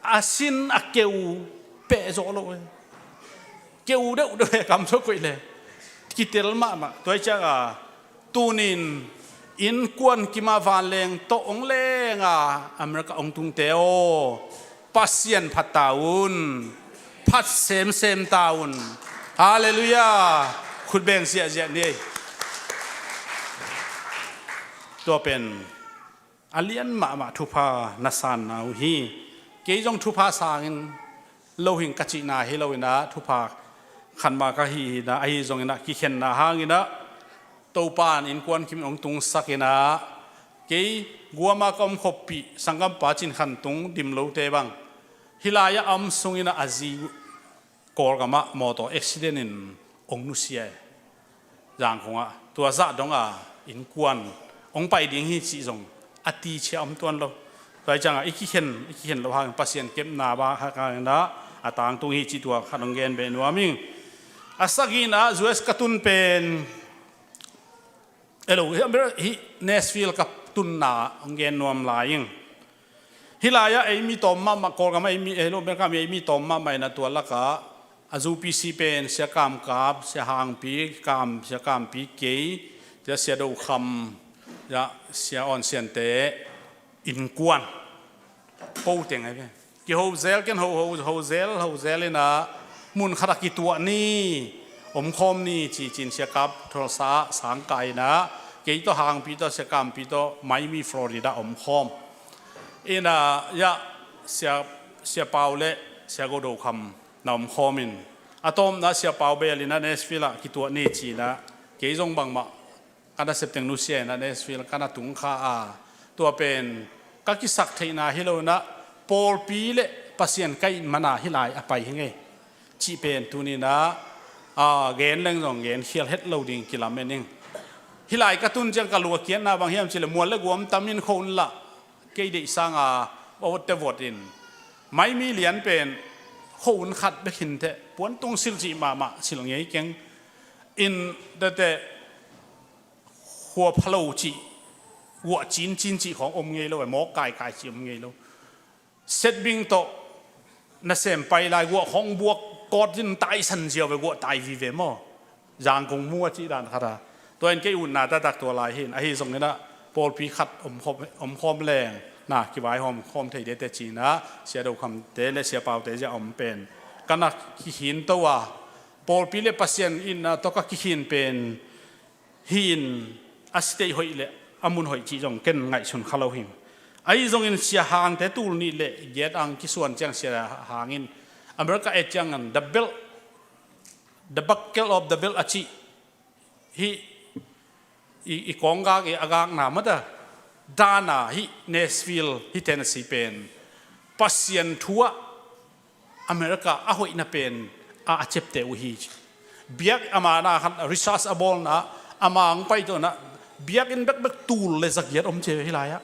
A sin a keu peh zawh lo e. Keu deuhdeuh e kam suah koih le kitel mahmah. Tua i cianga tunin Innkuan kimah vanleng tawh hong lenga America hong tungte aw, Pasian phat ta un, phat semsem ta un. Halleluiah. Khutbeng ziahziah ni ei. Tua pen a lian mahmah thupha na sanna uh hi. Kei zong thupha sangin lo hing ka cihna hi loinah thupha khanma ka hi hinah, ahi zonginah kikhenna hanginah Topa in innkuan kim hong tungsakinah kei Guam ah ka om khoppih sanggampa Cin Khan Tung Dim Lote bang hih lai-ah a om sunginah a zi Kawlgamah mawtaw accident in hong nusia e. Zangkong ah tua zah dong a innkuan hong pai ding hi cih zong a tichia om tuan lo. Tua hi ciangah i kikhen, i kikhen lo hang Pasian kepna bang hang inah a tangtung hi cih tua khat hong gen beh nuam ing. A sagih inah U S ka tun pen, elo, hih Nashville ka tunna hong gen nuam lai ing. Hih lai-ah ei mi tawm mahmah, Kawlgam ah ei mi, ei lo, America mi ei mi tawm mahmah inah tua lakah a zu P C pen Sia Kam Kap, Sia Hangpi Kam, Sia Kampi kei, sia, Sia Do Kham, sia, Sia Awn Siante innkuan poteng ai ve. Kiho zel ken, ho, ho, ho zel, ho zel inah mun khatah kituah ni, omkhawm ni ci-in Sia Kap Tulsa ah sangkah inah kei tawh Hangpi tawh Sia Kampi tawh Miami, Florida omkhawm. Inah, ya, Sia, Sia Pau le Sia Go Do Kham na omkhawm in, a tawpna Sia Pau bel inah Nashville ah kituah ni ci-inah kei zong bangmah ka nasep teng nusia inah Nashville ka na tung kha a. Tua pen ka kisak theihna hi loinah pawlpi le Pasian ka it mana hih lai a pai hi ngei cih pen tuninah, a, gen leng zong gen khial het lo ding kilamen ing. Hih lai ka tun ciang ka lua kiatna bang hiam cih leh mual le guam tam in kho un lah, kei deih sanga a votte vot in, Miami lian pen kho un khat bek hi inteh, puan tung sil cih mahmah sil ngei keng. In date khua phalo cih, guah cincin cih khawng om ngei lo, mawk kaikai cih om ngei lo. Setbing tawh nasem pai lai, guah khawng buak kawt in taisan ziau ve, guah tai vive maw. Zangkong mu a cih dan khat a. Tua in kei utna taktak tua lai hi in, ahi zonginah pawlpi khat omkhawm, omkhawm leng na kivaihawm khawm thei dete ci-inah Sia Do Khamte le Sia Paute zia om pen ka na kikhin to a, pawlpi le Pasian itna tawh ka kikhin pen hi in, a state hoih le a mun hoih cih zong ken ngaihsun kha lo hing. Ahi zongin Sia Hangte tul nih le giat ang kisuan ciang Sia Hang in America et ciangin the belt, the buckle of the belt a cih, hih i, i kawnggak i a gakna mata dana hih Nashville, hih Tennessee pen Pasian thu ah America a hoihna pen a, a ciapteh uh hi ci. Biak ama na khan research a bawlna, ama ang paituahna biakinn bekbek tul le zagiat om ci hi lai-ah.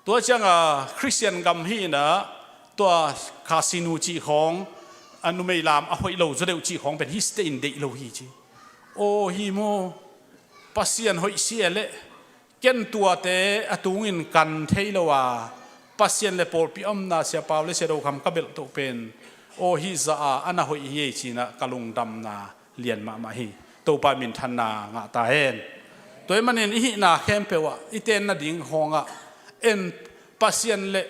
Tua cianga Khristian gam hi inah tua casino cih khawng, a numei lam a hoih lo zaw deuh cih khawng pen hih state in deih lo hi ci. Aw hi maw, Pasian hoih sia leh ken tuate a tungin kan thei lo a, Pasian le pawlpi omna Sia Pau le Sia Do Kham ka belh toh pen aw hih zah a, a na hoih hi ei ci-inah ka lungdamna lian mahmah hi. Topa minthanna ngah ta hen. Tua ahih manin i hihna khempeuh ah, i tenna ding khawngah en Pasian le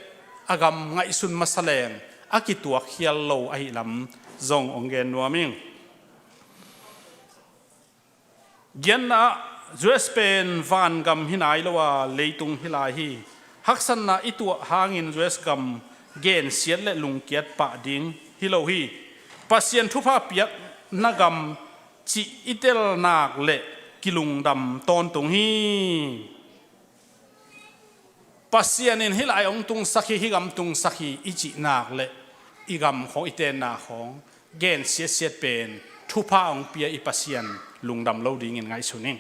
a gam ngaihsun masa leng a kituak khial lo ahih lam zong hong gen nuam ing. Giatna ah, U S pen vangam hi nai lo a, leitung hi lai hi. Haksatna i tuah hangin U S gam gensiat le lungkiat pah ding hi lo hi. Pasian thupha piakna gam cih i tel nak le kilungdam tawntung hi. Pasian in hih lai hong tungsak hi, hih gam tungsak hi i cih nak le i gam khawng, i tenna khawng gen siatsiat pen thupha hong pia i Pasian lungdam lo dingin ngaihsun ing.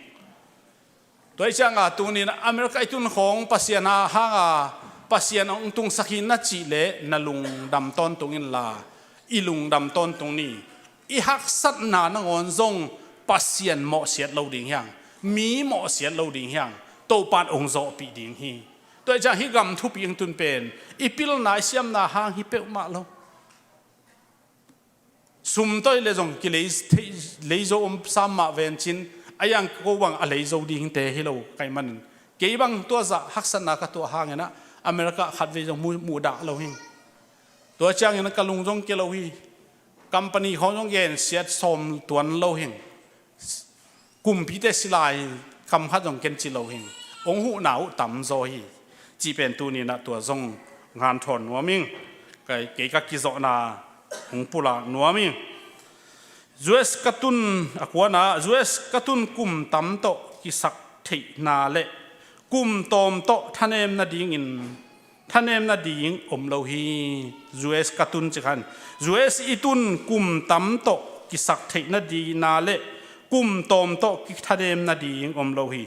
Tua hi cianga tunin America i tun khawng Pasian a hanga Pasian hong tungsak hi na cih le na lungdam tawntung inla, i lungdam tawntung ni. I haksatna nangawn zong Pasian mawhsiat lo ding hi hang, mi mawhsiat lo ding hi hang, Topan hong zawhpih ding hi. Tua hi ciang hih gam thupi hong tun pen i pilna i siamna hang hi peuhmah lo. Sum tawh i le zong kilei thei, leizo om sam mah vencin, A iang ko bang a lei zo dingte hi lo ka hih manin, kei bang tua zah haksatna ka tuah hangin ah America khatvei zong mu, muhdah lo hing. Tua ciangin ka lung zong kia lo hi. Company khawng zong gensiat sawm tuan lo hing. Kumpite silai kam khat zong ken ci lo hing. Hong huhna uh tamzaw hi. Cih pen tuni-in ah tua zong hanthawn nuam ing. Kei, kei ka kizawhna hong pulak nuam ing. U S ka tun a kuana, U S ka tun kum tam tawh kisak theihna le kum tawm tawh thanem nadingin, thanem nading om lo hi. U S ka tun cikhan, U S i tun kum tam tawh kisak theih nadingna le kum tawm tawh kithanem nading om lo hi.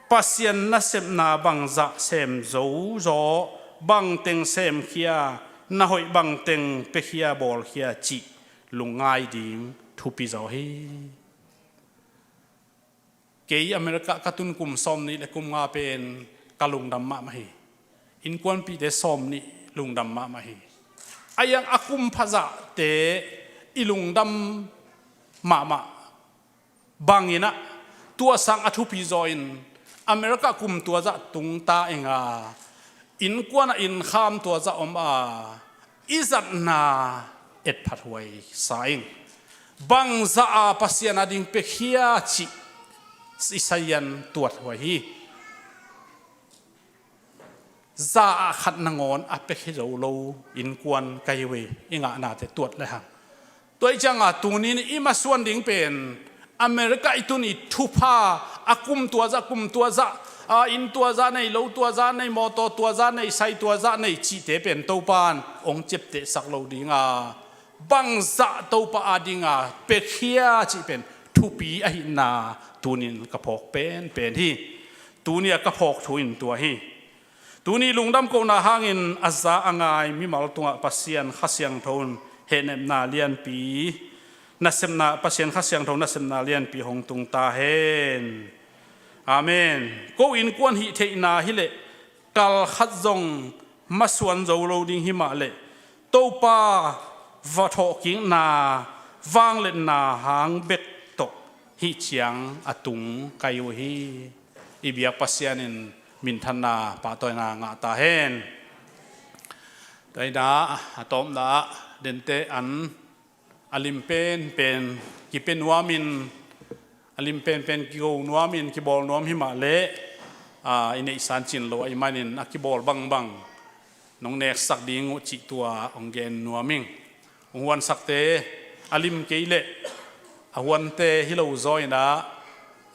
Pasian nasepna bangzah sem zo zaw, bangteng semkhia, na hoih bangteng piakhia bawlkhia cih lungngai ding thupi zaw hi. Kei America ka tun kum sawm nih le kum nga pen ka lungdam mahmah hi. Innkuanpihte sawm nih lungdam mahmah hi. A iang a kum phazahte i lungdam mahmah bangin ah, tua sang a thupi zaw in America kum tua zah tungta ing a, innkuan a innkham tua zah om a, i zatna etphat huai sa ing. Bangzah a Pasian ading piakhia cih i saian tuat huai hi. Za ah khat nangawn a piakhia zo lo innkuan ka hi uh hi, i ngahnate tuat lehang. Tua ih cianga tuni-in i masuan ding pen America i tun i thupha, a kum tua zah, kum tua zah, a inn tua zah nei, lo tua zah nei, mawtaw tua zah nei, sai tua zah nei cihte pen Topan hong ciaptehsak lo dinga, bangzah Topa adinga piakhia cih pen thupi ahihna tunin ka phawk penpen hi. Tuni a ka phawk thu in tua hi. Tuni lungdam kohna hangin a za a ngai mimal tungah Pasian Kha Siangtho in hehnepna lianpi, nasepna, Pasian Kha Siangtho nasepna lianpi hong tung ta hen. Amen. Ko innkuan hih theihna hileh kal khat zong masuan zo lo ding hi mah leh, Topa va thawhkikna, vangliatna hang bek tawh hih ciang a tung ka hi uh hi. I biak Pasian in minthanna, pahtawina ngah ta hen. Tua hi-in ah, a tawpna ah dente an a lim penpen kipia nuamin, a lim penpen kigo nuamin, kibawl nuam hi mah leh, aa, i neihsa in cin lo ahih manin a kibawl bangbang nong neksak ding uh cih tua hong gen nuam ing. Hong huansakte a lim kei leh a huante hi lo zaw-in ah,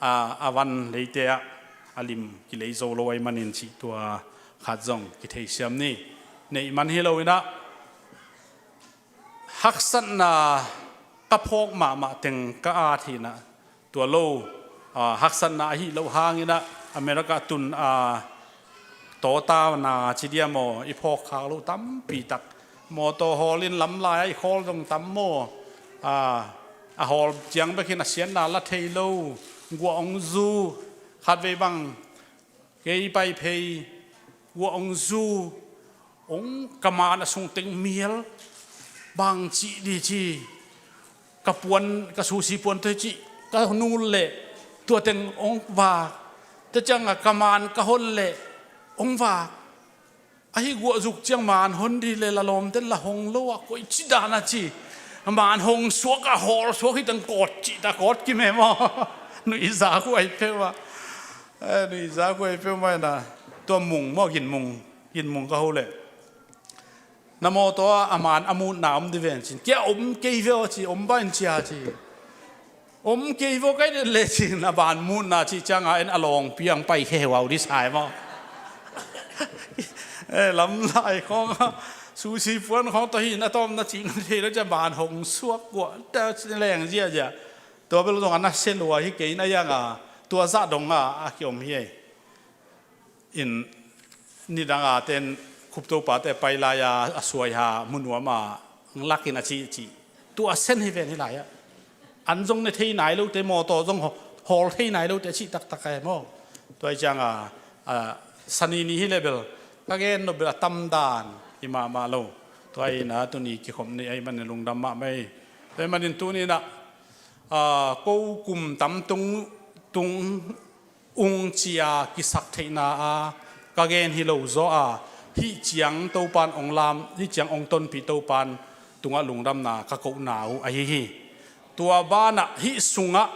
aa, a van leite ah a lim kilei zo lo ahih manin cih tua khat zong kitheisiam ni. Neih man hi lo-in ah, haksatna ka phawk mahmah teng ka at hi-in ah, tua lo, aa, haksatna ahi loh hangin ah America tun a, tawtana ci diam aw, i phawk khak loh tampi tak. Mawtaw hawlin lamlai ah i khawl zong tam maw? Aa, a hawl ciang bekin a siatna la thei lo, guah hong zu, khatvei bang kei pai phei, guah hong zu, hong ka man a sung teng mial, bang cih di ci, ka puan, ka susi puan tawh cih ka nul leh tua teng hong vak, tua ciangah ka man ka hon leh hong vak. Ahi guah zuk ciang man hon di leh la lawmten la hong lo ah, koici dan a ci, man hong suak a hawl suak hi teng kawt cih ta, kawt kim e maw? Nuihzak uh ahi peuh ah. Eh, nuihzak uh ahi peuh mah hi-in ah, tua mung maw, ginmung, ginmung ka ho leh, na mawtaw ah a man a mutna om di ven cin, kia om kei ve aw ci, om bain cia ci. Om kei ve aw, kai den le cin, a man mutna cih cianga en a lawng piang pai kheu au di sai maw? Eh, lamlai khawng ah susi puan khawng tawh hi-in a tawmna cih na thei lo cia, man hong suak guah ta leng ziahziah. Tua bel zong a nasia lua hi kei na, ianga tua zah donga a kiom hi ei. In nidanga ten Khup Topate pai lai-a a suaiha mu nuam a, lakin a cihcih, tua sen hi ven hi lai-ah. An zong ne thei nai lote, mawtaw zong haw-, hawl thei nai lote a cih taktak a hi maw? Tua hi cianga, a, sani ni hi leh bel ka gen nop bel a tamdan hi mahmah lo. Tua hi-in ah tuni kikhop ni ahih manin lungdam mahmah hi. Tua ahih manin tuni-in ah, aa, ko kum tam tung, tung ung cia kisak theihna a ka gen hi lo zaw a, hih ciang Topan ong lam, hih ciang ong tonpih Topan tungah lungdamna ka kohna uh ahi hi. Tua banah hih sungah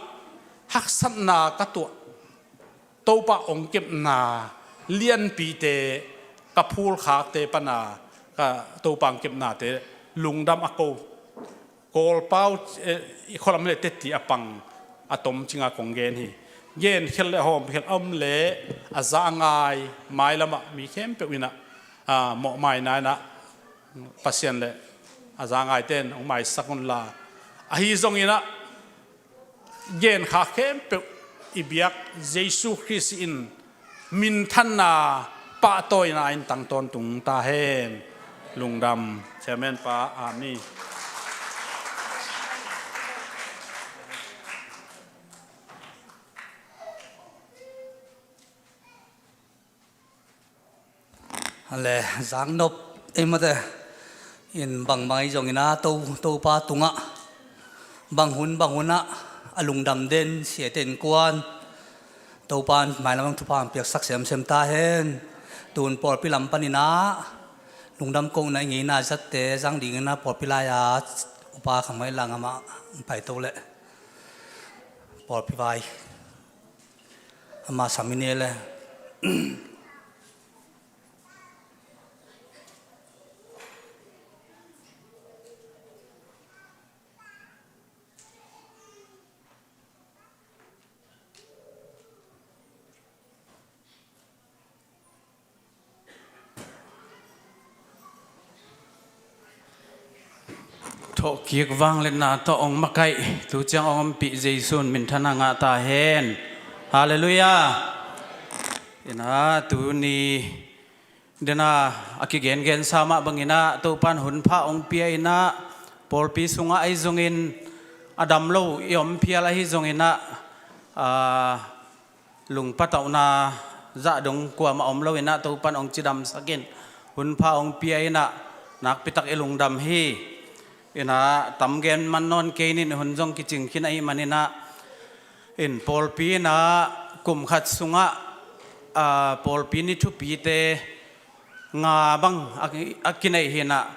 haksatna ka tuah, Topa ong kepna lianpite, ka phulkhakte pana ka Topa ong kepnate lungdam a ko. Kawlpau, eh, i khualam le teti a pang a tom cinga kong gen hi. Gen khel le hawm khel om le a za a ngai mailamah mi khempeuh inah, ah, mawhmaina inah Pasian le a za a ngaite in hong maisak unla. Ahi zonginah genkha khempeuh i biak Jesu Khrist in minthanna pahtawina in tang tawntung ta hen. Lungdam. Chairman pa, amen. Le zaknop ei mate in bangbang ei zongin a to, Topa tungah bang hun bang hunah a lungdam den siate innkuan Topa in mailam thupha piaksak semsem ta hen. Tun pawlpi lam paninah lungdam kohna i ngeina zatte zang dinginah pawlpi lai-a upa khangmai lang amah paito leh pawlpi vai ama samine le. Thawhkik vangliatna tawh ong makaih, tu ciang ong ompih Jesu in minthanna ngah ta hen. Halleluiah. Inah tuni dena a kigengensa mah banginah Topan hunpha ong pia inah pawlpi sungah ahi zongin a dam lo i om phial ahi zonginah, ah, lungpatauhna zah dong kuamah om loinah Topan ong cidamsakin hunpha ong pia inah nakpitak i lungdam hi. Inah tamgen man nawn kei nin hun zong kicing khin ahih maninah in pawlpi inah kum khat sungah, ah, pawlpi ni thupite nga bang a, a kineih hinah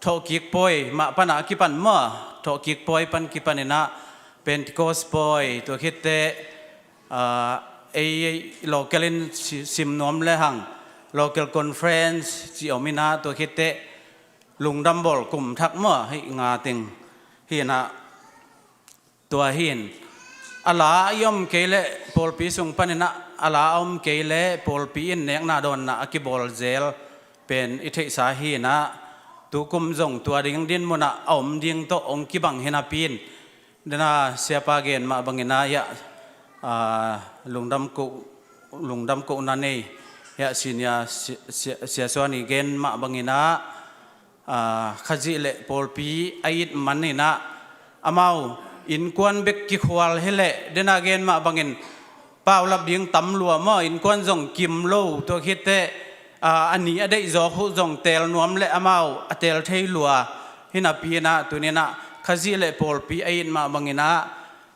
thawhkik pawi mah panah a kipan maw, thawhkik pawi pan kipaninah Pentecost pawi tua khitte, ah, ei, ei local in si-, sim nuam le hang local conference ci om inah tua khitte lungdam bawl kum thak maw hih nga teng hinah tua hin a la i om kei leh pawlpi sung paninah a la a om kei leh pawlpi in nekna dawnna a kibawl zel pen i theihsa hinah tukum zong tua ding din munah a om ding tawh ong kibang hinapi in dena siapa gen mah banginah hiah, ah, lungdam koh, lungdam kohna nei hiah senior sia, sia, sia Suan i gen mah banginah, ah, Khazih le pawlpi a it maninah amau innkuan bek kikhual hileh dena gen mah bangin paulap ding tam lua maw, innkuan zong kim lo tua khitte, ah, a ni a deih zawk huh zong teel nuam le amau a teel thei lua hinapi inah tuninah Khazih le pawlpi a it mah banginah,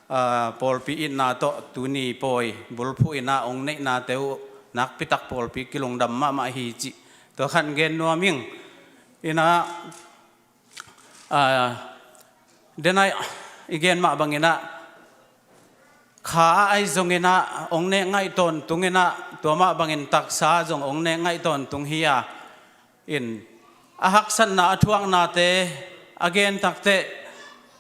ah, pawlpi itna tawh tuni pawi bulphuh inah ong neihnate uh nakpitak pawlpi kilungdam mahmah hi cih tua khan gen nuam ing. Inah, ah, dena i gen mah banginah kha a ahi zonginah ong nek ngaih tawntung inah tua mah bangin taksa zong ong nek ngaih tawntung hi a, in a haksatna a thuaknate a gen takteh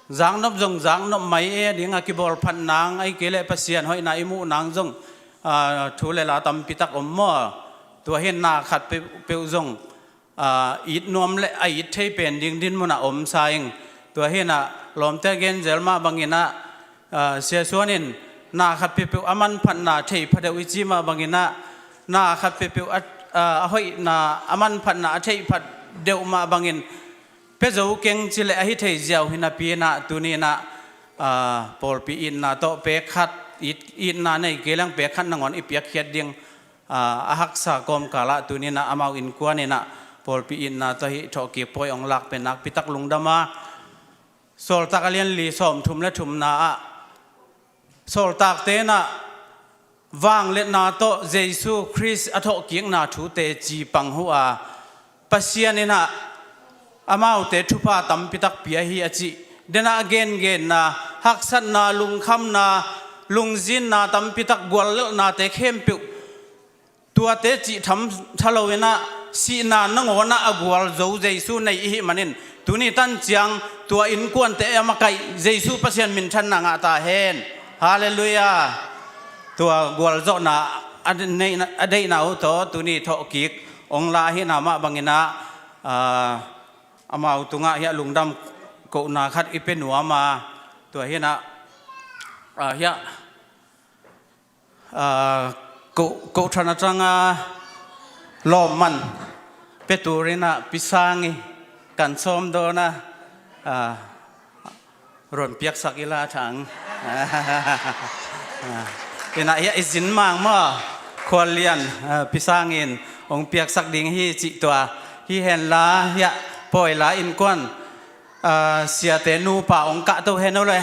zaknop zong zaknop mai e ding a kibawl phat nang ahi kei leh Pasian hoihna i muh nang zong, ah, thu le la tampitak om maw. Tua hin na khat peuhpeuh zong, ah, it nuam le a it thei pen ding din munah om sa ing. Tua hinah lawmte gen zel mah banginah, ah, Sia Suan in na khat peuhpeuh a manphatna thei pha deuh i ci mah banginah na khat peuhpeuh a, ah, a hoihna a manphatna a theih pha deuh mah bangin pia zo keng ci le ahi thei ziau hinapi inah tuninah, ah, pawlpi itna tawh pek khat it, itna nei kei leng pek khat nangawn i piakkhiat ding, ah, a haksa kawmkalah tuninah amau innkuan inah pawlpi itna tawh hih thawhkik pawi ong lak pen nakpitak lungdam a, Sawltak a lian li sawmthum le thumna ah sawltakte inah vangliatna tawh Jesu Khrist a thawhkikna thute ci pang uh a, Pasian in ah amaute thupha tampi tak pia hi a cih den ah a gengenna, haksatna, lungkhamna, lungzinna tampi tak, guallelhnate khempeuh, tuate cih tham tha lo in ah sihna nangawn ah a gualzo Jesu nei i hih manin, tuni tan ciang tua innkuante a makaih Jesu Pasian minthanna ngah ta hen. Halleluiah. Tua gualzawhna a neihna, a deihna uh tawh tuni thawhkik hong la ahihna mah bangin ah, aa, amau tungah hiah lungdam kohna khat i pia nuam a, tua hi in ah, aa, hiah, aa, ko, kohthang atrang a lawmman pia turin ah Pi Sang i kan sawm dawn a, aa, ruan piaksak i la thang. In ah hiah i zin mang maw, Khual Lian, aa, Pi Sang in hong piaksak ding hi cih tua hi hen la, hiah pawi la innkuan, aa, siate nupa hong kahto hen uh le.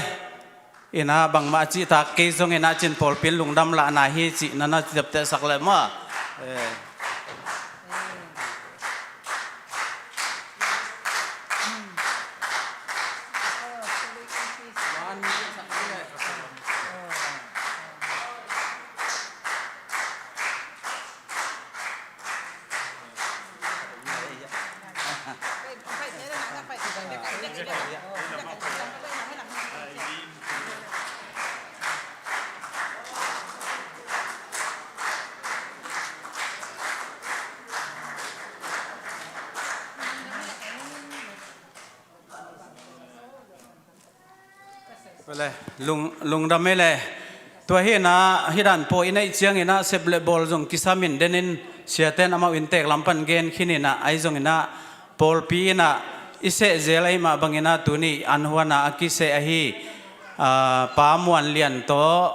In ah bangmah a cih tak, kei zong in ah Chin pawlpi in lungdam lahna hi cih na na ciaptehsak le maw. Eh. Lung, lungdam ei le. Tua hi in ah hih dan pawi i neih ciangin ah sep le bawl zong kisam in den in, siate in amau inntek lam pan gen khin in ah, ahi zongin ah pawlpi in ah i seh zel ahih mah bangin ah tuni an huan ah a kiseh ahi, aa, Pa Muan Lian tawh,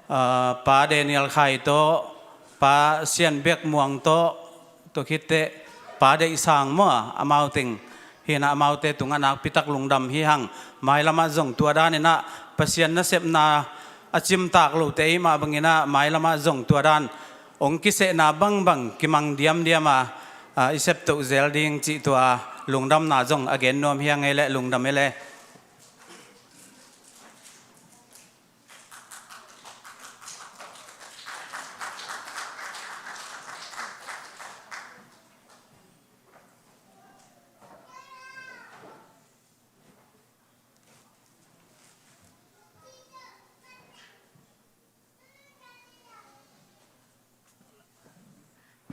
aa, Pa Daniel Khai tawh, Pa Sian Bek Muang tawh, tua khit teh Pa Deih Sang maw, amau teng hi in ah amaute tungah nakpi tak lungdam hi hang. Mailam ah zong tua dan in ah Pasian nasepna a cimtak lote ahih mah bangin ah mailam ah zong tua dan hong kisehna bangbang kimang diamdiam a, aa, i septoh zel ding cih tua lungdamna zong a gen nuam hi hang ei le, lungdam ei le.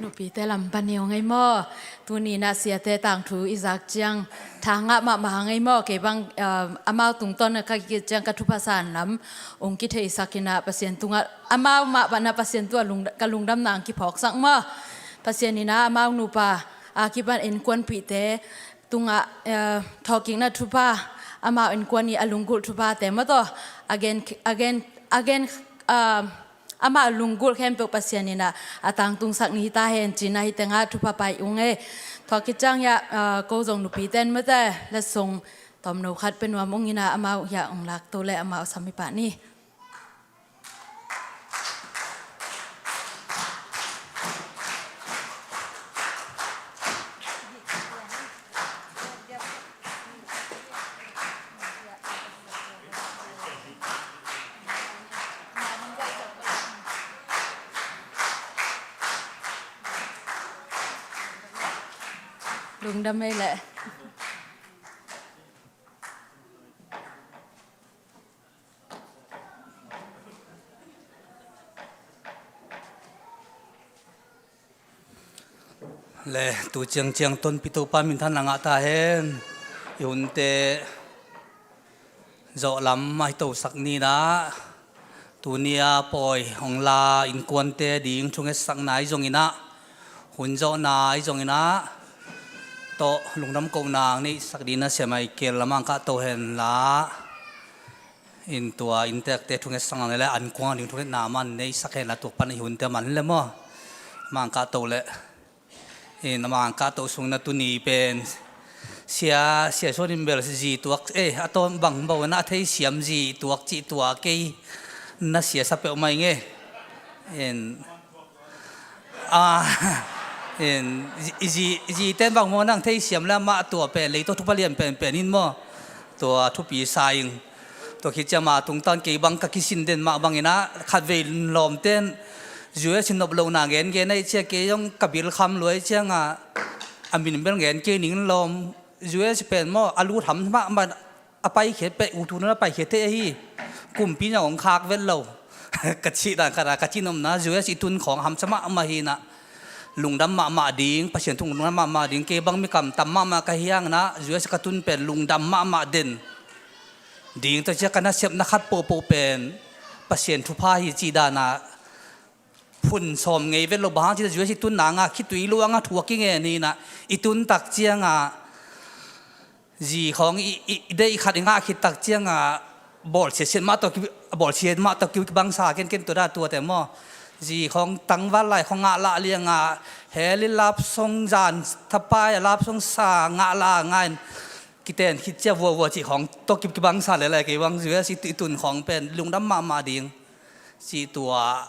Nupite lam pan i hong ei maw? Tuni in ah siate tangthu i zak ciang tha ngah mahmah hang ei maw? Kei bang, ah, amau tungtawn a ka kik ciang ka thupha san lam hong kitheisak in ah Pasian tungah amau mah pan ah Pasian tungah lung, ka lungdamna hong kiphawksak maw? Pasian in ah amau nupa a kipan innkuanpihte tungah, eh, thawhkikna thupha, amau innkuan i a lunggulh thuphate maw tawh a gen, a gen, a gen, ah, amah lunggulh khempeuh Pasian in ah a tangtungsak ni hi ta hen ci-in ah hih tengah thupha pai ung ei. Tua khit ciang hiah, ah, ko zong nupite in mate letsong tomno khat pia nuam ung in ah amau hiah hong lakto le amau sam hi pah ni. Lungdam ei leh. Le, tu ciangciang tonpih Topa minthanna ngah ta hen. I hunte zawh lam a hi tosak ni in ah, tuni a pawi hong la innkuante ding thungetsakna ahi zongin ah, hun zawhna ahi zongin ah, tawh lungdam kohna hong neihsak dingin a sia Michael lam ah hong kahto hen la. In tua inntekte thungetsakna le ankuang ding thungetna man neihsak hen la, tua pan i hunte man le maw. Amah hong kahto le. In amah hong kahto sung in ah tuni pen sia, sia suan in bel zi tuak, eh, a tawn bang bo na a theisiam zi tuak cih tua kei na sia sa peuhmah ing e. In, ah, in, i zi, i zi ten bang maw nang theisiam le amah tua pen lei tawh thupha lian penpen in maw? Tua thupi sa ing. Tua khit ciang ma tungtawn kei bang ka kisin den mah bangin ah khatvei lawmten U S in nop lohna gengen ahi ciang kei zong ka bil kham luai ciangah a min bel gen kei ning lawm. U S pen maw a lut ham mahmah a paikhiat peh u tu na paikhiat thei ahi. Kumpi na hong khak vet lo. Ka cih dan khat a ka cih nopna U S i tun khawng hamsa mahmah hi na. Lungdam mahmah ding, Pasian tung lungdam mahmah ding, kei bang mikam tam mahmah ka hiang na, U S ka tun pen lungdam mahmah den. Ding tua cia ka nasepna khat pohpoh pen Pasian thupha hi cih dan a phun sawm ngei vet lo bang hang cih U S i tun nanga khitui luanga thu a kingen hi na, i tun tak cianga zi khawng i, i, i deih khat i ngah khit tak cianga bawlsia siat mah tawh ki, bawlsia mah tawh ki, kibangsa kenken tua dah tuate maw? Zi khawng tangval lai khawng ngah lah lianga heli lapsong zan thapai a lapsong sa ngah lah ngain kiten khit cia vuavua cih khawng tawh ki, kibangsa lelai kei bang U S i, i tun khawng pen lungdam mahmah ding. Cih tua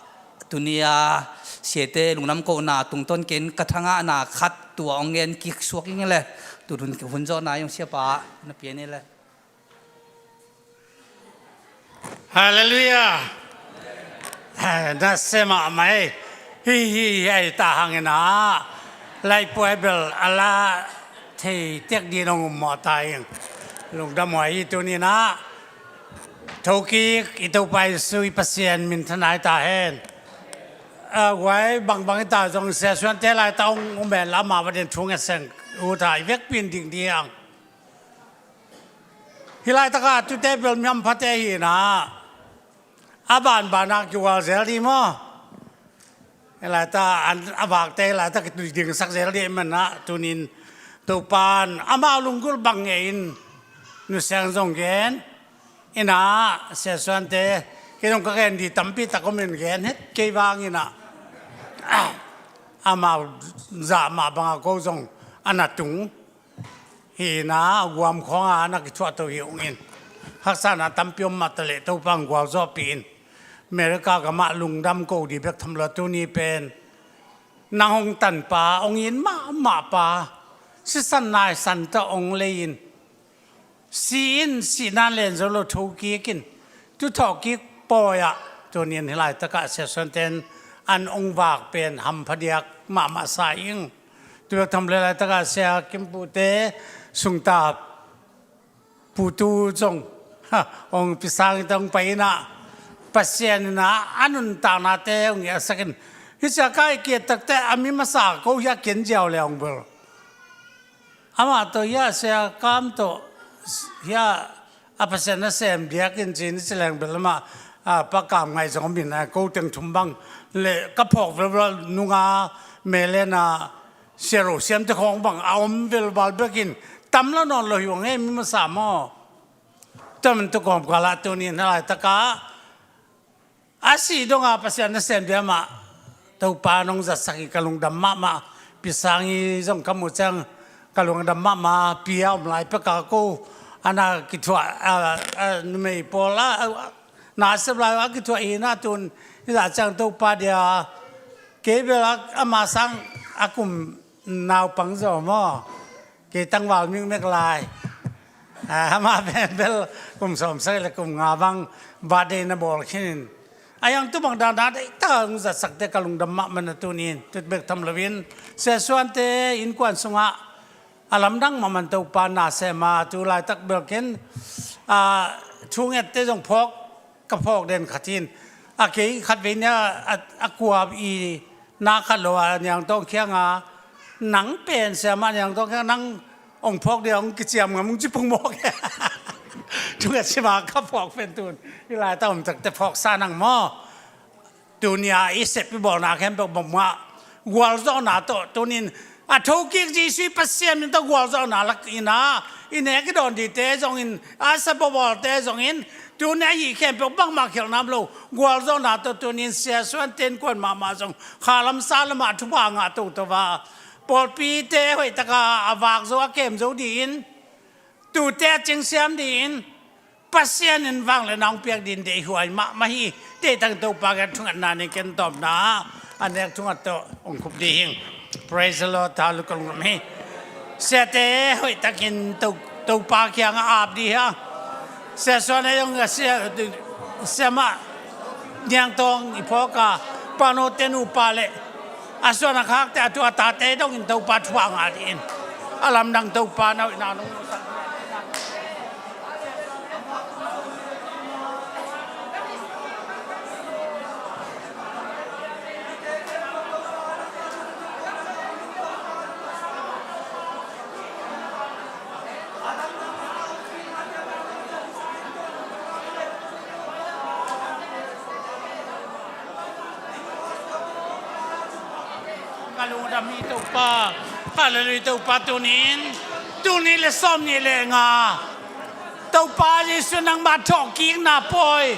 tunia siate lungdam kohna tungtawn ken ka thangahna khat tua hong ngen kik suak ing le. Tun hun, hun zawhna i hong siapa na pian i le. Halleluiah. Nasia mahmah ei. Hi hi hi ei ta hangin ah laipuai bel a la thei tek din hong um mawh ta ing. Lungdam huai hi tunin ah thokik i Topa Jesu i Pasian minthanna hi ta hen. A, huai bangbang hi ta zong Sia Suante laita hong um hen la amah vadin thu nget seng uh ta i vekpi in ding ding. Hih laitakah tute bel mi hamphate hi na a banbanah kihual zel dih maw? Hih laita an a vakte hih laita kitui dingsak zel dih manah tunin Topan amau lunggulh bang ngei in nusiang zong gen inah Sia Suante kei zong ka gen dih tampi tak om in gen het kei vang inah amau zah mah bangah ko zong a na tung. Hina a guam khawnga na kithuahto hi ung in haksana tampi om mah taleh Topa hong gualzawhpih in America gamah lungdam ko dih bek tham lo tuni pen nang hong tanpa hong in mahmahpa sisan naisan tawh hong lei in si in sihna len zo lo thokik in tuthawhkik pawi ah tunin hih laitakah Sia Suante in an hong vak pen hampha diak mahmah sa ing. Tubek tham le laitakah Sia Kim Pute sungta putu zong hong pisang ita hong pai inah Pasian inah a nuntaknate hong iahsak in hih sia kai kiat takte a mi masa ko hiah kian ziau le hong bel amah tawh hiah Sia Kam tawh hiah a Pasian nasem diakin ci ni ci leng bel amah a Pa Kam Ngaih zong a min a ko teng thum bang le ka phawk velvel nunga melena siaro siamte khawng bang a om velval bekin tam lo nawn lo hi ung ei mi masa maw? Tua man tu kawmkal ah tunin hih laitakah a sih donga Pasian nasem dia mah Topa nong zatsak hi ka lungdam mahmah. Pisang hi zong ka muh ciang ka lungdam mahmah. Pi a om lai peka ko a na kithuah a, a, numei pawl a, a, na sep lai a kithuah hi na tun hi zah ciang Topa dia kei bel a, ama sang a kum naupang zaw maw? Kei tangval mikmek lai. Ah, amah pen bel kum sawmsagih le kum nga bang birthday na bawl khinin a yang tu bang dana deihtak hong zatsakte ka lungdam mahmah na tunin tut bek tham loin Sia Suante innkuan sungah a lamdang mahmah Topa na sema tu laitak bel ken ah, thu ngette zong phawk ka phawk den khat hin a kei khatvei nia a, a kua i na khat lo a Niang Tawng khianga nang pen siamah Niang Tawng khiang nang hong phawk dia hong kiciam ngam hong ci pung mawk. Tunga sima ka phawk pen tun i laita om takte phawksa nang maw? Tunia i sep i bawlna khempeuh bawmah gualzawhna tawh tunin a thokik Jesuh i Pasian min tawh gualzawhna lak ina i nek i dawn dihte zongin a sabawbawlte zongin tunia hih khempeuh bangmah khialhnam lo gualzawhna tawh tunin Sia Suante innkuan mahmah zong khalam sa lamah thupha ngah toto va pawlpite hoihtaka a vak zo a kem zo dihin tute a cingsiam dihin Pasian in vangliatna hong piak ding deihhuai mahmah hi. Teitang Topa kiang thungetna nei ken tawpna a nek thunget tawh hong khup ding hi. Praise the Lord. Tha lua ka lungdam hi. Siate hoihtakin To, Topa kiangah ap ding hi a. Sia Suan a zong a sia, Siamah Niang Tawng i phawk a, Pa Naute nupa le a suan a khakte, a tu a tate dongin Topa thupha ngah dingin a lamdang Topa na hoihna nong Ka lungdam hi Topa. Halleluiah Topa. Tunin, tuni le sawm nih le nga Topa Jesu nangmah thawhkikna pawi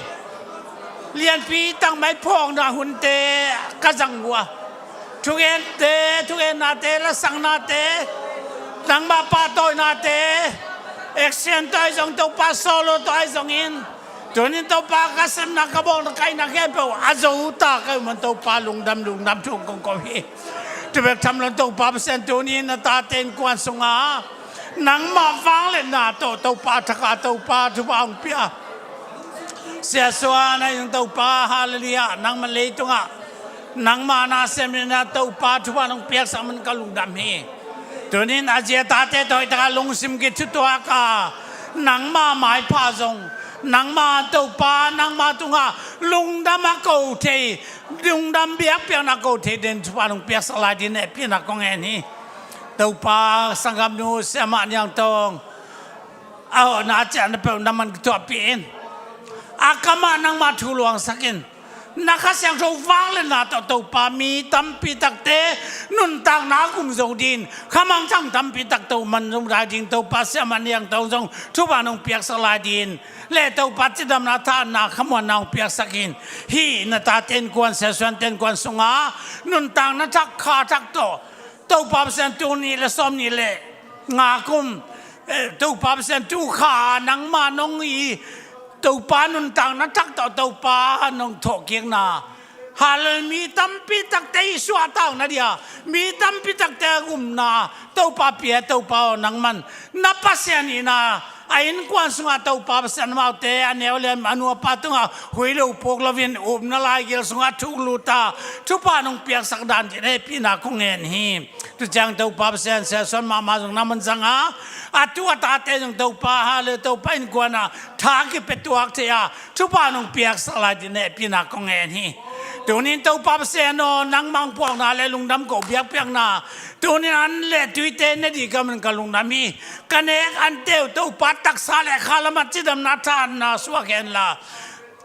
lianpi tangmai phawkna hunte ka zang uh a, thugente, thugennate, lasaknate, nangmah pahtawinate, action tawh ahi zong Topa solo tawh ahi zongin, tunin Topa ka sepna ka bawlna ka hihna khempeuh a zo ta ka hih man Topa lungdam, lungdam thu kong ko hi. Tubek tham lo Topa Pasian tunin na tate innkuan sunga nangmah vangliatna tawh Topa thak a Topa thupha hong pia. Sia Suan a zong Topa, halleluiah, nangmah leitungah nangmah na sem in a Topa thupha nong piaksak man ka lungdam hi. Tunin a zi a tate tawh hoihtak a lungsim kithutuak a nangmah maipha zong nangmah Topa nangmah tungah lungdam a ko thei, lungdam biakpiakna ko thei dingin thupha nong piaksak lai dingin hehpihna kong ngen hi. Topa sanggamnu Siamah Niang Tawng a hawhna a ciahna peuh nangman kithuahpih in. A kamah nangmah thu luangsak in. Na Kha Siangtho vangliatna tawh Topa mi tampi takte nuntakna a gum zo dingin, kha mangthang tampi tak tawh man zong dai dingin Topa Siamah Niang Tawng zong thupha nong piaksak lai dingin le Topa cidamna thahatna khamuanna hong piaksak in. Hih na tate innkuan Sia Suante innkuan sunga nuntakna thak kha thak tawh Topa Pasian tul nih le sawm nih le nga kum, eh, Topa Pasian tu kha nangmah nong i Topa nuntakna thak tawh Topa nong thawhkikna, halleluiah, mi tampi takte i suahtakna dia mi tampi takte a gumna Topa pia Topa aw nangman na Pasian hihna a innkuan sungah Topa Pasian amaute a neu le a nu a pa tungah huih lo puk loin upna laigil sungah thuk lut a thupha nong piaksak dan dingin hehpihna kong ngen hi. Tu ciang Topa Pasian Sia Suan mahmah zong nangman zang a, a tu a tate zong Topa, halleluiah, Topa innkuan a tha kipia tuak thei a thupha nong piaksak lai dingin hehpihna kong ngen hi. Tunin Topa Pasian aw nangmah hong puakna le lungdam ko biakpiakna tunin an le tuite ne ding ka man ka lungdam hi. Ka nek ante uh Topa taksa le kha lamah cidamna thahatna suak henla,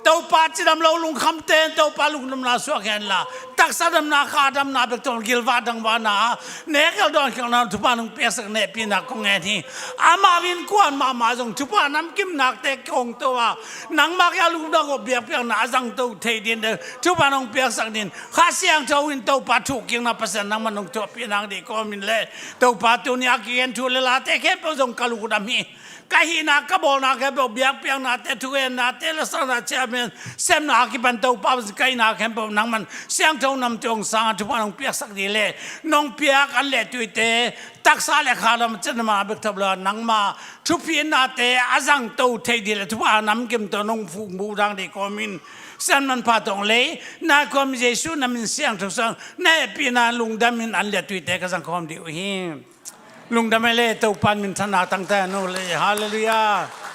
Topa cidam lo lungkhamte Topa lungdamna suak henla, taksa damna kha damna bek tawh gilvah dangvahna nek el dawn khialhna thupha nong piaksak dingin hehpihna kong ngen hi. Amau innkuan mahmah zong thupha namkim nakte kong to a nangmah kiang lungdam ko biakpiakna a zangto thei dingin thupha nong piaksak dingin Kha Siangtho in Topa thukikna Pasian nangman nong thuahpih nang ding kawmin le Topa tuni a kigen thu le late khempeuh zong ka lungdam hi. Ka hihna ka bawlna khempeuh biakpiaknate thugennate lasakna ciamin semna a kipan Topa Pasian ka hihna khempeuh nangman siangtho namtui hong sang a thupha nong piaksak ding le nong piak an le tuite taksa le kha lam cidamna bek tawh lo a nangmah thupitnate a zangto thei ding le thupha namkim tawh nong fukmu dang ding kawmin Sian manpha tawh hong lei na kawm Jesu na min siangtho sang na hehpihna lungdamin an le tuite ka zang khawm ding uh hi. Lungdam e le Topa in minthanna tangta no le. Halleluiah.